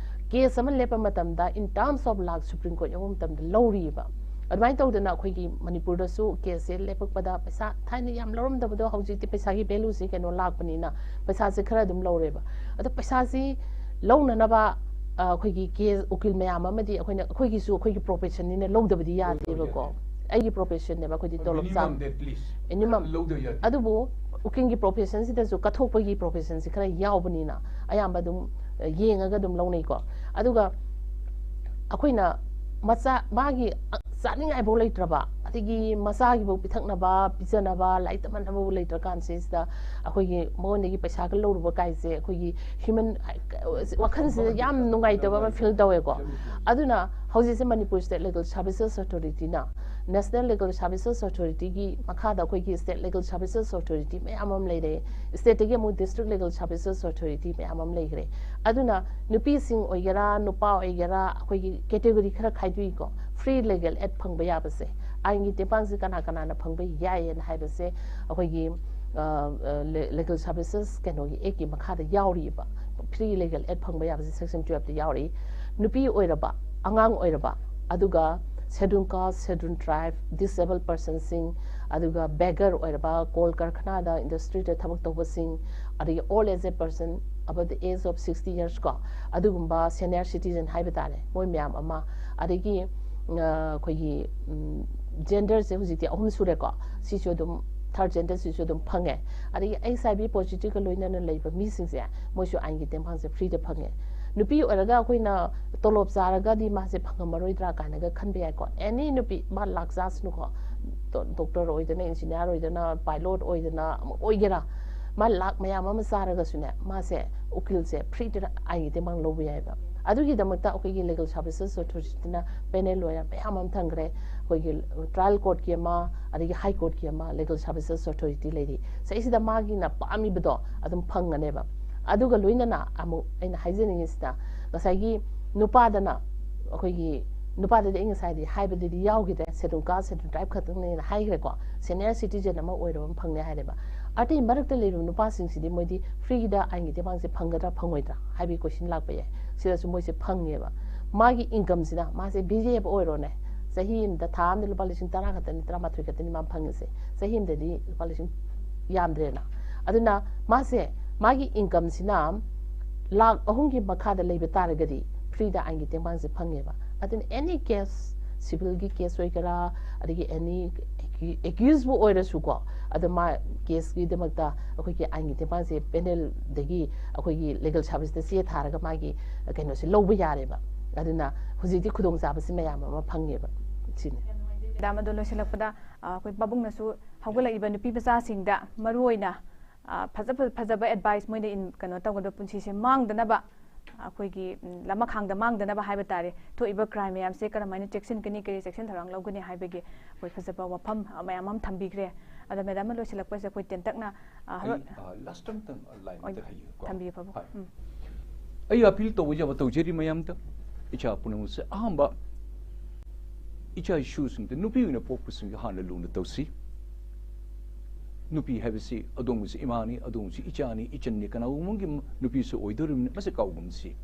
ꯀꯦꯁ ꯑꯃ ꯂꯦꯞꯄ ꯃꯇꯝꯗ in terms of lakh supreme court ꯌꯧꯕ ꯃꯇꯝꯗ ꯂꯧꯔꯤꯕ꯫ ꯑꯗꯨꯃꯥꯏꯅ ꯇꯧꯗꯅ ꯑꯩꯈꯣꯏꯒꯤ ꯃꯅꯤꯄꯨꯔꯗꯁꯨ ꯀꯦꯁꯁꯦ ꯂꯦꯞꯄꯛꯄꯗ ꯄꯩꯁꯥ ꯊꯥꯏꯅ ꯌꯥꯝ ꯂꯧꯔꯝꯗꯕꯗꯣ ꯍꯧꯖꯤꯛꯇꯤ ꯄꯩꯁꯥꯒꯤ ꯚꯦꯂꯨꯁꯦ ꯀꯩꯅꯣ ꯂꯥꯛꯄꯅꯤꯅ ꯄꯩꯁꯥꯁꯦ ꯈꯔ ꯑꯗꯨꯝ ꯂꯧꯔꯦꯕ꯫ ꯑꯗꯣ ꯄꯩꯁꯥꯁꯤ ꯂꯧꯅꯅꯕ, ꯑ, ꯑꯩꯈꯣꯏꯒꯤ ꯀꯦꯁ ꯎꯀꯤꯜ ꯃꯌꯥꯝ ꯑꯃꯗꯤ ꯑꯩꯈꯣꯏꯅ, ꯑꯩꯈꯣꯏꯒꯤꯁꯨ ꯑꯩꯈꯣꯏꯒꯤ ꯄ꯭ꯔꯣꯐꯦꯁꯟꯅꯤꯅ ꯂꯧꯗꯕꯗꯤ ꯌꯥꯗꯦꯕꯀꯣ꯫ ꯑꯩꯒꯤ ꯄ꯭ꯔꯣꯐꯦꯁꯟꯅꯦꯕ, ꯑꯩꯈꯣꯏꯗꯤ ꯇꯣꯂꯣꯞ ꯆꯥ- ꯃꯤꯅꯤꯃꯝ ꯗꯦꯠ ꯂꯤꯁ ꯃꯤꯅꯤꯃꯝ꯫ ꯂꯧꯗꯕ ꯌꯥꯗꯦ꯫ ꯑꯗꯨꯕꯨ ꯎꯀꯤꯜꯒꯤ ꯄ꯭ꯔꯣꯐꯦꯁꯟꯁꯤꯗꯁꯨ ꯀꯠꯊꯣꯛꯄꯒꯤ ꯄ꯭ꯔꯣꯐꯦꯁꯟꯁꯤ ꯈꯔ ꯌꯥꯎꯕꯅꯤꯅ ꯑꯌꯥꯝꯕ ꯑꯗꯨꯝ, ꯑ, ꯌꯦꯡꯉꯒ ꯑꯗꯨꯝ ꯂꯧꯅꯩꯀꯣ꯫ ꯑꯗꯨꯒ ꯑꯩꯈꯣꯏꯅ ꯃꯆꯥ, ꯃꯥꯒꯤ, ꯑ, ꯆꯥꯅꯤꯡꯉꯥꯏꯐꯥꯎ ꯂꯩꯇ꯭ꯔꯕ, ꯑꯗꯒꯤ ꯃꯆꯥꯒꯤꯐꯥꯎ ꯄꯤꯊꯛꯅꯕ, ꯄꯤꯖꯅꯕ, ꯂꯥꯏꯔꯤꯛ ꯇꯝꯍꯟꯅꯕꯐꯥꯎ ꯂꯩꯇ꯭ꯔꯀꯥꯟꯁꯤꯗ ꯑꯩꯈꯣꯏꯒꯤ ꯃꯉꯣꯟꯗꯒꯤ ꯄꯩꯁꯥꯒ ꯂꯧꯔꯨꯕ ꯀꯥꯏꯁꯦ ꯑꯩꯈꯣꯏꯒꯤ ꯍ꯭ꯌꯨꯃꯦꯟ ꯋꯥꯈꯜꯁꯤꯗ ꯌꯥꯝ ꯅꯨꯡꯉꯥꯏꯇꯕ ꯑꯃ ꯐꯤꯜ ꯇꯧꯋꯦꯀꯣ꯫ ꯑꯗꯨꯅ ꯍꯧꯖꯤꯛꯁꯦ ꯃꯅꯤꯄꯨꯔ ꯁ꯭ꯇꯦꯠ ꯂꯤꯒꯜ ꯁꯥꯔꯚꯤꯁꯦꯁ ꯑꯣꯊꯣꯔꯤꯇꯤꯅ, ꯅꯦꯁꯅꯦꯜ ꯂꯤꯒꯜ ꯁꯥꯔꯚꯤꯁꯦꯁ ꯑꯣꯊꯣꯔꯤꯇꯤꯒꯤ ꯃꯈꯥꯗ ꯑꯩꯈꯣꯏꯒꯤ ꯁ꯭ꯇꯦꯠ ꯂꯤꯒꯜ ꯁꯥꯔꯚꯤꯁꯦꯁ ꯑꯣꯊꯣꯔꯤꯇꯤ ꯃꯌꯥꯝ ꯑꯃ ꯂꯩꯔꯦ꯫ ꯁ꯭ꯇꯦꯠꯇꯒꯤ ꯑꯃꯨꯛ ꯗꯤꯁꯇ꯭ꯔꯤꯛ ꯂꯤꯒꯜ ꯁꯥꯔꯚꯤꯁꯦꯁ ꯑꯣꯊꯣꯔꯤꯇꯤ ꯃꯌꯥꯝ ꯑꯃ ꯂꯩꯈ꯭ꯔꯦ꯫ ꯑꯗꯨꯅ ꯅꯨꯄꯤꯁꯤꯡ ꯑꯣꯏꯒꯦꯔꯥ, ꯅꯨꯄꯥ ꯑꯣꯏꯒꯦꯔꯥ, ꯑꯩꯈꯣꯏꯒꯤ ꯀꯦꯇꯦꯒꯣꯔꯤ ꯈꯔ ꯈꯥꯏꯗꯣꯛꯏꯀꯣ꯫ ꯐ꯭ꯔꯤ ꯂꯤꯒꯦꯜ ꯑꯦꯗ ꯐꯪꯕ ꯌꯥꯕꯁꯦ, ꯑꯥꯏꯟꯒꯤ ꯇꯦꯡꯕꯥꯡꯁꯦ ꯀꯅꯥ ꯀꯅꯥꯅ ꯐꯪꯕ ꯌꯥꯏꯌꯦꯅ ꯍꯥꯏꯕꯁꯦ ꯑꯩꯈꯣꯏꯒꯤ, ꯑ, ꯑ, ꯂꯤ-, ꯂꯤꯒꯜ ꯁꯥꯔꯚꯤꯁꯦꯁ ꯀꯩꯅꯣꯒꯤ ꯑꯦꯛꯀꯤ ꯃꯈꯥꯗ ꯌꯥꯎꯔꯤꯕ꯫ ꯐ꯭ꯔꯤ ꯂꯤꯒꯦꯜ ꯑꯦꯗ ꯐꯪꯕ ꯌꯥꯕꯁꯦ ꯁꯦꯛꯁꯟ ꯇꯨꯌꯦꯜꯞꯇ ꯌꯥꯎꯔꯤ꯫ ꯅꯨꯄꯤ ꯑꯣꯏꯔꯕ, ꯑꯉꯥꯡ ꯑꯣꯏꯔꯕ, ꯑꯗꯨꯒ ꯁꯦꯗꯨꯜ ꯀꯥꯁ, ꯁꯦꯗꯨꯜ ꯇ꯭ꯔꯥꯏꯕ, ꯗꯤꯁꯑꯦꯕꯜ ꯄꯔꯁꯟꯁꯤꯡ, ꯑꯗꯨꯒ ꯕꯦꯒꯔ ꯑꯣꯏꯔꯕ, ꯀꯣꯜ ꯀꯔꯈꯅꯥꯗ, ꯏꯟꯗꯁꯇ꯭ꯔꯤꯗ ꯊꯕꯛ ꯇꯧꯕꯁꯤꯡ, ꯑꯗꯒꯤ all aged person above the age of sixty years ꯀꯣ, ꯑꯗꯨꯒꯨꯝꯕ ꯁꯦꯅꯤꯌꯔ ꯁꯤꯇꯤꯖꯟ ꯍꯥꯏꯕ ꯇꯥꯔꯦ, ꯃꯣꯏ ꯃꯌꯥꯝ ꯑꯃ, ꯑꯗꯒꯤ, ꯑ, ꯑꯩꯈꯣꯏꯒꯤ, ꯎꯝ, ꯖꯦꯟꯗꯔꯁꯦ ꯍꯧꯖꯤꯛꯇꯤ ꯑꯍꯨꯝ ꯁꯨꯔꯦꯀꯣ, ꯁꯤꯁꯨ ꯑꯗꯨꯝ, ꯊꯥꯔꯠ ꯖꯦꯟꯗꯔꯁꯤꯁꯨ ꯑꯗꯨꯝ ꯐꯪꯉꯦ꯫ ꯑꯗꯒꯤ ꯑꯩꯆ ꯑꯥꯏ ꯚꯤ ꯄꯣꯖꯤꯇꯤꯚꯀ ꯂꯣꯏꯅꯅ ꯂꯩꯕ ꯃꯤꯁꯤꯡꯁꯦ, ꯃꯣꯏꯁꯨ ꯑꯥꯏꯟꯒꯤ ꯇꯦꯡꯕꯥꯡꯁꯦ ꯐ꯭ꯔꯤꯗ ꯐꯪꯉꯦ꯫ ꯅꯨꯄꯤ ꯑꯣꯏꯔꯒ ꯑꯩꯈꯣꯏꯅ ꯇꯣꯂꯣꯞ ꯆꯥꯔꯒꯗꯤ ꯃꯥꯁꯦ ꯐꯪꯉꯝꯃꯔꯣꯏꯗ꯭ꯔꯥ ꯀꯥꯏꯅꯒ ꯈꯟꯕ ꯌꯥꯏꯀꯣ꯫ ꯑꯦꯅꯤ ꯅꯨꯄꯤ, ꯃꯥ ꯂꯥꯛ ꯆꯥꯁꯅꯨꯀꯣ, ꯗꯣꯛꯇꯔ ꯑꯣꯏꯗꯅ, ꯏꯟꯖꯤꯅꯤꯌꯥꯔ ꯑꯣꯏꯗꯅ, ꯄꯥꯏꯂꯣꯠ ꯑꯣꯏꯗꯅ, ꯑꯃ ꯑꯣꯏꯒꯦꯔꯥ, ꯃꯥ ꯂꯥꯛ ꯃꯌꯥꯝ ꯑꯃ ꯆꯥꯔꯒꯁꯨꯅꯦ, ꯃꯥꯁꯦ ꯎꯀꯤꯜꯁꯦ ꯐ꯭ꯔꯤꯗ ꯑꯥꯏꯟꯒꯤ ꯇꯦꯡꯕꯥꯡ ꯂꯧꯕ ꯌꯥꯏꯑꯕ꯫ ꯑꯗꯨꯒꯤꯗꯃꯛꯇ ꯑꯩꯈꯣꯏꯒꯤ ꯂꯤꯒꯦꯜ ꯁꯥꯔꯚꯤꯁꯦꯁ ꯑꯣꯊꯣꯔꯤꯇꯤꯅ ꯄꯦꯅꯦꯜ ꯂꯣꯌꯔ ꯃꯌꯥꯝ ꯑꯃ ꯊꯝꯈ꯭ꯔꯦ꯫ ꯑꯩꯈꯣꯏꯒꯤ ꯇ꯭ꯔꯥꯏꯌꯦꯜ ꯀꯣꯔꯠꯀꯤ ꯑꯃ, ꯑꯗꯒꯤ ꯍꯥꯏ ꯀꯣꯔꯠꯀꯤ ꯑꯃ, ꯂꯤꯒꯦꯜ ꯁꯥꯔꯚꯤꯁꯦꯁ ꯑꯣꯊꯣꯔꯤꯇꯤ ꯂꯩꯔꯤ꯫ ꯁꯤꯁꯤꯗ ꯃꯥꯒꯤꯅ ꯄꯥꯝꯃꯤꯕꯗꯣ ꯑꯗꯨꯝ ꯐꯪꯒꯅꯦꯕ꯫ ꯑꯗꯨꯒ ꯂꯣꯏꯅꯅ ꯑꯃꯨꯛ ꯑꯩꯅ ꯍꯥꯏꯖꯅꯤꯡꯉꯤꯁꯤꯅ, ꯉꯁꯥꯏꯒꯤ ꯅꯨꯄꯥꯗꯅ, ꯑꯩꯈꯣꯏꯒꯤ ꯅꯨꯄꯥꯗꯗꯤ ꯑꯩ ꯉꯁꯥꯏꯗꯤ ꯍꯥꯏꯕꯗꯗꯤ ꯌꯥꯎꯈꯤꯗ꯭ꯔꯦ, ꯁꯦꯗꯨꯜ ꯀꯥꯁ, ꯁꯦꯗꯨꯜ ꯇ꯭ꯔꯥꯏꯕ ꯈꯛꯇꯪꯅꯦꯅ ꯍꯥꯏꯈ꯭ꯔꯦꯀꯣ꯫ ꯁꯦꯅꯤꯌꯔ ꯁꯤꯇꯤꯖꯦꯟ ꯑꯃ ꯑꯣꯏꯔꯕ ꯑꯃ ꯐꯪꯅꯤ ꯍꯥꯏꯔꯦꯕ꯫ ꯑꯇꯩ ꯃꯔꯛꯇ ꯂꯩꯔꯤꯕ ꯅꯨꯄꯥꯁꯤꯡꯁꯤꯗꯤ ꯃꯣꯏꯗꯤ ꯐ꯭ꯔꯤꯗ ꯑꯥꯏꯟꯒꯤ ꯇꯦꯡꯕꯥꯡꯁꯦ ꯐꯪꯒꯗ꯭ꯔꯥ ꯐꯪꯉꯣꯏꯗ꯭ꯔꯥ ꯍꯥꯏꯕꯒꯤ ꯀꯣꯏꯁꯟ ꯂꯥꯛꯄ ꯌꯥꯏ꯫ ꯁꯤꯗꯁꯨ ꯃꯣꯏꯁꯦ ꯐꯪꯉꯦꯕ꯫ ꯃꯥꯒꯤ ꯏꯟꯀꯝꯁꯤꯅ, ꯃꯥꯁꯦ ꯕꯤ ꯖꯦ ꯑꯦꯐ ꯑꯣꯏꯔꯣꯅꯦ, ꯆꯍꯤ ꯑꯃꯗ, ꯊꯥ ꯑꯃꯗ ꯂꯨꯄꯥ ꯂꯤꯁꯤꯡ ꯇꯔꯥ ꯈꯛꯇꯅꯤ, ꯇꯔꯥꯃꯥꯊꯣꯏ ꯈꯛꯇꯅꯤ ꯃꯥ ꯐꯪꯉꯤꯁꯦ꯫ ꯆꯍꯤ ꯑꯃꯗꯗꯤ ꯂꯨꯄꯥ ꯂꯤꯁꯤꯡ ꯌꯥꯝꯗ꯭ꯔꯦꯅ꯫ ꯑꯗꯨꯅ ꯃꯥꯁꯦ, ꯃꯥꯒꯤ ꯏꯟꯀꯝꯁꯤꯅ ꯂꯥꯛ ꯑꯍꯨꯝꯒꯤ ꯃꯈꯥꯗ ꯂꯩꯕ ꯇꯥꯔꯒꯗꯤ ꯐ꯭ꯔꯤꯗ ꯑꯥꯏꯟꯒꯤ ꯇꯦꯡꯕꯥꯡꯁꯦ ꯐꯪꯉꯦꯕ꯫ ꯑꯗꯨꯅ ꯑꯦꯅꯤ ꯀꯦꯁ, ꯁꯤꯚꯤꯜꯒꯤ ꯀꯦꯁ ꯑꯣꯏꯒꯦꯔꯥ, ꯑꯗꯒꯤ ꯑꯦꯅꯤ ꯑꯦꯀ꯭ꯌꯨꯁꯕꯨ ꯑꯣꯏꯔꯁꯨꯀꯣ, ꯑꯗꯣ ꯃꯥ ꯀꯦꯁꯀꯤꯗꯃꯛꯇ ꯑꯩꯈꯣꯏꯒꯤ ꯑꯥꯏꯟꯒꯤ ꯇꯦꯡꯕꯥꯡꯁꯦ ꯄꯦꯅꯦꯜꯗꯒꯤ ꯑꯩꯈꯣꯏꯒꯤ ꯂꯤꯒꯦꯜ ꯁꯥꯔꯚꯤꯁꯇ ꯆꯦ ꯊꯥꯔꯒ ꯃꯥꯒꯤ ꯀꯩꯅꯣꯁꯦ ꯂꯧꯕ ꯌꯥꯔꯦꯕ꯫ ꯑꯗꯨꯅ ꯍꯧꯖꯤꯛꯇꯤ ꯈꯨꯗꯣꯡꯆꯥꯕꯁꯤ ꯃꯌꯥꯝ ꯑꯃ ꯐꯪꯉꯦꯕ꯫ ꯁꯤꯅꯤ꯫ ꯃꯦꯗꯥꯝ, ꯑꯗꯣ ꯂꯣꯏꯁꯤꯜꯂꯛꯄꯗ, ꯑ, ꯑꯩꯈꯣꯏ ꯄꯥꯕꯨꯡꯅꯁꯨ ꯍꯧꯒꯠꯂꯛꯏꯕ ꯅꯨꯄꯤ ꯃꯆꯥꯁꯤꯡꯗ ꯃꯔꯨꯑꯣꯏꯅ, ꯑ, ꯐꯖ ꯐ-, ꯐꯖꯕ ꯑꯦꯗꯚꯥꯏꯁ ꯃꯣꯏꯗ ꯏꯟ-, ꯀꯩꯅꯣ ꯇꯧꯒꯗꯕ, ꯄꯨꯟꯁꯤꯁꯦ ꯃꯥꯡꯗꯅꯕ, ꯑꯩꯈꯣꯏꯒꯤ, ꯎꯝ, ꯂꯃꯈꯥꯡꯗ ꯃꯥꯡꯗꯅꯕ ꯍꯥꯏꯕ ꯇꯥꯔꯦ, ꯊꯣꯛꯏꯕ ꯀ꯭ꯔꯥꯏꯝ ꯃꯌꯥꯝꯁꯦ ꯀꯔꯝꯍꯥꯏꯅ ꯆꯦꯛꯁꯤꯟꯒꯅꯤ, ꯀꯔꯤ ꯆꯦꯛꯁꯤꯟ ꯊꯧꯔꯥꯡ ꯂꯧꯒꯅꯤ ꯍꯥꯏꯕꯒꯤ ꯑꯩꯈꯣꯏ ꯐꯖꯕ ꯋꯥꯐꯝ, ꯑ, ꯃꯌꯥꯝ ꯑꯃ ꯊꯝꯕꯤꯈ꯭ꯔꯦ꯫ ꯑꯗꯣ ꯃꯦꯗꯥꯝꯅ ꯂꯣꯏꯁꯤꯜꯂꯛꯄꯁꯦ ꯑꯩꯈꯣꯏ ꯇꯦꯟꯇꯛꯅ, ꯑ, ꯍꯔꯣ-, ꯑꯩ, ꯑ, ꯂꯥꯁ ꯑꯝꯇꯪ ꯂꯥꯏꯟ ꯑꯣꯏ, ꯑꯝꯇ ꯍꯥꯏꯒꯦꯀꯣ꯫ ꯊꯝꯕꯤꯌꯨ, ꯄꯥꯕꯨꯡ꯫ ꯍꯣꯏ꯫ ꯎꯝ꯫ ꯑꯩ ꯑꯄꯤꯜ ꯇꯧꯖꯕ ꯇꯧꯖꯔꯤ ꯃꯌꯥꯝꯗ, ꯏꯆꯥ ꯄꯨꯝꯅꯃꯛꯁꯦ ꯑꯍꯥꯟꯕ ꯏꯆꯥ ꯏꯁꯨꯁꯤꯡꯗ, ꯅꯨꯄꯤ ꯑꯣꯏꯅ ꯄꯣꯛꯄꯁꯤꯡꯗ ꯍꯥꯟꯅ ꯂꯨꯅ ꯇꯧꯁꯤ꯫ ꯅꯨꯄꯤ ꯍꯥꯏꯕꯁꯤ ꯑꯗꯣꯝꯒꯤꯁꯨ ꯏꯃꯥꯅꯤ, ꯑꯗꯣꯝꯒꯤꯁꯨ ꯏꯆꯥꯅꯤ, ꯏꯆꯟꯅꯤ, ꯀꯅꯥꯒꯨꯝꯕꯒꯤ ꯅꯨꯄꯤꯁꯨ ꯑꯣꯏꯗꯣꯔꯤꯕꯅꯤ, ꯃꯁꯤ ꯀꯥꯎꯒꯨꯝꯁꯤ꯫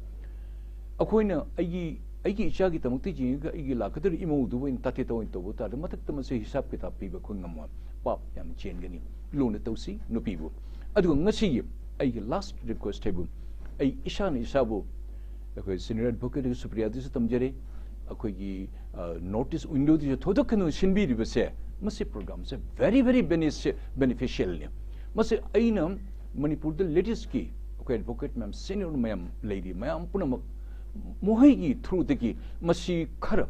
ꯑꯩꯈꯣꯏꯅ ꯑꯩꯒꯤ, ꯑꯩꯒꯤ ꯏꯆꯥꯒꯤꯗꯃꯛꯇ ꯌꯦꯡꯉꯒ ꯑꯩꯒꯤ ꯂꯥꯛꯀꯗꯧꯔꯤꯕ ꯏꯃꯧꯗꯨꯕꯨ ꯑꯩꯅ ꯇꯥꯊꯦꯠ ꯇꯧ ꯑꯣꯏꯅ ꯇꯧꯕ ꯇꯥꯔꯗꯤ, ꯃꯊꯛꯇ ꯃꯁꯤ ꯍꯤꯁꯥꯞ ꯀꯤꯇꯥꯞ ꯄꯤꯕ ꯑꯩꯈꯣꯏ ꯉꯝꯃꯣꯏ꯫ ꯄꯥꯞ ꯌꯥꯝꯅ ꯆꯦꯟꯒꯅꯤ꯫ ꯂꯨꯅ ꯇꯧꯁꯤ ꯅꯨꯄꯤꯕꯨ꯫ ꯑꯗꯨꯒ ꯉꯁꯤꯒꯤ ꯑꯩꯒꯤ ꯂꯥꯁ ꯔꯤꯀ꯭ꯋꯦꯁ ꯍꯥꯏꯕꯨ, ꯑꯩ ꯏꯁꯥꯅ ꯏꯁꯥꯕꯨ ꯑꯩꯈꯣꯏ ꯁꯤꯅꯤꯌꯔ ꯑꯦꯗꯚꯣꯀꯦꯠ ꯁꯨꯄ꯭ꯔꯤꯌꯥꯗꯁꯨ ꯇꯝꯖꯔꯦ, ꯑꯩꯈꯣꯏꯒꯤ, ꯑ, ꯅꯣꯔꯠ ꯏꯁ ꯋꯤꯟꯗꯣꯗꯁꯨ ꯊꯣꯏꯗꯣꯛ ꯍꯦꯟꯗꯣꯛꯅ ꯁꯤꯟꯕꯤꯔꯤꯕꯁꯦ, ꯃꯁꯤ ꯄ꯭ꯔꯣꯒ꯭ꯔꯥꯝꯁꯦ very, very bene-, beneficialꯅꯤ꯫ ꯃꯁꯤ ꯑꯩꯅ ꯃꯅꯤꯄꯨꯔꯗ ꯂꯦꯗꯤꯁꯀꯤ ꯑꯩꯈꯣꯏ ꯑꯦꯗꯚꯣꯀꯦꯠ ꯃꯌꯥꯝ, ꯁꯤꯅꯤꯌꯔ ꯃꯌꯥꯝ ꯂꯩꯔꯤ, ꯃꯌꯥꯝ ꯄꯨꯝꯅꯃꯛ ꯃꯈꯣꯏꯒꯤ ꯊ꯭ꯔꯨꯗꯒꯤ ꯃꯁꯤ ꯈꯔ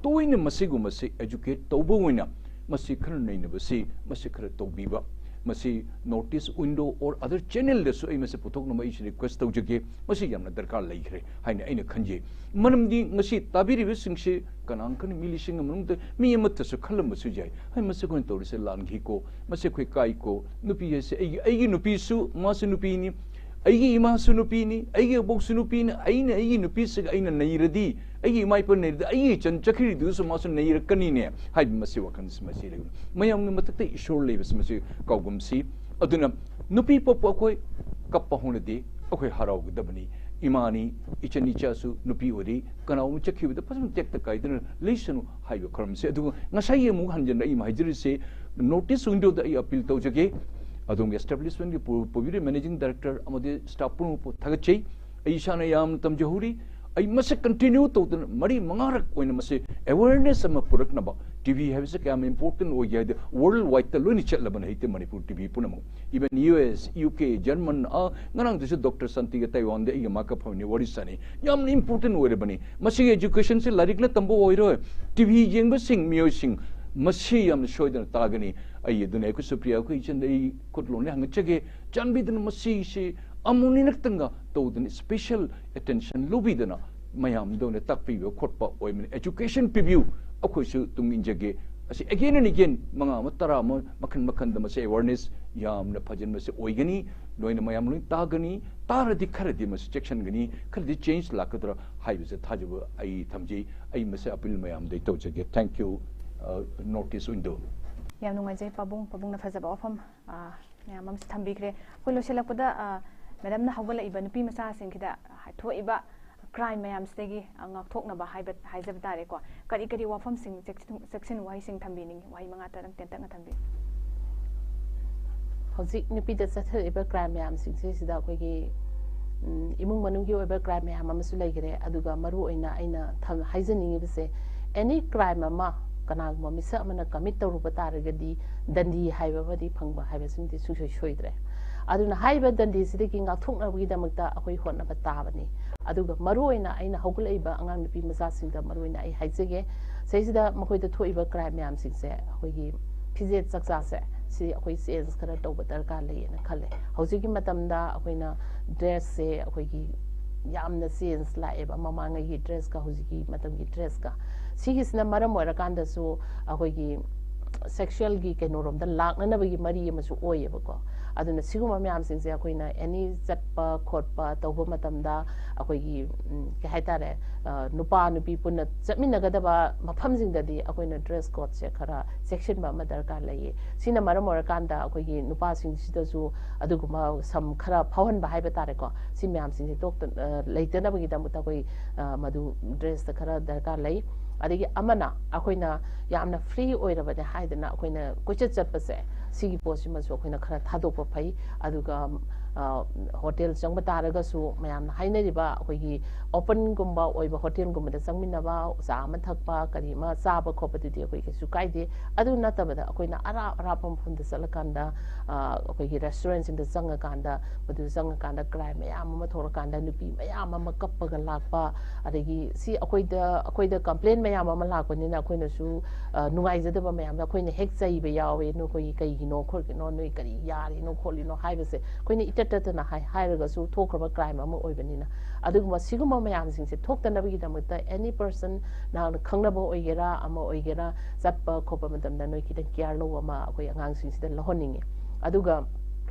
ꯇꯣꯏꯅ ꯃꯁꯤꯒꯨꯝꯕꯁꯤ ꯑꯦꯖꯨꯀꯦꯠ ꯇꯧꯕ ꯑꯣꯏꯅ ꯃꯁꯤ ꯈꯔ ꯅꯩꯅꯕꯁꯤ, ꯃꯁꯤ ꯈꯔ ꯇꯧꯕꯤꯕ, ꯃꯁꯤ North East Window or other channel ꯗꯁꯨ ꯑꯩ ꯃꯁꯤ ꯄꯨꯊꯣꯛꯅꯕ ꯑꯩꯁꯨ request ꯇꯧꯖꯒꯦ꯫ ꯃꯁꯤ ꯌꯥꯝꯅ ꯗꯔꯀꯥꯔ ꯂꯩꯈ꯭ꯔꯦ ꯍꯥꯏꯅ ꯑꯩꯅ ꯈꯟꯖꯩ꯫ ꯃꯔꯝꯗꯤ ꯉꯁꯤ ꯇꯥꯕꯤꯔꯤꯕꯁꯤꯡꯁꯤ ꯀꯅꯥ ꯈꯪꯅꯤ, ꯃꯤ ꯂꯤꯁꯤꯡ ꯑꯃ ꯃꯅꯨꯡꯗ ꯃꯤ ꯑꯃꯠꯇꯁꯨ ꯈꯜꯂꯝꯕꯁꯨ ꯌꯥꯏ꯫ ꯍꯥꯏ, ꯃꯁꯤ ꯑꯩꯈꯣꯏꯅ ꯇꯧꯔꯤꯁꯦ ꯂꯥꯟꯈꯤꯀꯣ, ꯃꯁꯤ ꯑꯩꯈꯣꯏ ꯀꯥꯏꯀꯣ, ꯅꯨꯄꯤ ꯍꯥꯏꯁꯦ ꯑꯩꯒꯤ, ꯑꯩꯒꯤ ꯅꯨꯄꯤꯁꯨ, ꯃꯥꯁꯨ ꯅꯨꯄꯤꯅꯤ, ꯑꯩꯒꯤ ꯏꯃꯥꯁꯨ ꯅꯨꯄꯤꯅꯤ, ꯑꯩꯒꯤ ꯑꯕꯣꯛꯁꯨ ꯅꯨꯄꯤꯅꯤ, ꯑꯩꯅ ꯑꯩꯒꯤ ꯅꯨꯄꯤꯁꯤꯒ ꯑꯩꯅ ꯅꯩꯔꯗꯤ, ꯑꯩꯒꯤ ꯏꯃꯥ ꯏꯄꯥ ꯅꯩꯔꯗꯤ, ꯑꯩꯒꯤ ꯏꯆꯟ ꯆꯠꯈꯤꯔꯤꯗꯨꯁꯨ ꯃꯥꯁꯨ ꯅꯩꯔꯛꯀꯅꯤꯅꯦ ꯍꯥꯏꯕ ꯃꯁꯤ ꯋꯥꯈꯜꯁꯤ ꯃꯁꯤ ꯂꯩꯕꯅꯤ꯫ ꯃꯌꯥꯝꯒꯤ ꯃꯊꯛꯇ ꯏꯁꯣꯔ ꯂꯩꯕꯁꯤ ꯃꯁꯤ ꯀꯥꯎꯒꯨꯝꯁꯤ꯫ ꯑꯗꯨꯅ ꯅꯨꯄꯤ ꯄꯣꯛꯄ ꯑꯩꯈꯣꯏ ꯀꯞꯄ ꯍꯧꯅꯗꯦ, ꯑꯩꯈꯣꯏ ꯍꯔꯥꯎꯒꯗꯕꯅꯤ꯫ ꯏꯃꯥꯅꯤ, ꯏꯆꯟ ꯏꯆꯥꯁꯨ ꯅꯨꯄꯤ ꯑꯣꯏꯔꯤ, ꯀꯅꯥꯒꯨꯝꯕ ꯆꯠꯈꯤꯕꯗ ꯐꯖꯅ ꯇꯦꯛꯇ ꯀꯥꯏꯗꯅ ꯂꯩꯁꯅꯨ ꯍꯥꯏꯕ ꯈꯨꯔꯝꯁꯤ꯫ ꯑꯗꯨꯒ ꯉꯁꯥꯏꯒꯤ ꯑꯃꯨꯛ ꯍꯟꯖꯟꯅ ꯑꯩ ꯑꯃ ꯍꯥꯏꯖꯔꯤꯁꯦ, North East Window ꯗ ꯑꯩ appeal ꯇꯧꯖꯒꯦ꯫ ꯑꯗꯣꯝꯒꯤ establishment ꯀꯤ ꯄꯨ-, ꯄꯨꯕꯤꯔꯤꯕ managing director ꯑꯃꯗꯤ staff ꯄꯨꯝꯅꯃꯛꯄꯨ ꯊꯥꯒꯠꯆꯩ꯫ ꯑꯩ ꯏꯁꯥꯅ ꯌꯥꯝꯅ ꯇꯝꯖꯍꯧꯔꯤ꯫ ꯑꯩ ꯃꯁꯤ continue ꯇꯧꯗꯅ ꯃꯔꯤ ꯃꯉꯥꯔꯛ ꯑꯣꯏꯅ ꯃꯁꯤ awareness ꯑꯃ ꯄꯨꯔꯛꯅꯕ, ꯇꯤ ꯚꯤ ꯍꯥꯏꯕꯁꯤ ꯀꯌꯥꯝ important ꯑꯣꯏꯒꯦ ꯍꯥꯏꯗꯤ, world wide ꯇ ꯂꯣꯏꯅ ꯆꯠꯂꯕꯅꯤ ꯍꯧꯖꯤꯛꯇꯤ ꯃꯅꯤꯄꯨꯔ ꯇꯤ ꯚꯤ ꯄꯨꯝꯅꯃꯛ꯫ Even U S, U K, German, ah, ꯉꯔꯥꯡꯗꯁꯨ ꯗꯣꯛꯇꯔ ꯁꯥꯟꯇꯤꯒ ꯇꯥꯏꯋꯥꯟꯗ ꯑꯩꯒ ꯃꯥꯒ ꯐꯝꯃꯤꯟꯅꯩ, ꯋꯥꯔꯤ ꯁꯥꯟꯅꯩ꯫ ꯌꯥꯝꯅ important ꯑꯣꯏꯔꯕꯅꯤ꯫ ꯃꯁꯤꯒꯤ education ꯁꯤ ꯂꯥꯏꯔꯤꯛꯅ ꯇꯝꯕ ꯑꯣꯏꯔꯣꯏ꯫ ꯇꯤ ꯚꯤ ꯌꯦꯡꯕꯁꯤꯡ, ꯃꯤꯑꯣꯏꯁꯤꯡ, ꯃꯁꯤ ꯌꯥꯝꯅ ꯁꯣꯏꯗꯅ ꯇꯥꯒꯅꯤ꯫ ꯑꯩ ꯑꯗꯨꯅ ꯑꯩꯈꯣꯏ ꯁꯨꯄ꯭ꯔꯤꯌꯥ, ꯑꯩꯈꯣꯏ ꯏꯆꯟꯗ ꯑꯩ ꯈꯨꯠ ꯂꯣꯟꯅ ꯍꯪꯒꯠꯆꯒꯦ꯫ ꯆꯥꯟꯕꯤꯗꯨꯅ ꯃꯁꯤꯁꯤ ꯑꯃꯨꯛ ꯅꯤꯔꯛꯇꯪꯒ ꯇꯧꯗꯅ special attention ꯂꯧꯕꯤꯗꯅ ꯃꯌꯥꯝꯗ ꯑꯣꯏꯅ ꯇꯥꯛꯄꯤꯕ ꯈꯣꯠꯄ ꯑꯣꯏꯕꯅꯤ꯫ Education ꯄꯤꯕꯤꯌꯨ, ꯑꯩꯈꯣꯏꯁꯨ ꯇꯨꯡ ꯏꯟꯖꯒꯦ꯫ ꯑꯁꯤ again and again ꯃꯉꯥ ꯑꯃ, ꯇꯔꯥ ꯑꯃ, ꯃꯈꯟ ꯃꯈꯟꯗ ꯃꯁꯤ awareness ꯌꯥꯝꯅ ꯐꯖꯅ ꯃꯁꯤ ꯑꯣꯏꯒꯅꯤ꯫ ꯂꯣꯏꯅ ꯃꯌꯥꯝ ꯂꯣꯏ ꯇꯥꯒꯅꯤ꯫ ꯇꯥꯔꯗꯤ ꯈꯔꯗꯤ ꯃꯁꯤ ꯆꯦꯛꯁꯤꯟꯒꯅꯤ, ꯈꯔꯗꯤ change ꯂꯥꯛꯀꯗ꯭ꯔꯥ ꯍꯥꯏꯕꯁꯦ ꯊꯥꯖꯕ ꯑꯩ ꯊꯝꯖꯩ꯫ ꯑꯩ ꯃꯁꯤ appeal ꯃꯌꯥꯝꯗꯩ ꯇꯧꯖꯒꯦ꯫ Thank you, uh, North East Window꯫ ꯌꯥꯝ ꯅꯨꯡꯉꯥꯏꯖꯩ ꯄꯥꯕꯨꯡ, ꯄꯥꯕꯨꯡꯅ ꯐꯖꯕ ꯋꯥꯐꯝ, ꯑ, ꯃꯌꯥꯝ ꯑꯃꯁꯨ ꯊꯝꯕꯤꯈ꯭ꯔꯦ꯫ ꯑꯩꯈꯣꯏ ꯂꯣꯏꯁꯤꯜꯂꯛꯄꯗ, ꯑ, madam ꯅ ꯍꯧꯒꯠꯂꯛꯏꯕ ꯅꯨꯄꯤ ꯃꯆꯥꯁꯤꯡꯁꯤꯗ, ꯑ, ꯊꯣꯛꯏꯕ crime ꯃꯌꯥꯝꯁꯤꯗꯒꯤ, ꯑ, ꯉꯥꯛꯊꯣꯛꯅꯕ ꯍꯥꯏꯕ, ꯍꯥꯏꯖꯕ ꯇꯥꯔꯦꯀꯣ꯫ ꯀꯔꯤ ꯀꯔꯤ ꯋꯥꯐꯝꯁꯤꯡ, ꯆꯦꯛꯁꯤꯟ, ꯆꯦꯛꯁꯤꯟ ꯋꯥꯍꯩꯁꯤꯡ ꯊꯝꯕꯤꯅꯤꯡꯉꯤ? ꯋꯥꯍꯩ ꯃꯉꯥ ꯇꯔꯪ ꯇꯦꯟꯇꯛꯅ ꯊꯝꯕꯤꯌꯨ꯫ ꯍꯧꯖꯤꯛ ꯅꯨꯄꯤꯗ ꯆꯠꯊꯔꯛꯏꯕ crime ꯃꯌꯥꯝꯁꯤꯡꯁꯤꯗꯩꯁꯤꯗ ꯑꯩꯈꯣꯏꯒꯤ, ꯎꯝ, ꯏꯃꯨꯡ ꯃꯅꯨꯡꯒꯤ ꯑꯣꯏꯕ crime ꯃꯌꯥꯝ ꯑꯃꯁꯨ ꯂꯩꯈ꯭ꯔꯦ꯫ ꯑꯗꯨꯒ ꯃꯔꯨ ꯑꯣꯏꯅ ꯑꯩꯅ ꯊꯝ-, ꯍꯥꯏꯖꯅꯤꯡꯉꯤꯕꯁꯦ, any crime ꯑꯃ ꯀꯅꯥꯒꯨꯝꯕ ꯃꯤꯁꯛ ꯑꯃꯅ commit ꯇꯧꯔꯨꯕ ꯇꯥꯔꯒꯗꯤ ꯗꯟꯗꯤ ꯍꯥꯏꯕ ꯑꯃꯗꯤ ꯐꯪꯕ ꯍꯥꯏꯕꯁꯤꯃꯗꯤ ꯁꯨꯡꯁꯣꯏ ꯁꯣꯏꯗ꯭ꯔꯦ꯫ ꯑꯗꯨꯅ ꯍꯥꯏꯔꯤꯕ ꯗꯟꯗꯤꯁꯤꯗꯒꯤ ꯉꯥꯛꯊꯣꯛꯅꯕꯒꯤꯗꯃꯛꯇ ꯑꯩꯈꯣꯏ ꯍꯣꯠꯅꯕ ꯇꯥꯕꯅꯤ꯫ ꯑꯗꯨꯒ ꯃꯔꯨ ꯑꯣꯏꯅ ꯑꯩꯅ ꯍꯧꯒꯠꯂꯛꯏꯕ ꯑꯉꯥꯡ ꯅꯨꯄꯤ ꯃꯆꯥꯁꯤꯡꯗ ꯃꯔꯨ ꯑꯣꯏꯅ ꯑꯩ ꯍꯥꯏꯖꯒꯦ, ꯁꯤꯗꯩꯁꯤꯗ ꯃꯈꯣꯏꯗ ꯊꯣꯛꯏꯕ ꯀ꯭ꯔꯥꯏꯝ ꯃꯌꯥꯝꯁꯤꯡꯁꯦ ꯑꯩꯈꯣꯏꯒꯤ ꯐꯤꯖꯦꯠ ꯆꯥꯛꯆꯥꯁꯦ ꯁꯤ ꯑꯩꯈꯣꯏ ꯆꯦꯟꯖ ꯈꯔ ꯇꯧꯕ ꯗꯔꯀꯥꯔ ꯂꯩꯌꯦꯅ ꯈꯜꯂꯦ꯫ ꯍꯧꯖꯤꯛꯀꯤ ꯃꯇꯝꯗ ꯑꯩꯈꯣꯏꯅ ꯗ꯭ꯔꯦꯁꯁꯦ ꯑꯩꯈꯣꯏꯒꯤ ꯌꯥꯝꯅ ꯆꯦꯟꯖ ꯂꯥꯛꯑꯦꯕ, ꯃꯃꯥꯡꯉꯩꯒꯤ ꯗ꯭ꯔꯦꯁꯀ ꯍꯧꯖꯤꯛꯀꯤ ꯃꯇꯝꯒꯤ ꯗ꯭ꯔꯦꯁꯀ꯫ ꯁꯤꯒꯤꯁꯤꯅ ꯃꯔꯝ ꯑꯣꯏꯔꯀꯥꯟꯗꯁꯨ ꯑꯩꯈꯣꯏꯒꯤ ꯁꯦꯛꯁꯨꯋꯦꯜꯒꯤ ꯀꯩꯅꯣꯔꯣꯝꯗ ꯂꯥꯛꯅꯅꯕꯒꯤ ꯃꯔꯤ ꯑꯃꯁꯨ ꯑꯣꯏꯌꯦꯕꯀꯣ꯫ ꯑꯗꯨꯅ ꯁꯤꯒꯨꯝꯕ ꯃꯌꯥꯝꯁꯤꯡꯁꯦ ꯑꯩꯈꯣꯏꯅ ꯑꯦꯅꯤ ꯆꯠꯄ ꯈꯣꯠꯄ ꯇꯧꯕ ꯃꯇꯝꯗ ꯑꯩꯈꯣꯏꯒꯤ ꯎꯝ, ꯀꯩ ꯍꯥꯏꯇꯥꯔꯦ, ꯑ, ꯅꯨꯄꯥ ꯅꯨꯄꯤ ꯄꯨꯟꯅ ꯆꯠꯃꯤꯟꯅꯒꯗꯕ ꯃꯐꯝꯁꯤꯡꯗꯗꯤ ꯑꯩꯈꯣꯏꯅ ꯗ꯭ꯔꯦꯁ ꯀꯣꯗꯁꯦ ꯈꯔ ꯆꯦꯛꯁꯤꯟꯕ ꯑꯃ ꯗꯔꯀꯥꯔ ꯂꯩꯌꯦ꯫ ꯁꯤꯅ ꯃꯔꯝ ꯑꯣꯏꯔꯀꯥꯟꯗ ꯑꯩꯈꯣꯏꯒꯤ ꯅꯨꯄꯥꯁꯤꯡꯁꯤꯗꯁꯨ ꯑꯗꯨꯒꯨꯝꯕ ꯁꯝ ꯈꯔ ꯐꯥꯎꯍꯟꯕ ꯍꯥꯏꯕ ꯇꯥꯔꯦꯀꯣ, ꯁꯤ ꯃꯌꯥꯝꯁꯤꯡꯁꯦ ꯇꯣꯛꯇ-, ꯑ, ꯂꯩꯇꯅꯕꯒꯤꯗꯃꯛꯇ ꯑꯩꯈꯣꯏ, ꯑ, ꯃꯗꯨ ꯗ꯭ꯔꯦꯁꯇ ꯈꯔ ꯗꯔꯀꯥꯔ ꯂꯩ꯫ ꯑꯗꯒꯤ ꯑꯃꯅ ꯑꯩꯈꯣꯏꯅ ꯌꯥꯝꯅ ꯐ꯭ꯔꯤ ꯑꯣꯏꯔꯕꯅꯦ ꯍꯥꯏꯗꯅ ꯑꯩꯈꯣꯏꯅ ꯀꯣꯏꯆꯠ ꯆꯠꯄꯁꯦ, ꯁꯤꯒꯤ ꯄꯣꯠꯁꯤꯃꯁꯨ ꯑꯩꯈꯣꯏꯅ ꯈꯔ ꯊꯥꯗꯣꯛꯄ ꯐꯩ꯫ ꯑꯗꯨꯒ, ꯑ, ꯍꯣꯇꯦꯜ ꯆꯪꯕ ꯇꯥꯔꯒꯁꯨ ꯃꯌꯥꯝꯅ ꯍꯥꯏꯅꯔꯤꯕ ꯑꯩꯈꯣꯏꯒꯤ ꯑꯣꯄꯟꯒꯨꯝꯕ ꯑꯣꯏꯕ ꯍꯣꯇꯦꯜꯒꯨꯝꯕꯗ ꯆꯪꯃꯤꯟꯅꯕ, ꯆꯥ ꯑꯃ ꯊꯛꯄ, ꯀꯔꯤ ꯑꯃ ꯆꯥꯕ ꯈꯣꯠꯄꯗꯨꯗꯤ ꯑꯩꯈꯣꯏ ꯀꯩꯁꯨ ꯀꯥꯏꯗꯦ꯫ ꯑꯗꯨ ꯅꯠꯇꯕꯗ ꯑꯩꯈꯣꯏꯅ ꯑꯔꯥꯞ ꯑꯔꯥꯞꯄ ꯃꯐꯝꯗ ꯆꯠꯂꯀꯥꯟꯗ, ꯑ, ꯑꯩꯈꯣꯏꯒꯤ ꯔꯦꯁꯇꯨꯔꯦꯟꯁꯤꯡꯗ ꯆꯪꯉꯀꯥꯟꯗ, ꯃꯗꯨ ꯆꯪꯉꯀꯥꯟꯗ ꯀ꯭ꯔꯥꯏꯝ ꯃꯌꯥꯝ ꯑꯃ ꯊꯣꯛꯂꯀꯥꯟꯗ ꯅꯨꯄꯤ ꯃꯌꯥꯝ ꯑꯃ ꯀꯞꯄꯒ ꯂꯥꯛꯄ, ꯑꯗꯒꯤ ꯁꯤ ꯑꯩꯈꯣꯏꯗ, ꯑꯩꯈꯣꯏꯗ ꯀꯝꯄ꯭ꯂꯦꯟ ꯃꯌꯥꯝ ꯑꯃ ꯂꯥꯛꯄꯅꯤꯅ ꯑꯩꯈꯣꯏꯅꯁꯨ, ꯑ, ꯅꯨꯡꯉꯥꯏꯖꯗꯕ ꯃꯌꯥꯝꯗ ꯑꯩꯈꯣꯏꯅ ꯍꯦꯛ ꯆꯩꯕ ꯌꯥꯎꯋꯦ, "ꯅꯈꯣꯏꯒꯤ ꯀꯩꯒꯤꯅꯣ ꯈꯣꯠꯀꯤꯅꯣ, ꯅꯣꯏ ꯀꯔꯤ ꯌꯥꯔꯤꯅꯣ ꯈꯣꯠꯂꯤꯅꯣ" ꯍꯥꯏꯕꯁꯦ ꯑꯩꯈꯣꯏꯅ ꯏꯇꯠ ꯇꯠꯇꯅ ꯍꯥꯏ-, ꯍꯥꯏꯔꯒꯁꯨ ꯊꯣꯛꯈ꯭ꯔꯕ ꯀ꯭ꯔꯥꯏꯝ ꯑꯃ ꯑꯣꯏꯕꯅꯤꯅ꯫ ꯑꯗꯨꯒꯨꯝꯕ ꯁꯤꯒꯨꯝꯕ ꯃꯌꯥꯝꯁꯤꯡꯁꯦ ꯊꯣꯛꯇꯅꯕꯒꯤꯗꯃꯛꯇ ꯑꯦꯅꯤ ꯄꯔꯁꯟ, ꯅꯍꯥꯛꯅ ꯈꯪꯅꯕ ꯑꯣꯏꯒꯦꯔꯥ ꯑꯃ ꯑꯣꯏꯒꯦꯔꯥ, ꯆꯠꯄ ꯈꯣꯠꯄ ꯃꯇꯝꯗ ꯅꯣꯏ ꯈꯤꯇꯪ ꯀꯤꯌꯥꯔ ꯂꯧꯕ ꯑꯃ ꯑꯩꯈꯣꯏ ꯑꯉꯥꯡꯁꯤꯡꯁꯤꯗ ꯂꯧꯍꯟꯅꯤꯡꯉꯤ꯫ ꯑꯗꯨꯒ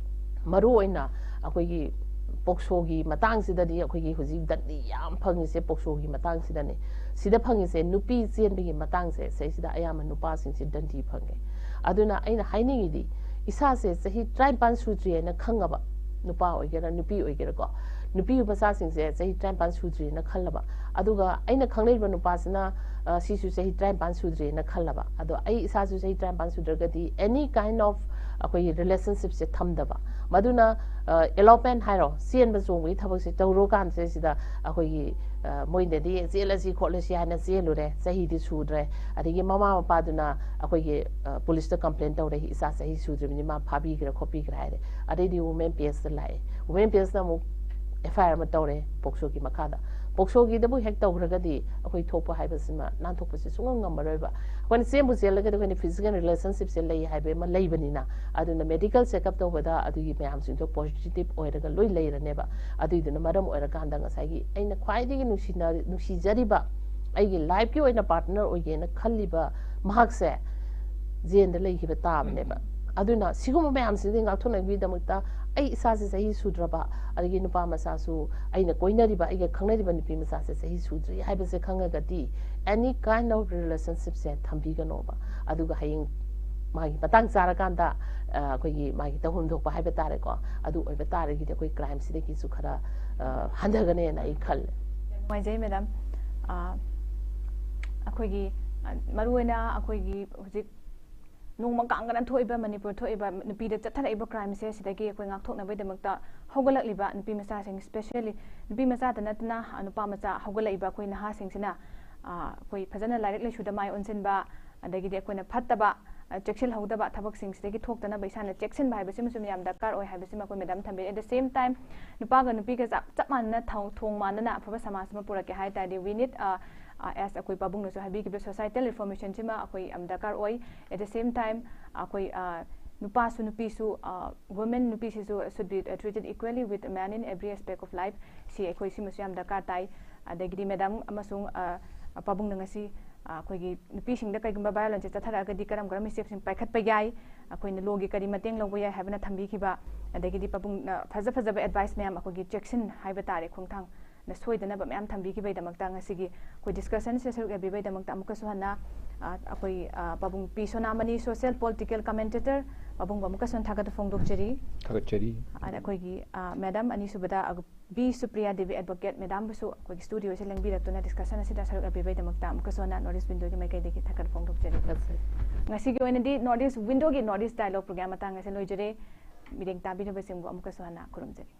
ꯃꯔꯨ ꯑꯣꯏꯅ ꯑꯩꯈꯣꯏꯒꯤ ꯄꯣꯛꯁꯣꯒꯤ ꯃꯇꯥꯡꯁꯤꯗꯗꯤ ꯑꯩꯈꯣꯏꯒꯤ ꯍꯧꯖꯤꯛ ꯗꯟꯗꯤ ꯌꯥꯝ ꯐꯪꯉꯤꯁꯦ ꯄꯣꯛꯁꯣꯒꯤ ꯃꯇꯥꯡꯁꯤꯗꯅꯤ꯫ ꯁꯤꯗ ꯐꯪꯉꯤꯁꯦ ꯅꯨꯄꯤ ꯆꯦꯟꯕꯒꯤ ꯃꯇꯥꯡꯁꯦ, ꯁꯤꯗꯩꯁꯤꯗ ꯑꯌꯥꯝꯕ ꯅꯨꯄꯥꯁꯤꯡꯁꯤ ꯗꯟꯗꯤ ꯐꯪꯉꯦ꯫ ꯑꯗꯨꯅ ꯑꯩꯅ ꯍꯥꯏꯅꯤꯡꯉꯤꯗꯤ, ꯏꯁꯥꯁꯦ ꯆꯍꯤ ꯇꯔꯥꯅꯤꯄꯥꯟ ꯁꯨꯗ꯭ꯔꯤ ꯍꯥꯏꯅ ꯈꯪꯉꯕ, ꯅꯨꯄꯥ ꯑꯣꯏꯒꯦꯔꯥ ꯅꯨꯄꯤ ꯑꯣꯏꯒꯦꯔꯥꯀꯣ, ꯅꯨꯄꯤ ꯃꯆꯥꯁꯤꯡꯁꯦ ꯆꯍꯤ ꯇꯔꯥꯅꯤꯄꯥꯟ ꯁꯨꯗ꯭ꯔꯤꯅ ꯈꯜꯂꯕ, ꯑꯗꯨꯒ ꯑꯩꯅ ꯈꯪꯅꯔꯤꯕ ꯅꯨꯄꯥꯁꯤꯅ, ꯑ, ꯁꯤꯁꯨ ꯆꯍꯤ ꯇꯔꯥꯅꯤꯄꯥꯟ ꯁꯨꯗ꯭ꯔꯤꯅ ꯈꯜꯂꯕ, ꯑꯗꯣ ꯑꯩ ꯏꯁꯥꯁꯨ ꯆꯍꯤ ꯇꯔꯥꯅꯤꯄꯥꯟ ꯁꯨꯗ꯭ꯔꯒꯗꯤ any kind of ꯑꯩꯈꯣꯏꯒꯤ ꯔꯤꯂꯦꯁꯟꯁꯤꯞꯁꯦ ꯊꯝꯗꯕ, ꯃꯗꯨꯅ, ꯑ, ꯑꯦꯂꯣꯞꯃꯦꯟ ꯍꯥꯏꯔꯣ, ꯆꯦꯟꯕ ꯆꯣꯡꯕꯒꯤ ꯊꯕꯛꯁꯦ ꯇꯧꯔꯨꯀꯥꯟꯁꯤꯗ ꯑꯩꯈꯣꯏꯒꯤ, ꯑ, ꯃꯣꯏꯅꯗꯤ ꯆꯦꯜꯂꯁꯤ ꯈꯣꯠꯂꯁꯤ ꯍꯥꯏꯅ ꯆꯦꯜꯂꯨꯔꯦ, ꯆꯍꯤꯗꯤ ꯁꯨꯗ꯭ꯔꯦ, ꯑꯗꯒꯤ ꯃꯃꯥ ꯃꯄꯥꯗꯨꯅ ꯑꯩꯈꯣꯏꯒꯤ, ꯑ, ꯄꯨꯂꯤꯁꯇ ꯀꯝꯄ꯭ꯂꯦꯟ ꯇꯧꯔꯦ, "ꯏꯆꯥ ꯆꯍꯤ ꯁꯨꯗ꯭ꯔꯤꯕꯅꯤ, ꯃꯥ ꯐꯥꯕꯤꯈ꯭ꯔꯦ ꯈꯣꯠꯄꯤꯈ꯭ꯔꯦ" ꯍꯥꯏꯔꯦ꯫ ꯑꯗꯩꯗꯤ ꯋꯨꯃꯦꯟ ꯄꯤ ꯑꯦꯁꯇ ꯂꯥꯛꯑꯦ, ꯋꯨꯃꯦꯟ ꯄꯤ ꯑꯦꯁꯅ ꯑꯃꯨꯛ ꯑꯦꯐ ꯑꯥꯏ ꯑꯥꯔ ꯑꯃ ꯇꯧꯔꯦ ꯄꯣꯛꯁꯣꯒꯤ ꯃꯈꯥꯗ꯫ ꯄꯣꯛꯁꯣꯒꯤꯗꯕꯨ ꯍꯦꯛ ꯇꯧꯈ꯭ꯔꯒꯗꯤ ꯑꯩꯈꯣꯏ ꯊꯣꯛꯄ ꯍꯥꯏꯕꯁꯤꯃ ꯅꯥꯟꯊꯣꯛꯄꯁꯤ ꯁꯨꯡꯉꯝ ꯉꯝꯃꯔꯣꯏꯕ꯫ ꯑꯩꯈꯣꯏꯅ ꯆꯦꯟꯕꯨ ꯆꯦꯜꯂꯒꯗꯤ ꯑꯩꯈꯣꯏꯅ physical relationshipꯁꯦ ꯂꯩ ꯍꯥꯏꯕ ꯑꯃ ꯂꯩꯕꯅꯤꯅ, ꯑꯗꯨꯅ medical checkup ꯇꯧꯕꯗ ꯑꯗꯨꯒꯤ ꯃꯌꯥꯝꯁꯤꯡꯗꯣ positive ꯑꯣꯏꯔꯒ ꯂꯣꯏ ꯂꯩꯔꯅꯦꯕ꯫ ꯑꯗꯨꯏꯗꯨꯅ ꯃꯔꯝ ꯑꯣꯏꯔꯀꯥꯟꯗ ꯉꯁꯥꯏꯒꯤ ꯑꯩꯅ ꯈ꯭ꯋꯥꯏꯗꯒꯤ ꯅꯨꯡꯁꯤꯅ ꯅꯨꯡꯁꯤꯖꯔꯤꯕ, ꯑꯩꯒꯤ lifeꯀꯤ ꯑꯣꯏꯅ partner ꯑꯣꯏꯒꯦꯅ ꯈꯜꯂꯤꯕ ꯃꯍꯥꯛꯁꯦ ꯖꯦꯟꯗ ꯂꯩꯈꯤꯕ ꯇꯥꯕꯅꯦꯕ꯫ ꯑꯗꯨꯅ ꯁꯤꯒꯨꯝꯕ ꯃꯌꯥꯝꯁꯤꯡꯁꯦ ꯉꯥꯛꯊꯣꯛꯅꯕꯒꯤꯗꯃꯛꯇ ꯑꯩ ꯏꯁꯥꯁꯦ ꯆꯍꯤ ꯁꯨꯗ꯭ꯔꯕ, ꯑꯗꯒꯤ ꯅꯨꯄꯥ ꯃꯆꯥꯁꯨ, ꯑꯩꯅ ꯀꯣꯏꯅꯔꯤꯕ, ꯑꯩꯒ ꯈꯪꯅꯔꯤꯕ ꯅꯨꯄꯤ ꯃꯆꯥꯁꯦ ꯆꯍꯤ ꯁꯨꯗ꯭ꯔꯤ ꯍꯥꯏꯕꯁꯦ ꯈꯪꯉꯒꯗꯤ any kind of relationshipꯁꯦ ꯊꯝꯕꯤꯒꯅꯣꯕ꯫ ꯑꯗꯨꯒ ꯍꯌꯦꯡ ꯃꯥꯒꯤ ꯃꯇꯥꯡ ꯆꯥꯔꯀꯥꯟꯗ, ꯑ, ꯑꯩꯈꯣꯏꯒꯤ ꯃꯥꯒꯤ ꯇꯧꯐꯝ ꯊꯣꯛꯄ ꯍꯥꯏꯕ ꯇꯥꯔꯦꯀꯣ, ꯑꯗꯨ ꯑꯣꯏꯕ ꯇꯥꯔꯒꯗꯤ ꯑꯩꯈꯣꯏ crimeꯁꯤꯗꯒꯤꯁꯨ ꯈꯔ, ꯑ, ꯍꯟꯊꯒꯅꯦꯅ ꯑꯩ ꯈꯜꯂꯦ꯫ ꯌꯥꯝ ꯅꯨꯡꯉꯥꯏꯖꯩ, madam꯫ ꯑ, ꯑꯩꯈꯣꯏꯒꯤ, ꯑ, ꯃꯔꯨꯑꯣꯏꯅ ꯑꯩꯈꯣꯏꯒꯤ ꯍꯧꯖꯤꯛ ꯅꯣꯡꯃ ꯀꯥꯡꯒꯅ ꯊꯣꯛꯏꯕ, ꯃꯅꯤꯄꯨꯔ ꯊꯣꯛꯏꯕ ꯅꯨꯄꯤꯗ ꯆꯠꯊꯔꯛꯏꯕ crimeꯁꯦ, ꯁꯤꯗꯒꯤ ꯑꯩꯈꯣꯏ ꯉꯥꯛꯊꯣꯛꯅꯕꯒꯤꯗꯃꯛꯇ ꯍꯧꯒꯠꯂꯛꯂꯤꯕ ꯅꯨꯄꯤ ꯃꯆꯥꯁꯤꯡ, specially ꯅꯨꯄꯤ ꯃꯆꯥꯇ ꯅꯠꯇꯅ, ꯑ, ꯅꯨꯄꯥ ꯃꯆꯥ ꯍꯧꯒꯠꯂꯛꯏꯕ ꯑꯩꯈꯣꯏ ꯅꯍꯥꯁꯤꯡꯁꯤꯅ, ꯑ, ꯑꯩꯈꯣꯏ ꯐꯖꯅ ꯂꯥꯏꯔꯤꯛ ꯂꯥꯏꯁꯨꯗ ꯃꯥꯏ ꯑꯣꯟꯁꯤꯟꯕ, ꯑꯗꯒꯤꯗꯤ ꯑꯩꯈꯣꯏꯅ ꯐꯠꯇꯕ, ꯑ, ꯆꯦꯛꯁꯤꯜꯍꯧꯗꯕ ꯊꯕꯛꯁꯤꯡꯁꯤꯗꯒꯤ ꯊꯣꯛꯇꯅꯕ ꯏꯁꯥꯅ ꯆꯦꯛꯁꯤꯟꯕ ꯍꯥꯏꯕꯁꯤꯃꯁꯨ ꯌꯥꯝ ꯗꯔꯀꯥꯔ ꯑꯣꯏ ꯍꯥꯏꯕꯁꯤꯃ ꯑꯩꯈꯣꯏ madam ꯊꯝꯕꯤꯔꯦ꯫ At the same time, ꯅꯨꯄꯥꯒ ꯅꯨꯄꯤꯒ ꯆꯞ, ꯆꯞ ꯃꯥꯟꯅꯅ ꯊꯧ-, ꯊꯣꯡ ꯃꯥꯟꯅꯅ ꯑꯐꯕ ꯁꯃꯥꯖ ꯑꯃ ꯄꯨꯔꯛꯀꯦ ꯍꯥꯏ ꯇꯥꯔꯗꯤ, we need, ꯑ, ꯑ, as ꯑꯩꯈꯣꯏ ꯄꯥꯕꯨꯡꯅꯁꯨ ꯍꯥꯏꯕꯤꯈꯤꯕ, societal reformationꯁꯤꯃ ꯑꯩꯈꯣꯏ ꯌꯥꯝ ꯗꯔꯀꯥꯔ ꯑꯣꯏ꯫ At the same time, ꯑꯩꯈꯣꯏ, ꯑ, ꯅꯨꯄꯥꯁꯨ ꯅꯨꯄꯤꯁꯨ, ꯑ, women ꯅꯨꯄꯤꯁꯤꯁꯨ should be, uh, treated equally with men in every aspect of life꯫ ꯁꯤ ꯑꯩꯈꯣꯏ ꯁꯤꯃꯁꯨ ꯌꯥꯝ ꯗꯔꯀꯥꯔ ꯇꯥꯏ꯫ ꯑꯗꯒꯤꯗꯤ madam ꯑꯃꯁꯨꯡ, ꯑ, ꯄꯥꯕꯨꯡꯅ ꯉꯁꯤ, ꯑ, ꯑꯩꯈꯣꯏꯒꯤ ꯅꯨꯄꯤꯁꯤꯡꯗ ꯀꯩꯒꯨꯝꯕ violenceꯁꯦ ꯆꯠꯊꯔꯛꯑꯒꯗꯤ ꯀꯔꯝ ꯀꯔꯝꯕ stepꯁꯤꯡ ꯄꯥꯏꯈꯠꯄ ꯌꯥꯏ, ꯑꯩꯈꯣꯏꯅ lawꯒꯤ ꯀꯔꯤ ꯃꯇꯦꯡ ꯂꯧꯕ ꯌꯥꯏ ꯍꯥꯏꯕꯅ ꯊꯝꯕꯤꯈꯤꯕ, ꯑꯗꯒꯤꯗꯤ ꯄꯥꯕꯨꯡꯅ ꯐꯖ ꯐꯖꯕ advice ꯃꯌꯥꯝ, ꯑꯩꯈꯣꯏꯒꯤ ꯆꯦꯛꯁꯤꯟ ꯍꯥꯏꯕ ꯇꯥꯔꯦ, ꯈꯣꯡꯊꯥꯡꯅ ꯁꯣꯏꯗꯅꯕ ꯃꯌꯥꯝ ꯊꯝꯕꯤꯈꯤꯕꯩꯗꯃꯛꯇ, ꯉꯁꯤꯒꯤ ꯑꯩꯈꯣꯏ discussionꯁꯤꯗ ꯁꯔꯨꯛ ꯌꯥꯕꯤꯕꯩꯗꯃꯛꯇ ꯑꯃꯨꯛꯀꯁꯨ ꯍꯟꯅ, ꯑ, ꯑꯩꯈꯣꯏ, ꯑ, ꯄꯥꯕꯨꯡ ꯄꯤ ꯁꯣꯅꯥꯃꯅꯤ, social political commentator, ꯄꯥꯕꯨꯡꯕꯨ ꯑꯃꯨꯛꯀꯁꯨ ꯍꯟꯅ ꯊꯥꯒꯠꯄ ꯐꯣꯡꯗꯣꯛꯆꯔꯤ꯫ ꯊꯥꯒꯠꯆꯔꯤ꯫ ꯑꯗ ꯑꯩꯈꯣꯏꯒꯤ, ꯑ, madam ꯑꯅꯤꯁꯨꯕꯗ, ꯑ, ꯕꯤ ꯁꯨꯄ꯭ꯔꯤꯌꯥ ꯗꯦꯕꯤ advocate madamꯕꯨꯁꯨ ꯑꯩꯈꯣꯏꯒꯤ studioꯁꯦ ꯂꯦꯡꯕꯤꯔꯛꯇꯨꯅ discussion ꯑꯁꯤꯗ ꯁꯔꯨꯛ ꯌꯥꯕꯤꯕꯩꯗꯃꯛꯇ ꯑꯃꯨꯛꯀꯁꯨ ꯍꯟꯅ North East Windowꯒꯤ ꯃꯥꯏꯀꯩꯗꯒꯤ ꯊꯥꯒꯠꯄ ꯐꯣꯡꯗꯣꯛꯆꯔꯤ꯫ ꯉꯁꯤꯒꯤ ꯑꯣꯏꯅꯗꯤ North East Windowꯒꯤ North East Dialogue program ꯃꯇꯥꯡ ꯑꯁꯤꯗ ꯂꯣꯏꯖꯔꯦ꯫ ꯃꯤꯠꯌꯦꯡ ꯇꯥꯕꯤꯔꯤꯕꯁꯤꯡꯕꯨ ꯑꯃꯨꯛꯀꯁꯨ ꯍꯟꯅ ꯈꯨꯔꯨꯝꯖꯔꯤ꯫